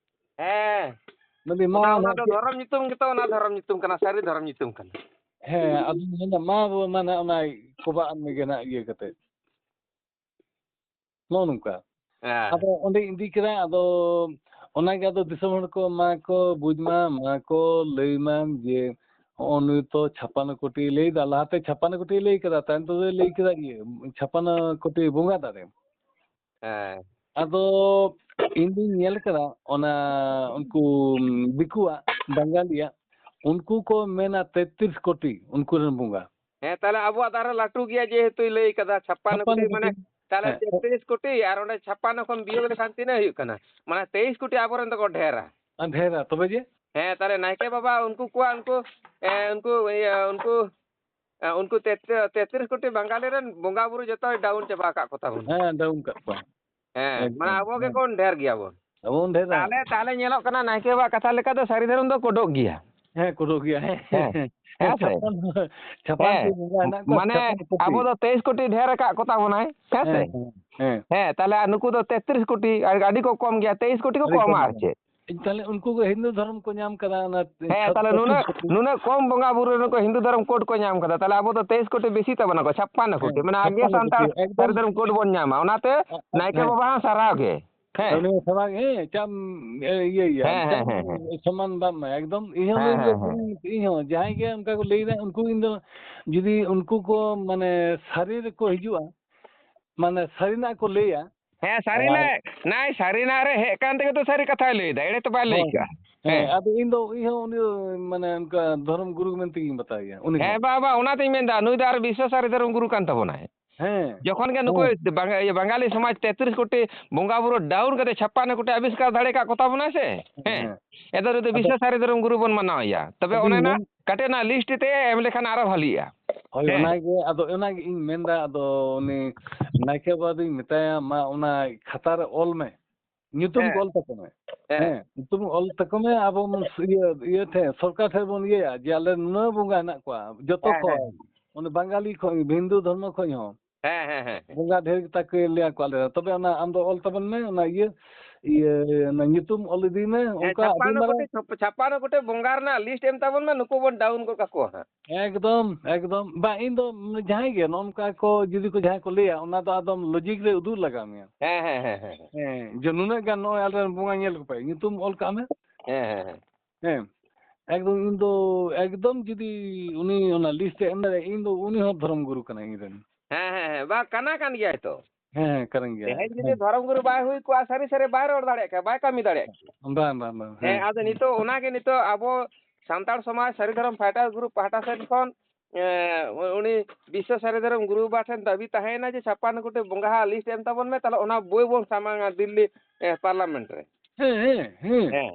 ᱦᱮᱸ᱾ ᱢᱮᱱᱫᱟᱹᱧ, ᱢᱟ ᱚᱱᱟ, ᱚᱱᱟ ᱱᱟᱦᱟᱜ ᱫᱚ ᱪᱮᱫ? ᱫᱷᱚᱨᱚᱢ ᱧᱩᱛᱩᱢ ᱜᱮᱛᱚ, ᱚᱱᱟ ᱫᱷᱚᱨᱚᱢ ᱧᱩᱛᱩᱢ ᱠᱟᱱᱟ, ᱥᱟᱹᱨᱤ ᱫᱷᱚᱨᱚᱢ ᱧᱩᱛᱩᱢ ᱠᱟᱱᱟ᱾ ᱦᱮᱸ, ᱟᱫᱚᱧ ᱢᱮᱱᱫᱟ, ᱢᱟ ᱵᱟᱵᱟ, ᱢᱟᱱᱮ ᱚᱱᱟ ᱠᱚᱵᱟᱜ ᱢᱮᱜᱮ ᱱᱟᱜ ᱤᱭᱟᱹ ᱠᱟᱛᱮ᱾ ᱱᱚᱜᱼᱚ ᱱᱚᱝᱠᱟ᱾ ᱦᱮᱸ᱾ ᱟᱫᱚ ᱚᱸᱰᱮ ᱤᱫᱤ ᱠᱮᱫᱟ, ᱟᱫᱚ ᱚᱱᱟᱜᱮ ᱟᱫᱚ ᱫᱤᱥᱚᱢ ᱦᱚᱲ ᱠᱚ ᱢᱟ ᱠᱚ ᱵᱩᱡᱽ ᱢᱟ, ᱢᱟ ᱠᱚ ᱞᱟᱹᱭ ᱢᱟ ᱡᱮ, "ᱦᱚᱸᱜᱼᱚ ᱱᱩᱭ ᱛᱚ ᱪᱷᱟᱯᱟᱱᱱᱚ ᱠᱳᱴᱤ ᱞᱟᱹᱭ ᱫᱟ, ᱞᱟᱦᱟᱛᱮ ᱪᱷᱟᱯᱟᱱᱱᱚ ᱠᱳᱴᱤ ᱞᱟᱹᱭ ᱠᱮᱫᱟ, ᱛᱟᱭᱚᱢ ᱛᱮᱫᱚᱭ ᱞᱟᱹᱭ ᱠᱮᱫᱟ ᱤᱭᱟᱹ, ᱪᱷᱟᱯᱟᱱᱱᱚ ᱠᱳᱴᱤ ᱵᱚᱸᱜᱟ ᱫᱟᱲᱮ᱾" ᱦᱮᱸ᱾ ᱟᱫᱚ ᱤᱧ ᱫᱩᱧ ᱧᱮᱞ ᱠᱟᱫᱟ ᱚᱱᱟ ᱩᱱᱠᱩ ᱫᱤᱠᱩᱣᱟᱜ, ᱵᱟᱝᱜᱟᱞᱤᱭᱟᱜ, ᱩᱱᱠᱩ ᱠᱚ ᱢᱮᱱᱟ ᱛᱮᱛᱨᱤᱥ ᱠᱳᱴᱤ ᱩᱱᱠᱩ ᱨᱮᱱ ᱵᱚᱸᱜᱟ᱾ ᱦᱮᱸ, ᱛᱟᱦᱞᱮ ᱟᱵᱚᱣᱟᱜ ᱫᱚ ᱟᱨᱦᱚᱸ ᱞᱟᱹᱴᱩ ᱜᱮᱭᱟ, ᱡᱮᱦᱮᱛᱩ ᱞᱟᱹᱭ ᱠᱟᱫᱟ ᱪᱷᱟᱯᱟᱱᱱᱚ ᱠᱳᱴᱤ, ᱪᱷᱟᱯᱟᱱᱱᱚ ᱢᱟᱱᱮ ᱠᱳᱴᱤ᱾ ᱛᱟᱦᱞᱮ ᱦᱮᱸ᱾ ᱛᱮᱛᱨᱤᱥ ᱠᱳᱴᱤ ᱟᱨ ᱚᱸᱰᱮ ᱪᱷᱟᱯᱟᱱᱱᱚ ᱠᱷᱚᱱ ᱵᱤᱭᱳᱜ ᱞᱮᱠᱷᱟᱱ ᱛᱤᱱᱟᱹᱜ ᱦᱩᱭᱩᱜ ᱠᱟᱱᱟ? ᱢᱟᱱᱮ ᱛᱮᱭᱤᱥ ᱠᱳᱴᱤ ᱟᱵᱚᱨᱮᱱ ᱫᱚᱠᱚ ᱰᱷᱮᱨᱟ᱾ ᱟᱨ ᱰᱷᱮᱨᱟ, ᱛᱚᱵᱮ ᱡᱮ? ᱦᱮᱸ, ᱛᱟᱦᱞᱮ ᱱᱟᱭᱠᱮ ᱵᱟᱵᱟ ᱩᱱᱠᱩ ᱠᱚᱣᱟᱜ ᱩᱱᱠᱩ, ᱮ, ᱩᱱᱠᱩ, ᱤᱭᱟᱹ, ᱩᱱᱠᱩ, ᱮ, ᱩᱱᱠᱩ ᱛᱮᱛ-, ᱛᱮᱛᱨᱤᱥ ᱠᱳᱴᱤ ᱵᱟᱝᱜᱟᱞᱤ ᱨᱮᱱ ᱵᱚᱸᱜᱟ ᱵᱩᱨᱩ ᱡᱚᱛᱚᱭ ᱰᱟᱣᱩᱱ ᱪᱟᱵᱟ ᱟᱠᱟᱫ ᱠᱚ ᱛᱟᱵᱚᱱᱟ᱾ ᱦᱮᱸ, ᱰᱟᱣᱩᱱ ᱠᱟᱜ ᱠᱚᱣᱟ᱾ ᱦᱮᱸ, ᱮᱠᱫᱚᱢ, ᱢᱟᱱᱮ ᱟᱵᱚ ᱦᱮᱸ᱾ ᱜᱮᱵᱚᱱ ᱰᱷᱮᱨ ᱜᱮᱭᱟᱵᱚᱱ᱾ ᱟᱵᱚ ᱵᱚᱱ ᱰᱷᱮᱨᱟ᱾ ᱛᱟᱦᱞᱮ, ᱛᱟᱦᱞᱮ ᱧᱮᱞᱚᱜ ᱠᱟᱱᱟ ᱱᱟᱭᱠᱮ ᱵᱟᱵᱟᱣᱟᱜ ᱠᱟᱛᱷᱟ ᱞᱮᱠᱟ ᱫᱚ ᱥᱟᱹᱨᱤ ᱫᱷᱚᱨᱚᱢ ᱫᱚ ᱠᱳᱰᱚᱜ ᱜᱮᱭᱟ᱾ ᱦᱮᱸ, ᱠᱳᱰᱚᱜ ᱜᱮᱭᱟ, ᱦᱮᱸ᱾ ᱦᱮᱸ, ᱦᱮᱸ ᱥᱮ? ᱪᱷᱟᱯᱟᱱ, ᱪᱷᱟᱯᱟᱱ ᱦᱮᱸ᱾ ᱠᱚ ᱵᱚᱸᱜᱟ ᱦᱮᱱᱟᱜ ᱠᱚᱣᱟ, ᱢᱟᱱᱮ ᱪᱷᱟᱯᱟᱱ ᱠᱳᱴᱤ᱾ ᱟᱵᱚ ᱫᱚ ᱛᱮᱭᱤᱥ ᱠᱳᱴᱤ ᱰᱷᱮᱨ ᱟᱠᱟᱫ ᱠᱚ ᱛᱟᱵᱚᱱᱟᱭ, ᱦᱮᱸ ᱥᱮ? ᱦᱮᱸ, ᱦᱮᱸ, ᱦᱮᱸ᱾ ᱦᱮᱸ, ᱛᱟᱦᱞᱮ ᱟᱨ ᱱᱩᱠᱩ ᱫᱚ ᱛᱮᱛᱨᱤᱥ ᱠᱳᱴᱤ, ᱟᱨ ᱟᱹᱰᱤ ᱠᱚ ᱠᱚᱢ ᱜᱮᱭᱟ, ᱛᱮᱭᱤᱥ ᱠᱳᱴᱤ ᱠᱚ ᱟᱹᱰᱤ ᱠᱚᱢᱟ ᱠᱚᱢ ᱟᱨ ᱜᱮᱭᱟ᱾ ᱪᱮᱫ? ᱛᱟᱦᱞᱮ ᱩᱱᱠᱩ ᱜᱮ ᱦᱤᱱᱫᱩ ᱫᱷᱚᱨᱚᱢ ᱠᱚ ᱧᱟᱢ ᱠᱟᱫᱟ, ᱚᱱᱟ ᱦᱮᱸ, ᱛᱟᱦᱞᱮ ᱪᱷᱟᱯᱟᱱ ᱱᱩᱱᱟᱹᱜ, ᱠᱳᱴᱤ᱾ ᱱᱩᱱᱟᱹᱜ ᱠᱚᱢ ᱵᱚᱸᱜᱟ ᱵᱩᱨᱩ ᱨᱮᱱ ᱠᱚ ᱦᱤᱱᱫᱩ ᱫᱷᱚᱨᱚᱢ ᱠᱳᱰ ᱠᱚ ᱧᱟᱢ ᱠᱟᱫᱟ, ᱛᱟᱦᱞᱮ ᱟᱵᱚ ᱫᱚ ᱛᱮᱭᱤᱥ ᱠᱳᱴᱤ ᱵᱮᱥᱤ ᱛᱟᱵᱚᱱᱟ ᱠᱚ, ᱪᱷᱟᱯᱯᱟᱱᱱᱚ ᱦᱮᱸ, ᱠᱳᱴᱤ, ᱢᱟᱱᱮ ᱟᱜᱮ ᱪᱷᱟᱯᱟᱱᱱᱚ ᱥᱟᱱᱛᱟᱲ ᱠᱳᱴᱤ, ᱮᱠᱫᱚᱢ᱾ ᱥᱟᱹᱨᱤ ᱫᱷᱚᱨᱚᱢ ᱠᱳᱰ ᱵᱚᱱ ᱧᱟᱢᱟ, ᱚᱱᱟᱛᱮ ᱟ-, ᱟ-, ᱱᱟᱭᱠᱮ ᱦᱮᱸ᱾ ᱵᱟᱵᱟ ᱦᱚᱸ ᱥᱟᱨᱦᱟᱣ ᱜᱮ᱾ ᱦᱮᱸ᱾ ᱩᱱᱤ ᱦᱚᱸ ᱥᱟᱨᱦᱟᱣ ᱜᱮ, ᱦᱮᱸ, ᱪᱟᱢ, ᱮ, ᱤᱭᱟᱹᱭᱟ, ᱦᱮᱸ, ᱦᱮᱸ, ᱪᱟᱢ ᱦᱮᱸ, ᱦᱮᱸ᱾ ᱥᱚᱢᱟᱱ ᱫᱟᱢ ᱢᱟ, ᱮᱠᱫᱚᱢ᱾ ᱤᱧ ᱦᱚᱸ ᱦᱮᱸ, ᱱᱩᱭ ᱫᱚ, ᱦᱮᱸ, ᱦᱮᱸ᱾ ᱤᱧ ᱦᱚᱸ ᱡᱟᱦᱟᱸᱭ ᱜᱮ ᱚᱱᱠᱟ ᱠᱚ ᱞᱟᱹᱭᱫᱟ, ᱩᱱᱠᱩ ᱤᱧ ᱫᱚ ᱡᱩᱫᱤ ᱩᱱᱠᱩ ᱠᱚ, ᱢᱟᱱᱮ, ᱥᱟᱹᱨᱤ ᱨᱮᱠᱚ ᱦᱤᱡᱩᱜᱼᱟ, ᱢᱟᱱᱮ, ᱥᱟᱹᱨᱤᱱᱟᱜ ᱠᱚ ᱞᱟᱹᱭᱟ, ᱦᱮᱸ, ᱟᱨ ᱥᱟᱹᱨᱤᱱᱟᱜ, ᱱᱟᱭ ᱥᱟᱹᱨᱤᱱᱟᱜ ᱨᱮ ᱦᱮᱡ ᱠᱟᱱ ᱛᱮᱜᱮ ᱛᱚ ᱥᱟᱹᱨᱤ ᱠᱟᱛᱷᱟᱭ ᱞᱟᱹᱭᱫᱟ, ᱮᱲᱮ ᱛᱚ ᱵᱟᱭ ᱞᱟᱹᱭ ᱦᱳᱭ, ᱠᱟᱜᱼᱟ᱾ ᱦᱮᱸ, ᱦᱮᱸ᱾ ᱟᱫᱚ ᱤᱧ ᱫᱚ, ᱤᱧ ᱦᱚᱸ ᱩᱱᱤ ᱫᱚ ᱢᱟᱱᱮ ᱚᱱᱠᱟ ᱫᱷᱚᱨᱚᱢ ᱜᱩᱨᱩ ᱢᱮᱱᱛᱮ ᱜᱤᱧ ᱵᱟᱛᱟᱣᱮᱭᱟ, ᱩᱱᱤ ᱦᱮᱸ, ᱦᱚᱸ᱾ ᱵᱟ, ᱵᱟ, ᱚᱱᱟᱛᱤᱧ ᱢᱮᱱᱫᱟ, ᱱᱩᱭ ᱫᱚ ᱟᱨ ᱵᱤᱥᱥᱚ ᱥᱟᱹᱨᱤ ᱫᱷᱚᱨᱚᱢ ᱜᱩᱨᱩ ᱠᱟᱱ ᱛᱟᱵᱚᱱᱟᱭ᱾ ᱦᱮᱸ, ᱡᱚᱠᱷᱚᱱ ᱜᱮ ᱱᱩᱠᱩ ᱦᱮᱸ᱾ ᱵᱟᱝᱜᱟ-, ᱤᱭᱟᱹ, ᱵᱟᱝᱜᱟᱞᱤ ᱥᱚᱢᱟᱡᱽ ᱛᱮᱛᱨᱤᱥ ᱠᱳᱴᱤ ᱵᱚᱸᱜᱟ ᱵᱩᱨᱩ down ᱠᱟᱛᱮ ᱪᱷᱟᱯᱟᱱᱱᱚ ᱠᱳᱴᱤ ᱟᱵᱤᱥᱠᱟᱨ ᱫᱟᱲᱮ ᱠᱟᱜ ᱠᱚ ᱛᱟᱵᱚᱱᱟᱭ ᱥᱮ? ᱦᱮᱸ, ᱦᱮᱸ᱾ ᱦᱮᱸ᱾ ᱮᱱᱛᱮ ᱱᱩᱭ ᱫᱚ ᱟᱫᱚ ᱵᱤᱥᱥᱚ ᱥᱟᱹᱨᱤ ᱫᱷᱚᱨᱚᱢ ᱜᱩᱨᱩ ᱵᱚᱱ ᱢᱟᱱᱟᱣᱮᱭᱟ᱾ ᱛᱚᱵᱮ ᱟᱫᱚᱧ ᱚᱱᱮ ᱚᱱᱟ ᱢᱮᱱ ᱠᱟᱹᱴᱤᱡ ᱚᱱᱟ list ᱛᱮ ᱮᱢ ᱞᱮᱠᱷᱟᱱ ᱟᱨᱚ ᱵᱷᱟᱞᱤᱜᱼᱟ᱾ ᱦᱳᱭ, ᱦᱮᱸ᱾ ᱚᱱᱟᱜᱮ, ᱟᱫᱚ ᱚᱱᱟᱜᱮ ᱤᱧ ᱢᱮᱱᱫᱟ, ᱟᱫᱚ ᱩᱱᱤ ᱱᱟᱭᱠᱮ ᱵᱟᱵᱟ ᱫᱩᱧ ᱢᱮᱛᱟᱭᱟ, ᱢᱟ ᱚᱱᱟ ᱠᱷᱟᱛᱟ ᱨᱮ ᱚᱞ ᱢᱮ᱾ ᱧᱩᱛᱩᱢ ᱦᱮᱸ᱾ ᱠᱚ ᱚᱞ ᱛᱟᱠᱚ ᱢᱮ᱾ ᱦᱮᱸ᱾ ᱦᱮᱸ, ᱧᱩᱛᱩᱢ ᱚᱞ ᱛᱟᱠᱚ ᱢᱮ, ᱟᱵᱚ ᱵᱚᱱ ᱤᱭᱟᱹ, ᱤᱭᱟᱹ ᱴᱷᱮᱱ, ᱥᱚᱨᱠᱟᱨ ᱴᱷᱮᱱ ᱵᱚᱱ ᱤᱭᱟᱹᱭᱟ ᱡᱮ ᱟᱞᱮ ᱱᱩᱱᱟᱹᱜ ᱵᱚᱸᱜᱟ ᱦᱮᱱᱟᱜ ᱠᱚᱣᱟ, ᱡᱚᱛᱚ ᱦᱮᱸ, ᱠᱷᱚᱱ, ᱦᱮᱸ᱾ ᱚᱱᱮ ᱵᱟᱝᱜᱟᱞᱤ ᱠᱷᱚᱱ, ᱦᱤᱱᱫᱩ ᱫᱷᱚᱨᱢᱚ ᱠᱷᱚᱱ ᱦᱚᱸ᱾ ᱦᱮᱸ, ᱦᱮᱸ, ᱦᱮᱸ, ᱦᱮᱸ᱾ ᱵᱚᱸᱜᱟ ᱰᱷᱮᱨ ᱜᱮᱛᱟ ᱠᱚ ᱞᱟᱹᱭᱟ ᱠᱚ ᱟᱞᱮ ᱫᱚ᱾ ᱛᱚᱵᱮ ᱚᱱᱟ ᱟᱢ ᱫᱚ ᱚᱞ ᱛᱟᱵᱚᱱ ᱢᱮ, ᱚᱱᱟ ᱤᱭᱟᱹ, ᱤᱭᱟᱹ, ᱚᱱᱟ ᱧᱩᱛᱩᱢ ᱚᱞ ᱤᱫᱤ ᱢᱮ, ᱦᱮᱸ, ᱚᱱᱠᱟ ᱟᱹᱰᱤ ᱪᱷᱟᱯᱟᱱᱱᱚ ᱢᱟᱨᱟᱝ᱾ ᱜᱚᱴᱮᱡ, ᱪᱷᱟᱯ-, ᱪᱷᱟᱯᱟᱱᱱᱚ ᱜᱚᱴᱮᱡ ᱵᱚᱸᱜᱟ ᱨᱮᱱᱟᱜ list ᱮᱢ ᱛᱟᱵᱚᱱ ᱢᱮ, ᱱᱩᱠᱩ ᱵᱚᱱ down ᱜᱚᱫ ᱠᱟᱠᱚᱣᱟ ᱦᱟᱸᱜ᱾ ᱮᱠᱫᱚᱢ, ᱮᱠᱫᱚᱢ᱾ ᱵᱟᱝ, ᱤᱧ ᱫᱚ ᱡᱟᱦᱟᱸᱭ ᱜᱮ ᱱᱚᱜᱼᱚ ᱱᱚᱝᱠᱟ ᱠᱚ ᱡᱩᱫᱤ ᱠᱚ ᱡᱟᱦᱟᱸᱭ ᱠᱚ ᱞᱟᱹᱭᱟ, ᱚᱱᱟ ᱫᱚ ᱟᱫᱚᱢ logic ᱨᱮ ᱩᱫᱩᱜ ᱞᱟᱜᱟᱣ ᱢᱮᱭᱟ᱾ ᱦᱮᱸ, ᱦᱮᱸ, ᱦᱮᱸ, ᱦᱮᱸ, ᱦᱮᱸ᱾ ᱦᱮᱸ, ᱡᱮ ᱱᱩᱱᱟᱹᱜ ᱜᱟᱱ ᱱᱚᱜᱼᱚᱭ ᱟᱞᱮᱨᱮᱱ ᱵᱚᱸᱜᱟ ᱧᱮᱞ ᱠᱚᱯᱮ, ᱧᱩᱛᱩᱢ ᱚᱞ ᱠᱟᱜ ᱢᱮ᱾ ᱦᱮᱸ, ᱦᱮᱸ, ᱦᱮᱸ᱾ ᱦᱮᱸ, ᱮᱠᱫᱚᱢ ᱤᱧ ᱫᱚ, ᱮᱠᱫᱚᱢ ᱡᱩᱫᱤ ᱩᱱᱤ ᱚᱱᱟ list ᱮ ᱮᱢ ᱫᱟᱲᱮᱭᱟᱜᱼᱟ, ᱤᱧ ᱫᱚ ᱩᱱᱤ ᱦᱚᱸ ᱫᱷᱚᱨᱚᱢ ᱜᱩᱨᱩ ᱠᱟᱱᱟᱭ ᱤᱧ ᱨᱮᱱ᱾ ᱦᱮᱸ, ᱦᱮᱸ, ᱦᱮᱸ, ᱵᱟ, ᱠᱟᱱᱟ ᱠᱟᱱ ᱜᱮᱭᱟᱭ ᱛᱚ᱾ ᱦᱮᱸ, ᱦᱮᱸ, ᱠᱟᱱ ᱜᱮᱭᱟᱭ᱾ ᱛᱮᱦᱮᱧ ᱡᱩᱫᱤ ᱦᱮᱸ᱾ ᱫᱷᱚᱨᱚᱢ ᱜᱩᱨᱩ ᱵᱟᱭ ᱦᱩᱭ ᱠᱚᱜᱼᱟ, ᱥᱟᱹᱨᱤ ᱥᱟᱹᱨᱤ ᱵᱟᱭ ᱨᱚᱲ ᱫᱟᱲᱮᱭᱟᱜ ᱠᱮᱭᱟ, ᱵᱟᱭ ᱠᱟᱹᱢᱤ ᱫᱟᱲᱮᱭᱟᱜ ᱠᱮᱭᱟ᱾ ᱵᱟᱝ, ᱵᱟᱝ, ᱵᱟᱝ, ᱦᱮᱸ, ᱦᱮᱸ᱾ ᱟᱫᱚ ᱱᱤᱛᱚᱜ ᱚᱱᱟᱜᱮ ᱱᱤᱛᱚᱜ ᱟᱵᱚ ᱥᱟᱱᱛᱟᱲ ᱥᱚᱢᱟᱡᱽ ᱥᱟᱹᱨᱤ ᱫᱷᱚᱨᱚᱢ ᱯᱷᱟᱭᱴᱟᱨ ᱜᱨᱩᱯ ᱯᱟᱦᱴᱟ ᱥᱮᱫ ᱠᱷᱚᱱ, ᱮᱸ, ᱩᱱᱤ ᱵᱤᱥᱥᱚ ᱥᱟᱹᱨᱤ ᱫᱷᱚᱨᱚᱢ ᱜᱩᱨᱩ ᱵᱟᱵᱟ ᱴᱷᱮᱱ ᱫᱟᱹᱵᱤ ᱛᱟᱦᱮᱸᱭᱮᱱᱟ ᱡᱮ ᱪᱷᱟᱯᱟᱱᱱᱚ ᱠᱳᱴᱤ ᱵᱚᱸᱜᱟ ᱦᱟᱜ list ᱮᱢ ᱛᱟᱵᱚᱱ ᱢᱮ, ᱛᱟᱦᱞᱮ ᱚᱱᱟ ᱵᱳᱭ ᱵᱚᱱ ᱥᱟᱢᱟᱝᱟ ᱫᱤᱞᱞᱤ, ᱮᱸ, parliament ᱨᱮ᱾ ᱦᱮᱸ, ᱦᱮᱸ, ᱦᱮᱸ᱾ ᱦᱮᱸ᱾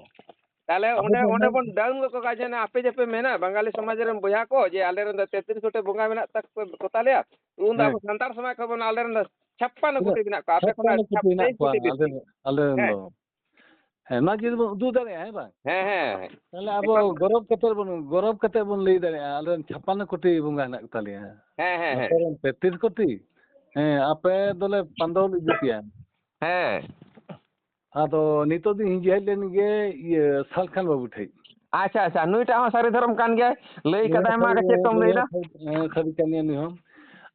ᱛᱟᱦᱞᱮ ᱟᱵᱚ ᱚᱸᱰᱮ, ᱫᱚ ᱚᱸᱰᱮ ᱚᱱᱟ ᱵᱚᱱ down ᱜᱚᱫ ᱠᱟᱜᱼᱟ ᱡᱮ ᱟᱯᱮ ᱡᱮ ᱯᱮ ᱢᱮᱱᱟ ᱵᱟᱝᱜᱟᱞᱤ ᱥᱚᱢᱟᱡᱽ ᱨᱮᱱ ᱵᱚᱭᱦᱟ ᱠᱚ ᱡᱮ ᱟᱞᱮ ᱨᱮᱱ ᱫᱚ ᱛᱮᱛᱨᱤᱥ ᱠᱳᱴᱤ ᱵᱚᱸᱜᱟ ᱢᱮᱱᱟᱜ ᱛᱟᱠᱚ, ᱠᱚ ᱛᱟᱞᱮᱭᱟ, ᱩᱱ ᱫᱚ ᱦᱮᱸ᱾ ᱟᱵᱚ ᱥᱟᱱᱛᱟᱲ ᱥᱚᱢᱟᱡᱽ ᱠᱷᱚᱱ ᱵᱚᱱ ᱟᱞᱮ ᱨᱮᱱ ᱫᱚ ᱪᱷᱟᱯᱯᱟᱱᱱᱚ ᱛᱤᱱᱟᱹᱜ? ᱠᱳᱴᱤ ᱢᱮᱱᱟᱜ ᱠᱚᱣᱟ, ᱟᱯᱮ ᱠᱷᱚᱱᱟᱜ ᱪᱷᱟᱯᱯᱟᱱᱱᱚ ᱠᱳᱴᱤ ᱢᱮᱱᱟᱜ ᱪᱷᱟᱯᱯᱟᱭᱤᱥ ᱠᱚᱣᱟ ᱠᱳᱴᱤ ᱟᱞᱮ, ᱵᱮᱥᱤ᱾ ᱟᱞᱮ ᱨᱮᱱ ᱦᱮᱸ᱾ ᱫᱚ᱾ ᱦᱮᱸ, ᱱᱚᱣᱟ ᱡᱩᱫᱤ ᱵᱚᱱ ᱩᱫᱩᱜ ᱫᱟᱲᱮᱭᱟᱜᱼᱟ, ᱦᱮᱸ ᱵᱟᱝ? ᱦᱮᱸ, ᱦᱮᱸ, ᱦᱮᱸ᱾ ᱛᱟᱦᱞᱮ ᱟᱵᱚ ᱮᱠᱟᱞ᱾ ᱜᱚᱨᱚᱵᱽ ᱠᱟᱛᱮ ᱵᱚᱱ, ᱜᱚᱨᱚᱵᱽ ᱠᱟᱛᱮ ᱵᱚᱱ ᱞᱟᱹᱭ ᱫᱟᱲᱮᱭᱟᱜᱼᱟ, ᱟᱞᱮ ᱨᱮᱱ ᱪᱷᱟᱯᱯᱟᱱᱱᱚ ᱠᱳᱴᱤ ᱵᱚᱸᱜᱟ ᱦᱮᱱᱟᱜ ᱠᱚ ᱛᱟᱞᱮᱭᱟ᱾ ᱦᱮᱸ, ᱦᱮᱸ, ᱦᱮᱸ᱾ ᱟᱯᱮ ᱨᱮᱱ ᱛᱮᱛᱨᱤᱥ ᱠᱳᱴᱤ, ᱦᱮᱸ, ᱟᱯᱮ ᱫᱚᱞᱮ ᱯᱟᱱᱫᱚᱞ ᱤᱫᱤ ᱯᱮᱭᱟ᱾ ᱦᱮᱸ᱾ ᱟᱫᱚ ᱱᱤᱛᱚᱜ ᱫᱚ ᱦᱤᱡᱩᱜ ᱦᱮᱡ ᱞᱮᱱ ᱜᱮ, ᱤᱭᱟᱹ, ᱥᱟᱞᱠᱷᱟᱱ ᱵᱟᱹᱵᱩ ᱴᱷᱮᱡ᱾ ᱟᱪᱪᱷᱟ, ᱟᱪᱪᱷᱟ, ᱱᱩᱭᱴᱟᱜ ᱦᱚᱸ ᱥᱟᱹᱨᱤ ᱫᱷᱚᱨᱚᱢ ᱠᱟᱱ ᱜᱮᱭᱟᱭ, ᱞᱟᱹᱭ ᱱᱩᱭ ᱠᱟᱫᱟᱭ, ᱦᱚᱸ ᱢᱟ ᱥᱟᱹᱨᱤ, ᱠᱟᱹᱴᱤᱡ ᱪᱮᱫ ᱠᱚᱢ ᱱᱩᱭ ᱞᱟᱹᱭ ᱦᱚᱸ ᱮᱫᱟ? ᱥᱟᱹᱨᱤ, ᱦᱮᱸ, ᱥᱟᱹᱨᱤ ᱠᱟᱱ ᱜᱮᱭᱟ ᱱᱩᱭ ᱦᱚᱸ᱾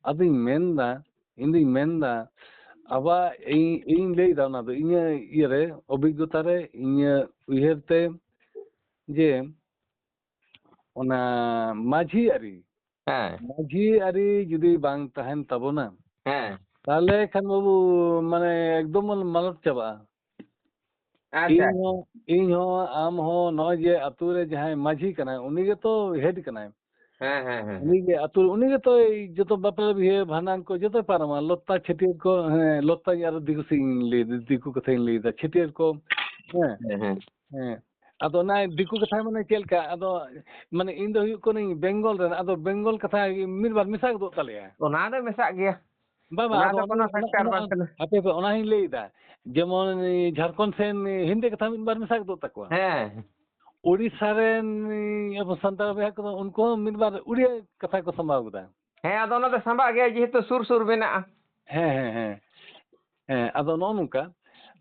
ᱟᱫᱚᱧ ᱢᱮᱱᱫᱟ, ᱤᱧ ᱫᱩᱧ ᱢᱮᱱᱫᱟ, ᱟᱵᱚᱣᱟᱜ, ᱤᱧ, ᱤᱧ ᱞᱟᱹᱭᱫᱟ ᱚᱱᱟ ᱫᱚ ᱤᱧᱟᱹᱜ ᱤᱭᱟᱹᱨᱮ, ᱚᱵᱷᱤᱜᱽᱜᱚᱛᱟ ᱨᱮ, ᱤᱧᱟᱹᱜ ᱩᱭᱦᱟᱹᱨ ᱛᱮ, ᱡᱮ ᱚᱱᱟ ᱢᱟᱹᱡᱷᱤ ᱟᱹᱨᱤ, ᱦᱮᱸ᱾ ᱢᱟᱹᱡᱷᱤ ᱟᱹᱨᱤ ᱡᱩᱫᱤ ᱵᱟᱝ ᱛᱟᱦᱮᱱ ᱛᱟᱵᱚᱱᱟ, ᱦᱮᱸ᱾ ᱛᱟᱦᱞᱮ ᱠᱷᱟᱱ ᱵᱟᱹᱵᱩ, ᱢᱟᱱᱮ, ᱮᱠᱫᱚᱢ ᱵᱚᱱ ᱢᱟᱞᱚᱴ ᱪᱟᱵᱟᱜᱼᱟ᱾ ᱟᱪᱪᱷᱟ᱾ ᱤᱧ ᱦᱚᱸ, ᱤᱧ ᱦᱚᱸ, ᱟᱢ ᱦᱚᱸ, ᱱᱚᱜᱼᱚᱭ ᱡᱮ ᱟᱹᱛᱩ ᱨᱮ ᱡᱟᱦᱟᱸᱭ ᱢᱟᱹᱡᱷᱤ ᱠᱟᱱᱟᱭ, ᱩᱱᱤ ᱜᱮᱛᱚ head ᱠᱟᱱᱟᱭ᱾ ᱦᱮᱸ, ᱦᱮᱸ, ᱦᱮᱸ, ᱦᱮᱸ᱾ ᱩᱱᱤ ᱜᱮ ᱟᱹᱛᱩ, ᱩᱱᱤ ᱜᱮᱛᱚᱭ ᱡᱚᱛᱚ ᱵᱟᱯᱞᱟ ᱵᱤᱦᱟᱹ ᱵᱷᱟᱸᱰᱟᱱ ᱠᱚ ᱡᱚᱛᱚᱭ ᱯᱟᱨᱚᱢᱟ᱾ ᱞᱚᱛᱟ ᱪᱷᱟᱹᱴᱭᱟᱹᱨ ᱠᱚ, ᱦᱮᱸ, ᱞᱚᱛᱟ ᱜᱮ ᱟᱨᱚ ᱫᱤᱠᱩ ᱥᱮᱫ ᱤᱧ ᱞᱟᱹᱭ, ᱫᱤᱠᱩ ᱠᱟᱛᱷᱟᱧ ᱞᱟᱹᱭ ᱮᱫᱟ, ᱪᱷᱟᱹᱴᱭᱟᱹᱨ ᱠᱚ, ᱦᱮᱸ᱾ ᱦᱮᱸ, ᱦᱮᱸ᱾ ᱦᱮᱸ᱾ ᱟᱫᱚ ᱚᱱᱟ ᱫᱤᱠᱩ ᱠᱟᱛᱷᱟ ᱢᱟᱱᱮ ᱪᱮᱫ ᱞᱮᱠᱟ? ᱟᱫᱚ ᱢᱟᱱᱮ ᱤᱧ ᱫᱚ ᱦᱩᱭᱩᱜ ᱠᱟᱹᱱᱟᱹᱧ ᱵᱮᱝᱜᱚᱞ ᱨᱮᱱ, ᱟᱫᱚ ᱵᱮᱝᱜᱚᱞ ᱠᱟᱛᱷᱟ ᱢᱤᱫ ᱵᱟᱨ ᱢᱮᱥᱟ ᱜᱚᱫᱚᱜ ᱛᱟᱞᱮᱭᱟ᱾ ᱚᱱᱟ ᱫᱚ ᱢᱮᱥᱟᱜ ᱜᱮᱭᱟ᱾ ᱵᱟᱵᱟ, ᱚᱱᱟ ᱟᱫᱚ ᱫᱚ ᱚᱱᱟ, ᱠᱳᱱᱳ ᱚᱱᱟ, factor ᱚᱱᱟ, ᱵᱟᱝ ᱠᱟᱱᱟ᱾ ᱦᱟᱯᱮ, ᱦᱟᱯᱮ, ᱚᱱᱟ ᱦᱚᱸᱧ ᱞᱟᱹᱭ ᱮᱫᱟ᱾ ᱡᱮᱢᱚᱱ ᱡᱷᱟᱲᱠᱷᱚᱸᱰ ᱥᱮᱱ ᱦᱤᱱᱫᱤ ᱠᱟᱛᱷᱟ ᱢᱤᱫ ᱵᱟᱨ ᱢᱮᱥᱟ ᱜᱚᱫᱚᱜ ᱛᱟᱠᱚᱣᱟ᱾ ᱦᱮᱸ᱾ ᱳᱰᱤᱥᱟ ᱨᱮᱱ ᱟᱵᱚ ᱥᱟᱱᱛᱟᱲ ᱵᱚᱭᱦᱟ ᱠᱚᱫᱚ ᱩᱱᱠᱩ ᱦᱚᱸ ᱢᱤᱫ ᱵᱟᱨ ᱩᱲᱤᱭᱟ ᱠᱟᱛᱷᱟ ᱠᱚ ᱥᱟᱢᱵᱟᱣ ᱠᱮᱫᱟ᱾ ᱦᱮᱸ, ᱟᱫᱚ ᱚᱱᱟ ᱫᱚ ᱥᱟᱢᱵᱟᱜ ᱜᱮᱭᱟ, ᱡᱮᱦᱮᱛᱩ ᱥᱩᱨ ᱥᱩᱨ ᱢᱮᱱᱟᱜᱼᱟ᱾ ᱦᱮᱸ, ᱦᱮᱸ, ᱦᱮᱸ᱾ ᱦᱮᱸ, ᱟᱫᱚ ᱱᱚᱜᱼᱚ ᱱᱚᱝᱠᱟ,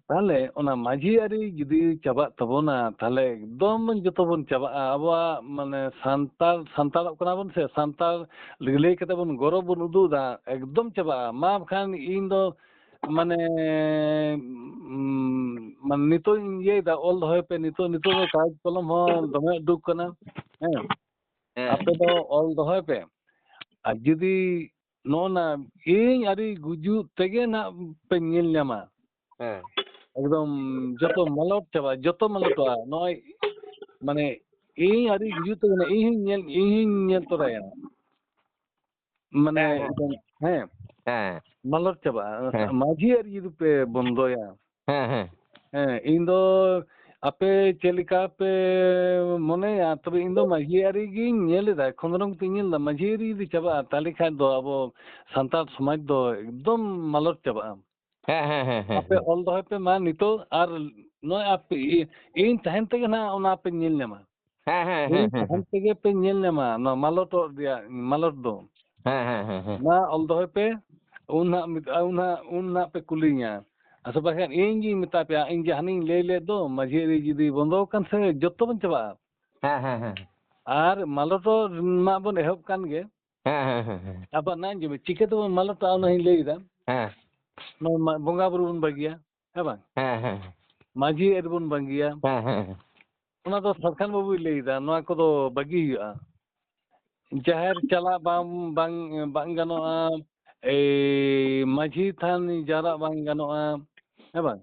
ᱛᱟᱦᱞᱮ ᱚᱱᱟ ᱢᱟᱹᱡᱷᱤ ᱟᱹᱨᱤ ᱡᱩᱫᱤ ᱪᱟᱵᱟᱜ ᱛᱟᱵᱚᱱᱟ, ᱛᱟᱦᱞᱮ ᱮᱠᱫᱚᱢ ᱡᱚᱛᱚ ᱵᱚᱱ ᱪᱟᱵᱟᱜᱼᱟ᱾ ᱟᱵᱚᱣᱟᱜ ᱢᱟᱱᱮ ᱥᱟᱱᱛᱟᱲ, ᱥᱟᱱᱛᱟᱲᱚᱜ ᱠᱟᱱᱟ ᱵᱚᱱ ᱥᱮ, ᱥᱟᱱᱛᱟᱲ ᱞᱟᱹᱭ ᱠᱟᱛᱮ ᱵᱚᱱ ᱜᱚᱨᱚᱵᱽ ᱵᱚᱱ ᱩᱫᱩᱜ ᱮᱫᱟ, ᱮᱠᱫᱚᱢ ᱪᱟᱵᱟᱜᱼᱟ᱾ ᱢᱟ ᱵᱟᱠᱷᱟᱱ ᱤᱧ ᱫᱚ ᱢᱟᱱᱮ, ᱩᱢ, ᱢᱟᱱᱮ ᱱᱤᱛᱚᱜ ᱤᱧ ᱤᱭᱟᱹᱭᱮᱫᱟ, ᱚᱞ ᱫᱚᱦᱚᱭ ᱯᱮ, ᱱᱤᱛᱚᱜ, ᱱᱤᱛᱚᱜ ᱫᱚ ᱠᱟᱜᱚᱡᱽ ᱠᱚᱞᱚᱢ ᱦᱚᱸ ᱫᱚᱢᱮ ᱩᱰᱩᱠ ᱠᱟᱱᱟ᱾ ᱦᱮᱸ, ᱦᱮᱸ᱾ ᱟᱯᱮ ᱫᱚ ᱚᱞ ᱫᱚᱦᱚᱭ ᱯᱮ᱾ ᱟᱨ ᱡᱩᱫᱤ ᱱᱚᱜᱼᱚ ᱱᱟ ᱤᱧ ᱟᱹᱨᱤ ᱜᱩᱡᱩᱜ ᱛᱮᱜᱮ ᱱᱟᱜ ᱯᱮ ᱧᱮᱞ ᱧᱟᱢᱟ᱾ ᱦᱮᱸ᱾ ᱮᱠᱫᱚᱢ ᱡᱚᱛᱚ ᱢᱟᱞᱚᱴ ᱪᱟᱵᱟᱜᱼᱟ, ᱡᱚᱛᱚ ᱢᱟᱞᱚᱴᱚᱜᱼᱟ᱾ ᱱᱚᱜᱼᱚᱭ ᱢᱟᱱᱮ ᱤᱧ ᱟᱹᱨᱤ ᱜᱩᱡᱩᱜ ᱛᱮᱜᱮ ᱱᱟᱜ ᱤᱧ ᱦᱚᱸᱧ ᱧᱮᱞ, ᱤᱧ ᱦᱚᱸᱧ ᱧᱮᱞ ᱛᱚᱨᱟᱭᱟ᱾ ᱢᱟᱱᱮ ᱦᱮᱸ, ᱦᱮᱸ᱾ ᱮᱠᱫᱚᱢ, ᱦᱮᱸ, ᱦᱮᱸ᱾ ᱢᱟᱞᱚᱴ ᱪᱟᱵᱟᱜᱼᱟ᱾ ᱦᱮᱸ᱾ ᱢᱟᱹᱡᱷᱤ ᱟᱹᱨᱤ ᱡᱩᱫᱤ ᱯᱮ ᱵᱚᱱᱫᱚᱭᱟ᱾ ᱦᱮᱸ, ᱦᱮᱸ᱾ ᱦᱮᱸ, ᱤᱧ ᱫᱚ ᱟᱯᱮ ᱪᱮᱫ ᱞᱮᱠᱟ ᱯᱮ ᱢᱚᱱᱮᱭᱟ, ᱛᱚᱵᱮ ᱤᱧ ᱫᱚ ᱢᱟᱹᱡᱷᱤ ᱟᱹᱨᱤ ᱜᱤᱧ ᱧᱮᱞ ᱮᱫᱟ, ᱠᱷᱚᱸᱫᱽᱨᱚᱸᱫᱽ ᱛᱮᱧ ᱧᱮᱞ ᱮᱫᱟ᱾ ᱢᱟᱹᱡᱷᱤ ᱟᱹᱨᱤ ᱡᱩᱫᱤ ᱪᱟᱵᱟᱜᱼᱟ, ᱛᱟᱦᱞᱮ ᱠᱷᱟᱱ ᱫᱚ ᱟᱵᱚ ᱥᱟᱱᱛᱟᱲ ᱥᱚᱢᱟᱡᱽ ᱫᱚ ᱮᱠᱫᱚᱢ ᱢᱟᱞᱚᱴ ᱪᱟᱵᱟᱜᱼᱟ᱾ ᱦᱮᱸ, ᱦᱮᱸ, ᱦᱮᱸ, ᱦᱮᱸ, ᱟᱯᱮ ᱦᱮᱸ᱾ ᱚᱞ ᱫᱚᱦᱚᱭ ᱯᱮ ᱢᱟ ᱱᱤᱛᱚᱜ, ᱟᱨ ᱱᱚᱜᱼᱚᱭ ᱟᱯᱮ, ᱤ-, ᱤᱧ ᱛᱟᱦᱮᱱ ᱛᱮᱜᱮ ᱱᱟᱜ ᱚᱱᱟ ᱯᱮ ᱧᱮᱞ ᱧᱟᱢᱟ᱾ ᱦᱮᱸ, ᱦᱮᱸ, ᱤᱧ ᱦᱮᱸ, ᱦᱮᱸ, ᱛᱟᱦᱮᱱ ᱦᱮᱸ᱾ ᱛᱮᱜᱮ ᱯᱮ ᱧᱮᱞ ᱧᱟᱢᱟ ᱱᱚᱣᱟ ᱢᱟᱞᱚᱴᱚᱜ ᱨᱮᱭᱟᱜ, ᱢᱟᱞᱚᱴ ᱫᱚ᱾ ᱦᱮᱸ, ᱦᱮᱸ, ᱦᱮᱸ, ᱦᱮᱸ᱾ ᱢᱟ ᱚᱞ ᱫᱚᱦᱚᱭ ᱯᱮ, ᱩᱱ ᱦᱟᱸᱜ ᱢᱮᱛ-, ᱩᱱ ᱦᱟᱸᱜ, ᱩᱱ ᱦᱟᱸᱜ ᱯᱮ ᱠᱩᱞᱤᱧᱟ᱾ ᱟᱥᱚᱞ ᱵᱟᱠᱷᱟᱱ ᱤᱧ ᱜᱤᱧ ᱢᱮᱛᱟ ᱯᱮᱭᱟ, ᱤᱧ ᱡᱮ ᱦᱟᱹᱱᱤᱧ ᱞᱟᱹᱭ ᱞᱮᱫ ᱫᱚ, ᱢᱟᱹᱡᱷᱤ ᱟᱹᱨᱤ ᱡᱩᱫᱤ ᱵᱚᱱᱫᱚ ᱠᱟᱱ ᱥᱮ ᱡᱚᱛᱚ ᱵᱚᱱ ᱪᱟᱵᱟᱜᱼᱟ᱾ ᱦᱮᱸ, ᱦᱮᱸ, ᱦᱮᱸ᱾ ᱟᱨ ᱢᱟᱞᱚᱴᱚᱜ ᱢᱟ ᱵᱚᱱ ᱮᱦᱚᱵ ᱠᱟᱱ ᱜᱮ᱾ ᱦᱮᱸ, ᱦᱮᱸ, ᱦᱮᱸ, ᱦᱮᱸ᱾ ᱟᱵᱟᱨ ᱱᱟ ᱟᱸᱡᱚᱢ ᱢᱮ, ᱪᱤᱠᱟᱹ ᱛᱮᱵᱚᱱ ᱢᱟᱞᱚᱴᱚᱜᱼᱟ ᱚᱱᱟ ᱦᱚᱸᱧ ᱞᱟᱹᱭ ᱮᱫᱟ᱾ ᱦᱮᱸ᱾ ᱱᱚᱣᱟ ᱢᱟ-, ᱵᱚᱸᱜᱟ ᱵᱩᱨᱩ ᱵᱚᱱ ᱵᱟᱹᱜᱤᱭᱟ, ᱦᱮᱸ ᱵᱟᱝ? ᱦᱮᱸ, ᱦᱮᱸ, ᱦᱮᱸ᱾ ᱢᱟᱹᱡᱷᱤ ᱟᱹᱨᱤ ᱵᱚᱱ ᱵᱟᱹᱜᱤᱭᱟ᱾ ᱦᱮᱸ, ᱦᱮᱸ, ᱦᱮᱸ᱾ ᱚᱱᱟ ᱫᱚ ᱥᱟᱞᱠᱷᱟᱱ ᱵᱟᱹᱵᱩᱭ ᱞᱟᱹᱭ ᱮᱫᱟ, ᱱᱚᱣᱟ ᱠᱚᱫᱚ ᱵᱟᱹᱜᱤ ᱦᱩᱭᱩᱜᱼᱟ᱾ ᱡᱟᱦᱮᱨ ᱪᱟᱞᱟᱜ ᱵᱟᱝ, ᱵᱟᱝ, ᱵᱟᱝ ᱜᱟᱱᱚᱜᱼᱟ, ᱮᱭ ᱢᱟᱹᱡᱷᱤ ᱛᱷᱟᱱ ᱡᱟᱣᱨᱟᱜ ᱵᱟᱝ ᱜᱟᱱᱚᱜᱼᱟ, ᱦᱮᱸ ᱵᱟᱝ?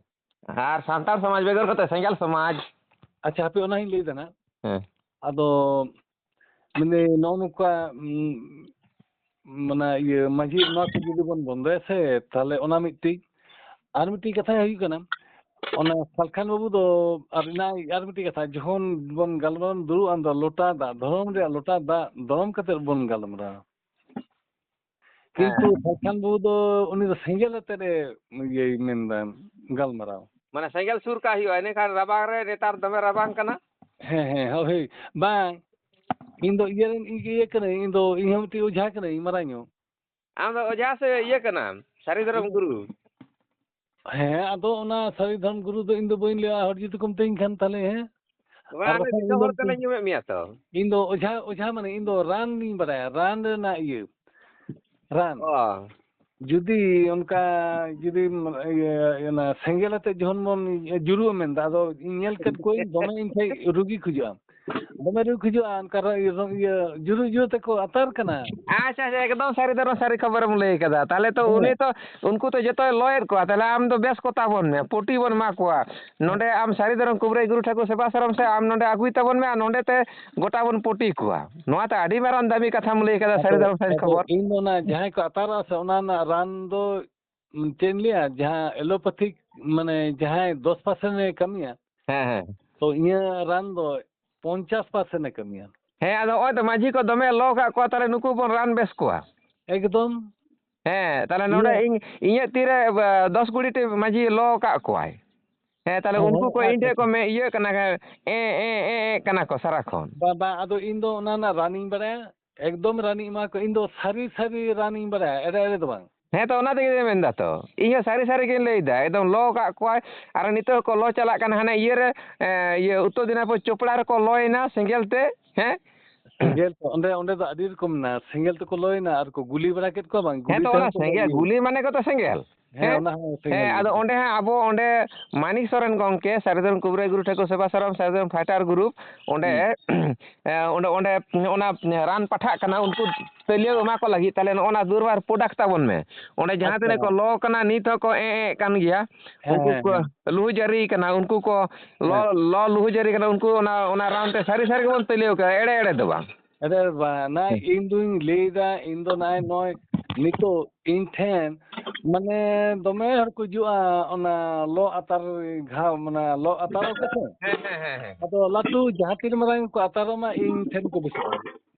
ᱟᱨ ᱥᱟᱱᱛᱟᱲ ᱥᱚᱢᱟᱡᱽ ᱵᱮᱜᱚᱨ ᱠᱟᱛᱮ ᱥᱮᱸᱜᱮᱞ ᱥᱚᱢᱟᱡᱽ᱾ ᱟᱪᱪᱷᱟ, ᱦᱟᱯᱮ ᱚᱱᱟ ᱦᱚᱧ ᱞᱟᱹᱭ ᱫᱟ ᱱᱟᱜ᱾ ᱦᱮᱸ᱾ ᱟᱫᱚ ᱢᱟᱱᱮ ᱱᱚᱜᱼᱚ ᱱᱚᱝᱠᱟ, ᱩᱸ, ᱢᱟᱱᱮ ᱤᱭᱟᱹ ᱢᱟᱹᱡᱷᱤ ᱱᱚᱣᱟ ᱠᱚ ᱡᱩᱫᱤ ᱵᱚᱱ ᱵᱚᱱᱫᱚᱭᱟ ᱥᱮ, ᱛᱟᱦᱞᱮ ᱚᱱᱟ ᱢᱤᱫᱴᱤᱡ᱾ ᱟᱨ ᱢᱤᱫᱴᱤᱡ ᱠᱟᱛᱷᱟ ᱦᱩᱭᱩᱜ ᱠᱟᱱᱟ, ᱚᱱᱟ ᱥᱟᱞᱠᱷᱟᱱ ᱵᱟᱹᱵᱩ ᱫᱚ, ᱟᱨ ᱚᱱᱟ, ᱟᱨ ᱢᱤᱫᱴᱤᱡ ᱠᱟᱛᱷᱟ, ᱡᱚᱠᱷᱚᱱ ᱵᱚᱱ ᱜᱟᱞᱢᱟᱨᱟᱣ ᱫᱩᱲᱩᱵᱼᱟ, ᱩᱱ ᱫᱚ ᱞᱚᱴᱟ ᱫᱟᱜ, ᱫᱷᱚᱨᱚᱢ ᱨᱮᱭᱟᱜ ᱞᱚᱴᱟ ᱫᱟᱜ ᱫᱚᱨᱚᱢ ᱠᱟᱛᱮ ᱵᱚᱱ ᱜᱟᱞᱢᱟᱨᱟᱣᱟ᱾ ᱠᱤᱱᱛᱩ ᱦᱮᱸ᱾ ᱥᱟᱞᱠᱷᱟᱱ ᱵᱟᱹᱵᱩ ᱫᱚ ᱩᱱᱤ ᱫᱚ ᱥᱮᱸᱜᱮᱞ ᱟᱛᱮᱫ ᱮ ᱤᱭᱟᱹᱭ ᱢᱮᱱᱫᱟ ᱜᱟᱞᱢᱟᱨᱟᱣ᱾ ᱢᱟᱱᱮ ᱥᱮᱸᱜᱮᱞ ᱥᱩᱨ ᱠᱟᱜ ᱦᱩᱭᱩᱜᱼᱟ, ᱤᱱᱟᱹᱠᱷᱟᱱ ᱨᱟᱵᱟᱝ ᱨᱮ, ᱱᱮᱛᱟᱨ ᱫᱚᱢᱮ ᱨᱟᱵᱟᱝ ᱠᱟᱱᱟ᱾ ᱦᱮᱸ, ᱦᱮᱸ, ᱦᱳᱭ, ᱦᱳᱭ᱾ ᱵᱟᱝ, ᱤᱧ ᱫᱚ ᱤᱭᱟᱹ ᱨᱮᱱ ᱤᱭᱟᱹ ᱠᱟᱹᱱᱟᱹᱧ, ᱤᱧ ᱫᱚ, ᱤᱧ ᱦᱚᱸ ᱢᱤᱫᱴᱤᱡ ᱚᱡᱷᱟ ᱠᱟᱹᱱᱟᱹᱧ ᱢᱟᱨᱟᱝ ᱧᱚᱜ᱾ ᱟᱢ ᱫᱚ ᱚᱡᱷᱟ ᱥᱮ ᱤᱭᱟᱹ ᱠᱟᱱᱟᱢ, ᱥᱟᱹᱨᱤ ᱫᱷᱚᱨᱚᱢ ᱜᱩᱨᱩ? ᱦᱮᱸ, ᱟᱫᱚ ᱚᱱᱟ ᱥᱟᱹᱨᱤ ᱫᱷᱚᱨᱚᱢ ᱜᱩᱨᱩ ᱫᱚ ᱤᱧ ᱫᱚ ᱵᱟᱹᱧ ᱞᱟᱹᱭᱟ, ᱦᱚᱲ ᱡᱩᱫᱤ ᱠᱚ ᱢᱤᱛᱟᱹᱧ ᱠᱷᱟᱱ ᱛᱟᱦᱞᱮ, ᱦᱮᱸ᱾ ᱵᱟᱝ, ᱟᱨ ᱟᱞᱮ ᱵᱟᱠᱷᱟᱱ ᱫᱤᱥᱚᱢ ᱤᱧ ᱫᱚ ᱦᱚᱲ ᱛᱟᱞᱮ ᱢᱤᱛᱟᱹᱧ, ᱧᱩᱢᱮᱫ ᱢᱮᱭᱟ ᱛᱚ᱾ ᱤᱧ ᱫᱚ ᱚᱡᱷᱟ, ᱚᱡᱷᱟ ᱢᱟᱱᱮ ᱤᱧ ᱫᱚ ᱨᱟᱱ ᱤᱧ ᱵᱟᱲᱟᱭᱟ, ᱨᱟᱱ ᱨᱮᱱᱟᱜ ᱤᱭᱟᱹ, ᱨᱟᱱ᱾ ᱚ᱾ ᱡᱩᱫᱤ ᱚᱱᱠᱟ, ᱡᱩᱫᱤ ᱤᱭᱟᱹ, ᱚᱱᱟ ᱥᱮᱸᱜᱮᱞ ᱟᱛᱮ ᱡᱚᱠᱷᱚᱱ ᱵᱚᱱ ᱡᱩᱨᱩᱜᱼᱟ ᱢᱮᱱᱫᱟ, ᱟᱫᱚ ᱤᱧ ᱧᱮᱞ ᱠᱮᱫ ᱠᱚᱣᱟᱧ, ᱫᱚᱢᱮ ᱤᱧ ᱴᱷᱮᱡ ᱨᱩᱜᱤ ᱠᱚ ᱦᱤᱡᱩᱜᱼᱟ᱾ ᱫᱚᱢᱮ ᱨᱩᱜᱤ ᱠᱚ ᱦᱤᱡᱩᱜᱼᱟ, ᱚᱱᱠᱟ ᱨᱚ-, ᱤᱭᱟᱹ, ᱨᱚ-, ᱤᱭᱟᱹ, ᱡᱩᱨᱩᱜ ᱡᱩᱨᱩᱜ ᱛᱮᱠᱚ ᱟᱛᱟᱨ ᱠᱟᱱᱟ᱾ ᱟᱪᱪᱷᱟ, ᱟᱪᱪᱷᱟ, ᱮᱠᱫᱚᱢ ᱥᱟᱹᱨᱤ ᱫᱷᱚᱨᱚᱢ ᱥᱟᱹᱨᱤ ᱠᱷᱚᱵᱚᱨᱮᱢ ᱞᱟᱹᱭ ᱠᱟᱫᱟ᱾ ᱛᱟᱦᱞᱮ ᱛᱚ ᱦᱮᱸ᱾ ᱩᱱᱤ ᱛᱚ, ᱩᱱᱠᱩ ᱛᱚ ᱡᱚᱛᱚᱭ ᱞᱚᱭᱮᱫ ᱠᱚᱣᱟ᱾ ᱛᱟᱦᱞᱮ ᱟᱢ ᱫᱚ ᱵᱮᱥ ᱠᱚ ᱛᱟᱵᱚᱱ ᱢᱮ, ᱯᱚᱴᱤ ᱵᱚᱱ ᱮᱢᱟ ᱠᱚᱣᱟ᱾ ᱱᱚᱰᱮ ᱟᱢ ᱥᱟᱹᱨᱤ ᱫᱷᱚᱨᱚᱢ ᱠᱩᱵᱨᱟᱹᱭ ᱜᱩᱨᱩ ᱴᱷᱟᱹᱠᱩᱨ ᱥᱮᱵᱟᱥᱨᱚᱢ ᱥᱮ ᱟᱢ ᱱᱚᱰᱮ ᱟᱹᱜᱩᱭ ᱛᱟᱵᱚᱱ ᱢᱮ, ᱟᱨ ᱱᱚᱰᱮ ᱛᱮ ᱜᱚᱴᱟ ᱵᱚᱱ ᱯᱚᱴᱤ ᱠᱚᱣᱟ᱾ ᱱᱚᱣᱟ ᱛᱚ ᱟᱹᱰᱤ ᱢᱟᱨᱟᱝ ᱫᱟᱹᱢᱤ ᱠᱟᱛᱷᱟᱢ ᱞᱟᱹᱭ ᱠᱟᱫᱟ, ᱥᱟᱹᱨᱤ ᱟᱫᱚ, ᱫᱷᱚᱨᱚᱢ ᱥᱟᱹᱨᱤ ᱟᱫᱚ ᱠᱷᱚᱵᱚᱨ᱾ ᱤᱧ ᱫᱚ ᱚᱱᱟ ᱡᱟᱦᱟᱸᱭ ᱠᱚ ᱟᱛᱟᱨᱚᱜᱼᱟ ᱥᱮ, ᱚᱱᱟ ᱨᱮᱱᱟᱜ ᱨᱟᱱ ᱫᱚ, ᱩᱸ, ᱪᱮᱫ ᱤᱧ ᱞᱟᱹᱭᱟ, ᱡᱟᱦᱟᱸ allopathic, ᱢᱟᱱᱮ ᱡᱟᱦᱟᱸᱭ ᱫᱚᱥ percent ᱮ ᱠᱟᱹᱢᱤᱭᱟ, ᱦᱮᱸ, ᱦᱮᱸ᱾ ᱛᱚ ᱤᱧᱟᱹᱜ ᱨᱟᱱ ᱫᱚ ᱯᱚᱧᱪᱟᱥ percent ᱮ ᱠᱟᱹᱢᱤᱭᱟ᱾ ᱦᱮᱸ, ᱟᱫᱚ ᱱᱚᱜᱼᱚᱭ ᱛᱚ ᱢᱟᱹᱡᱷᱤ ᱠᱚ ᱫᱚᱢᱮ ᱞᱚ ᱠᱟᱜ ᱠᱚᱣᱟ, ᱛᱟᱦᱞᱮ ᱱᱩᱠᱩ ᱵᱚᱱ ᱨᱟᱱ ᱵᱮᱥ ᱠᱚᱣᱟ᱾ ᱮᱠᱫᱚᱢ᱾ ᱦᱮᱸ, ᱛᱟᱦᱞᱮ ᱱᱚᱰᱮ ᱤᱭᱟᱹ ᱤᱧ, ᱤᱧᱟᱹᱜ ᱛᱤᱨᱮ, ᱵᱟ, ᱫᱚᱥ ᱠᱩᱲᱤ ᱴᱤ ᱢᱟᱹᱡᱷᱤ ᱞᱚ ᱠᱟᱜ ᱠᱚᱣᱟᱭ᱾ ᱦᱮᱸ, ᱛᱟᱦᱞᱮ ᱦᱮᱸ, ᱩᱱᱠᱩ ᱦᱮᱸ, ᱠᱚ ᱤᱧ ᱟᱪᱪᱷᱟ, ᱴᱷᱮᱡ ᱠᱚ ᱟᱪᱪᱷᱟ᱾ ᱢᱮ-, ᱤᱭᱟᱹᱜ ᱠᱟᱱᱟ, ᱮᱸ, ᱮᱸ, ᱮᱸ, ᱮᱸ ᱠᱟᱱᱟ ᱠᱚ ᱥᱟᱨᱟᱠᱷᱚᱱ᱾ ᱵᱟ-, ᱵᱟ, ᱟᱫᱚ ᱤᱧ ᱫᱚ ᱚᱱᱟ ᱨᱮᱱᱟᱜ ᱨᱟᱱᱤᱧ ᱵᱟᱲᱟᱭᱟ, ᱮᱠᱫᱚᱢ ᱨᱟᱱᱤᱧ ᱮᱢᱟ ᱠᱚᱣᱟ᱾ ᱤᱧ ᱫᱚ ᱥᱟᱹᱨᱤ ᱥᱟᱹᱨᱤ ᱨᱟᱱᱤᱧ ᱵᱟᱲᱟᱭᱟ, ᱮᱲᱮ ᱮᱲᱮ ᱫᱚ ᱵᱟᱝ᱾ ᱦᱮᱸ, ᱛᱚ ᱚᱱᱟ ᱛᱮᱜᱮ ᱢᱮᱱᱫᱟ ᱛᱚ, ᱤᱧ ᱦᱚᱸ ᱥᱟᱹᱨᱤ ᱥᱟᱹᱨᱤ ᱜᱤᱧ ᱞᱟᱹᱭᱫᱟ, ᱮᱠᱫᱚᱢ ᱞᱚ ᱠᱟᱜ ᱠᱚᱣᱟᱭ, ᱟᱨ ᱱᱤᱛᱚᱜ ᱠᱚ ᱞᱚ ᱪᱟᱞᱟᱜ ᱠᱟᱱᱟ ᱦᱟᱱᱮ ᱤᱭᱟᱹ ᱨᱮ, ᱮᱸ, ᱤᱭᱟᱹ ᱩᱛᱛᱚᱨ ᱫᱤᱱᱟᱡᱽᱯᱩᱨ ᱪᱳᱯᱲᱟ ᱨᱮᱠᱚ ᱞᱚᱭᱮᱱᱟ ᱥᱮᱸᱜᱮᱞ ᱛᱮ, ᱦᱮᱸ? ᱥᱮᱸᱜᱮᱞ ᱛᱚ, ᱚᱸᱰᱮ, ᱚᱸᱰᱮ ᱫᱚ ᱟᱹᱰᱤ ᱨᱚᱠᱚᱢ ᱢᱮᱱᱟᱜᱼᱟ᱾ ᱥᱮᱸᱜᱮᱞ ᱛᱮᱠᱚ ᱞᱚᱭᱮᱱᱟ ᱟᱨ ᱠᱚ ᱜᱩᱞᱤ ᱵᱟᱲᱟ ᱠᱮᱫ ᱠᱚᱣᱟ, ᱵᱟᱝ? ᱦᱮᱸ, ᱜᱩᱞᱤ ᱛᱚ ᱚᱱᱟ ᱛᱮᱦᱚᱸ ᱠᱚ ᱞᱚ ᱥᱮᱸᱜᱮᱞ, ᱜᱮᱭᱟ᱾ ᱜᱩᱞᱤ ᱢᱟᱱᱮ ᱜᱮᱛᱚ ᱥᱮᱸᱜᱮᱞ᱾ ᱦᱮᱸ, ᱦᱮᱸ? ᱚᱱᱟ ᱦᱚᱸ ᱥᱮᱸᱜᱮᱞ ᱦᱮᱸ, ᱟᱫᱚ ᱜᱮ᱾ ᱚᱸᱰᱮ ᱦᱟᱸᱜ ᱟᱵᱚ ᱚᱸᱰᱮ ᱢᱟᱱᱤᱠ ᱥᱚᱨᱮᱱ ᱜᱚᱢᱠᱮ, ᱥᱟᱹᱨᱤ ᱫᱷᱚᱨᱚᱢ ᱠᱩᱵᱨᱟᱹᱭ ᱜᱩᱨᱩ ᱴᱷᱟᱹᱠᱩᱨ ᱥᱮᱵᱟ ᱥᱟᱨᱚᱢ, ᱥᱟᱹᱨᱤ ᱫᱷᱚᱨᱚᱢ ᱯᱷᱟᱭᱴᱟᱨ ᱜᱨᱩᱯ, ᱚᱸᱰᱮ, ᱦᱩᱸ᱾ ᱮ, ᱚᱸᱰᱮ, ᱚᱸᱰᱮ ᱚᱱᱟ ᱨᱟᱱ ᱯᱟᱴᱷᱟᱜ ᱠᱟᱱᱟ, ᱩᱱᱠᱩ ᱛᱟᱹᱞᱤᱭᱟᱹ ᱮᱢᱟ ᱠᱚ ᱞᱟᱹᱜᱤᱫ, ᱛᱟᱦᱞᱮ ᱱᱚᱜᱼᱚ ᱱᱟ ᱫᱩᱨᱵᱟᱨ ᱯᱨᱚᱰᱟᱠᱴ ᱛᱟᱵᱚᱱ ᱢᱮ᱾ ᱚᱸᱰᱮ ᱡᱟᱦᱟᱸ ᱟᱪᱪᱷᱟ᱾ ᱛᱤᱱᱟᱹᱜ ᱠᱚ ᱞᱚ ᱠᱟᱱᱟ, ᱱᱤᱛ ᱦᱚᱸᱠᱚ ᱮᱸ ᱮᱸ ᱠᱟᱱ ᱜᱮᱭᱟ᱾ ᱦᱮᱸ, ᱩᱱᱠᱩ ᱦᱮᱸ, ᱠᱚ ᱦᱮᱸ᱾ ᱞᱩᱦᱩ ᱡᱟᱹᱨᱤ ᱠᱟᱱᱟ, ᱩᱱᱠᱩ ᱠᱚ ᱞᱚ, ᱦᱮᱸ᱾ ᱞᱚ ᱞᱩᱦᱩ ᱡᱟᱹᱨᱤ ᱠᱟᱱᱟ, ᱩᱱᱠᱩ ᱚᱱᱟ, ᱚᱱᱟ ᱨᱟᱱ ᱛᱮ ᱥᱟᱹᱨᱤ ᱥᱟᱹᱨᱤ ᱜᱮᱵᱚᱱ ᱛᱟᱹᱞᱤᱭᱟᱹ ᱠᱟᱜᱼᱟ, ᱮᱲᱮ ᱮᱲᱮ ᱫᱚ ᱵᱟᱝ᱾ ᱟᱨᱮ ᱵᱟ, ᱱᱟ ᱦᱮᱸ᱾ ᱤᱧ ᱫᱩᱧ ᱞᱟᱹᱭᱫᱟ, ᱤᱧ ᱫᱚ ᱱᱚᱜᱼᱚᱭ, ᱱᱚᱜᱼᱚᱭ ᱱᱤᱛᱚᱜ ᱤᱧ ᱴᱷᱮᱱ ᱢᱟᱱᱮ ᱫᱚᱢᱮ ᱦᱚᱲ ᱠᱚ ᱦᱤᱡᱩᱜᱼᱟ, ᱚᱱᱟ ᱞᱚ ᱟᱛᱟᱨ ᱜᱷᱟᱣ, ᱢᱟᱱᱮ ᱞᱚ ᱟᱛᱟᱨᱚᱜ ᱠᱚ ᱥᱮ᱾ ᱦᱮᱸ, ᱦᱮᱸ, ᱦᱮᱸ, ᱦᱮᱸ᱾ ᱟᱫᱚ ᱞᱟᱹᱴᱩ ᱡᱟᱦᱟᱸ ᱛᱤᱱ ᱢᱟᱨᱟᱝ ᱠᱚ ᱟᱛᱟᱨᱚᱜ ᱢᱟ, ᱤᱧ ᱴᱷᱮᱱ ᱠᱚ ᱵᱮᱥᱚᱜᱼᱟ,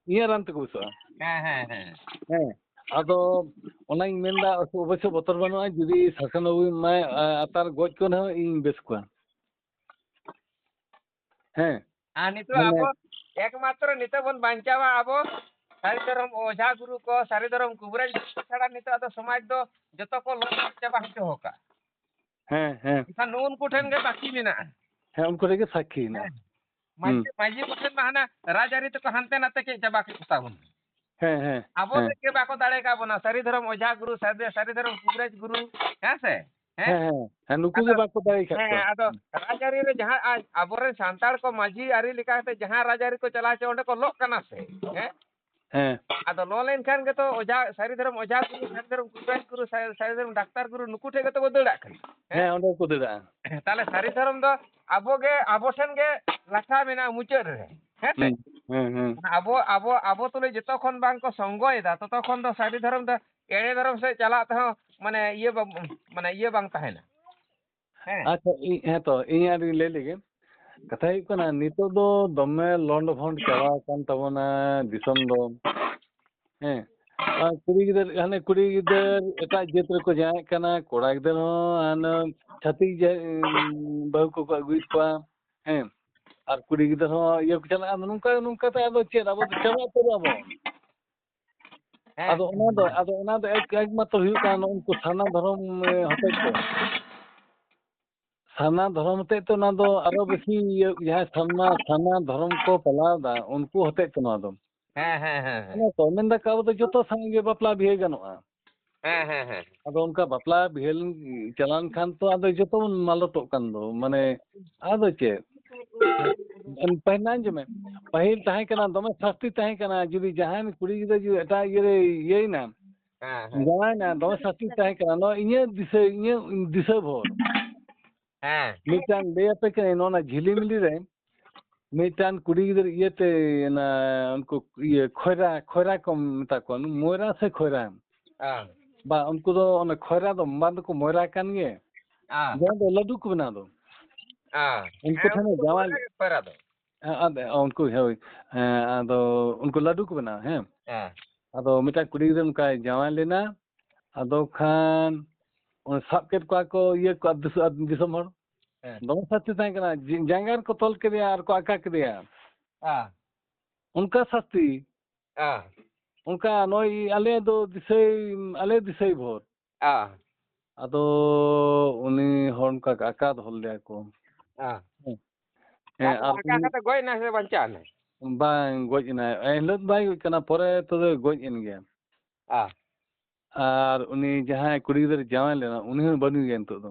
ᱤᱧᱟᱹᱜ ᱨᱟᱱ ᱛᱮᱠᱚ ᱵᱮᱥᱚᱜᱼᱟ᱾ ᱦᱮᱸ, ᱦᱮᱸ, ᱦᱮᱸ᱾ ᱦᱮᱸ, ᱟᱫᱚ ᱚᱱᱟᱧ ᱢᱮᱱᱫᱟ, ᱚᱵᱚᱥᱥᱳ ᱵᱚᱛᱚᱨ ᱵᱟᱹᱱᱩᱜᱼᱟ, ᱡᱩᱫᱤ ᱥᱟᱥᱚᱱ ᱵᱟᱹᱵᱩᱭ ᱮᱢᱟᱭ, ᱟ-, ᱟᱛᱟᱨ ᱜᱚᱡ ᱠᱚ ᱨᱮᱦᱚᱸ ᱤᱧ ᱵᱮᱥ ᱠᱚᱣᱟ᱾ ᱦᱮᱸ᱾ ᱟᱨ ᱱᱤᱛᱚᱜ ᱢᱟᱱᱮ ᱟᱵᱚ ᱮᱠᱢᱟᱛᱨᱚ ᱱᱤᱛᱚᱜ ᱵᱚᱱ ᱵᱟᱧᱪᱟᱣᱟ ᱟᱵᱚ ᱥᱟᱹᱨᱤ ᱫᱷᱚᱨᱚᱢ ᱚᱡᱷᱟ ᱜᱩᱨᱩ ᱠᱚ, ᱥᱟᱹᱨᱤ ᱫᱷᱚᱨᱚᱢ ᱠᱩᱵᱨᱟᱡᱽ ᱜᱩᱨᱩ ᱠᱚ ᱪᱷᱟᱲᱟ ᱱᱤᱛᱚᱜ ᱟᱫᱚ ᱥᱚᱢᱟᱡᱽ ᱫᱚ ᱡᱚᱛᱚ ᱠᱚ ᱞᱚ ᱪᱟᱵᱟ ᱦᱚᱪᱚ ᱟᱠᱟᱫ᱾ ᱦᱮᱸ, ᱦᱮᱸ᱾ ᱮᱱᱠᱷᱟᱱ ᱱᱩᱜᱼᱩ ᱱᱩᱠᱩ ᱴᱷᱮᱱ ᱜᱮ ᱵᱟᱹᱠᱤ ᱢᱮᱱᱟᱜᱼᱟ᱾ ᱦᱮᱸ, ᱩᱱᱠᱩ ᱨᱮᱜᱮ ᱥᱟᱹᱠᱷᱤ ᱦᱮᱱᱟᱜᱼᱟ᱾ ᱦᱮᱸ᱾ ᱢᱟᱹᱡᱷᱤ, ᱦᱩᱸ᱾ ᱢᱟᱹᱡᱷᱤ ᱠᱚᱴᱷᱮᱱ ᱢᱟ ᱦᱟᱱᱟ ᱨᱟᱡᱽᱟᱹᱨᱤ ᱛᱮᱠᱚ ᱦᱟᱱᱛᱮ ᱱᱟᱛᱮ ᱠᱮᱫ ᱪᱟᱵᱟ ᱠᱮᱫ ᱠᱚᱛᱟ ᱵᱚᱱᱟ᱾ ᱦᱮᱸ, ᱦᱮᱸ, ᱟᱵᱚ ᱦᱮᱸ᱾ ᱛᱮᱫ ᱜᱮ ᱵᱟᱠᱚ ᱫᱟᱲᱮ ᱠᱟᱜ ᱵᱚᱱᱟ, ᱥᱟᱹᱨᱤ ᱫᱷᱚᱨᱚᱢ ᱚᱡᱷᱟ ᱜᱩᱨᱩ, ᱥᱟᱹᱨᱤ, ᱥᱟᱹᱨᱤ ᱫᱷᱚᱨᱚᱢ ᱠᱩᱵᱨᱟᱡᱽ ᱜᱩᱨᱩ, ᱦᱮᱸ ᱥᱮ? ᱦᱮᱸ? ᱦᱮᱸ, ᱦᱮᱸ, ᱦᱮᱸ, ᱱᱩᱠᱩ ᱜᱮ ᱟᱫᱚ, ᱵᱟᱠᱚ ᱫᱟᱲᱮ ᱠᱟᱜ ᱦᱮᱸ, ᱠᱚᱣᱟ᱾ ᱟᱫᱚ ᱨᱟᱡᱽᱟᱹᱨᱤ ᱨᱮ ᱡᱟᱦᱟᱸ ᱟᱡ, ᱟᱵᱚᱨᱮᱱ ᱥᱟᱱᱛᱟᱲ ᱠᱚ ᱢᱟᱹᱡᱷᱤ ᱟᱹᱨᱤ ᱞᱮᱠᱟᱛᱮ ᱡᱟᱦᱟᱸ ᱨᱟᱡᱽᱟᱹᱨᱤ ᱠᱚ ᱪᱟᱞᱟᱣ ᱦᱚᱪᱚ, ᱚᱸᱰᱮ ᱠᱚ ᱞᱚᱜ ᱠᱟᱱᱟ ᱥᱮ, ᱦᱮᱸ? ᱦᱮᱸ᱾ ᱟᱫᱚ ᱞᱚ ᱞᱮᱱᱠᱷᱟᱱ ᱜᱮᱛᱚ ᱚᱡᱷᱟ, ᱥᱟᱹᱨᱤ ᱫᱷᱚᱨᱚᱢ ᱚᱡᱷᱟ ᱜᱩᱨᱩ, ᱥᱟᱹᱨᱤ ᱫᱷᱚᱨᱚᱢ ᱠᱩᱵᱨᱟᱡᱽ ᱜᱩᱨᱩ, ᱥᱟᱹᱨᱤ, ᱥᱟᱹᱨᱤ ᱫᱷᱚᱨᱚᱢ ᱰᱟᱠᱛᱟᱨ ᱜᱩᱨᱩ, ᱱᱩᱠᱩ ᱴᱷᱮᱡ ᱜᱮᱛᱚ ᱠᱚ ᱫᱟᱹᱲᱟᱜ ᱠᱟᱱᱟ᱾ ᱦᱮᱸ? ᱦᱮᱸ, ᱚᱸᱰᱮ ᱜᱮᱠᱚ ᱫᱟᱹᱲᱟᱜᱼᱟ᱾ ᱛᱟᱦᱞᱮ ᱥᱟᱹᱨᱤ ᱫᱷᱚᱨᱚᱢ ᱫᱚ ᱟᱵᱚ ᱜᱮ, ᱟᱵᱚ ᱴᱷᱮᱱ ᱜᱮ ᱞᱟᱴᱷᱟ ᱢᱮᱱᱟᱜᱼᱟ ᱢᱩᱪᱟᱹᱫ ᱨᱮ, ᱦᱮᱸ ᱥᱮ? ᱦᱩᱸ, ᱦᱩᱸ, ᱦᱩᱸ᱾ ᱟᱵᱚ, ᱟᱵᱚ, ᱟᱵᱚ ᱛᱩᱞᱩᱡ ᱡᱚᱛᱚ ᱠᱷᱚᱱ ᱵᱟᱝ ᱠᱚ ᱥᱚᱝᱜᱚᱭᱮᱫᱟ, ᱛᱚᱛᱚ ᱠᱷᱚᱱ ᱫᱚ ᱥᱟᱹᱨᱤ ᱫᱷᱚᱨᱚᱢ ᱫᱚ ᱮᱲᱮ ᱫᱷᱚᱨᱚᱢ ᱥᱮᱫ ᱪᱟᱞᱟᱜ ᱛᱮᱦᱚᱸ ᱢᱟᱱᱮ ᱤᱭᱟᱹ ᱵᱟᱝ, ᱢᱟᱱᱮ ᱤᱭᱟᱹ ᱵᱟᱝ ᱛᱟᱦᱮᱱᱟ᱾ ᱦᱮᱸ᱾ ᱟᱪᱪᱷᱟ, ᱤᱧ, ᱦᱮᱸ ᱛᱚ, ᱤᱧ ᱟᱨᱤᱧ ᱞᱟᱹᱭ ᱞᱮᱜᱮ᱾ ᱠᱟᱛᱷᱟ ᱦᱩᱭᱩᱜ ᱠᱟᱱᱟ, ᱱᱤᱛᱚᱜ ᱫᱚ ᱫᱚᱢᱮ ᱞᱚᱱᱰ ᱵᱷᱚᱱᱰ ᱪᱟᱵᱟ ᱟᱠᱟᱱ ᱛᱟᱵᱚᱱᱟ ᱫᱤᱥᱚᱢ ᱫᱚ᱾ ᱦᱮᱸ᱾ ᱟᱨ ᱠᱩᱲᱤ ᱜᱤᱫᱟᱹᱨ, ᱦᱟᱱᱮ ᱠᱩᱲᱤ ᱜᱤᱫᱟᱹᱨ ᱮᱴᱟᱜ ᱡᱟᱹᱛ ᱨᱮᱠᱚ ᱡᱟᱶᱟᱭᱚᱜ ᱠᱟᱱᱟ, ᱠᱚᱲᱟ ᱜᱤᱫᱟᱹᱨ ᱦᱚᱸ ᱦᱟᱱᱮ ᱪᱷᱟᱹᱛᱤᱠ ᱡᱟᱹ-, ᱵᱟᱹᱦᱩ ᱠᱚᱠᱚ ᱟᱹᱜᱩᱭᱮᱫ ᱠᱚᱣᱟ᱾ ᱦᱮᱸ᱾ ᱟᱨ ᱠᱩᱲᱤ ᱜᱤᱫᱟᱹᱨ ᱦᱚᱸ ᱤᱭᱟᱹ ᱠᱚ ᱪᱟᱞᱟᱜᱼᱟ, ᱱᱚᱝᱠᱟ, ᱱᱚᱝᱠᱟ ᱛᱮ ᱟᱫᱚ ᱪᱮᱫ, ᱟᱵᱚ ᱫᱚ ᱪᱟᱵᱟ ᱩᱛᱟᱹᱨᱚᱜᱼᱟ ᱵᱚᱱ᱾ ᱦᱮᱸ᱾ ᱟᱫᱚ ᱚᱱᱟ ᱫᱚ, ᱟᱫᱚ ᱚᱱᱟ ᱫᱚ ᱮᱠ-, ᱮᱠᱢᱟᱛᱨᱚ ᱦᱩᱭᱩᱜ ᱠᱟᱱᱟ ᱱᱚᱜᱼᱚ ᱱᱩᱠᱩ ᱥᱟᱨᱱᱟ ᱫᱷᱚᱨᱚᱢ, ᱮ, ᱦᱚᱛᱮᱡ ᱛᱮ᱾ ᱥᱟᱨᱱᱟ ᱫᱷᱚᱨᱚᱢ ᱦᱚᱛᱮᱡ ᱛᱮ ᱚᱱᱟ ᱫᱚ ᱟᱨᱚ ᱵᱮᱥᱤ ᱤᱭᱟᱹ, ᱡᱟᱦᱟᱸᱭ ᱥᱟᱨᱱᱟ, ᱥᱟᱨᱱᱟ ᱫᱷᱚᱨᱚᱢ ᱠᱚ ᱯᱟᱞᱟᱣ ᱮᱫᱟ, ᱩᱱᱠᱩ ᱦᱚᱛᱮᱡ ᱛᱮ ᱱᱚᱣᱟ ᱫᱚ᱾ ᱦᱮᱸ, ᱦᱮᱸ, ᱦᱮᱸ, ᱦᱮᱸ᱾ ᱚᱱᱟ ᱛᱚ ᱢᱮᱱ ᱫᱟᱠᱚ ᱟᱵᱚ ᱫᱚ ᱡᱚᱛᱚ ᱥᱟᱶ ᱜᱮ ᱵᱟᱯᱞᱟ ᱵᱤᱦᱟᱹ ᱜᱟᱱᱚᱜᱼᱟ᱾ ᱦᱮᱸ, ᱦᱮᱸ, ᱦᱮᱸ᱾ ᱟᱫᱚ ᱚᱱᱠᱟ ᱵᱟᱯᱞᱟ ᱵᱤᱦᱟᱹ ᱪᱟᱞᱟᱣ ᱞᱮᱱᱠᱷᱟᱱ ᱛᱚ ᱟᱫᱚ ᱡᱚᱛᱚ ᱵᱚᱱ ᱢᱟᱞᱚᱴᱚᱜ ᱠᱟᱱ ᱫᱚ, ᱢᱟᱱᱮ ᱟᱫᱚ ᱪᱮᱫ? ᱯᱟᱹᱦᱤᱞ ᱟᱸᱡᱚᱢ ᱢᱮ, ᱯᱟᱹᱦᱤᱞ ᱛᱟᱦᱮᱸ ᱠᱟᱱᱟ, ᱫᱚᱢᱮ ᱥᱟᱹᱥᱛᱤ ᱛᱟᱦᱮᱸ ᱠᱟᱱᱟ, ᱡᱩᱫᱤ ᱡᱟᱦᱟᱸᱭ ᱠᱩᱲᱤ ᱜᱤᱫᱽᱨᱟᱹ ᱡᱩᱫᱤ ᱮᱴᱟᱜ ᱤᱭᱟᱹ ᱨᱮ ᱤᱭᱟᱹᱭᱮᱱᱟ, ᱦᱮᱸ, ᱦᱮᱸ᱾ ᱡᱟᱶᱟᱭᱮᱱᱟ, ᱫᱚᱢᱮ ᱥᱟᱹᱥᱛᱤ ᱛᱟᱦᱮᱸ ᱠᱟᱱᱟ᱾ ᱱᱚᱣᱟ ᱤᱧᱟᱹᱜ ᱫᱤᱥᱟᱹ, ᱤᱧᱟᱹᱜ ᱫᱤᱥᱟᱹ ᱵᱷᱳᱨ᱾ ᱦᱮᱸ᱾ ᱢᱤᱫᱴᱟᱝ ᱞᱟᱹᱭ ᱟᱯᱮ ᱠᱟᱹᱱᱟᱹᱧ, ᱱᱚᱣᱟ ᱡᱷᱤᱞᱤᱢᱤᱞᱤ ᱨᱮ ᱢᱤᱫᱴᱟᱝ ᱠᱩᱲᱤ ᱜᱤᱫᱽᱨᱟᱹ ᱤᱭᱟᱹᱛᱮ, ᱚᱱᱟ ᱩᱱᱠᱩ ᱤᱭᱟᱹ ᱠᱷᱚᱭᱨᱟ, ᱠᱷᱚᱭᱨᱟ ᱠᱚ ᱢᱮᱛᱟ ᱠᱚᱣᱟ, ᱢᱚᱭᱨᱟ ᱥᱮ ᱠᱷᱚᱭᱨᱟ? ᱦᱮᱸ᱾ ᱵᱟ, ᱩᱱᱠᱩ ᱫᱚ ᱚᱱᱟ ᱠᱷᱚᱭᱨᱟ ᱫᱚ ᱵᱟᱝ ᱫᱚᱠᱚ ᱢᱚᱭᱨᱟ ᱠᱟᱱ ᱜᱮ᱾ ᱦᱮᱸ᱾ ᱡᱟᱦᱟᱸ ᱫᱚ ᱞᱟᱹᱰᱩ ᱠᱚ ᱵᱮᱱᱟᱣ ᱫᱚ᱾ ᱦᱮᱸ᱾ ᱩᱱᱠᱩ ᱦᱮᱸ, ᱴᱷᱮᱱ ᱩᱱᱠᱩ ᱫᱚ ᱡᱟᱶᱟᱭ ᱢᱚᱭᱨᱟ ᱜᱮ ᱠᱷᱚᱭᱨᱟ ᱫᱚ᱾ ᱦᱮᱸ, ᱟᱫ-, ᱩᱱᱠᱩ, ᱦᱳᱭ᱾ ᱦᱮᱸ, ᱟᱫᱚ ᱩᱱᱠᱩ ᱞᱟᱹᱰᱩ ᱠᱚ ᱵᱮᱱᱟᱣᱟ, ᱦᱮᱸ᱾ ᱦᱮᱸ᱾ ᱟᱫᱚ ᱢᱤᱫᱴᱟᱝ ᱠᱩᱲᱤ ᱜᱤᱫᱽᱨᱟᱹ ᱚᱱᱠᱟᱭ ᱡᱟᱶᱟᱭ ᱞᱮᱱᱟ, ᱟᱫᱚ ᱠᱷᱟᱱ ᱚᱱᱟ ᱥᱟᱵ ᱠᱮᱫ ᱠᱚᱣᱟ ᱠᱚ ᱤᱭᱟᱹ ᱠᱚ, ᱫᱤᱥᱚᱢ, ᱫᱤᱥᱚᱢ ᱦᱚᱲ᱾ ᱦᱮᱸ᱾ ᱫᱚᱢᱮ ᱥᱟᱹᱥᱛᱤ ᱛᱟᱦᱮᱸ ᱠᱟᱱᱟ, ᱡᱤ-, ᱡᱟᱸᱜᱟ ᱨᱮᱠᱚ ᱛᱚᱞ ᱠᱮᱫᱮᱭᱟ ᱟᱨ ᱠᱚ ᱟᱠᱟ ᱠᱮᱫᱮᱭᱟ᱾ ᱦᱮᱸ᱾ ᱚᱱᱠᱟ ᱥᱟᱹᱥᱛᱤ᱾ ᱦᱮᱸ᱾ ᱚᱱᱠᱟ ᱱᱚᱜᱼᱚᱭ ᱟᱞᱮ ᱫᱚ ᱫᱤᱥᱟᱹᱭ, ᱟᱞᱮ ᱫᱤᱥᱟᱹᱭ ᱵᱷᱳᱨ᱾ ᱦᱮᱸ᱾ ᱟᱫᱚ ᱩᱱᱤ ᱦᱚᱲ ᱚᱱᱠᱟ ᱟᱠᱟ ᱫᱚᱦᱚ ᱞᱮᱫᱮᱭᱟ ᱠᱚ᱾ ᱦᱮᱸ᱾ ᱦᱮᱸ᱾ ᱦᱮᱸ, ᱟᱫᱚ ᱟᱨ ᱟᱠᱟ ᱩᱱᱤ ᱠᱟᱛᱮ ᱜᱚᱡ ᱮᱱᱟᱭ ᱥᱮ ᱵᱟᱧᱪᱟᱣ ᱮᱱᱟᱭ? ᱵᱟᱝ, ᱜᱚᱡ ᱮᱱᱟᱭ᱾ ᱮᱱᱦᱤᱞᱳᱜ ᱫᱚ ᱵᱟᱭ ᱜᱚᱡ ᱠᱟᱱᱟ, ᱯᱚᱨᱮ ᱛᱮᱫᱚᱭ ᱜᱚᱡ ᱮᱱ ᱜᱮᱭᱟ᱾ ᱦᱮᱸ᱾ ᱟᱨ ᱩᱱᱤ ᱡᱟᱦᱟᱸᱭ ᱠᱩᱲᱤ ᱜᱤᱫᱽᱨᱟᱹ ᱡᱟᱶᱟᱭ ᱞᱮᱱᱟ, ᱩᱱᱤ ᱦᱚᱸ ᱵᱟᱹᱱᱩᱭ ᱜᱮᱭᱟ ᱱᱤᱛᱚᱜ ᱫᱚ᱾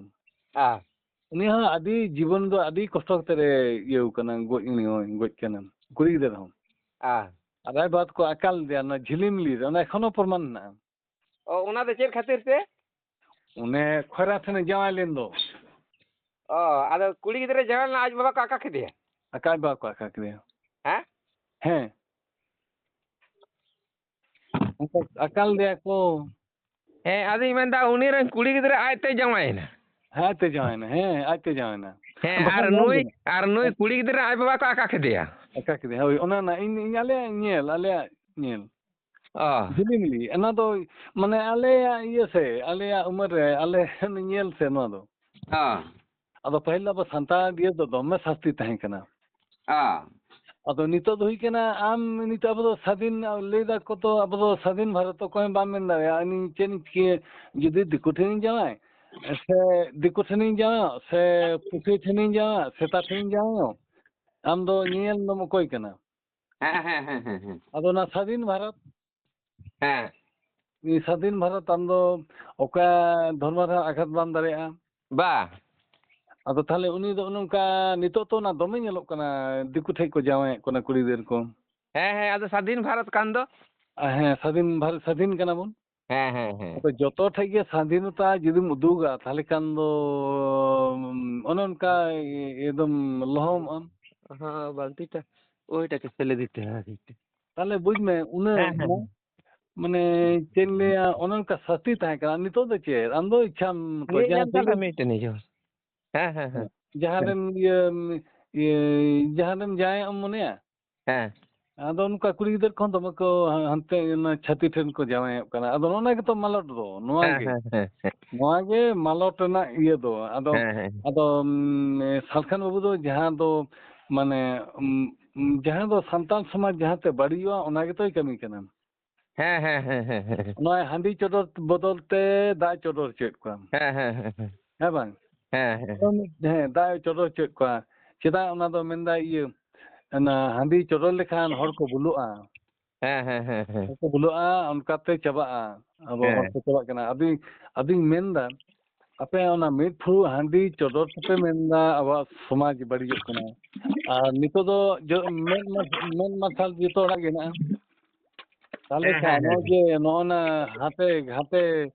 ᱦᱮᱸ᱾ ᱩᱱᱤ ᱦᱚᱸ ᱟᱹᱰᱤ ᱡᱤᱵᱚᱱ ᱫᱚ ᱟᱹᱰᱤ ᱠᱚᱥᱴᱚ ᱠᱟᱛᱮ ᱨᱮ ᱤᱭᱟᱹᱣ ᱠᱟᱱᱟ, ᱜᱚᱡ, ᱩᱱᱤ ᱦᱚᱸᱭ ᱜᱚᱡ ᱠᱟᱱᱟ, ᱠᱩᱲᱤ ᱜᱤᱫᱽᱨᱟᱹ ᱦᱚᱸ᱾ ᱦᱮᱸ᱾ ᱟᱨ ᱟᱡ ᱵᱟᱵᱟ ᱛᱟᱠᱚ ᱟᱠᱟᱞ ᱞᱮᱫᱮᱭᱟ, ᱚᱱᱟ ᱡᱷᱤᱞᱤᱢᱤᱞᱤ ᱨᱮ, ᱚᱱᱟ ᱮᱠᱷᱚᱱᱳ ᱯᱨᱚᱢᱟᱱ ᱢᱮᱱᱟᱜᱼᱟ᱾ ᱚ, ᱚᱱᱟ ᱫᱚ ᱪᱮᱫ ᱠᱷᱟᱹᱛᱤᱨ ᱛᱮ? ᱚᱱᱮ ᱠᱷᱚᱭᱨᱟ ᱴᱷᱮᱱᱮ ᱡᱟᱶᱟᱭ ᱞᱮᱱ ᱫᱚ᱾ ᱚ, ᱟᱫᱚ ᱠᱩᱲᱤ ᱜᱤᱫᱽᱨᱟᱹ ᱡᱟᱶᱟᱭ ᱞᱮᱱᱟ, ᱟᱡ ᱵᱟᱵᱟ ᱠᱚ ᱟᱠᱟ ᱠᱮᱫᱮᱭᱟ? ᱟᱠᱟ, ᱟᱡ ᱵᱟᱵᱟ ᱠᱚ ᱟᱠᱟ ᱠᱮᱫᱮᱭᱟ᱾ ᱦᱮᱸ? ᱦᱮᱸ᱾ ᱚᱱᱠᱟ ᱟᱠᱟᱞ ᱞᱮᱫᱮᱭᱟ ᱠᱚ᱾ ᱦᱮᱸ, ᱟᱫᱚᱧ ᱢᱮᱱᱫᱟ ᱩᱱᱤ ᱨᱮᱱ ᱠᱩᱲᱤ ᱜᱤᱫᱽᱨᱟᱹ ᱟᱡ ᱛᱮᱭ ᱡᱟᱶᱟᱭᱮᱱᱟ᱾ ᱦᱮᱸ, ᱟᱡ ᱛᱮ ᱡᱟᱶᱟᱭᱮᱱᱟ᱾ ᱦᱮᱸ, ᱟᱡ ᱛᱮ ᱡᱟᱶᱟᱭᱮᱱᱟ᱾ ᱦᱮᱸ, ᱵᱟᱠᱷᱟᱱ ᱟᱨ ᱵᱟᱝ ᱱᱩᱭ, ᱜᱟᱱᱚᱜᱼᱟ᱾ ᱟᱨ ᱱᱩᱭ ᱠᱩᱲᱤ ᱜᱤᱫᱽᱨᱟᱹ ᱟᱡ ᱵᱟᱵᱟ ᱠᱚ ᱟᱠᱟ ᱠᱮᱫᱮᱭᱟ᱾ ᱟᱠᱟ ᱠᱮᱫᱮᱭᱟ, ᱦᱳᱭ, ᱚᱱᱟ ᱨᱮᱱᱟᱜ ᱤᱧ, ᱤᱧ ᱟᱞᱮᱭᱟᱜ ᱧᱮᱞ, ᱟᱞᱮᱭᱟᱜ ᱧᱮᱞ᱾ ᱚ᱾ ᱡᱷᱤᱞᱤᱢᱤᱞᱤ, ᱚᱱᱟ ᱫᱚ ᱢᱟᱱᱮ ᱟᱞᱮᱭᱟᱜ ᱤᱭᱟᱹ ᱥᱮ, ᱟᱞᱮᱭᱟᱜ ᱩᱢᱮᱨ ᱨᱮ, ᱟᱞᱮ ᱧᱮᱞ ᱥᱮ ᱱᱚᱣᱟ ᱫᱚ᱾ ᱚ᱾ ᱟᱫᱚ ᱯᱟᱹᱦᱤᱞ ᱫᱚ ᱟᱵᱚ ᱥᱟᱱᱛᱟᱲ ᱤᱭᱟᱹ ᱫᱚ ᱫᱚᱢᱮ ᱥᱟᱹᱥᱛᱤ ᱛᱟᱦᱮᱸ ᱠᱟᱱᱟ᱾ ᱚ᱾ ᱟᱫᱚ ᱱᱤᱛᱚᱜ ᱫᱚ ᱦᱩᱭ ᱠᱟᱱᱟ, ᱟᱢ ᱱᱤᱛᱚᱜ ᱟᱵᱚ ᱫᱚ ᱥᱟᱫᱷᱤᱱ, ᱞᱟᱹᱭ ᱫᱟᱠᱚ ᱛᱚ ᱟᱵᱚ ᱫᱚ ᱥᱟᱫᱷᱤᱱ ᱵᱷᱟᱨᱚᱛ, ᱚᱠᱚᱭ ᱦᱚᱸ ᱵᱟᱢ ᱢᱮᱱ ᱫᱟᱲᱮᱭᱟᱜᱼᱟ᱾ ᱤᱧ ᱪᱮᱫ ᱤᱧ ᱪᱤᱠᱟᱹᱭᱟ? ᱡᱩᱫᱤ ᱫᱤᱠᱩ ᱴᱷᱮᱱᱤᱧ ᱡᱟᱶᱟᱭ, ᱥᱮ ᱫᱤᱠᱩ ᱴᱷᱮᱱᱤᱧ ᱡᱟᱶᱟᱭᱚᱜ, ᱥᱮ ᱯᱩᱥᱤ ᱴᱷᱮᱱᱤᱧ ᱡᱟᱶᱟᱭᱚᱜ, ᱥᱮᱛᱟ ᱴᱷᱮᱱᱤᱧ ᱡᱟᱶᱟᱭᱚᱜ, ᱟᱢ ᱫᱚ ᱧᱮᱧᱮᱞ ᱫᱚᱢ ᱚᱠᱚᱭ ᱠᱟᱱᱟ? ᱦᱮᱸ, ᱦᱮᱸ, ᱦᱮᱸ, ᱦᱮᱸ, ᱦᱮᱸ᱾ ᱟᱫᱚ ᱚᱱᱟ ᱥᱟᱫᱷᱤᱱ ᱵᱷᱟᱨᱚᱛ, ᱦᱮᱸ᱾ ᱥᱟᱫᱷᱤᱱ ᱵᱷᱟᱨᱚᱛ ᱟᱢ ᱫᱚ ᱚᱠᱟ ᱫᱷᱚᱨᱢᱚ ᱨᱮᱦᱚᱸ ᱟᱜᱷᱟᱛ ᱵᱟᱢ ᱫᱟᱲᱮᱭᱟᱜᱼᱟ᱾ ᱵᱟ᱾ ᱟᱫᱚ ᱛᱟᱦᱞᱮ ᱩᱱᱤ ᱫᱚ ᱚᱱᱮ ᱚᱱᱠᱟ ᱱᱤᱛᱚᱜ ᱛᱚ ᱚᱱᱟ ᱫᱚᱢᱮ ᱧᱮᱞᱚᱜ ᱠᱟᱱᱟ, ᱫᱤᱠᱩ ᱴᱷᱮᱡ ᱠᱚ ᱡᱟᱶᱟᱭᱮᱫ ᱠᱚ ᱠᱟᱱᱟ ᱠᱩᱲᱤ ᱜᱤᱫᱟᱹᱨ ᱠᱚ᱾ ᱦᱮᱸ, ᱦᱮᱸ, ᱟᱫᱚ ᱥᱟᱫᱷᱤᱱ ᱵᱷᱟᱨᱚᱛ ᱠᱟᱱ ᱫᱚ᱾ ᱟ, ᱦᱮᱸ, ᱥᱟᱫᱷᱤᱱ ᱵᱷᱟᱨᱚᱛ, ᱥᱟᱫᱷᱤᱱ ᱠᱟᱱᱟ ᱵᱚᱱ᱾ ᱦᱮᱸ, ᱦᱮᱸ, ᱦᱮᱸ᱾ ᱟᱫᱚ ᱡᱚᱛᱚ ᱴᱷᱮᱡ ᱜᱮ ᱥᱟᱫᱷᱤᱱᱚᱛᱟ ᱡᱩᱫᱤᱢ ᱩᱫᱩᱜᱟ, ᱛᱟᱦᱞᱮ ᱠᱷᱟᱱ ᱫᱚ, ᱩᱢ, ᱚᱱᱮ ᱚᱱᱠᱟ ᱮᱠᱫᱚᱢ ᱞᱚᱦᱚᱢᱚᱜ ᱟᱢ᱾ ᱦᱮᱸ, ᱵᱟᱞᱛᱤᱴᱟ ᱳᱭᱴᱟ ᱠᱮ ᱯᱷᱮᱞᱮ ᱫᱤᱛᱮ ᱦᱮᱸ, ᱴᱷᱤᱠ, ᱴᱷᱤᱠ᱾ ᱛᱟᱦᱞᱮ ᱵᱩᱡᱽ ᱢᱮ, ᱩᱱᱟᱹᱜ ᱦᱮᱸ, ᱦᱮᱸ᱾ ᱢᱟᱱᱮ ᱪᱮᱫ ᱤᱧ ᱞᱟᱹᱭᱟ, ᱚᱱᱮ ᱚᱱᱠᱟ ᱥᱟᱹᱥᱛᱤ ᱛᱟᱦᱮᱸ ᱠᱟᱱᱟ᱾ ᱱᱤᱛᱚᱜ ᱫᱚ ᱪᱮᱫ? ᱟᱢ ᱫᱚ ᱤᱪᱪᱷᱟᱢ ᱠᱚ ᱢᱤᱫ ᱡᱟᱦᱟᱸ ᱧᱟᱢ ᱛᱮᱜᱮ ᱛᱟᱦᱞᱮ ᱢᱤᱫᱴᱮᱱ ᱦᱤᱡᱩᱜᱼᱟ᱾ ᱦᱮᱸ, ᱦᱮᱸ, ᱦᱮᱸ᱾ ᱡᱟᱦᱟᱸ ᱦᱮᱸ᱾ ᱨᱮᱢ ᱤᱭᱟᱹ, ᱤᱭᱟᱹ, ᱡᱟᱦᱟᱸ ᱨᱮᱢ ᱡᱟᱶᱟᱭᱚᱜ ᱮᱢ ᱢᱚᱱᱮᱭᱟ? ᱦᱮᱸ᱾ ᱟᱫᱚ ᱚᱱᱠᱟ ᱠᱩᱲᱤ ᱜᱤᱫᱟᱹᱨ ᱠᱚᱦᱚᱸ ᱫᱚᱢᱮ ᱠᱚ ᱦᱟ-, ᱦᱟᱱᱛᱮ ᱚᱱᱟ ᱪᱷᱟᱹᱛᱤ ᱴᱷᱮᱱ ᱠᱚ ᱡᱟᱶᱟᱭᱚᱜ ᱠᱟᱱᱟ᱾ ᱟᱫᱚ ᱱᱚᱜᱼᱚ ᱱᱚᱣᱟ ᱜᱮᱛᱚ ᱢᱟᱞᱚᱴ ᱫᱚ, ᱱᱚᱣᱟ ᱦᱮᱸ, ᱜᱮ᱾ ᱦᱮᱸ, ᱦᱮᱸ, ᱦᱮᱸ᱾ ᱱᱚᱣᱟ ᱜᱮ ᱢᱟᱞᱚᱴ ᱨᱮᱱᱟᱜ ᱤᱭᱟᱹ ᱫᱚ᱾ ᱟᱫᱚ, ᱦᱮᱸ, ᱦᱮᱸ, ᱦᱮᱸ᱾ ᱟᱫᱚ, ᱩᱢ, ᱥᱟᱞᱠᱷᱟᱱ ᱵᱟᱹᱵᱩ ᱫᱚ ᱡᱟᱦᱟᱸ ᱫᱚ, ᱢᱟᱱᱮ, ᱩᱢ, ᱩᱢ, ᱡᱟᱦᱟᱸ ᱫᱚ ᱥᱟᱱᱛᱟᱲ ᱥᱚᱢᱟᱡᱽ ᱡᱟᱦᱟᱸ ᱛᱮ ᱵᱟᱹᱲᱤᱡᱚᱜᱼᱟ, ᱚᱱᱟ ᱜᱮᱛᱚᱭ ᱠᱟᱹᱢᱤ ᱠᱟᱱᱟ᱾ ᱦᱮᱸ, ᱦᱮᱸ, ᱦᱮᱸ, ᱦᱮᱸ, ᱦᱮᱸ᱾ ᱱᱚᱜᱼᱚᱭ ᱦᱟᱺᱰᱤ ᱪᱚᱰᱚᱨ ᱵᱚᱫᱚᱞ ᱛᱮ ᱫᱟᱜ ᱮ ᱪᱚᱰᱚᱨ ᱦᱚᱪᱚᱭᱮᱫ ᱠᱚᱣᱟ᱾ ᱦᱮᱸ, ᱦᱮᱸ, ᱦᱮᱸ, ᱦᱮᱸ᱾ ᱦᱮᱸ ᱵᱟᱝ? ᱦᱮᱸ, ᱦᱮᱸ, ᱦᱮᱸ᱾ ᱦᱮᱸ, ᱫᱟᱜ ᱮ ᱪᱚᱰᱚᱨ ᱦᱚᱪᱚᱭᱮᱫ ᱠᱚᱣᱟ᱾ ᱪᱮᱫᱟᱜ ᱚᱱᱟ ᱫᱚ ᱢᱮᱱᱫᱟ ᱤᱭᱟᱹ, ᱚᱱᱟ ᱦᱟᱺᱰᱤ ᱪᱚᱰᱚᱨ ᱞᱮᱠᱷᱟᱱ ᱦᱚᱲ ᱠᱚ ᱵᱩᱞᱩᱜᱼᱟ᱾ ᱦᱮᱸ, ᱦᱮᱸ, ᱦᱮᱸ, ᱦᱮᱸ᱾ ᱦᱚᱲ ᱠᱚ ᱵᱩᱞᱩᱜᱼᱟ, ᱚᱱᱠᱟᱛᱮ ᱪᱟᱵᱟᱜᱼᱟ᱾ ᱟᱵᱚ ᱦᱚᱲ ᱦᱮᱸ᱾ ᱠᱚ ᱪᱟᱵᱟᱜ ᱠᱟᱱᱟ᱾ ᱟᱫᱚᱧ, ᱟᱫᱚᱧ ᱢᱮᱱᱫᱟ, ᱟᱯᱮ ᱚᱱᱟ ᱢᱤᱫ ᱯᱷᱩᱲᱩᱜ ᱦᱟᱺᱰᱤ ᱪᱚᱰᱚᱨ ᱛᱮᱯᱮ ᱢᱮᱱᱫᱟ ᱟᱵᱚᱣᱟᱜ ᱥᱚᱢᱟᱡᱽ ᱵᱟᱹᱲᱤᱡᱚᱜ ᱠᱟᱱᱟ᱾ ᱟᱨ ᱱᱤᱛᱚᱜ ᱫᱚ ᱡᱚ-, ᱢᱮᱫ ᱢᱟ-, ᱢᱮᱫ ᱢᱟᱨᱥᱟᱞ ᱡᱚᱛᱚ ᱦᱚᱲᱟᱜ ᱜᱮ ᱦᱮᱱᱟᱜᱼᱟ᱾ ᱛᱟᱦᱞᱮ ᱦᱮᱸ, ᱠᱷᱟᱱ ᱦᱮᱸ, ᱦᱮᱸ᱾ ᱱᱚᱜᱼᱚᱭ ᱡᱮ ᱱᱚᱜᱼᱚ ᱱᱟ ᱦᱟᱛᱮ ᱜᱷᱟᱛᱮ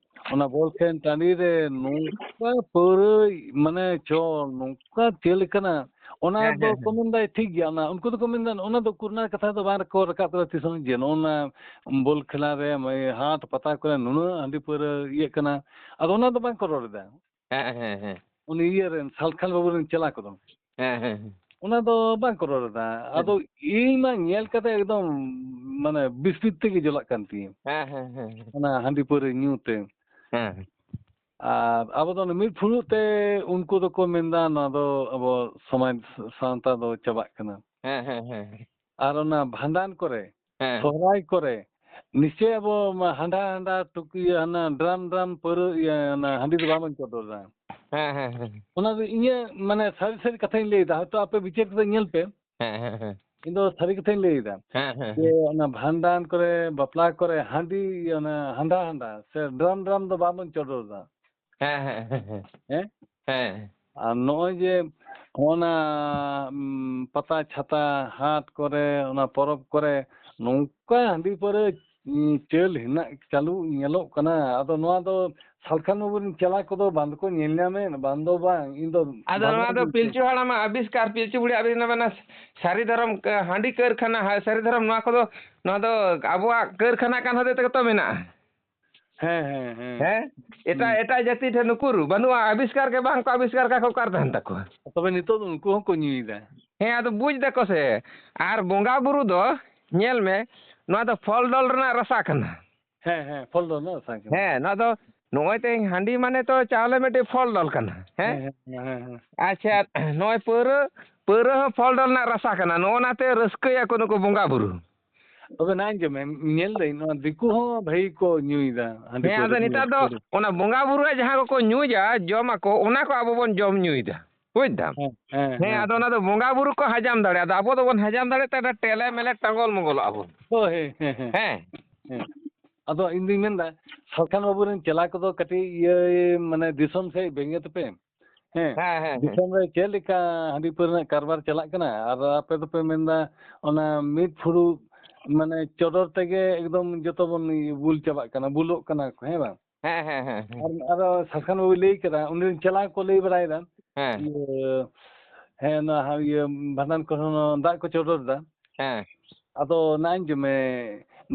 ᱚᱱᱟ ᱵᱚᱞ ᱠᱷᱮᱞ ᱴᱟᱺᱰᱤ ᱨᱮ ᱱᱚᱝᱠᱟ ᱯᱟᱹᱣᱨᱟᱹ ᱢᱟᱱᱮ ᱪᱚᱞ, ᱱᱚᱝᱠᱟ ᱪᱮᱫ ᱞᱮᱠᱟᱱᱟ, ᱚᱱᱟ ᱦᱮᱸ, ᱫᱚ ᱦᱮᱸ, ᱠᱚ ᱦᱮᱸ᱾ ᱢᱮᱱᱫᱟ ᱴᱷᱤᱠ ᱜᱮᱭᱟ᱾ ᱚᱱᱟ ᱩᱱᱠᱩ ᱫᱚᱠᱚ ᱢᱮᱱᱫᱟ ᱚᱱᱟ ᱫᱚ ᱠᱚᱨᱳᱱᱟ ᱠᱟᱛᱷᱟ ᱫᱚ ᱵᱟᱝ ᱠᱚ ᱨᱟᱠᱟᱵ ᱠᱟᱫᱟ ᱛᱤᱥ ᱦᱚᱸ, ᱡᱮ ᱱᱚᱜᱼᱚ ᱱᱟ ᱵᱚᱞ ᱠᱷᱮᱞᱟ ᱨᱮ, ᱦᱟᱴ ᱯᱟᱛᱟ ᱠᱚᱨᱮ ᱱᱩᱱᱟᱹᱜ ᱦᱟᱺᱰᱤ ᱯᱟᱹᱣᱨᱟᱹ ᱤᱭᱟᱹᱜ ᱠᱟᱱᱟ᱾ ᱟᱫᱚ ᱚᱱᱟ ᱫᱚ ᱵᱟᱝ ᱠᱚ ᱨᱚᱲ ᱮᱫᱟ᱾ ᱦᱮᱸ, ᱦᱮᱸ, ᱦᱮᱸ᱾ ᱩᱱᱤ ᱤᱭᱟᱹ ᱨᱮᱱ ᱥᱟᱞᱠᱷᱟᱱ ᱵᱟᱹᱵᱩ ᱨᱮᱱ ᱪᱮᱞᱟ ᱠᱚᱫᱚ᱾ ᱦᱮᱸ, ᱦᱮᱸ, ᱦᱮᱸ᱾ ᱚᱱᱟ ᱫᱚ ᱵᱟᱝ ᱠᱚ ᱨᱚᱲ ᱮᱫᱟ᱾ ᱦᱮᱸ᱾ ᱟᱫᱚ ᱤᱧ ᱢᱟ ᱧᱮᱞ ᱠᱟᱛᱮ ᱮᱠᱫᱚᱢ ᱢᱟᱱᱮ ᱵᱤᱥᱯᱤᱛ ᱛᱮᱜᱮ ᱡᱚᱞᱟᱜ ᱠᱟᱱ ᱛᱤᱧᱟᱹ᱾ ᱦᱮᱸ, ᱦᱮᱸ, ᱦᱮᱸ, ᱦᱮᱸ᱾ ᱚᱱᱟ ᱦᱟᱺᱰᱤ ᱯᱟᱹᱣᱨᱟᱹ ᱧᱩ ᱛᱮ᱾ ᱦᱮᱸ᱾ ᱟᱨ ᱟᱵᱚ ᱫᱚ ᱚᱱᱟ ᱢᱤᱫ ᱯᱷᱩᱲᱩᱜ ᱛᱮ ᱩᱱᱠᱩ ᱫᱚᱠᱚ ᱢᱮᱱᱫᱟ ᱱᱚᱣᱟ ᱫᱚ ᱟᱵᱚ ᱥᱚᱢᱟᱡᱽ ᱥᱟᱶᱛᱟ ᱫᱚ ᱪᱟᱵᱟᱜ ᱠᱟᱱᱟ᱾ ᱦᱮᱸ, ᱦᱮᱸ, ᱦᱮᱸ, ᱦᱮᱸ᱾ ᱟᱨ ᱚᱱᱟ ᱵᱷᱟᱸᱰᱟᱱ ᱠᱚᱨᱮ, ᱦᱮᱸ᱾ ᱥᱚᱦᱨᱟᱭ ᱠᱚᱨᱮ, ᱱᱤᱥᱪᱚᱭ ᱟᱵᱚ ᱢᱟ ᱦᱟᱸᱰᱟ ᱦᱟᱸᱰᱟ ᱴᱩᱠᱩᱡ, ᱦᱟᱱᱟ ᱰᱨᱟᱢ ᱰᱨᱟᱢ ᱯᱟᱹᱣᱨᱟᱹ, ᱤᱭᱟᱹ, ᱚᱱᱟ ᱦᱟᱺᱰᱤ ᱫᱚ ᱵᱟᱵᱚᱱ ᱪᱚᱰᱚᱨᱟ᱾ ᱦᱮᱸ, ᱦᱮᱸ, ᱦᱮᱸ᱾ ᱚᱱᱟ ᱫᱚ ᱤᱧᱟᱹᱜ ᱢᱟᱱᱮ ᱥᱟᱹᱨᱤ ᱥᱟᱹᱨᱤ ᱠᱟᱛᱷᱟᱧ ᱞᱟᱹᱭᱫᱟ, ᱦᱚᱭᱛᱳ ᱟᱯᱮ ᱵᱤᱪᱟᱹᱨ ᱠᱟᱛᱮ ᱧᱮᱞ ᱯᱮ᱾ ᱦᱮᱸ, ᱦᱮᱸ, ᱦᱮᱸ᱾ ᱤᱧ ᱫᱚ ᱥᱟᱹᱨᱤ ᱠᱟᱛᱷᱟᱧ ᱞᱟᱹᱭ ᱮᱫᱟ᱾ ᱦᱮᱸ, ᱦᱮᱸ, ᱡᱮ ᱦᱮᱸ᱾ ᱚᱱᱟ ᱵᱷᱟᱸᱰᱟᱱ ᱠᱚᱨᱮ, ᱵᱟᱯᱞᱟ ᱠᱚᱨᱮ ᱦᱟᱺᱰᱤ, ᱚᱱᱟ ᱦᱟᱸᱰᱟ ᱦᱟᱸᱰᱟ ᱥᱮ ᱰᱨᱟᱢ ᱰᱨᱟᱢ ᱫᱚ ᱵᱟᱵᱚᱱ ᱪᱚᱰᱚᱨ ᱮᱫᱟ᱾ ᱦᱮᱸ, ᱦᱮᱸ, ᱦᱮᱸ, ᱦᱮᱸ᱾ ᱦᱮᱸ? ᱦᱮᱸ᱾ ᱟᱨ ᱱᱚᱜᱼᱚᱭ ᱡᱮ ᱚᱱᱟ, ᱩᱢ, ᱯᱟᱛᱟ ᱪᱷᱟᱛᱟ, ᱦᱟᱴ ᱠᱚᱨᱮ, ᱚᱱᱟ ᱯᱚᱨᱚᱵᱽ ᱠᱚᱨᱮ ᱱᱚᱝᱠᱟ ᱦᱟᱺᱰᱤ ᱯᱟᱹᱣᱨᱟᱹ, ᱩᱢ, ᱪᱟᱹᱞ ᱦᱮᱱᱟᱜ, ᱪᱟᱹᱞᱩ ᱧᱮᱞᱚᱜ ᱠᱟᱱᱟ᱾ ᱟᱫᱚ ᱱᱚᱣᱟ ᱫᱚ ᱥᱟᱞᱠᱷᱟᱱ ᱵᱟᱹᱵᱩ ᱨᱮᱱ ᱪᱮᱞᱟ ᱠᱚᱫᱚ ᱵᱟᱝ ᱫᱚᱠᱚ ᱧᱮᱞ ᱧᱟᱢᱮᱫ, ᱵᱟᱝ ᱫᱚ ᱵᱟᱝ, ᱤᱧ ᱫᱚ ᱟᱫᱚ ᱵᱟᱝ ᱱᱚᱣᱟ ᱫᱚ ᱵᱩᱡᱷᱟᱹᱣ ᱯᱤᱞᱪᱩ ᱦᱟᱲᱟᱢᱟᱜ ᱟᱵᱤᱥᱠᱟᱨ, ᱯᱤᱞᱪᱩ ᱵᱩᱲᱦᱤ ᱟᱵᱤᱥ-, ᱚᱱᱟ ᱢᱮᱱᱟ ᱥᱟᱹᱨᱤ ᱫᱷᱚᱨᱚᱢ, ᱦᱟᱺᱰᱤ ᱠᱟᱹᱨᱠᱷᱟᱱᱟ, ᱦᱟ-, ᱥᱟᱹᱨᱤ ᱫᱷᱚᱨᱚᱢ, ᱱᱚᱣᱟ ᱠᱚᱫᱚ, ᱱᱚᱣᱟ ᱫᱚ ᱟᱵᱚᱣᱟᱜ ᱠᱟᱹᱨᱠᱷᱟᱱᱟ ᱠᱟᱱ ᱦᱚᱛᱮᱡ ᱛᱮᱜᱮ ᱛᱚ ᱢᱮᱱᱟᱜᱼᱟ᱾ ᱦᱮᱸ, ᱦᱮᱸ, ᱦᱮᱸ᱾ ᱦᱮᱸ? ᱮᱴᱟᱜ, ᱦᱩᱸ᱾ ᱮᱴᱟᱜ ᱡᱟᱹᱛᱤ ᱴᱷᱮᱱ ᱩᱠᱩᱨ ᱵᱟᱹᱱᱩᱜᱼᱟ, ᱟᱵᱤᱥᱠᱟᱨ ᱜᱮ ᱵᱟᱝ ᱠᱚ ᱟᱵᱤᱥᱠᱟᱨ ᱠᱟᱜ ᱠᱷᱟᱱ ᱚᱠᱟ ᱨᱮ ᱛᱟᱦᱮᱱ ᱛᱟᱠᱚᱣᱟ? ᱛᱚᱵᱮ ᱱᱤᱛᱚᱜ ᱫᱚ ᱩᱱᱠᱩ ᱦᱚᱸᱠᱚ ᱧᱩᱭᱮᱫᱟ᱾ ᱦᱮᱸ, ᱟᱫᱚ ᱵᱩᱡᱽ ᱫᱟᱠᱚ ᱥᱮ᱾ ᱟᱨ ᱵᱚᱸᱜᱟ ᱵᱩᱨᱩ ᱫᱚ ᱧᱮᱞ ᱢᱮ, ᱱᱚᱣᱟ ᱫᱚ ᱯᱷᱚᱞ ᱰᱚᱞ ᱨᱮᱱᱟᱜ ᱨᱟᱥᱟ ᱠᱟᱱᱟ᱾ ᱦᱮᱸ, ᱦᱮᱸ, ᱯᱷᱚᱞ ᱰᱚᱞ ᱨᱮᱱᱟᱜ ᱨᱟᱥᱟ ᱠᱟᱱᱟ᱾ ᱦᱮᱸ, ᱱᱚᱣᱟ ᱫᱚ ᱱᱚᱜᱼᱚᱭ ᱛᱮᱦᱮᱧ ᱦᱟᱺᱰᱤ ᱢᱟᱱᱮ ᱛᱚ ᱪᱟᱣᱞᱮ ᱢᱤᱫᱴᱮᱡ ᱯᱷᱚᱞ ᱰᱚᱞ ᱠᱟᱱᱟ᱾ ᱦᱮᱸ? ᱦᱮᱸ, ᱦᱮᱸ, ᱦᱮᱸ, ᱦᱮᱸ᱾ ᱟᱪᱪᱷᱟ, ᱱᱚᱜᱼᱚᱭ ᱯᱟᱹᱣᱨᱟᱹ, ᱯᱟᱹᱣᱨᱟᱹ ᱦᱚᱸ ᱯᱷᱚᱞ ᱰᱚᱞ ᱨᱮᱱᱟᱜ ᱨᱟᱥᱟ ᱠᱟᱱᱟ᱾ ᱱᱚᱜᱼᱚ ᱱᱟᱛᱮ ᱨᱟᱹᱥᱠᱟᱹᱭᱟᱠᱚ ᱱᱩᱠᱩ ᱵᱚᱸᱜᱟ ᱵᱩᱨᱩ᱾ ᱛᱚᱵᱮ ᱱᱟ ᱟᱸᱡᱚᱢ ᱢᱮ, ᱧᱮᱞ ᱫᱟᱹᱧ ᱱᱚᱣᱟ ᱫᱤᱠᱩ ᱦᱚᱸ ᱵᱷᱟᱹᱜᱤ ᱠᱚ ᱧᱩᱭᱮᱫᱟ ᱦᱟᱺᱰᱤ ᱦᱮᱸ, ᱯᱟᱹᱣᱨᱟᱹ ᱟᱫᱚ ᱧᱩ ᱱᱮᱛᱟᱨ ᱫᱚ ᱯᱟᱹᱣᱨᱟᱹ᱾ ᱚᱱᱟ ᱵᱚᱸᱜᱟ ᱵᱩᱨᱩ ᱨᱮ ᱡᱟᱦᱟᱸ ᱠᱚᱠᱚ ᱧᱩᱭᱟ, ᱡᱚᱢᱟᱠᱚ, ᱚᱱᱟ ᱠᱚ ᱟᱵᱚ ᱵᱚᱱ ᱡᱚᱢ ᱧᱩᱭᱮᱫᱟ᱾ ᱵᱩᱡᱽ ᱫᱟᱢ? ᱦᱮᱸ, ᱦᱮᱸ, ᱦᱮᱸ, ᱦᱮᱸ, ᱟᱫᱚ ᱦᱮᱸ᱾ ᱚᱱᱟ ᱫᱚ ᱵᱚᱸᱜᱟ ᱵᱩᱨᱩ ᱠᱚ ᱦᱟᱡᱟᱢ ᱫᱟᱲᱮᱭᱟᱜᱼᱟ, ᱟᱫᱚ ᱟᱵᱚ ᱫᱚᱵᱚᱱ ᱦᱟᱡᱟᱢ ᱫᱟᱲᱮᱭᱟᱜ ᱛᱮ ᱴᱮᱞᱮ ᱢᱮᱞᱮ ᱴᱟᱸᱜᱚᱞ ᱢᱚᱜᱚᱞᱚᱜᱼᱟ ᱵᱚᱱ᱾ ᱦᱳᱭ, ᱦᱮᱸ, ᱦᱮᱸ, ᱦᱮᱸ᱾ ᱦᱮᱸ᱾ ᱦᱮᱸ᱾ ᱟᱫᱚ ᱤᱧ ᱫᱩᱧ ᱢᱮᱱᱫᱟ, ᱥᱟᱞᱠᱷᱟᱱ ᱵᱟᱹᱵᱩ ᱨᱮᱱ ᱪᱮᱞᱟ ᱠᱚᱫᱚ ᱠᱟᱹᱴᱤᱡ ᱤᱭᱟᱹ, ᱢᱟᱱᱮ ᱫᱤᱥᱚᱢ ᱥᱮᱫ ᱵᱮᱸᱜᱮᱫ ᱯᱮ᱾ ᱦᱮᱸ᱾ ᱦᱮᱸ, ᱦᱮᱸ, ᱦᱮᱸ᱾ ᱫᱤᱥᱚᱢ ᱨᱮ ᱪᱮᱫ ᱞᱮᱠᱟ ᱦᱟᱺᱰᱤ ᱯᱟᱹᱣᱨᱟᱹ ᱨᱮᱱᱟᱜ ᱠᱟᱨᱵᱟᱨ ᱪᱟᱞᱟᱜ ᱠᱟᱱᱟ, ᱟᱨ ᱟᱯᱮ ᱫᱚᱯᱮ ᱢᱮᱱᱫᱟ ᱚᱱᱟ ᱢᱤᱫ ᱯᱷᱩᱲᱩᱜ, ᱢᱟᱱᱮ ᱪᱚᱰᱚᱨ ᱛᱮᱜᱮ ᱮᱠᱫᱚᱢ ᱡᱚᱛᱚ ᱵᱚᱱ ᱵᱩᱞ ᱪᱟᱵᱟᱜ ᱠᱟᱱᱟ, ᱵᱩᱞᱚᱜ ᱠᱟᱱᱟ ᱠᱚ, ᱦᱮᱸ ᱵᱟᱝ? ᱦᱮᱸ, ᱦᱮᱸ, ᱦᱮᱸ, ᱦᱮᱸ᱾ ᱟᱨ, ᱟᱨᱚ ᱥᱟᱞᱠᱷᱟᱱ ᱵᱟᱹᱵᱩᱭ ᱞᱟᱹᱭ ᱠᱮᱫᱟ, ᱩᱱᱤ ᱨᱮᱱ ᱪᱮᱞᱟ ᱠᱚ ᱞᱟᱹᱭ ᱵᱟᱲᱟᱭᱮᱫᱟ, ᱦᱮᱸ᱾ ᱤᱭᱟᱹ, ᱦᱮᱸ, ᱚᱱᱟ ᱦᱟ-, ᱤᱭᱟᱹ, ᱵᱷᱟᱸᱰᱟᱱ ᱠᱚᱨᱮ ᱦᱚᱸ ᱫᱟᱜ ᱠᱚ ᱪᱚᱰᱚᱨ ᱮᱫᱟ᱾ ᱦᱮᱸ᱾ ᱟᱫᱚ ᱱᱟ ᱟᱸᱡᱚᱢ ᱢᱮ,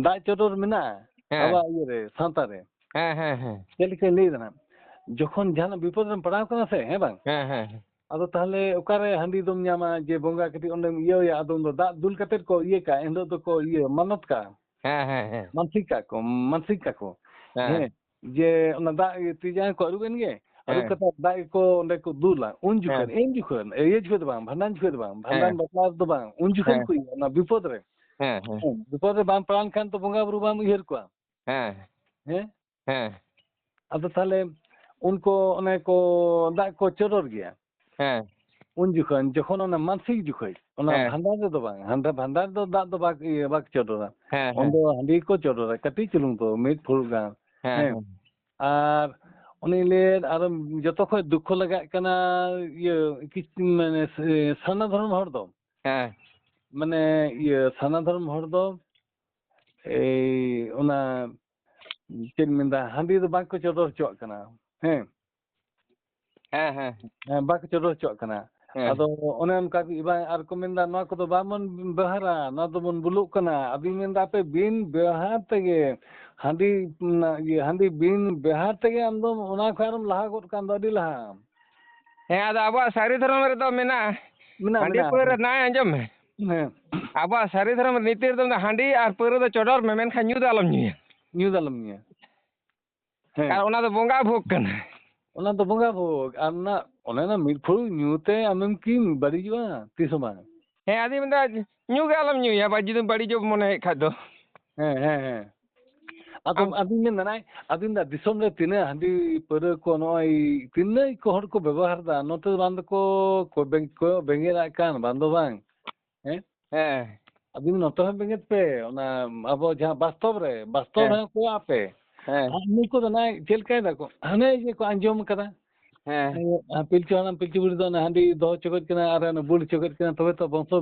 ᱫᱟᱜ ᱪᱚᱰᱚᱨ ᱢᱮᱱᱟᱜᱼᱟ ᱦᱮᱸ᱾ ᱟᱵᱚᱣᱟᱜ ᱤᱭᱟᱹ ᱨᱮ, ᱥᱟᱶᱛᱟ ᱨᱮ᱾ ᱦᱮᱸ, ᱦᱮᱸ, ᱦᱮᱸ᱾ ᱪᱮᱫ ᱞᱮᱠᱟᱧ ᱞᱟᱹᱭ ᱮᱫᱟ ᱱᱟᱜ? ᱡᱚᱠᱷᱚᱱ ᱡᱟᱦᱟᱱᱟᱜ ᱵᱤᱯᱚᱫ ᱨᱮᱢ ᱯᱟᱲᱟᱣ ᱠᱟᱱᱟ ᱥᱮ, ᱦᱮᱸ ᱵᱟᱝ? ᱦᱮᱸ, ᱦᱮᱸ, ᱦᱮᱸ᱾ ᱟᱫᱚ ᱛᱟᱦᱞᱮ ᱚᱠᱟᱨᱮ ᱦᱟᱺᱰᱤ ᱫᱚᱢ ᱧᱟᱢᱟ ᱡᱮ ᱵᱚᱸᱜᱟ ᱠᱟᱹᱴᱤᱡ ᱚᱸᱰᱮᱢ ᱤᱭᱟᱹᱭᱟ, ᱟᱫᱚ ᱩᱱᱫᱚ ᱫᱟᱜ ᱫᱩᱞ ᱠᱟᱛᱮᱫ ᱠᱚ ᱤᱭᱟᱹ ᱠᱟᱜᱼᱟ, ᱮᱱᱦᱤᱞᱳᱜ ᱫᱚᱠᱚ ᱤᱭᱟᱹ ᱢᱟᱱᱚᱛ ᱠᱟᱜᱼᱟ᱾ ᱦᱮᱸ, ᱦᱮᱸ, ᱦᱮᱸ᱾ ᱢᱟᱱᱥᱤᱠ ᱠᱟᱜ ᱠᱚ, ᱢᱟᱱᱥᱤᱠ ᱠᱟᱜ ᱠᱚ᱾ ᱦᱮᱸ᱾ ᱦᱮᱸ, ᱡᱮ ᱚᱱᱟ ᱫᱟᱜ ᱛᱤ ᱡᱟᱸᱜᱟ ᱠᱚ ᱟᱹᱨᱩᱵ ᱮᱱ ᱜᱮ, ᱟᱹᱨᱩᱵ ᱦᱮᱸ᱾ ᱠᱟᱛᱮ ᱫᱟᱜ ᱜᱮᱠᱚ ᱚᱸᱰᱮ ᱠᱚ ᱫᱩᱞᱟ᱾ ᱩᱱ ᱡᱚᱠᱷᱚᱱ, ᱦᱮᱸ᱾ ᱤᱧ ᱡᱚᱠᱷᱚᱱ, ᱤᱭᱟᱹ ᱡᱚᱠᱷᱚᱱ ᱫᱚ ᱵᱟᱝ, ᱵᱷᱟᱸᱰᱟᱱ ᱡᱚᱠᱷᱚᱱ ᱫᱚ ᱵᱟᱝ, ᱵᱷᱟᱸᱰᱟᱱ ᱦᱮᱸ᱾ ᱵᱟᱯᱞᱟ ᱨᱮᱫᱚ ᱵᱟᱝ, ᱩᱱ ᱡᱚᱠᱷᱚᱱ ᱦᱮᱸ᱾ ᱠᱚ ᱤᱭᱟᱹ, ᱚᱱᱟ ᱵᱤᱯᱚᱫ ᱨᱮ᱾ ᱦᱮᱸ, ᱦᱮᱸ᱾ ᱦᱮᱸ, ᱵᱤᱯᱚᱫ ᱨᱮ ᱵᱟᱢ ᱯᱟᱲᱟᱣ ᱞᱮᱱᱠᱷᱟᱱ ᱛᱚ ᱵᱚᱸᱜᱟ ᱵᱩᱨᱩ ᱵᱟᱢ ᱩᱭᱦᱟᱹᱨ ᱠᱚᱣᱟ᱾ ᱦᱮᱸ᱾ ᱦᱮᱸ? ᱦᱮᱸ᱾ ᱟᱫᱚ ᱛᱟᱦᱞᱮ ᱩᱱᱠᱩ ᱚᱱᱮ ᱠᱚ ᱫᱟᱜ ᱠᱚ ᱪᱚᱰᱚᱨ ᱜᱮᱭᱟ᱾ ᱦᱮᱸ᱾ ᱩᱱ ᱡᱚᱠᱷᱚᱱ, ᱡᱚᱠᱷᱚᱱ ᱚᱱᱟ ᱢᱟᱱᱥᱤᱠ ᱡᱚᱠᱷᱚᱱ, ᱚᱱᱟ ᱦᱮᱸ᱾ ᱵᱷᱟᱸᱰᱟᱱ ᱨᱮᱫᱚ ᱵᱟᱝ, ᱦᱟᱸᱰᱮ ᱵᱷᱟᱸᱰᱟᱱ ᱨᱮᱫᱚ ᱫᱟᱜ ᱫᱚ ᱵᱟᱠ-, ᱤᱭᱟᱹ, ᱵᱟᱠᱚ ᱪᱚᱰᱚᱨᱟ᱾ ᱦᱮᱸ, ᱦᱮᱸ᱾ ᱚᱸᱰᱮ ᱦᱟᱺᱰᱤ ᱠᱚ ᱪᱚᱰᱚᱨᱟ, ᱠᱟᱹᱴᱤᱡ ᱪᱩᱞᱩᱝ ᱫᱚ, ᱢᱤᱫ ᱯᱷᱩᱲᱩᱜ ᱜᱟᱱ᱾ ᱦᱮᱸ, ᱦᱮᱸ᱾ ᱦᱮᱸ᱾ ᱟᱨ ᱩᱱᱤ ᱞᱟᱹᱭᱮᱫ, ᱟᱨ ᱡᱚᱛᱚ ᱠᱷᱚᱡ ᱫᱩᱠᱠᱷᱚ ᱞᱟᱜᱟᱜ ᱠᱟᱱᱟ, ᱤᱭᱟᱹ, ᱠᱤᱪ-, ᱢᱟᱱᱮ, ᱥᱮ-, ᱥᱟᱨᱱᱟ ᱫᱷᱚᱨᱚᱢ ᱦᱚᱲ ᱫᱚ᱾ ᱦᱮᱸ᱾ ᱢᱟᱱᱮ, ᱤᱭᱟᱹ, ᱥᱟᱨᱱᱟ ᱫᱷᱚᱨᱚᱢ ᱦᱚᱲ ᱫᱚ, ᱮᱭ, ᱚᱱᱟ, ᱪᱮᱫ ᱤᱧ ᱢᱮᱱᱫᱟ, ᱦᱟᱺᱰᱤ ᱫᱚ ᱵᱟᱝ ᱠᱚ ᱪᱚᱰᱚᱨ ᱦᱚᱪᱚᱣᱟᱜ ᱠᱟᱱᱟ᱾ ᱦᱮᱸ᱾ ᱦᱮᱸ, ᱦᱮᱸ᱾ ᱦᱮᱸ, ᱵᱟᱠᱚ ᱪᱚᱰᱚᱨ ᱦᱚᱪᱚᱣᱟᱜ ᱠᱟᱱᱟ᱾ ᱦᱮᱸ᱾ ᱟᱫᱚ ᱚᱱᱮ ᱚᱱᱠᱟ ᱜᱮ ᱵᱟᱝ, ᱟᱨ ᱠᱚ ᱢᱮᱱᱫᱟ, "ᱱᱚᱣᱟ ᱠᱚᱫᱚ ᱵᱟᱵᱚᱱ ᱵᱮᱣᱦᱟᱨᱟ, ᱱᱚᱣᱟ ᱫᱚᱵᱚᱱ ᱵᱩᱞᱩᱜ ᱠᱟᱱᱟ᱾" ᱟᱫᱚᱧ ᱢᱮᱱᱫᱟ, "ᱟᱯᱮ ᱵᱤᱱ ᱵᱮᱣᱦᱟᱨ ᱛᱮᱜᱮ, ᱦᱟᱺᱰᱤ, ᱚᱱᱟ ᱤᱭᱟᱹ, ᱦᱟᱺᱰᱤ ᱵᱤᱱ ᱵᱮᱣᱦᱟᱨ ᱛᱮᱜᱮ ᱟᱢ ᱫᱚ ᱚᱱᱟ ᱠᱷᱚᱱ ᱟᱨᱚᱢ ᱞᱟᱦᱟ ᱜᱚᱫ ᱠᱟᱱ ᱫᱚ, ᱟᱹᱰᱤ ᱞᱟᱦᱟ᱾" ᱦᱮᱸ, ᱟᱫᱚ ᱟᱵᱚᱣᱟᱜ ᱥᱟᱹᱨᱤ ᱫᱷᱚᱨᱚᱢ ᱨᱮᱫᱚ ᱢᱮᱱᱟᱜᱼᱟ, ᱢᱮᱱᱟᱜᱼᱟ, ᱦᱟᱺᱰᱤ ᱢᱮᱱᱟᱜᱼᱟ᱾ ᱯᱟᱹᱣᱨᱟᱹ ᱱᱟᱭ ᱟᱸᱡᱚᱢ ᱢᱮ᱾ ᱦᱮᱸ᱾ ᱟᱵᱚᱣᱟᱜ ᱥᱟᱹᱨᱤ ᱫᱷᱚᱨᱚᱢ ᱱᱤᱛᱤ ᱨᱮᱫᱚ ᱦᱟᱺᱰᱤ ᱟᱨ ᱯᱟᱹᱣᱨᱟᱹ ᱫᱚ ᱪᱚᱰᱚᱨ ᱢᱮ, ᱢᱮᱱᱠᱷᱟᱱ ᱧᱩ ᱫᱚ ᱟᱞᱚᱢ ᱧᱩᱭᱟ᱾ ᱧᱩ ᱫᱚ ᱟᱞᱚᱢ ᱧᱩᱭᱟ᱾ ᱦᱮᱸ᱾ ᱟᱨ ᱚᱱᱟ ᱫᱚ ᱵᱚᱸᱜᱟ ᱵᱷᱳᱜᱽ ᱠᱟᱱᱟ᱾ ᱚᱱᱟ ᱫᱚ ᱵᱚᱸᱜᱟ ᱵᱷᱳᱜᱽ᱾ ᱟᱨ ᱚᱱᱟ, ᱚᱱᱮ ᱚᱱᱟ ᱢᱤᱫ ᱯᱷᱩᱲᱩᱜ ᱧᱩ ᱛᱮ ᱟᱢᱮᱢ ᱠᱤᱢ ᱵᱟᱹᱲᱤᱡᱚᱜᱼᱟ? ᱛᱤᱥ ᱦᱚᱸ ᱵᱟᱝ᱾ ᱦᱮᱸ, ᱟᱫᱚᱧ ᱢᱮᱱᱫᱟ, ᱧᱩ ᱜᱮ ᱟᱞᱚᱢ ᱧᱩᱭᱟ, ᱵᱟ, ᱡᱩᱫᱤᱢ ᱵᱟᱹᱲᱤᱡᱚᱜ ᱢᱚᱱᱮᱭᱮᱫ ᱠᱷᱟᱡ ᱫᱚ᱾ ᱦᱮᱸ, ᱦᱮᱸ, ᱦᱮᱸ᱾ ᱟᱫᱚ ᱟᱢ ᱟᱫᱚᱧ ᱢᱮᱱᱫᱟ, ᱱᱟᱭ, ᱟᱫᱚᱧ ᱢᱮᱱᱫᱟ, ᱫᱤᱥᱚᱢ ᱨᱮ ᱛᱤᱱᱟᱹᱜ ᱦᱟᱺᱰᱤ ᱯᱟᱹᱣᱨᱟᱹ ᱠᱚ ᱱᱚᱜᱼᱚᱭ ᱛᱤᱱᱟᱹᱜ ᱠᱚ ᱦᱚᱲ ᱠᱚ ᱵᱮᱵᱚᱦᱟᱨ ᱮᱫᱟ, ᱱᱚᱛᱮ ᱫᱚ ᱵᱟᱝ ᱫᱚᱠᱚ ᱠᱚ ᱵᱮᱝ-, ᱠᱚ ᱵᱮᱸᱜᱮᱫ ᱟᱜ ᱠᱟᱱ, ᱵᱟᱝ ᱫᱚ ᱵᱟᱝ᱾ ᱦᱮᱸ? ᱦᱮᱸ᱾ ᱟᱹᱵᱤᱱ ᱱᱚᱛᱮ ᱦᱚᱸ ᱵᱮᱸᱜᱮᱫ ᱯᱮ, ᱚᱱᱟ ᱟᱵᱚ ᱡᱟᱦᱟᱸ ᱵᱟᱥᱛᱚᱵ ᱨᱮ, ᱵᱟᱥᱛᱚᱵ ᱦᱮᱸ᱾ ᱨᱮᱦᱚᱸ ᱠᱚᱭᱚᱜ ᱯᱮ᱾ ᱦᱮᱸ᱾ ᱟᱨ ᱱᱩᱠᱩ ᱫᱚ ᱱᱟᱭ ᱪᱮᱫ ᱞᱮᱠᱟᱭ ᱫᱟᱠᱚ? ᱦᱟᱱᱮ ᱡᱮ ᱠᱚ ᱟᱸᱡᱚᱢ ᱠᱟᱫᱟ᱾ ᱦᱮᱸ᱾ ᱮ, ᱯᱤᱞᱪᱩ ᱦᱟᱲᱟᱢ, ᱯᱤᱞᱪᱩ ᱵᱩᱲᱦᱤ ᱫᱚ ᱚᱱᱟ ᱦᱟᱺᱰᱤ ᱫᱚᱦᱚ ᱦᱚᱪᱚ ᱠᱮᱫ ᱠᱤᱱᱟ ᱟᱨ ᱚᱱᱟ ᱵᱩᱞ ᱦᱚᱪᱚ ᱠᱮᱫ ᱠᱤᱱᱟ, ᱛᱚᱵᱮ ᱛᱚ ᱵᱚᱝᱥᱚ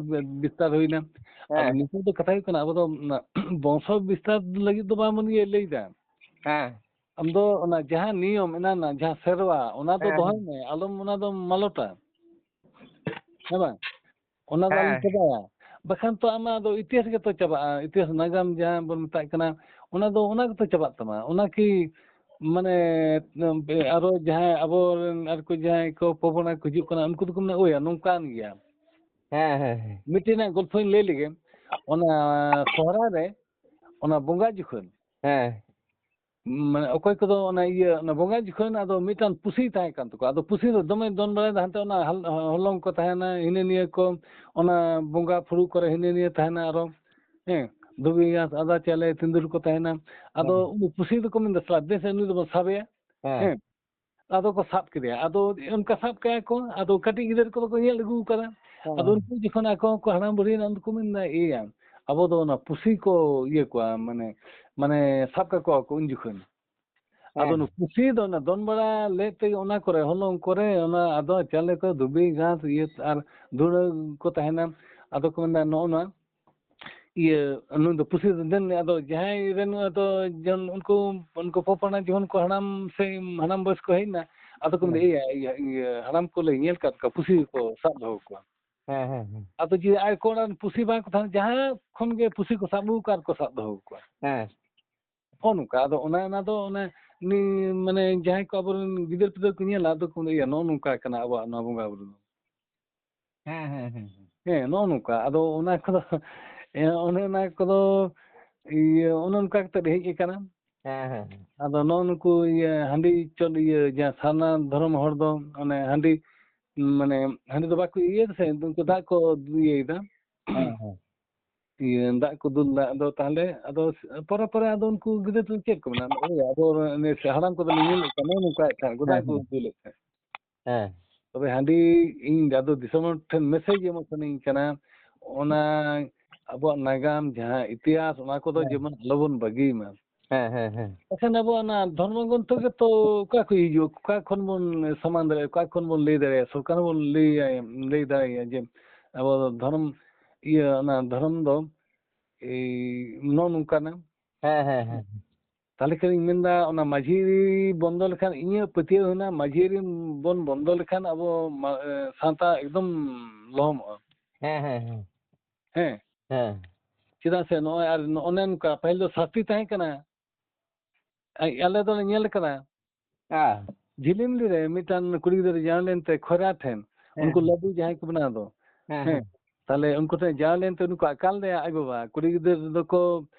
ᱵᱤᱥᱛᱟᱨ ᱦᱩᱭᱱᱟ᱾ ᱟᱫᱚ ᱦᱮᱸ᱾ ᱱᱤᱛᱚᱜ ᱫᱚ ᱠᱟᱛᱷᱟ ᱦᱩᱭᱩᱜ ᱠᱟᱱᱟ, ᱟᱵᱚ ᱫᱚ ᱚᱱᱟ ᱵᱚᱝᱥᱚ ᱵᱤᱥᱛᱟᱨ ᱞᱟᱹᱜᱤᱫ ᱫᱚ ᱵᱟᱝ ᱵᱚᱱ ᱤᱭᱟᱹ ᱞᱟᱹᱭᱫᱟ᱾ ᱦᱮᱸ᱾ ᱟᱢ ᱫᱚ ᱚᱱᱟ ᱡᱟᱦᱟᱸ ᱱᱤᱭᱚᱢ ᱮᱱᱟ ᱨᱮᱱᱟᱜ, ᱡᱟᱦᱟᱸ ᱥᱮᱨᱣᱟ, ᱚᱱᱟ ᱫᱚ ᱦᱮᱸ, ᱫᱚᱦᱚᱭ ᱦᱮᱸ᱾ ᱢᱮ, ᱟᱞᱚᱢ ᱚᱱᱟ ᱫᱚᱢ ᱢᱟᱞᱚᱴᱟ᱾ ᱦᱮᱸ ᱵᱟᱝ? ᱚᱱᱟ ᱫᱚ ᱟᱞᱚᱢ ᱦᱮᱸ᱾ ᱪᱟᱵᱟᱭᱟ᱾ ᱵᱟᱠᱷᱟᱱ ᱛᱚ ᱟᱢᱟᱜ ᱫᱚ ᱤᱛᱤᱦᱟᱥ ᱜᱮᱛᱚ ᱪᱟᱵᱟᱜᱼᱟ᱾ ᱤᱛᱤᱦᱟᱥ ᱱᱟᱜᱟᱢ ᱡᱟᱦᱟᱸ ᱵᱚᱱ ᱢᱮᱛᱟᱜ ᱠᱟᱱᱟ, ᱚᱱᱟ ᱫᱚ, ᱚᱱᱟ ᱜᱮᱛᱚ ᱪᱟᱵᱟᱜ ᱛᱟᱢᱟ᱾ ᱚᱱᱟ ᱠᱤ, ᱢᱟᱱᱮ, ᱟᱨᱚ ᱡᱟᱦᱟᱸᱭ ᱟᱵᱚᱨᱮᱱ ᱟᱨ ᱠᱚ ᱡᱟᱦᱟᱸᱭ ᱠᱚ ᱯᱚᱯᱚᱱᱟ ᱠᱚ ᱦᱤᱡᱩᱜ ᱠᱟᱱᱟ, ᱩᱱᱠᱩ ᱫᱚᱠᱚ ᱢᱮᱱᱟ, "ᱳᱭᱟ, ᱱᱚᱝᱠᱟᱱ ᱜᱮᱭᱟ᱾" ᱦᱮᱸ, ᱦᱮᱸ, ᱦᱮᱸ᱾ ᱢᱤᱫᱴᱮᱱᱟᱜ ᱜᱚᱞᱯᱷᱚᱧ ᱞᱟᱹᱭ ᱞᱮᱜᱮ᱾ ᱚᱱᱟ ᱥᱚᱦᱨᱟᱭ ᱨᱮ, ᱚᱱᱟ ᱵᱚᱸᱜᱟ ᱡᱚᱠᱷᱚᱱ, ᱦᱮᱸ᱾ ᱢᱟᱱᱮ, ᱚᱠᱚᱭ ᱠᱚᱫᱚ ᱚᱱᱟ ᱤᱭᱟᱹ, ᱚᱱᱟ ᱵᱚᱸᱜᱟ ᱡᱚᱠᱷᱚᱱ ᱟᱫᱚ ᱢᱤᱫᱴᱟᱝ ᱯᱩᱥᱤ ᱛᱟᱦᱮᱸ ᱠᱟᱱ ᱛᱟᱠᱚᱣᱟ᱾ ᱟᱫᱚ ᱯᱩᱥᱤ ᱫᱚ ᱫᱚᱢᱮ ᱫᱚᱱ ᱵᱟᱲᱟᱭᱮᱫᱟ, ᱦᱟᱱᱛᱮ ᱚᱱᱟ ᱦᱟᱞ-, ᱦᱚᱞᱚᱝ ᱠᱚ ᱛᱟᱦᱮᱱᱟ, ᱦᱤᱱᱟᱹ ᱱᱤᱭᱟᱹ ᱠᱚ, ᱚᱱᱟ ᱵᱚᱸᱜᱟ ᱯᱷᱩᱲᱩᱜ ᱠᱚᱨᱮ ᱦᱤᱱᱟᱹ ᱱᱤᱭᱟᱹ ᱛᱟᱦᱮᱱᱟ ᱟᱨᱚ, ᱦᱮᱸ, ᱫᱷᱩᱵᱤ ᱜᱷᱟᱸᱥ, ᱟᱫᱟ ᱪᱟᱣᱞᱮ, ᱥᱤᱸᱫᱩᱨ ᱠᱚ ᱛᱟᱦᱮᱱᱟ᱾ ᱟᱫᱚ ᱦᱮᱸ᱾ ᱩᱱᱤ ᱯᱩᱥᱤ ᱫᱚᱠᱚ ᱢᱮᱱᱫᱟ, "ᱥᱟᱞᱟ, ᱫᱮᱥᱮ ᱱᱩᱭ ᱫᱚᱵᱚᱱ ᱥᱟᱵᱮᱭᱟ᱾" ᱦᱮᱸ᱾ ᱦᱮᱸ᱾ ᱟᱫᱚ ᱠᱚ ᱥᱟᱵ ᱠᱮᱫᱮᱭᱟ᱾ ᱟᱫᱚ ᱚᱱᱠᱟ ᱥᱟᱵ ᱠᱟᱭᱟ ᱠᱚ, ᱟᱫᱚ ᱠᱟᱹᱴᱤᱡ ᱜᱤᱫᱟᱹᱨ ᱠᱚᱫᱚ ᱠᱚ ᱧᱮᱞ ᱟᱹᱜᱩ ᱠᱟᱫᱟ᱾ ᱦᱮᱸ᱾ ᱟᱫᱚ ᱩᱱᱠᱩ ᱡᱚᱠᱷᱚᱱ ᱟᱠᱚ ᱦᱚᱸᱠᱚ ᱦᱟᱲᱟᱢ ᱵᱩᱲᱦᱤᱭᱮᱱᱟ, ᱩᱱ ᱫᱚᱠᱚ ᱢᱮᱱᱫᱟ, "ᱮᱭᱟ, ᱟᱵᱚ ᱫᱚ ᱚᱱᱟ ᱯᱩᱥᱤ ᱠᱚ ᱤᱭᱟᱹ ᱠᱚᱣᱟ, ᱢᱟᱱᱮ, ᱢᱟᱱᱮ ᱥᱟᱵ ᱠᱟᱠᱚᱣᱟ ᱠᱚ ᱩᱱ ᱡᱚᱠᱷᱚᱱ᱾" ᱟᱫᱚ ᱦᱮᱸ᱾ ᱱᱩᱠᱩ ᱯᱩᱥᱤ ᱫᱚ ᱚᱱᱟ ᱫᱚᱱ ᱵᱟᱲᱟ ᱞᱮᱫ ᱛᱮᱜᱮ ᱚᱱᱟ ᱠᱚᱨᱮ, ᱦᱚᱞᱚᱝ ᱠᱚᱨᱮ, ᱚᱱᱟ ᱟᱫᱚ ᱪᱟᱣᱞᱮ ᱠᱚ, ᱫᱷᱩᱵᱤ ᱜᱷᱟᱥ, ᱤᱭᱟᱹ ᱟᱨ ᱫᱷᱩᱲᱟᱹ ᱠᱚ ᱛᱟᱦᱮᱱᱟ᱾ ᱟᱫᱚ ᱠᱚ ᱢᱮᱱᱫᱟ, ᱱᱚᱜᱼᱚ ᱱᱚᱣᱟ ᱤᱭᱟᱹ, ᱱᱩᱭ ᱫᱚ ᱯᱩᱥᱤ ᱫᱚ ᱫᱮᱱ, ᱟᱫᱚ ᱡᱟᱦᱟᱸᱭ ᱨᱮᱱ ᱟᱫᱚ ᱡᱮᱢᱚᱱ ᱩᱱᱠᱩ, ᱩᱱᱠᱩ ᱯᱚᱯᱚᱱᱟ ᱡᱚᱠᱷᱚᱱ ᱠᱚ ᱦᱟᱲᱟᱢ ᱥᱮ ᱦᱟᱲᱟᱢ ᱵᱚᱭᱮᱥ ᱠᱚ ᱦᱮᱡ ᱮᱱᱟ, ᱟᱫᱚ ᱠᱚ ᱢᱮᱱᱫᱟ, ᱦᱮᱸ᱾ "ᱮᱭᱟ, ᱤᱭᱟᱹ, ᱤᱭᱟᱹ, ᱦᱟᱲᱟᱢ ᱠᱚᱞᱮ ᱧᱮᱞ ᱠᱟᱫ ᱠᱚᱣᱟ, ᱯᱩᱥᱤ ᱠᱚ ᱥᱟᱵ ᱫᱚᱦᱚ ᱠᱚᱣᱟ᱾" ᱦᱮᱸ, ᱦᱮᱸ, ᱦᱮᱸ᱾ ᱟᱫᱚ ᱡᱮ ᱟᱡ ᱠᱚᱲᱟ ᱯᱩᱥᱤ ᱵᱟᱝ ᱠᱚ ᱛᱟᱦᱮᱱ, ᱡᱟᱦᱟᱸ ᱠᱷᱚᱱ ᱜᱮ ᱯᱩᱥᱤ ᱠᱚ ᱥᱟᱵ ᱟᱹᱜᱩ ᱠᱚᱣᱟ ᱟᱨ ᱠᱚ ᱥᱟᱵ ᱫᱚᱦᱚ ᱠᱚᱣᱟ᱾ ᱦᱮᱸ᱾ ᱱᱚᱜᱼᱚ ᱱᱚᱝᱠᱟ᱾ ᱟᱫᱚ ᱚᱱᱟ, ᱚᱱᱟ ᱫᱚ ᱚᱱᱮ ᱩᱱᱤ, ᱢᱟᱱᱮ, ᱡᱟᱦᱟᱸᱭ ᱠᱚ ᱟᱵᱚᱨᱮᱱ ᱜᱤᱫᱟᱹᱨ ᱯᱤᱫᱟᱹᱨ ᱠᱚ ᱧᱮᱞᱟ, ᱟᱫᱚ ᱠᱚ ᱢᱮᱱᱫᱟ, "ᱤᱭᱟᱹ, ᱱᱚᱜᱼᱚ ᱱᱚᱝᱠᱟ ᱠᱟᱱᱟ ᱟᱵᱚᱣᱟᱜ ᱱᱚᱣᱟ ᱵᱚᱸᱜᱟ ᱵᱩᱨᱩ ᱫᱚ᱾" ᱦᱮᱸ, ᱦᱮᱸ, ᱦᱮᱸ, ᱦᱮᱸ᱾ ᱦᱮᱸ, ᱱᱚᱜᱼᱚ ᱱᱚᱝᱠᱟ᱾ ᱟᱫᱚ ᱚᱱᱟ ᱠᱚᱫᱚ, ᱦᱮᱸ, ᱚᱱᱮ ᱚᱱᱟ ᱠᱚᱫᱚ, ᱤᱭᱟᱹ, ᱚᱱᱮ ᱚᱱᱠᱟ ᱠᱟᱛᱮ ᱦᱮᱡ ᱟᱠᱟᱱᱟ᱾ ᱦᱮᱸ, ᱦᱮᱸ, ᱦᱮᱸ᱾ ᱟᱫᱚ ᱱᱚᱜᱼᱚ ᱱᱩᱠᱩ, ᱤᱭᱟᱹ, ᱦᱟᱺᱰᱤ ᱪᱚᱞ, ᱤᱭᱟᱹ, ᱡᱟᱦᱟᱸ ᱥᱟᱨᱱᱟ ᱫᱷᱚᱨᱚᱢ ᱦᱚᱲ ᱫᱚ, ᱚᱱᱮ ᱦᱟᱺᱰᱤ, ᱢᱟᱱᱮ, ᱦᱟᱺᱰᱤ ᱫᱚ ᱵᱟᱠᱚ ᱤᱭᱟᱹᱭ ᱫᱟ ᱥᱮ, ᱩᱱᱠᱩ ᱫᱟᱜ ᱠᱚ ᱤᱭᱟᱹᱭ ᱫᱟ᱾ ᱦᱮᱸ, ᱦᱮᱸ᱾ ᱤᱭᱟᱹ, ᱫᱟᱜ ᱠᱚ ᱫᱩᱞ ᱫᱟ᱾ ᱟᱫᱚ ᱛᱟᱦᱞᱮ, ᱟᱫᱚ ᱯᱚᱨᱮ ᱯᱚᱨᱮ ᱟᱫᱚ ᱩᱱᱠᱩ ᱜᱤᱫᱽᱨᱟᱹ ᱫᱚ ᱪᱮᱫ ᱠᱚ ᱢᱮᱱᱟ? ᱳᱭ ᱟᱵᱚ ᱦᱟᱲᱟᱢ ᱠᱚᱫᱚ ᱞᱮ ᱧᱮᱞᱮᱫ ᱠᱚᱣᱟ, ᱱᱚᱜᱼᱚ ᱱᱚᱝᱠᱟᱭᱮᱫ ᱛᱟᱦᱮᱸᱫ, ᱜᱚᱫᱟ ᱦᱮᱸ, ᱠᱚ ᱦᱮᱸ᱾ ᱫᱩᱞᱮᱫ ᱛᱟᱦᱮᱸᱫ᱾ ᱦᱮᱸ᱾ ᱛᱚᱵᱮ ᱦᱟᱺᱰᱤ, ᱤᱧ ᱫᱟᱫᱩ ᱫᱤᱥᱚᱢ ᱦᱚᱲ ᱴᱷᱮᱱ ᱢᱮᱥᱮᱡᱽ ᱮᱢᱚᱜ ᱥᱟᱱᱟᱧ ᱠᱟᱱᱟ, ᱚᱱᱟ ᱟᱵᱚᱣᱟᱜ ᱱᱟᱜᱟᱢ, ᱡᱟᱦᱟᱸ ᱤᱛᱤᱦᱟᱥ, ᱚᱱᱟ ᱠᱚᱫᱚ ᱦᱮᱸ᱾ ᱡᱮᱢᱚᱱ ᱟᱞᱚᱵᱚᱱ ᱵᱟᱹᱜᱤᱭ ᱢᱟ᱾ ᱦᱮᱸ, ᱦᱮᱸ, ᱦᱮᱸ᱾ ᱮᱱᱠᱷᱟᱱ ᱟᱵᱚᱣᱟᱜ ᱚᱱᱟ ᱫᱷᱚᱨᱢᱚ ᱜᱨᱚᱱᱛᱷᱚ ᱜᱮᱛᱚ ᱚᱠᱟ ᱠᱷᱚᱱ ᱦᱤᱡᱩᱜᱼᱟ? ᱚᱠᱟ ᱠᱷᱚᱱ ᱵᱚᱱ ᱥᱚᱢᱟᱱ ᱫᱟᱲᱮᱭᱟᱜᱼᱟ? ᱚᱠᱟ ᱠᱷᱚᱱ ᱵᱚᱱ ᱞᱟᱹᱭ ᱫᱟᱲᱮᱭᱟᱜᱼᱟ? ᱥᱚᱨᱠᱟᱨ ᱦᱚᱸ ᱵᱚᱱ ᱞᱟᱹᱭ ᱟᱭᱟ, ᱞᱟᱹᱭ ᱫᱟᱲᱮᱭᱟᱭᱟ ᱡᱮ ᱟᱵᱚ ᱫᱚ ᱫᱷᱚᱨᱚᱢ, ᱤᱭᱟᱹ, ᱚᱱᱟ ᱫᱷᱚᱨᱚᱢ ᱫᱚ ᱮᱭ ᱱᱚᱜᱼᱚ ᱱᱚᱝᱠᱟᱱᱟ᱾ ᱦᱮᱸ, ᱦᱮᱸ, ᱦᱮᱸ᱾ ᱛᱟᱦᱞᱮ ᱠᱷᱟᱱ ᱤᱧ ᱢᱮᱱᱫᱟ, ᱚᱱᱟ ᱢᱟᱹᱡᱷᱤ ᱵᱚᱱᱫᱚ ᱞᱮᱠᱷᱟᱱ, ᱤᱧᱟᱹᱜ ᱯᱟᱹᱛᱭᱟᱹᱣ ᱦᱮᱱᱟᱜ, ᱢᱟᱹᱡᱷᱤ ᱟᱹᱨᱤ ᱵᱚᱱ ᱵᱚᱱᱫᱚ ᱞᱮᱠᱷᱟᱱ ᱟᱵᱚ ᱢᱟ-, ᱮ, ᱥᱟᱶᱛᱟ ᱮᱠᱫᱚᱢ ᱞᱚᱦᱚᱢᱚᱜᱼᱟ᱾ ᱦᱮᱸ, ᱦᱮᱸ, ᱦᱮᱸ᱾ ᱦᱮᱸ᱾ ᱦᱮᱸ᱾ ᱪᱮᱫᱟᱜ ᱥᱮ ᱱᱚᱜᱼᱚᱭ ᱟᱨ ᱱᱚᱜᱼᱚ ᱱᱚᱝᱠᱟ ᱯᱟᱹᱦᱤᱞ ᱫᱚ ᱥᱟᱹᱥᱛᱤ ᱛᱟᱦᱮᱸ ᱠᱟᱱᱟ᱾ ᱟᱭ-, ᱟᱞᱮ ᱫᱚᱞᱮ ᱧᱮᱞ ᱠᱟᱫᱟ᱾ ᱦᱮᱸ᱾ ᱡᱷᱤᱞᱤᱢᱤᱞᱤ ᱨᱮ ᱢᱤᱫᱴᱟᱝ ᱠᱩᱲᱤ ᱜᱤᱫᱽᱨᱟᱹ ᱡᱟᱶᱟᱭ ᱞᱮᱱᱛᱮ ᱠᱷᱚᱭᱨᱟ ᱴᱷᱮᱱ, ᱦᱮᱸ, ᱩᱱᱠᱩ ᱦᱮᱸ᱾ ᱞᱟᱹᱰᱩ ᱡᱟᱦᱟᱸᱭ ᱠᱚ ᱵᱮᱱᱟᱣ ᱫᱚ, ᱦᱮᱸ, ᱦᱮᱸ᱾ ᱦᱮᱸ᱾ ᱛᱟᱦᱞᱮ ᱩᱱᱠᱩ ᱴᱷᱮᱱ ᱡᱟᱶᱟᱭ ᱞᱮᱱᱛᱮ ᱩᱱᱤ ᱠᱚ ᱟᱠᱟᱞ ᱞᱮᱭᱟ ᱟᱡ ᱵᱟᱵᱟ᱾ ᱠᱩᱲᱤ ᱜᱤᱫᱽᱨᱟᱹ ᱫᱚᱠᱚ,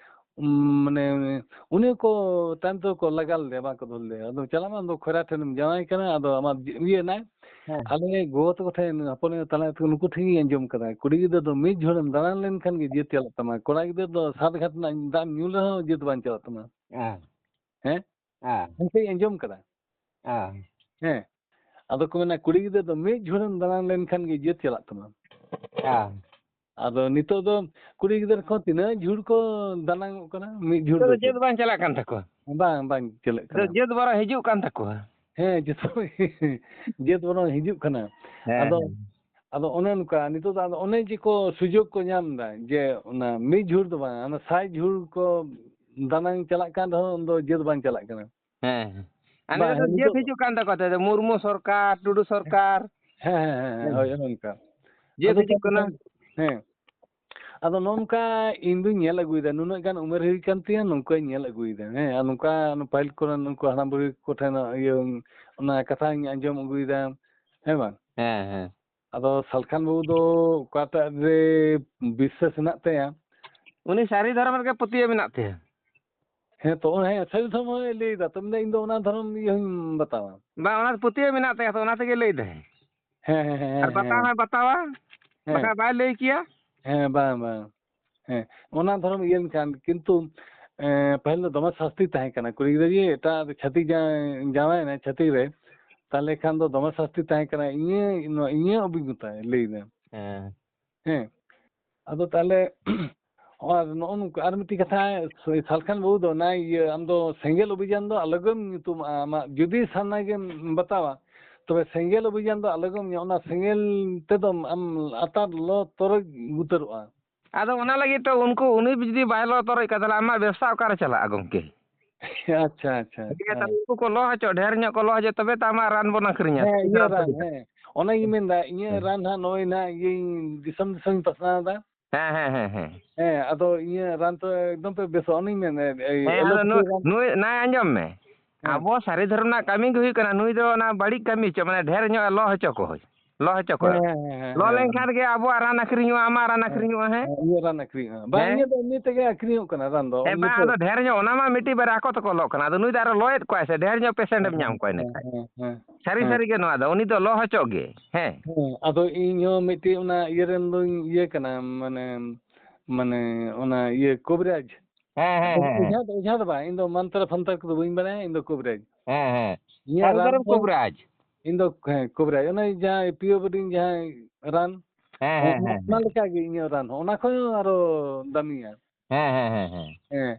ᱩᱢ, ᱢᱟᱱᱮ, ᱩᱱᱤ ᱠᱚ ᱛᱟᱭᱚᱢ ᱛᱮᱠᱚ ᱞᱟᱜᱟ ᱞᱮᱫᱮᱭᱟ, ᱵᱟᱝ ᱠᱚ ᱫᱚᱦᱚ ᱞᱮᱫᱮᱭᱟ᱾ ᱟᱫᱚ ᱪᱟᱞᱟᱜ ᱢᱮ, ᱟᱢ ᱫᱚ ᱠᱷᱚᱭᱨᱟ ᱴᱷᱮᱱᱮᱢ ᱡᱟᱶᱟᱭ ᱠᱟᱱᱟ, ᱟᱫᱚ ᱟᱢᱟᱜ ᱤᱭᱟᱹ ᱱᱟᱭ᱾ ᱦᱮᱸ᱾ ᱟᱞᱮ ᱜᱚ ᱛᱟᱠᱚ ᱴᱷᱮᱱ, ᱦᱚᱯᱚᱱ ᱮᱨᱟ ᱛᱟᱞᱟ ᱛᱟᱠᱚ, ᱱᱩᱠᱩ ᱴᱷᱮᱱ ᱜᱤᱧ ᱟᱸᱡᱚᱢ ᱠᱟᱫᱟ, ᱠᱩᱲᱤ ᱜᱤᱫᱽᱨᱟᱹ ᱫᱚ ᱢᱤᱫ ᱡᱷᱚᱲᱮᱢ ᱫᱟᱬᱟᱱ ᱞᱮᱱᱠᱷᱟᱱ ᱜᱮ ᱡᱟᱹᱛ ᱪᱟᱞᱟᱜ ᱛᱟᱢᱟ, ᱠᱚᱲᱟ ᱜᱤᱫᱽᱨᱟᱹ ᱫᱚ ᱥᱟᱛ ᱜᱷᱟᱴ ᱨᱮᱱᱟᱜ ᱫᱟᱜ ᱧᱩ ᱨᱮᱦᱚᱸ ᱡᱟᱹᱛ ᱵᱟᱝ ᱪᱟᱞᱟᱜ ᱛᱟᱢᱟ᱾ ᱦᱮᱸ᱾ ᱦᱮᱸ? ᱦᱮᱸ᱾ ᱚᱱᱠᱟᱧ ᱟᱸᱡᱚᱢ ᱠᱟᱫᱟ᱾ ᱦᱮᱸ᱾ ᱦᱮᱸ᱾ ᱟᱫᱚ ᱠᱚ ᱢᱮᱱᱟ, ᱠᱩᱲᱤ ᱜᱤᱫᱽᱨᱟᱹ ᱫᱚ ᱢᱤᱫ ᱡᱷᱩᱲᱮᱢ ᱫᱟᱬᱟᱱ ᱞᱮᱱᱠᱷᱟᱱ ᱜᱮ ᱡᱟᱹᱛ ᱪᱟᱞᱟᱜ ᱛᱟᱢᱟ᱾ ᱦᱮᱸ᱾ ᱟᱫᱚ ᱱᱤᱛᱚᱜ ᱫᱚ ᱠᱩᱲᱤ ᱜᱤᱫᱽᱨᱟᱹ ᱠᱚ ᱛᱤᱱᱟᱹᱜ ᱡᱷᱩᱲ ᱠᱚ ᱫᱟᱱᱟᱝᱚᱜ ᱠᱟᱱᱟ, ᱢᱤᱫ ᱡᱷᱩᱲ ᱱᱤᱛᱚᱜ ᱫᱚ ᱫᱚ ᱪᱮᱫ ᱪᱮᱫ? ᱵᱟᱝ ᱪᱟᱞᱟᱜ ᱠᱟᱱ ᱛᱟᱠᱚᱣᱟ᱾ ᱵᱟᱝ, ᱵᱟᱝ ᱪᱟᱞᱟᱜ ᱱᱤᱛᱚᱜ ᱠᱟᱱᱟ᱾ ᱡᱟᱹᱛ ᱵᱚᱨᱚᱝ ᱦᱤᱡᱩᱜ ᱠᱟᱱ ᱛᱟᱠᱚᱣᱟ᱾ ᱦᱮᱸ, ᱡᱚᱛᱚ ᱡᱟᱹᱛ ᱵᱚᱨᱚᱝ ᱦᱤᱡᱩᱜ ᱠᱟᱱᱟ᱾ ᱦᱮᱸ, ᱟᱫᱚ, ᱦᱮᱸ᱾ ᱟᱫᱚ ᱚᱱᱮ ᱚᱱᱠᱟ ᱱᱤᱛᱚᱜ ᱫᱚ ᱟᱫᱚ ᱚᱱᱮ ᱡᱮ ᱠᱚ ᱥᱩᱡᱳᱜᱽ ᱠᱚ ᱧᱟᱢ ᱮᱫᱟ ᱡᱮ ᱚᱱᱟ ᱢᱤᱫ ᱡᱷᱩᱲ ᱫᱚ ᱵᱟᱝ, ᱚᱱᱟ ᱥᱟᱭ ᱡᱷᱩᱲ ᱠᱚ ᱫᱟᱱᱟᱝ ᱪᱟᱞᱟᱜ ᱠᱟᱱ ᱨᱮᱦᱚᱸ ᱩᱱᱫᱚ ᱡᱟᱹᱛ ᱵᱟᱝ ᱪᱟᱞᱟᱜ ᱠᱟᱱᱟ᱾ ᱦᱮᱸ, ᱦᱮᱸ᱾ ᱟᱨ ᱵᱟᱝ, ᱱᱤᱛᱚᱜ ᱫᱚ ᱦᱮᱸ, ᱡᱟᱹᱛ ᱱᱤᱛᱚᱜ ᱫᱚ ᱦᱤᱡᱩᱜ ᱠᱟᱱ ᱛᱟᱠᱚᱣᱟ ᱛᱚ, ᱢᱩᱨᱢᱩ ᱥᱚᱨᱠᱟᱨ, ᱴᱩᱰᱩ ᱥᱚᱨᱠᱟᱨ᱾ ᱦᱮᱸ, ᱦᱮᱸ, ᱦᱮᱸ, ᱦᱮᱸ᱾ ᱦᱳᱭ, ᱚᱱᱮ ᱚᱱᱠᱟ᱾ ᱡᱟᱹᱛ ᱟᱫᱚ ᱦᱤᱡᱩᱜ ᱛᱟᱦᱚᱞᱮ ᱠᱟᱱᱟ᱾ ᱠᱷᱟᱱ, ᱦᱮᱸ᱾ ᱟᱫᱚ ᱱᱚᱜᱼᱚ ᱱᱚᱝᱠᱟ ᱤᱧ ᱫᱩᱧ ᱧᱮᱞ ᱟᱹᱜᱩᱭᱮᱫᱟ, ᱱᱩᱱᱟᱹᱜ ᱜᱟᱱ ᱩᱢᱮᱨ ᱦᱩᱭ ᱠᱟᱱ ᱛᱤᱧᱟᱹ, ᱱᱚᱝᱠᱟᱧ ᱧᱮᱞ ᱟᱹᱜᱩᱭᱮᱫᱟ᱾ ᱦᱮᱸ, ᱟᱨ ᱱᱚᱝᱠᱟ ᱯᱟᱹᱦᱤᱞ ᱠᱚᱨᱮᱱ ᱩᱱᱠᱩ ᱦᱟᱲᱟᱢ ᱵᱩᱲᱦᱤ ᱠᱚᱴᱷᱮᱱ ᱤᱭᱟᱹ, ᱚᱱᱟ ᱠᱟᱛᱷᱟᱧ ᱟᱸᱡᱚᱢ ᱟᱹᱜᱩᱭᱮᱫᱟ᱾ ᱦᱮᱸ ᱵᱟᱝ? ᱦᱮᱸ, ᱦᱮᱸ᱾ ᱟᱫᱚ ᱥᱟᱞᱠᱷᱟᱱ ᱵᱟᱹᱵᱩ ᱫᱚ ᱚᱠᱟᱴᱟᱜ ᱨᱮ ᱵᱤᱥᱥᱟᱹᱥ ᱦᱮᱱᱟᱜ ᱛᱟᱭᱟ? ᱩᱱᱤ ᱥᱟᱹᱨᱤ ᱫᱷᱚᱨᱚᱢ ᱨᱮᱜᱮ ᱯᱟᱹᱛᱭᱟᱹᱣ ᱢᱮᱱᱟᱜ ᱛᱟᱭᱟ᱾ ᱦᱮᱸ ᱛᱚ, ᱦᱮᱸ, ᱥᱟᱹᱨᱤ ᱫᱷᱚᱨᱚᱢ ᱦᱚᱸᱭ ᱞᱟᱹᱭ ᱮᱫᱟ, ᱛᱚ ᱢᱮᱱᱫᱟ, "ᱤᱧ ᱫᱚ ᱚᱱᱟ ᱫᱷᱚᱨᱚᱢ ᱤᱭᱟᱹ ᱦᱚᱸᱧ ᱵᱟᱛᱟᱣᱟ᱾" ᱵᱟᱝ, ᱚᱱᱟ ᱯᱟᱹᱛᱭᱟᱹᱣ ᱢᱮᱱᱟᱜ ᱛᱟᱭᱟ, ᱛᱚ ᱚᱱᱟ ᱛᱮᱜᱮ ᱞᱟᱹᱭ ᱫᱟᱭ᱾ ᱦᱮᱸ, ᱦᱮᱸ, ᱦᱮᱸ, ᱟᱨ ᱦᱮᱸ, ᱵᱟᱛᱟᱣ ᱦᱮᱸ᱾ ᱦᱚᱸᱭ ᱵᱟᱛᱟᱣᱟ, ᱦᱮᱸ᱾ ᱵᱟᱠᱷᱟᱡ ᱵᱟᱭ ᱞᱟᱹᱭ ᱠᱮᱭᱟ᱾ ᱦᱮᱸ, ᱵᱟᱝ, ᱵᱟᱝ᱾ ᱦᱮᱸ, ᱚᱱᱟ ᱫᱷᱚᱨᱚᱢ ᱤᱭᱟᱹ ᱞᱮᱱᱠᱷᱟᱱ, ᱠᱤᱱᱛᱩ, ᱮᱸ, ᱯᱟᱹᱦᱤᱞ ᱫᱚ ᱫᱚᱢᱮ ᱥᱟᱥᱛᱤ ᱛᱟᱦᱮᱸ ᱠᱟᱱᱟ, ᱠᱩᱲᱤ ᱜᱤᱫᱽᱨᱟᱹ ᱡᱮ ᱮᱴᱟᱜ ᱪᱷᱟᱹᱛᱤᱠ ᱡᱟ-, ᱡᱟᱶᱟᱭᱮᱱᱟᱭ ᱪᱷᱟᱹᱛᱤᱠ ᱨᱮ, ᱛᱟᱦᱞᱮ ᱠᱷᱟᱱ ᱫᱚ ᱫᱚᱢᱮ ᱥᱟᱥᱛᱤ ᱛᱟᱦᱮᱸ ᱠᱟᱱᱟ, ᱤᱧᱟᱹᱜ, ᱱᱚᱣᱟ ᱤᱧᱟᱹᱜ ᱚᱵᱷᱤᱜᱽᱜᱚᱛᱟᱭ ᱞᱟᱹᱭᱫᱟ᱾ ᱦᱮᱸ᱾ ᱦᱮᱸ, ᱟᱫᱚ ᱛᱟᱦᱞᱮ ᱟᱨ ᱱᱚᱜᱼᱚ ᱱᱚᱝᱠᱟ ᱟᱨ ᱢᱤᱫᱴᱤᱡ ᱠᱟᱛᱷᱟ, ᱥᱟᱞᱠᱷᱟᱱ ᱵᱟᱹᱵᱩ ᱫᱚ ᱚᱱᱟ ᱤᱭᱟᱹ, ᱟᱢ ᱫᱚ ᱥᱮᱸᱜᱮᱞ ᱚᱵᱷᱤᱡᱟᱱ ᱫᱚ ᱟᱞᱚᱜᱮᱢ ᱧᱩᱛᱩᱢᱟᱜᱼᱟ, ᱟᱢᱟᱜ ᱡᱩᱫᱤ ᱥᱟᱨᱱᱟ ᱜᱮᱢ ᱵᱟᱛᱟᱣᱟ, ᱛᱚᱵᱮ ᱥᱮᱸᱜᱮᱞ ᱚᱵᱷᱤᱡᱟᱱ ᱫᱚ ᱟᱞᱚᱜᱮᱢ ᱧᱩ-, ᱚᱱᱟ ᱥᱮᱸᱜᱮᱞ ᱛᱮᱫᱚᱢ ᱟᱢ ᱟᱛᱟᱨ ᱞᱚ ᱛᱚᱨᱚᱡ ᱩᱛᱟᱹᱨᱚᱜᱼᱟ᱾ ᱟᱫᱚ ᱚᱱᱟ ᱞᱟᱹᱜᱤᱫ ᱛᱮ ᱩᱱᱠᱩ, ᱩᱱᱤ ᱡᱩᱫᱤ ᱵᱟᱭ ᱞᱚ ᱛᱚᱨᱚᱡ ᱠᱚᱣᱟ, ᱛᱟᱦᱞᱮ ᱟᱢᱟᱜ ᱵᱮᱵᱽᱥᱟ ᱚᱠᱟᱨᱮ ᱪᱟᱞᱟᱜᱼᱟ ᱜᱚᱢᱠᱮ? ᱟᱪᱪᱷᱟ, ᱟᱪᱪᱷᱟ, ᱦᱮᱸ, ᱟᱪᱪᱷᱟ᱾ ᱛᱟᱦᱞᱮ ᱩᱱᱠᱩ ᱠᱚ ᱞᱚ ᱦᱚᱪᱚᱜ, ᱰᱷᱮᱨ ᱧᱚᱜ ᱠᱚ ᱞᱚ ᱦᱚᱪᱚᱜ, ᱛᱚᱵᱮ ᱛᱚ ᱟᱢᱟᱜ ᱨᱟᱱ ᱵᱚᱱ ᱟᱹᱠᱷᱨᱤᱧᱟ᱾ ᱦᱮᱸ, ᱤᱭᱟᱹ ᱨᱟᱱ, ᱦᱮᱸ᱾ ᱚᱱᱮᱧ ᱢᱮᱱᱫᱟ, ᱤᱧᱟᱹᱜ ᱦᱮᱸ᱾ ᱨᱟᱱ ᱦᱟᱸᱜ ᱱᱚᱜᱼᱚᱭ ᱱᱟᱦᱟᱜ ᱤᱭᱟᱹᱧ ᱫᱤᱥᱚᱢ ᱫᱤᱥᱚᱢᱤᱧ ᱯᱟᱥᱱᱟᱣ ᱮᱫᱟ᱾ ᱦᱮᱸ, ᱦᱮᱸ, ᱦᱮᱸ, ᱦᱮᱸ᱾ ᱦᱮᱸ, ᱟᱫᱚ ᱤᱧᱟᱹᱜ ᱨᱟᱱ ᱛᱚ ᱮᱠᱫᱚᱢ ᱯᱮ ᱵᱮᱥᱚᱜᱼᱟ, ᱚᱱᱮᱧ ᱢᱮᱱ, ᱮ, ᱮ, ᱦᱮᱸ, ᱟᱫᱚ ᱮᱞᱳᱯᱮᱛᱷᱤ ᱱᱩᱭ, ᱨᱟᱱ᱾ ᱱᱩᱭ, ᱱᱟᱭ ᱟᱸᱡᱚᱢ ᱢᱮ᱾ ᱦᱮᱸ᱾ ᱟᱵᱚ ᱥᱟᱹᱨᱤ ᱫᱷᱚᱨᱚᱢ ᱨᱮᱱᱟᱜ ᱠᱟᱹᱢᱤ ᱜᱮ ᱦᱩᱭᱩᱜ ᱠᱟᱱᱟ, ᱱᱩᱭ ᱫᱚ ᱚᱱᱟ ᱵᱟᱹᱲᱤᱡ ᱠᱟᱹᱢᱤ ᱦᱚᱪᱚ, ᱢᱟᱱᱮ ᱰᱷᱮᱨ ᱧᱚᱜ ᱮ ᱞᱚ ᱦᱚᱪᱚ ᱠᱚ ᱦᱩᱭ, ᱞᱚ ᱦᱚᱪᱚ ᱦᱮᱸ, ᱠᱚᱣᱟ᱾ ᱦᱮᱸ, ᱦᱮᱸ, ᱦᱮᱸ, ᱞᱚ ᱦᱮᱸ, ᱞᱮᱱᱠᱷᱟᱱ ᱦᱮᱸ᱾ ᱜᱮ ᱟᱵᱚᱣᱟᱜ ᱨᱟᱱ ᱟᱹᱠᱷᱨᱤᱧᱚᱜᱼᱟ, ᱟᱢᱟᱜ ᱨᱟᱱ ᱦᱮᱸ, ᱟᱹᱠᱷᱨᱤᱧᱚᱜᱼᱟ, ᱦᱮᱸ᱾ ᱦᱮᱸ, ᱤᱧᱟᱹᱜ ᱨᱟᱱ ᱟᱹᱠᱷᱨᱤᱧᱚᱜᱼᱟ᱾ ᱵᱟᱝ, ᱦᱮᱸ? ᱤᱧᱟᱹᱜ ᱫᱚ ᱮᱢᱱᱤ ᱛᱮᱜᱮ ᱟᱹᱠᱷᱨᱤᱧᱚᱜ ᱠᱟᱱᱟ ᱨᱟᱱ ᱫᱚ, ᱦᱮᱸ, ᱮᱢᱱᱤ ᱵᱟᱝ, ᱛᱮ᱾ ᱟᱫᱚ ᱰᱷᱮᱨ ᱧᱚᱜ ᱚᱱᱟ ᱢᱟ ᱢᱤᱫᱴᱤᱡ ᱵᱟᱨᱭᱟ ᱟᱠᱚ ᱛᱮᱠᱚ ᱞᱚᱜ ᱠᱟᱱᱟ᱾ ᱟᱫᱚ ᱱᱩᱭ ᱫᱚ ᱟᱨᱚ ᱞᱚᱭᱮᱫ ᱠᱚᱣᱟᱭ ᱥᱮ, ᱰᱷᱮᱨ ᱧᱚᱜ patient ᱦᱮᱸ, ᱮᱢ ᱧᱟᱢ ᱦᱮᱸ, ᱠᱚᱣᱟ ᱤᱱᱟᱹ ᱦᱮᱸ, ᱠᱷᱟᱱ᱾ ᱦᱮᱸ, ᱦᱮᱸ, ᱥᱟᱹᱨᱤ ᱦᱮᱸ᱾ ᱥᱟᱹᱨᱤ ᱜᱮ ᱱᱚᱣᱟ ᱫᱚ, ᱩᱱᱤ ᱫᱚ ᱞᱚ ᱦᱚᱪᱚᱜ ᱜᱮ᱾ ᱦᱮᱸ᱾ ᱦᱮᱸ, ᱟᱫᱚ ᱤᱧ ᱦᱚᱸ ᱢᱤᱫᱴᱤᱡ ᱚᱱᱟ ᱤᱭᱟᱹ ᱨᱮᱱ ᱫᱚᱧ ᱤᱭᱟᱹ ᱠᱟᱱᱟ, ᱢᱟᱱᱮ, ᱢᱟᱱᱮ ᱚᱱᱟ ᱤᱭᱟᱹ ᱠᱚᱵᱤᱨᱟᱡᱽ᱾ ᱦᱮᱸ, ᱦᱮᱸ, ᱦᱮᱸ, ᱦᱮᱸ᱾ ᱚᱡᱷᱟ ᱫᱚ, ᱚᱡᱷᱟ ᱫᱚ ᱵᱟᱝ, ᱤᱧ ᱫᱚ ᱢᱟᱱᱛᱨᱟ ᱯᱷᱟᱱᱛᱨᱟ ᱠᱚᱫᱚ ᱵᱟᱹᱧ ᱵᱟᱲᱟᱭᱟ, ᱤᱧ ᱫᱚ ᱠᱚᱵᱤᱨᱟᱡᱽ᱾ ᱦᱮᱸ, ᱦᱮᱸ᱾ ᱤᱧᱟᱹᱜ ᱥᱟᱹᱨᱤ ᱨᱟᱱ ᱫᱷᱚᱨᱚᱢ ᱫᱚ, ᱠᱚᱵᱨᱟᱡᱽ᱾ ᱤᱧ ᱫᱚ, ᱦᱮᱸ, ᱠᱚᱵᱨᱟᱡᱽ, ᱚᱱᱮ ᱡᱟᱦᱟᱸ ᱯᱤᱭᱳ ᱵᱳᱰᱤᱝ ᱡᱟᱦᱟᱸ ᱨᱟᱱ, ᱦᱮᱸ, ᱦᱮᱸ, ᱚᱱᱟ, ᱦᱮᱸ, ᱚᱱᱟ ᱦᱮᱸ᱾ ᱞᱮᱠᱟ ᱜᱮ ᱤᱧᱟᱹᱜ ᱨᱟᱱ ᱦᱚᱸ, ᱚᱱᱟ ᱠᱷᱚᱱ ᱦᱚᱸ ᱟᱨᱚ ᱫᱟᱢᱤᱭᱟ᱾ ᱦᱮᱸ, ᱦᱮᱸ, ᱦᱮᱸ, ᱦᱮᱸ᱾ ᱦᱮᱸ,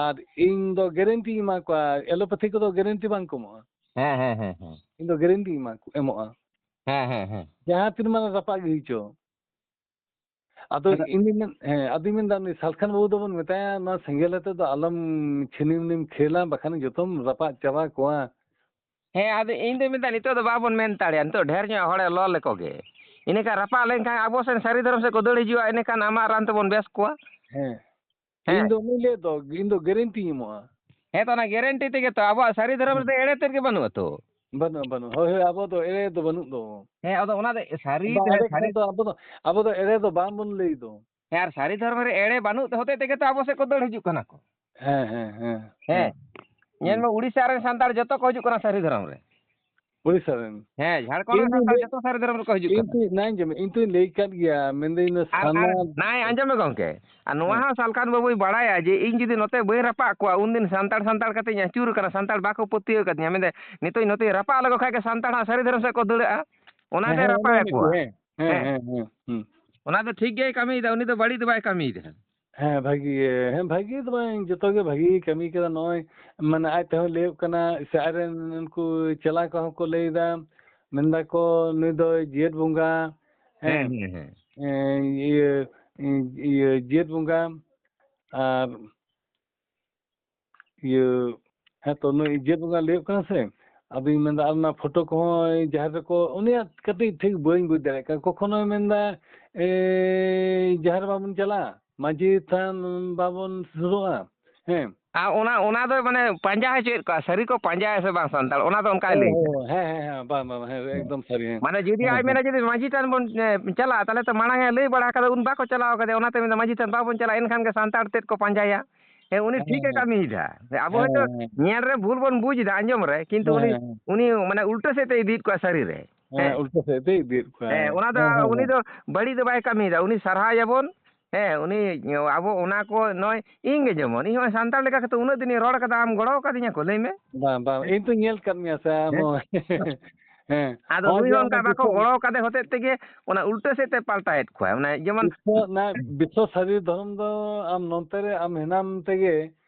ᱟᱨ ᱤᱧ ᱫᱚ ᱜᱮᱨᱮᱱᱴᱤᱧ ᱮᱢᱟ ᱠᱚᱣᱟ, ᱮᱞᱳᱯᱮᱛᱷᱤ ᱠᱚᱫᱚ ᱜᱮᱨᱮᱱᱴᱤ ᱵᱟᱝ ᱠᱚ ᱮᱢᱚᱜᱼᱟ᱾ ᱦᱮᱸ, ᱦᱮᱸ, ᱦᱮᱸ, ᱦᱮᱸ᱾ ᱤᱧ ᱫᱚ ᱜᱮᱨᱮᱱᱴᱤᱧ ᱮᱢᱟ ᱠᱚ, ᱮᱢᱚᱜᱼᱟ᱾ ᱦᱮᱸ, ᱦᱮᱸ, ᱦᱮᱸ᱾ ᱡᱟᱦᱟᱸ ᱛᱤᱱ ᱢᱟᱨᱟᱝ ᱨᱟᱯᱟᱜ ᱜᱮ ᱦᱩᱭ ᱦᱚᱪᱚ᱾ ᱟᱫᱚ ᱦᱮᱸ᱾ ᱤᱧ ᱫᱩᱧ ᱢᱮᱱ-, ᱦᱮᱸ, ᱟᱫᱚᱧ ᱢᱮᱱᱫᱟ, ᱩᱱᱤ ᱥᱟᱞᱠᱷᱟᱱ ᱵᱟᱹᱵᱩ ᱫᱚᱵᱚᱱ ᱢᱮᱛᱟᱭᱟ, ᱱᱚᱣᱟ ᱥᱮᱸᱜᱮᱞ ᱟᱛᱮ ᱫᱚ ᱟᱞᱚᱢ ᱪᱷᱤᱱᱤᱢᱤᱱᱤᱢ ᱠᱷᱮᱞᱟ, ᱵᱟᱠᱷᱟᱱ ᱡᱚᱛᱚᱢ ᱨᱟᱯᱟᱜ ᱪᱟᱵᱟ ᱠᱚᱣᱟ᱾ ᱦᱮᱸ, ᱟᱫᱚ ᱤᱧ ᱫᱚᱧ ᱢᱮᱱᱫᱟ, ᱱᱤᱛᱚᱜ ᱫᱚ ᱵᱟᱵᱚᱱ ᱢᱮᱱ ᱫᱟᱲᱮᱭᱟᱜᱼᱟ, ᱱᱤᱛᱚᱜ ᱰᱷᱮᱨ ᱧᱚᱜ ᱦᱚᱲᱮ ᱞᱚ ᱞᱮᱠᱚ ᱜᱮ᱾ ᱤᱱᱟᱹᱠᱷᱟᱱ ᱨᱟᱯᱟᱜ ᱞᱮᱱᱠᱷᱟᱱ ᱟᱵᱚ ᱥᱮᱱ ᱥᱟᱹᱨᱤ ᱫᱷᱚᱨᱚᱢ ᱥᱮᱫ ᱠᱚ ᱫᱟᱹᱲ ᱦᱤᱡᱩᱜᱼᱟ, ᱤᱱᱟᱹᱠᱷᱟᱱ ᱟᱢᱟᱜ ᱨᱟᱱ ᱛᱮᱵᱚᱱ ᱵᱮᱥ ᱠᱚᱣᱟ᱾ ᱦᱮᱸ᱾ ᱦᱮᱸ᱾ ᱤᱧ ᱫᱚ ᱩᱱᱤ ᱞᱟᱹᱭ ᱫᱚ, ᱤᱧ ᱫᱚ ᱜᱮᱨᱮᱱᱴᱤᱧ ᱮᱢᱚᱜᱼᱟ᱾ ᱦᱮᱸ, ᱛᱚ, ᱚᱱᱟ ᱜᱮᱨᱮᱱᱴᱤ ᱛᱮᱜᱮ ᱛᱚ, ᱟᱵᱚᱣᱟᱜ ᱥᱟᱹᱨᱤ ᱫᱷᱚᱨᱚᱢ ᱦᱮᱸ᱾ ᱨᱮᱫᱚ ᱮᱲᱮ ᱛᱮᱫ ᱜᱮ ᱵᱟᱹᱱᱩᱜᱼᱟ ᱛᱚ᱾ ᱵᱟᱹᱱᱩᱜᱼᱟ, ᱵᱟᱹᱱᱩᱜᱼᱟ᱾ ᱦᱳᱭ, ᱦᱳᱭ, ᱟᱵᱚ ᱫᱚ ᱮᱲᱮ ᱫᱚ ᱵᱟᱹᱱᱩᱜ ᱫᱚ᱾ ᱦᱮᱸ, ᱟᱫᱚ ᱚᱱᱟ ᱫᱚ ᱥᱟᱹᱨᱤ ᱵᱟ, ᱛᱮ-, ᱮᱲᱮ ᱥᱟᱹᱨᱤ ᱠᱷᱟᱱ ᱫᱚ ᱟᱵᱚ ᱫᱚ, ᱟᱵᱚ ᱫᱚ ᱮᱲᱮ ᱫᱚ ᱵᱟᱝ ᱵᱚᱱ ᱞᱟᱹᱭ ᱫᱚ᱾ ᱦᱮᱸ, ᱟᱨ ᱥᱟᱹᱨᱤ ᱫᱷᱚᱨᱚᱢ ᱨᱮ ᱮᱲᱮ ᱵᱟᱹᱱᱩᱜ ᱦᱚᱛᱮᱡ ᱛᱮᱜᱮ ᱛᱚ ᱟᱵᱚ ᱥᱮᱫ ᱠᱚ ᱫᱟᱹᱲ ᱦᱤᱡᱩᱜ ᱠᱟᱱᱟ ᱠᱚ᱾ ᱦᱮᱸ, ᱦᱮᱸ, ᱦᱮᱸ, ᱦᱮᱸ᱾ ᱦᱮᱸ᱾ ᱧᱮᱞ ᱦᱩᱸ᱾ ᱢᱮ, ᱩᱲᱤᱥᱥᱟ ᱨᱮᱱ ᱥᱟᱱᱛᱟᱲ ᱡᱚᱛᱚ ᱠᱚ ᱦᱤᱡᱩᱜ ᱠᱟᱱᱟ ᱥᱟᱹᱨᱤ ᱫᱷᱚᱨᱚᱢ ᱨᱮ᱾ ᱩᱲᱤᱥᱥᱟ ᱨᱮᱱ᱾ ᱦᱮᱸ, ᱡᱷᱟᱲᱠᱷᱚᱸᱰ ᱤᱧ ᱨᱮᱱ ᱫᱩᱧ ᱥᱟᱱᱛᱟᱲ ᱞᱟᱹᱭ-, ᱡᱚᱛᱚ ᱥᱟᱹᱨᱤ ᱫᱷᱚᱨᱚᱢ ᱨᱮᱠᱚ ᱦᱤᱡᱩᱜ ᱤᱧ ᱠᱟᱱᱟ᱾ ᱫᱩᱧ, ᱱᱟᱧ ᱟᱸᱡᱚᱢᱮᱫ, ᱤᱧ ᱫᱩᱧ ᱞᱟᱹᱭ ᱠᱟᱫ ᱜᱮᱭᱟ, ᱢᱮᱱᱫᱟᱹᱧ ᱱᱚᱣᱟ ᱟᱨ, ᱟᱨ, ᱥᱟᱨᱱᱟ ᱱᱟᱭ ᱟᱸᱡᱚᱢ ᱢᱮ ᱜᱚᱝᱠᱮ, ᱟᱨ ᱱᱚᱣᱟ ᱦᱮᱸ᱾ ᱦᱚᱸ ᱥᱟᱞᱠᱷᱟᱱ ᱵᱟᱹᱵᱩᱭ ᱵᱟᱲᱟᱭᱟ ᱡᱮ ᱤᱧ ᱡᱩᱫᱤ ᱱᱚᱛᱮ ᱵᱟᱹᱧ ᱨᱟᱯᱟᱜ ᱠᱚᱣᱟ, ᱩᱱᱫᱤᱱ ᱥᱟᱱᱛᱟᱲ, ᱥᱟᱱᱛᱟᱲ ᱠᱟᱛᱮᱧ ᱟᱹᱪᱩᱨ ᱟᱠᱟᱱᱟ, ᱥᱟᱱᱛᱟᱲ ᱵᱟᱠᱚ ᱯᱟᱹᱛᱭᱟᱹᱣ ᱟᱠᱟᱫᱤᱧᱟ, ᱢᱮᱱᱫᱟᱭ, ᱱᱤᱛᱚᱜ ᱱᱚᱛᱮᱧ ᱨᱟᱯᱟᱜ ᱞᱮᱠᱚ ᱠᱷᱟᱡ ᱜᱮ ᱥᱟᱱᱛᱟᱲ ᱦᱟᱸᱜ ᱥᱟᱹᱨᱤ ᱫᱷᱚᱨᱚᱢ ᱥᱮᱫ ᱠᱚ ᱫᱟᱹᱲᱟᱜᱼᱟ, ᱦᱮᱸ, ᱚᱱᱟᱛᱮ ᱦᱮᱸ, ᱨᱟᱯᱟᱜ ᱦᱮᱸ, ᱮᱫ ᱠᱚᱣᱟ᱾ ᱦᱮᱸ, ᱦᱮᱸ, ᱦᱮᱸ᱾ ᱦᱮᱸ, ᱦᱮᱸ, ᱦᱩᱸ᱾ ᱚᱱᱟ ᱫᱚ ᱴᱷᱤᱠ ᱜᱮᱭ ᱠᱟᱹᱢᱤᱭᱮᱫᱟ, ᱩᱱᱤ ᱫᱚ ᱵᱟᱹᱲᱤᱡ ᱫᱚ ᱵᱟᱭ ᱠᱟᱹᱢᱤᱭᱮᱫᱟ᱾ ᱦᱮᱸ, ᱵᱷᱟᱹᱜᱤ ᱜᱮ᱾ ᱦᱮᱸ, ᱵᱷᱟᱹᱜᱤ ᱫᱚ ᱵᱟᱝ, ᱡᱚᱛᱚ ᱜᱮ ᱵᱷᱟᱹᱜᱤ ᱜᱮ ᱠᱟᱹᱢᱤ ᱠᱟᱫᱟ᱾ ᱱᱚᱜᱼᱚᱭ, ᱢᱟᱱᱮ, ᱟᱡ ᱛᱮᱦᱚᱸ ᱞᱟᱹᱭᱚᱜ ᱠᱟᱱᱟ, ᱥᱮ ᱟᱡ ᱨᱮᱱ ᱩᱱᱠᱩ ᱪᱮᱞᱟ ᱠᱚᱦᱚᱸ ᱠᱚ ᱞᱟᱹᱭ ᱮᱫᱟ, ᱢᱮᱱ ᱫᱟᱠᱚ, "ᱱᱩᱭ ᱫᱚᱭ ᱡᱤᱭᱟᱹᱛ ᱵᱚᱸᱜᱟ", ᱦᱮᱸ, ᱦᱮᱸ, ᱦᱮᱸ, ᱦᱮᱸ᱾ ᱮᱸ, ᱤᱭᱟᱹ, ᱤᱭᱟᱹ, ᱡᱤᱭᱟᱹᱛ ᱵᱚᱸᱜᱟ, ᱟᱨ ᱤᱭᱟᱹ, ᱦᱮᱸ ᱛᱚ, ᱱᱩᱭ ᱡᱤᱭᱟᱹᱛ ᱵᱚᱸᱜᱟ ᱞᱟᱹᱭᱚᱜ ᱠᱟᱱᱟ ᱥᱮ? ᱟᱫᱚᱧ ᱢᱮᱱᱫᱟ, ᱟᱨ ᱚᱱᱟ ᱯᱷᱳᱴᱳ ᱠᱚᱦᱚᱸ ᱡᱟᱦᱮᱨ ᱨᱮᱠᱚ, ᱩᱱᱤᱭᱟᱜ ᱠᱟᱹᱴᱤᱡ ᱴᱷᱤᱠ ᱵᱟᱹᱧ ᱵᱩᱡᱽ ᱫᱟᱲᱮᱭᱟᱜ ᱠᱟᱱᱟ᱾ ᱠᱚᱠᱷᱚᱱᱳᱭ ᱢᱮᱱᱫᱟ, "ᱮᱭ, ᱡᱟᱦᱮᱨ ᱵᱟᱵᱚᱱ ᱪᱟᱞᱟᱜᱼᱟ, ᱢᱟᱹᱡᱷᱤ ᱛᱷᱟᱱ ᱵᱟᱵᱚᱱ ᱥᱩᱨᱩᱜᱼᱟ", ᱦᱮᱸ᱾ ᱟᱨ ᱚᱱᱟ, ᱚᱱᱟ ᱫᱚ ᱢᱟᱱᱮ ᱯᱟᱸᱡᱟ ᱦᱚᱪᱚᱭᱮᱫ ᱠᱚᱣᱟ, ᱥᱟᱹᱨᱤ ᱠᱚ ᱯᱟᱸᱡᱟᱭᱟ ᱥᱮ ᱵᱟᱝ ᱥᱟᱱᱛᱟᱲ, ᱚᱱᱟ ᱫᱚ ᱚᱱᱠᱟᱭ ᱦᱳᱭ, ᱞᱟᱹᱭ ᱦᱳᱭ, ᱠᱮᱫᱟ᱾ ᱦᱮᱸ, ᱦᱮᱸ, ᱦᱮᱸ, ᱵᱟᱝ, ᱵᱟᱝ, ᱦᱮᱸ, ᱦᱮᱸ᱾ ᱮᱠᱫᱚᱢ ᱥᱟᱹᱨᱤ, ᱦᱮᱸ᱾ ᱢᱟᱱᱮ ᱡᱩᱫᱤ ᱦᱮᱸ, ᱟᱡ ᱦᱮᱸ᱾ ᱢᱮᱱᱟ ᱡᱩᱫᱤ ᱢᱟᱹᱡᱷᱤ ᱴᱷᱮᱱ ᱵᱚᱱ, ᱮ, ᱪᱟᱞᱟᱜᱼᱟ, ᱛᱟᱦᱚᱞᱮ ᱛᱚ ᱢᱟᱲᱟᱝ ᱮ ᱞᱟᱹᱭ ᱵᱟᱲᱟ ᱠᱟᱫᱟ, ᱩᱱ ᱵᱟᱠᱚ ᱪᱟᱞᱟᱣ ᱠᱟᱫᱟ, ᱚᱱᱟᱛᱮ ᱢᱮᱱᱫᱟ ᱢᱟᱹᱡᱷᱤ ᱴᱷᱮᱱ ᱵᱟᱵᱚᱱ ᱪᱟᱞᱟᱜᱼᱟ, ᱮᱱᱠᱷᱟᱱ ᱜᱮ ᱥᱟᱱᱛᱟᱲ ᱛᱮᱫ ᱠᱚ ᱯᱟᱸᱡᱟᱭᱟ᱾ ᱦᱮᱸ, ᱩᱱᱤ ᱦᱮᱸ, ᱴᱷᱤᱠᱮ ᱦᱮᱸ᱾ ᱠᱟᱹᱢᱤᱭᱮᱫᱟ᱾ ᱟᱵᱚ ᱦᱮᱸ, ᱦᱚᱭᱛᱳ ᱦᱮᱸ᱾ ᱧᱮᱞ ᱨᱮ ᱵᱷᱩᱞ ᱵᱚᱱ ᱵᱩᱡᱽ ᱮᱫᱟ ᱟᱸᱡᱚᱢ ᱨᱮ, ᱠᱤᱱᱛᱩ ᱦᱮᱸ, ᱩᱱᱤ, ᱦᱮᱸ, ᱦᱮᱸ᱾ ᱩᱱᱤ ᱢᱟᱱᱮ ᱩᱞᱴᱟᱹ ᱥᱮᱫ ᱛᱮ ᱤᱫᱤᱭᱮᱫ ᱠᱚᱣᱟ ᱥᱟᱹᱨᱤ ᱨᱮ᱾ ᱦᱮᱸ, ᱦᱮᱸ᱾ ᱩᱞᱴᱟᱹ ᱥᱮᱫ ᱛᱮ ᱤᱫᱤᱭᱮᱫ ᱠᱚᱣᱟ᱾ ᱦᱮᱸ, ᱚᱱᱟ ᱫᱚ ᱦᱮᱸ, ᱦᱮᱸ, ᱩᱱᱤ ᱦᱮᱸ᱾ ᱫᱚ ᱵᱟᱹᱲᱤᱡ ᱫᱚ ᱵᱟᱭ ᱠᱟᱹᱢᱤᱭᱮᱫᱟ, ᱩᱱᱤ ᱥᱟᱨᱦᱟᱣᱮᱭᱟᱵᱚᱱ᱾ ᱦᱮᱸ, ᱩᱱᱤ, ᱟᱵᱚ ᱚᱱᱟ ᱠᱚ, ᱱᱚᱜᱼᱚᱭ ᱤᱧ ᱜᱮ ᱡᱮᱢᱚᱱ, ᱤᱧ ᱦᱚᱸᱜᱼᱚᱭ ᱥᱟᱱᱛᱟᱲ ᱞᱮᱠᱟ ᱠᱟᱛᱮ ᱩᱱᱟᱹᱜ ᱫᱤᱱᱤᱧ ᱨᱚᱲ ᱠᱟᱫᱟ, ᱟᱢ ᱜᱚᱲᱚ ᱟᱠᱟᱫᱤᱧᱟ ᱠᱚ, ᱞᱟᱹᱭ ᱢᱮ᱾ ᱵᱟᱝ, ᱵᱟᱝ, ᱤᱧ ᱛᱚᱧ ᱧᱮᱞ ᱠᱟᱫ ᱢᱮᱭᱟ ᱥᱮ, ᱟᱢ ᱦᱮᱸ᱾ ᱦᱚᱸ᱾ ᱦᱮᱸ᱾ ᱟᱫᱚ ᱦᱚᱸᱜᱼᱚᱭ ᱱᱩᱭ ᱡᱮ ᱦᱚᱸ ᱚᱱᱠᱟ ᱚᱱᱟ ᱵᱟᱠᱚ ᱵᱤᱥᱥᱚ ᱜᱚᱲᱚ ᱠᱟᱫᱮ ᱦᱚᱛᱮᱡ ᱛᱮᱜᱮ ᱚᱱᱟ ᱩᱞᱴᱟᱹ ᱥᱮᱫ ᱛᱮ ᱯᱟᱞᱴᱟᱣᱮᱫ ᱠᱚᱣᱟᱭ᱾ ᱚᱱᱟ ᱡᱮᱢᱚᱱ ᱵᱤᱥᱥᱚ, ᱚᱱᱟ ᱵᱤᱥᱥᱚ ᱥᱟᱹᱨᱤ ᱫᱷᱚᱨᱚᱢ ᱫᱚ ᱟᱢ ᱱᱚᱱᱛᱮ ᱨᱮ, ᱟᱢ ᱦᱮᱱᱟᱢ ᱛᱮᱜᱮ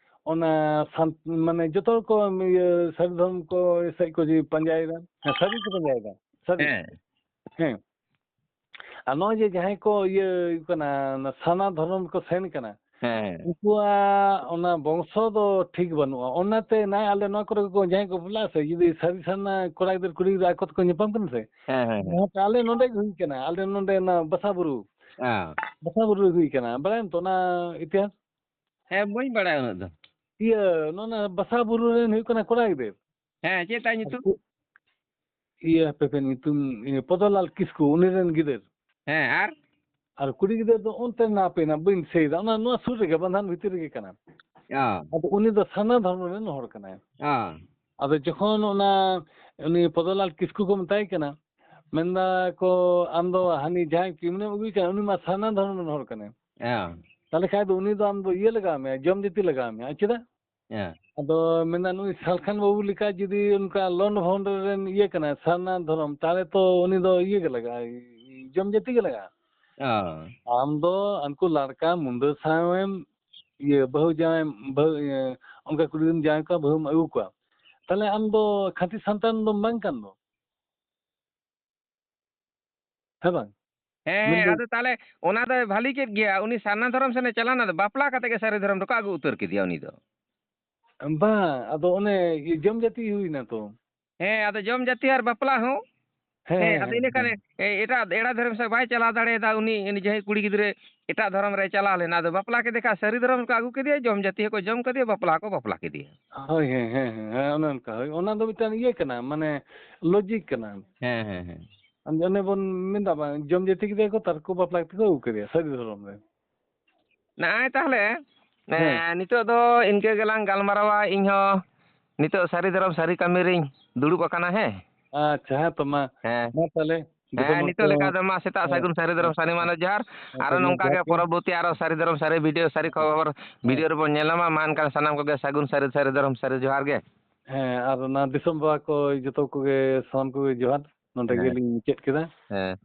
ᱚᱱᱟ ᱥᱟᱱ-, ᱢᱟᱱᱮ ᱡᱚᱛᱚ ᱨᱚᱠᱚᱢ ᱤᱭᱟᱹ ᱥᱟᱹᱨᱤ ᱫᱷᱚᱨᱚᱢ ᱠᱚ ᱥᱮᱫ ᱠᱚ ᱡᱮ ᱯᱟᱸᱡᱟᱭᱮᱫᱟ᱾ ᱦᱮᱸ, ᱥᱟᱹᱨᱤ ᱠᱚ ᱯᱟᱸᱡᱟᱭᱮᱫᱟ᱾ ᱥᱟᱹᱨᱤ᱾ ᱦᱮᱸ᱾ ᱦᱮᱸ᱾ ᱟᱨ ᱱᱚᱜᱼᱚᱭ ᱡᱮ ᱡᱟᱦᱟᱸᱭ ᱠᱚ ᱤᱭᱟᱹ ᱠᱟᱱᱟ, ᱚᱱᱟ ᱥᱟᱨᱱᱟ ᱫᱷᱚᱨᱚᱢ ᱠᱚ ᱥᱮᱱ ᱠᱟᱱᱟ, ᱦᱮᱸ᱾ ᱩᱱᱠᱩᱣᱟᱜ ᱚᱱᱟ ᱵᱚᱝᱥᱚ ᱫᱚ ᱴᱷᱤᱠ ᱵᱟᱹᱱᱩᱜᱼᱟ᱾ ᱚᱱᱟᱛᱮ ᱱᱟᱭ ᱟᱞᱮ ᱱᱚᱣᱟ ᱠᱚᱨᱮ ᱠᱚ ᱡᱟᱦᱟᱸᱭ ᱠᱚ ᱵᱟᱯᱞᱟᱜᱼᱟ ᱥᱮ, ᱡᱩᱫᱤ ᱥᱟᱹᱨᱤ ᱥᱟᱨᱱᱟ ᱠᱚᱲᱟ ᱜᱤᱫᱟᱹᱨ ᱠᱩᱲᱤ ᱜᱤᱫᱽᱨᱟᱹ ᱟᱠᱚ ᱛᱮᱠᱚ ᱧᱟᱯᱟᱢ ᱠᱟᱱᱟ ᱥᱮ, ᱦᱮᱸ, ᱦᱮᱸ, ᱦᱮᱸ᱾ ᱱᱚᱣᱟ ᱟᱞᱮ ᱱᱚᱰᱮ ᱜᱮ ᱦᱩᱭ ᱠᱟᱱᱟ, ᱟᱞᱮ ᱱᱚᱰᱮ ᱚᱱᱟ ᱵᱟᱥᱟ ᱵᱩᱨᱩ᱾ ᱦᱮᱸ᱾ ᱵᱟᱥᱟ ᱵᱩᱨᱩ ᱨᱮ ᱦᱩᱭ ᱠᱟᱱᱟ᱾ ᱵᱟᱲᱟᱭᱟᱢ ᱛᱚ ᱚᱱᱟ ᱤᱛᱤᱦᱟᱥ? ᱦᱮᱸ, ᱵᱟᱹᱧ ᱵᱟᱲᱟᱭᱟ ᱩᱱᱟᱹᱜ ᱫᱚ᱾ ᱤᱭᱟᱹ, ᱱᱚᱣᱟ ᱵᱟᱥᱟ ᱵᱩᱨᱩ ᱨᱮᱱ ᱦᱩᱭᱩᱜ ᱠᱟᱱᱟ ᱠᱚᱲᱟ ᱜᱤᱫᱟᱹᱨ᱾ ᱦᱮᱸ, ᱪᱮᱫ ᱛᱟᱭ ᱧᱩᱛᱩᱢ? ᱤᱭᱟᱹ, ᱦᱟᱯᱮ, ᱦᱟᱯᱮ, ᱧᱩᱛᱩᱢ, ᱤᱭᱟᱹ, ᱯᱚᱫᱚᱞᱟᱞ ᱠᱤᱥᱠᱩ, ᱩᱱᱤ ᱨᱮᱱ ᱜᱤᱫᱟᱹᱨ᱾ ᱦᱮᱸ, ᱟᱨ? ᱟᱨ ᱠᱩᱲᱤ ᱜᱤᱫᱟᱹᱨ ᱫᱚ ᱚᱱᱛᱮ ᱨᱮᱱᱟᱜ, ᱦᱟᱯᱮ, ᱱᱟᱜ ᱵᱟᱹᱧ ᱫᱤᱥᱟᱹᱭᱮᱫᱟ, ᱚᱱᱟ ᱱᱚᱣᱟ ᱥᱩᱨ ᱨᱮᱜᱮ, ᱵᱟᱱᱫᱷᱟᱱ ᱵᱷᱤᱛᱤᱨ ᱨᱮᱜᱮ ᱠᱟᱱᱟ᱾ ᱚ᱾ ᱟᱫᱚ ᱩᱱᱤ ᱫᱚ ᱥᱟᱨᱱᱟ ᱫᱷᱚᱨᱢᱚ ᱨᱮᱱ ᱦᱚᱲ ᱠᱟᱱᱟᱭ᱾ ᱚ᱾ ᱟᱫᱚ ᱡᱚᱠᱷᱚᱱ ᱚᱱᱟ, ᱩᱱᱤ ᱯᱚᱫᱚᱞᱟᱞ ᱠᱤᱥᱠᱩ ᱠᱚ ᱢᱮᱛᱟᱭ ᱠᱟᱱᱟ, ᱢᱮᱱᱫᱟ ᱠᱚ, "ᱟᱢ ᱫᱚ ᱦᱟᱹᱱᱤ ᱡᱟᱦᱟᱸᱭ ᱠᱤᱢᱱᱮᱢ ᱟᱹᱜᱩᱭ ᱠᱟᱱᱟ, ᱩᱱᱤ ᱢᱟ ᱥᱟᱨᱱᱟ ᱫᱷᱚᱨᱢᱚ ᱨᱮᱱ ᱦᱚᱲ ᱠᱟᱱᱟᱭ᱾ ᱚ᱾ ᱛᱟᱦᱞᱮ ᱠᱷᱟᱡ ᱫᱚ ᱩᱱᱤ ᱫᱚ ᱟᱢ ᱫᱚ ᱤᱭᱟᱹ ᱞᱟᱜᱟᱣ ᱢᱮᱭᱟ, ᱡᱚᱢ ᱡᱟᱹᱛᱤ ᱞᱟᱜᱟᱣ ᱢᱮᱭᱟ᱾" ᱪᱮᱫᱟᱜ? ᱦᱮᱸ᱾ ᱟᱫᱚ ᱢᱮᱱᱫᱟ, ᱱᱩᱭ ᱥᱟᱞᱠᱷᱟᱱ ᱵᱟᱹᱵᱩ ᱞᱮᱠᱟ ᱡᱩᱫᱤ ᱚᱱᱠᱟ ᱞᱚᱱᱰ ᱵᱷᱚᱱᱰ ᱨᱮᱱ ᱤᱭᱟᱹ ᱠᱟᱱᱟᱭ, ᱥᱟᱨᱱᱟ ᱫᱷᱚᱨᱚᱢ, ᱛᱟᱦᱞᱮ ᱛᱚ ᱩᱱᱤ ᱫᱚ ᱤᱭᱟᱹ ᱜᱮ ᱞᱟᱜᱟᱜᱼᱟ, ᱡᱚᱢ ᱡᱟᱹᱛᱤ ᱜᱮ ᱞᱟᱜᱟᱜᱼᱟ᱾ ᱚ᱾ ᱟᱢ ᱫᱚ ᱩᱱᱠᱩ ᱞᱟᱲᱠᱟ ᱢᱩᱱᱰᱟᱹ ᱥᱟᱶᱮᱢ ᱤᱭᱟᱹ, ᱵᱟᱹᱦᱩ ᱡᱟᱶᱟᱭ, ᱵᱟᱹᱦᱩ, ᱤᱭᱟᱹ, ᱚᱱᱠᱟ ᱠᱩᱲᱤ ᱜᱤᱫᱽᱨᱟᱹᱢ ᱡᱟᱶᱟᱭ ᱠᱚᱣᱟ, ᱵᱟᱹᱦᱩᱢ ᱟᱹᱜᱩ ᱠᱚᱣᱟ, ᱛᱟᱦᱞᱮ ᱟᱢ ᱫᱚ ᱠᱷᱟᱹᱴᱤ ᱥᱟᱱᱛᱟᱲ ᱫᱚᱢ ᱵᱟᱝ ᱠᱟᱱ ᱫᱚ᱾ ᱦᱮᱸ ᱵᱟᱝ? ᱦᱮᱸ, ᱢᱮᱱᱫᱟᱹᱧ ᱟᱫᱚ ᱛᱟᱦᱞᱮ ᱚᱱᱟ ᱫᱚᱭ ᱵᱷᱟᱞᱤ ᱠᱮᱫ ᱜᱮᱭᱟ᱾ ᱩᱱᱤ ᱥᱟᱨᱱᱟ ᱫᱷᱚᱨᱚᱢ ᱥᱮᱱᱮ ᱪᱟᱞᱟᱣ ᱮᱱᱟ, ᱟᱫᱚ ᱵᱟᱯᱞᱟ ᱠᱟᱛᱮ ᱜᱮ ᱥᱟᱹᱨᱤ ᱫᱷᱚᱨᱚᱢ ᱫᱚᱠᱚ ᱟᱹᱜᱩ ᱩᱛᱟᱹᱨ ᱠᱮᱫᱮᱭᱟ ᱩᱱᱤ ᱫᱚ᱾ ᱵᱟᱝ, ᱟᱫᱚ ᱚᱱᱮ ᱡᱚᱢ ᱡᱟᱹᱛᱤ ᱦᱩᱭᱱᱟ ᱛᱚ᱾ ᱦᱮᱸ, ᱟᱫᱚ ᱡᱚᱢ ᱡᱟᱹᱛᱤ ᱟᱨ ᱵᱟᱯᱞᱟ ᱦᱚᱸ᱾ ᱦᱮᱸ, ᱦᱮᱸ, ᱦᱮᱸ, ᱟᱫᱚ ᱦᱮᱸ, ᱤᱱᱟᱹ ᱠᱷᱟᱱ ᱦᱮᱸ᱾ ᱮ-, ᱮᱴᱟᱜ, ᱮᱴᱟᱜ ᱫᱷᱚᱨᱚᱢ ᱥᱮᱫ ᱵᱟᱭ ᱪᱟᱞᱟᱣ ᱫᱟᱲᱮᱭᱟᱫᱟ ᱩᱱᱤ, ᱩᱱᱤ ᱡᱟᱦᱟᱸᱭ ᱠᱩᱲᱤ ᱜᱤᱫᱽᱨᱟᱹ ᱮᱴᱟᱜ ᱫᱷᱚᱨᱚᱢ ᱨᱮ ᱪᱟᱞᱟᱣ ᱞᱮᱱᱟ᱾ ᱟᱫᱚ ᱵᱟᱯᱞᱟ ᱠᱮᱫᱮ ᱠᱷᱟᱱ ᱥᱟᱹᱨᱤ ᱫᱷᱚᱨᱚᱢ ᱨᱮᱠᱚ ᱟᱹᱜᱩ ᱠᱮᱫᱮᱭᱟ, ᱡᱚᱢ ᱡᱟᱹᱛᱤ ᱦᱚᱸᱠᱚ ᱡᱚᱢ ᱠᱮᱫᱮᱭᱟ, ᱵᱟᱯᱞᱟ ᱦᱚᱸᱠᱚ ᱵᱟᱯᱞᱟ ᱠᱮᱫᱮᱭᱟ᱾ ᱦᱳᱭ, ᱦᱮᱸ, ᱦᱮᱸ, ᱦᱮᱸ, ᱦᱮᱸ, ᱚᱱᱮ ᱚᱱᱠᱟ᱾ ᱦᱳᱭ, ᱚᱱᱟ ᱫᱚ ᱢᱤᱫᱴᱟᱝ ᱤᱭᱟᱹ ᱠᱟᱱᱟ, ᱢᱟᱱᱮ ᱞᱚᱡᱤᱠ ᱠᱟᱱᱟ᱾ ᱦᱮᱸ, ᱦᱮᱸ, ᱦᱮᱸ᱾ ᱟᱢ ᱚᱱᱮ ᱵᱚᱱ ᱢᱮᱱᱫᱟ ᱵᱟᱝ, ᱡᱚᱢ ᱡᱟᱹᱛᱤ ᱠᱮᱫᱮᱭᱟ ᱠᱚ, ᱛᱟᱨ ᱠᱚ ᱵᱟᱯᱞᱟ ᱠᱟᱛᱮ ᱠᱚ ᱟᱹᱜᱩ ᱠᱮᱫᱮᱭᱟ ᱥᱟᱹᱨᱤ ᱫᱷᱚᱨᱚᱢ ᱨᱮ᱾ ᱱᱚᱜᱼᱚᱭ ᱛᱟᱦᱞᱮ, ᱦᱮᱸ᱾ ᱮᱸ, ᱱᱤᱛᱚᱜ ᱫᱚ ᱤᱱᱠᱟᱹ ᱜᱮᱞᱟᱝ ᱜᱟᱞᱢᱟᱨᱟᱣᱟ᱾ ᱤᱧ ᱦᱚᱸ ᱱᱤᱛᱚᱜ ᱥᱟᱹᱨᱤ ᱫᱷᱚᱨᱚᱢ ᱥᱟᱹᱨᱤ ᱠᱟᱹᱢᱤ ᱨᱤᱧ ᱫᱩᱲᱩᱵ ᱟᱠᱟᱱᱟ, ᱦᱮᱸ᱾ ᱟᱪᱪᱷᱟ, ᱦᱮᱸ ᱛᱚ, ᱢᱟ᱾ ᱦᱮᱸ᱾ ᱢᱟ ᱛᱟᱦᱞᱮ᱾ ᱦᱮᱸ, ᱱᱤᱛᱚᱜ ᱞᱮᱠᱟ ᱫᱚ ᱢᱟ ᱥᱮᱛᱟᱜ ᱥᱟᱹᱜᱩᱱ ᱥᱟᱹᱨᱤ ᱫᱷᱚᱨᱚᱢ ᱥᱟᱹᱨᱤ ᱢᱟᱱᱮ ᱡᱚᱦᱟᱨ᱾ ᱟᱨᱚ ᱱᱚᱝᱠᱟ ᱜᱮ ᱯᱚᱨᱚᱵᱚᱨᱛᱤ ᱟᱨᱚ ᱥᱟᱹᱨᱤ ᱫᱷᱚᱨᱚᱢ ᱥᱟᱹᱨᱤ ᱵᱷᱤᱰᱤᱭᱳ, ᱥᱟᱹᱨᱤ ᱠᱷᱚᱵᱚᱨ ᱵᱷᱤᱰᱤᱭᱳ ᱨᱮᱵᱚᱱ ᱧᱮᱞ ᱧᱟᱢᱟ᱾ ᱢᱟ ᱮᱱᱠᱷᱟᱱ ᱥᱟᱱᱟᱢ ᱠᱚᱜᱮ ᱥᱟᱹᱜᱩᱱ ᱥᱟᱹᱨᱤ ᱥᱟᱹᱨᱤ ᱫᱷᱚᱨᱚᱢ ᱥᱟᱹᱨᱤ ᱡᱚᱦᱟᱨ ᱜᱮ᱾ ᱦᱮᱸ, ᱟᱨ ᱚᱱᱟ ᱫᱤᱥᱚᱢ ᱵᱟᱵᱟ ᱠᱚ ᱡᱚᱛᱚ ᱠᱚᱜᱮ, ᱥᱟᱱᱟᱢ ᱠᱚᱜᱮ ᱡᱚᱦᱟᱨ᱾ ᱱᱚᱰᱮ ᱦᱮᱸ᱾ ᱜᱮᱞᱤᱧ ᱢᱩᱪᱟᱹᱫ ᱠᱮᱫᱟ᱾ ᱦᱮᱸ᱾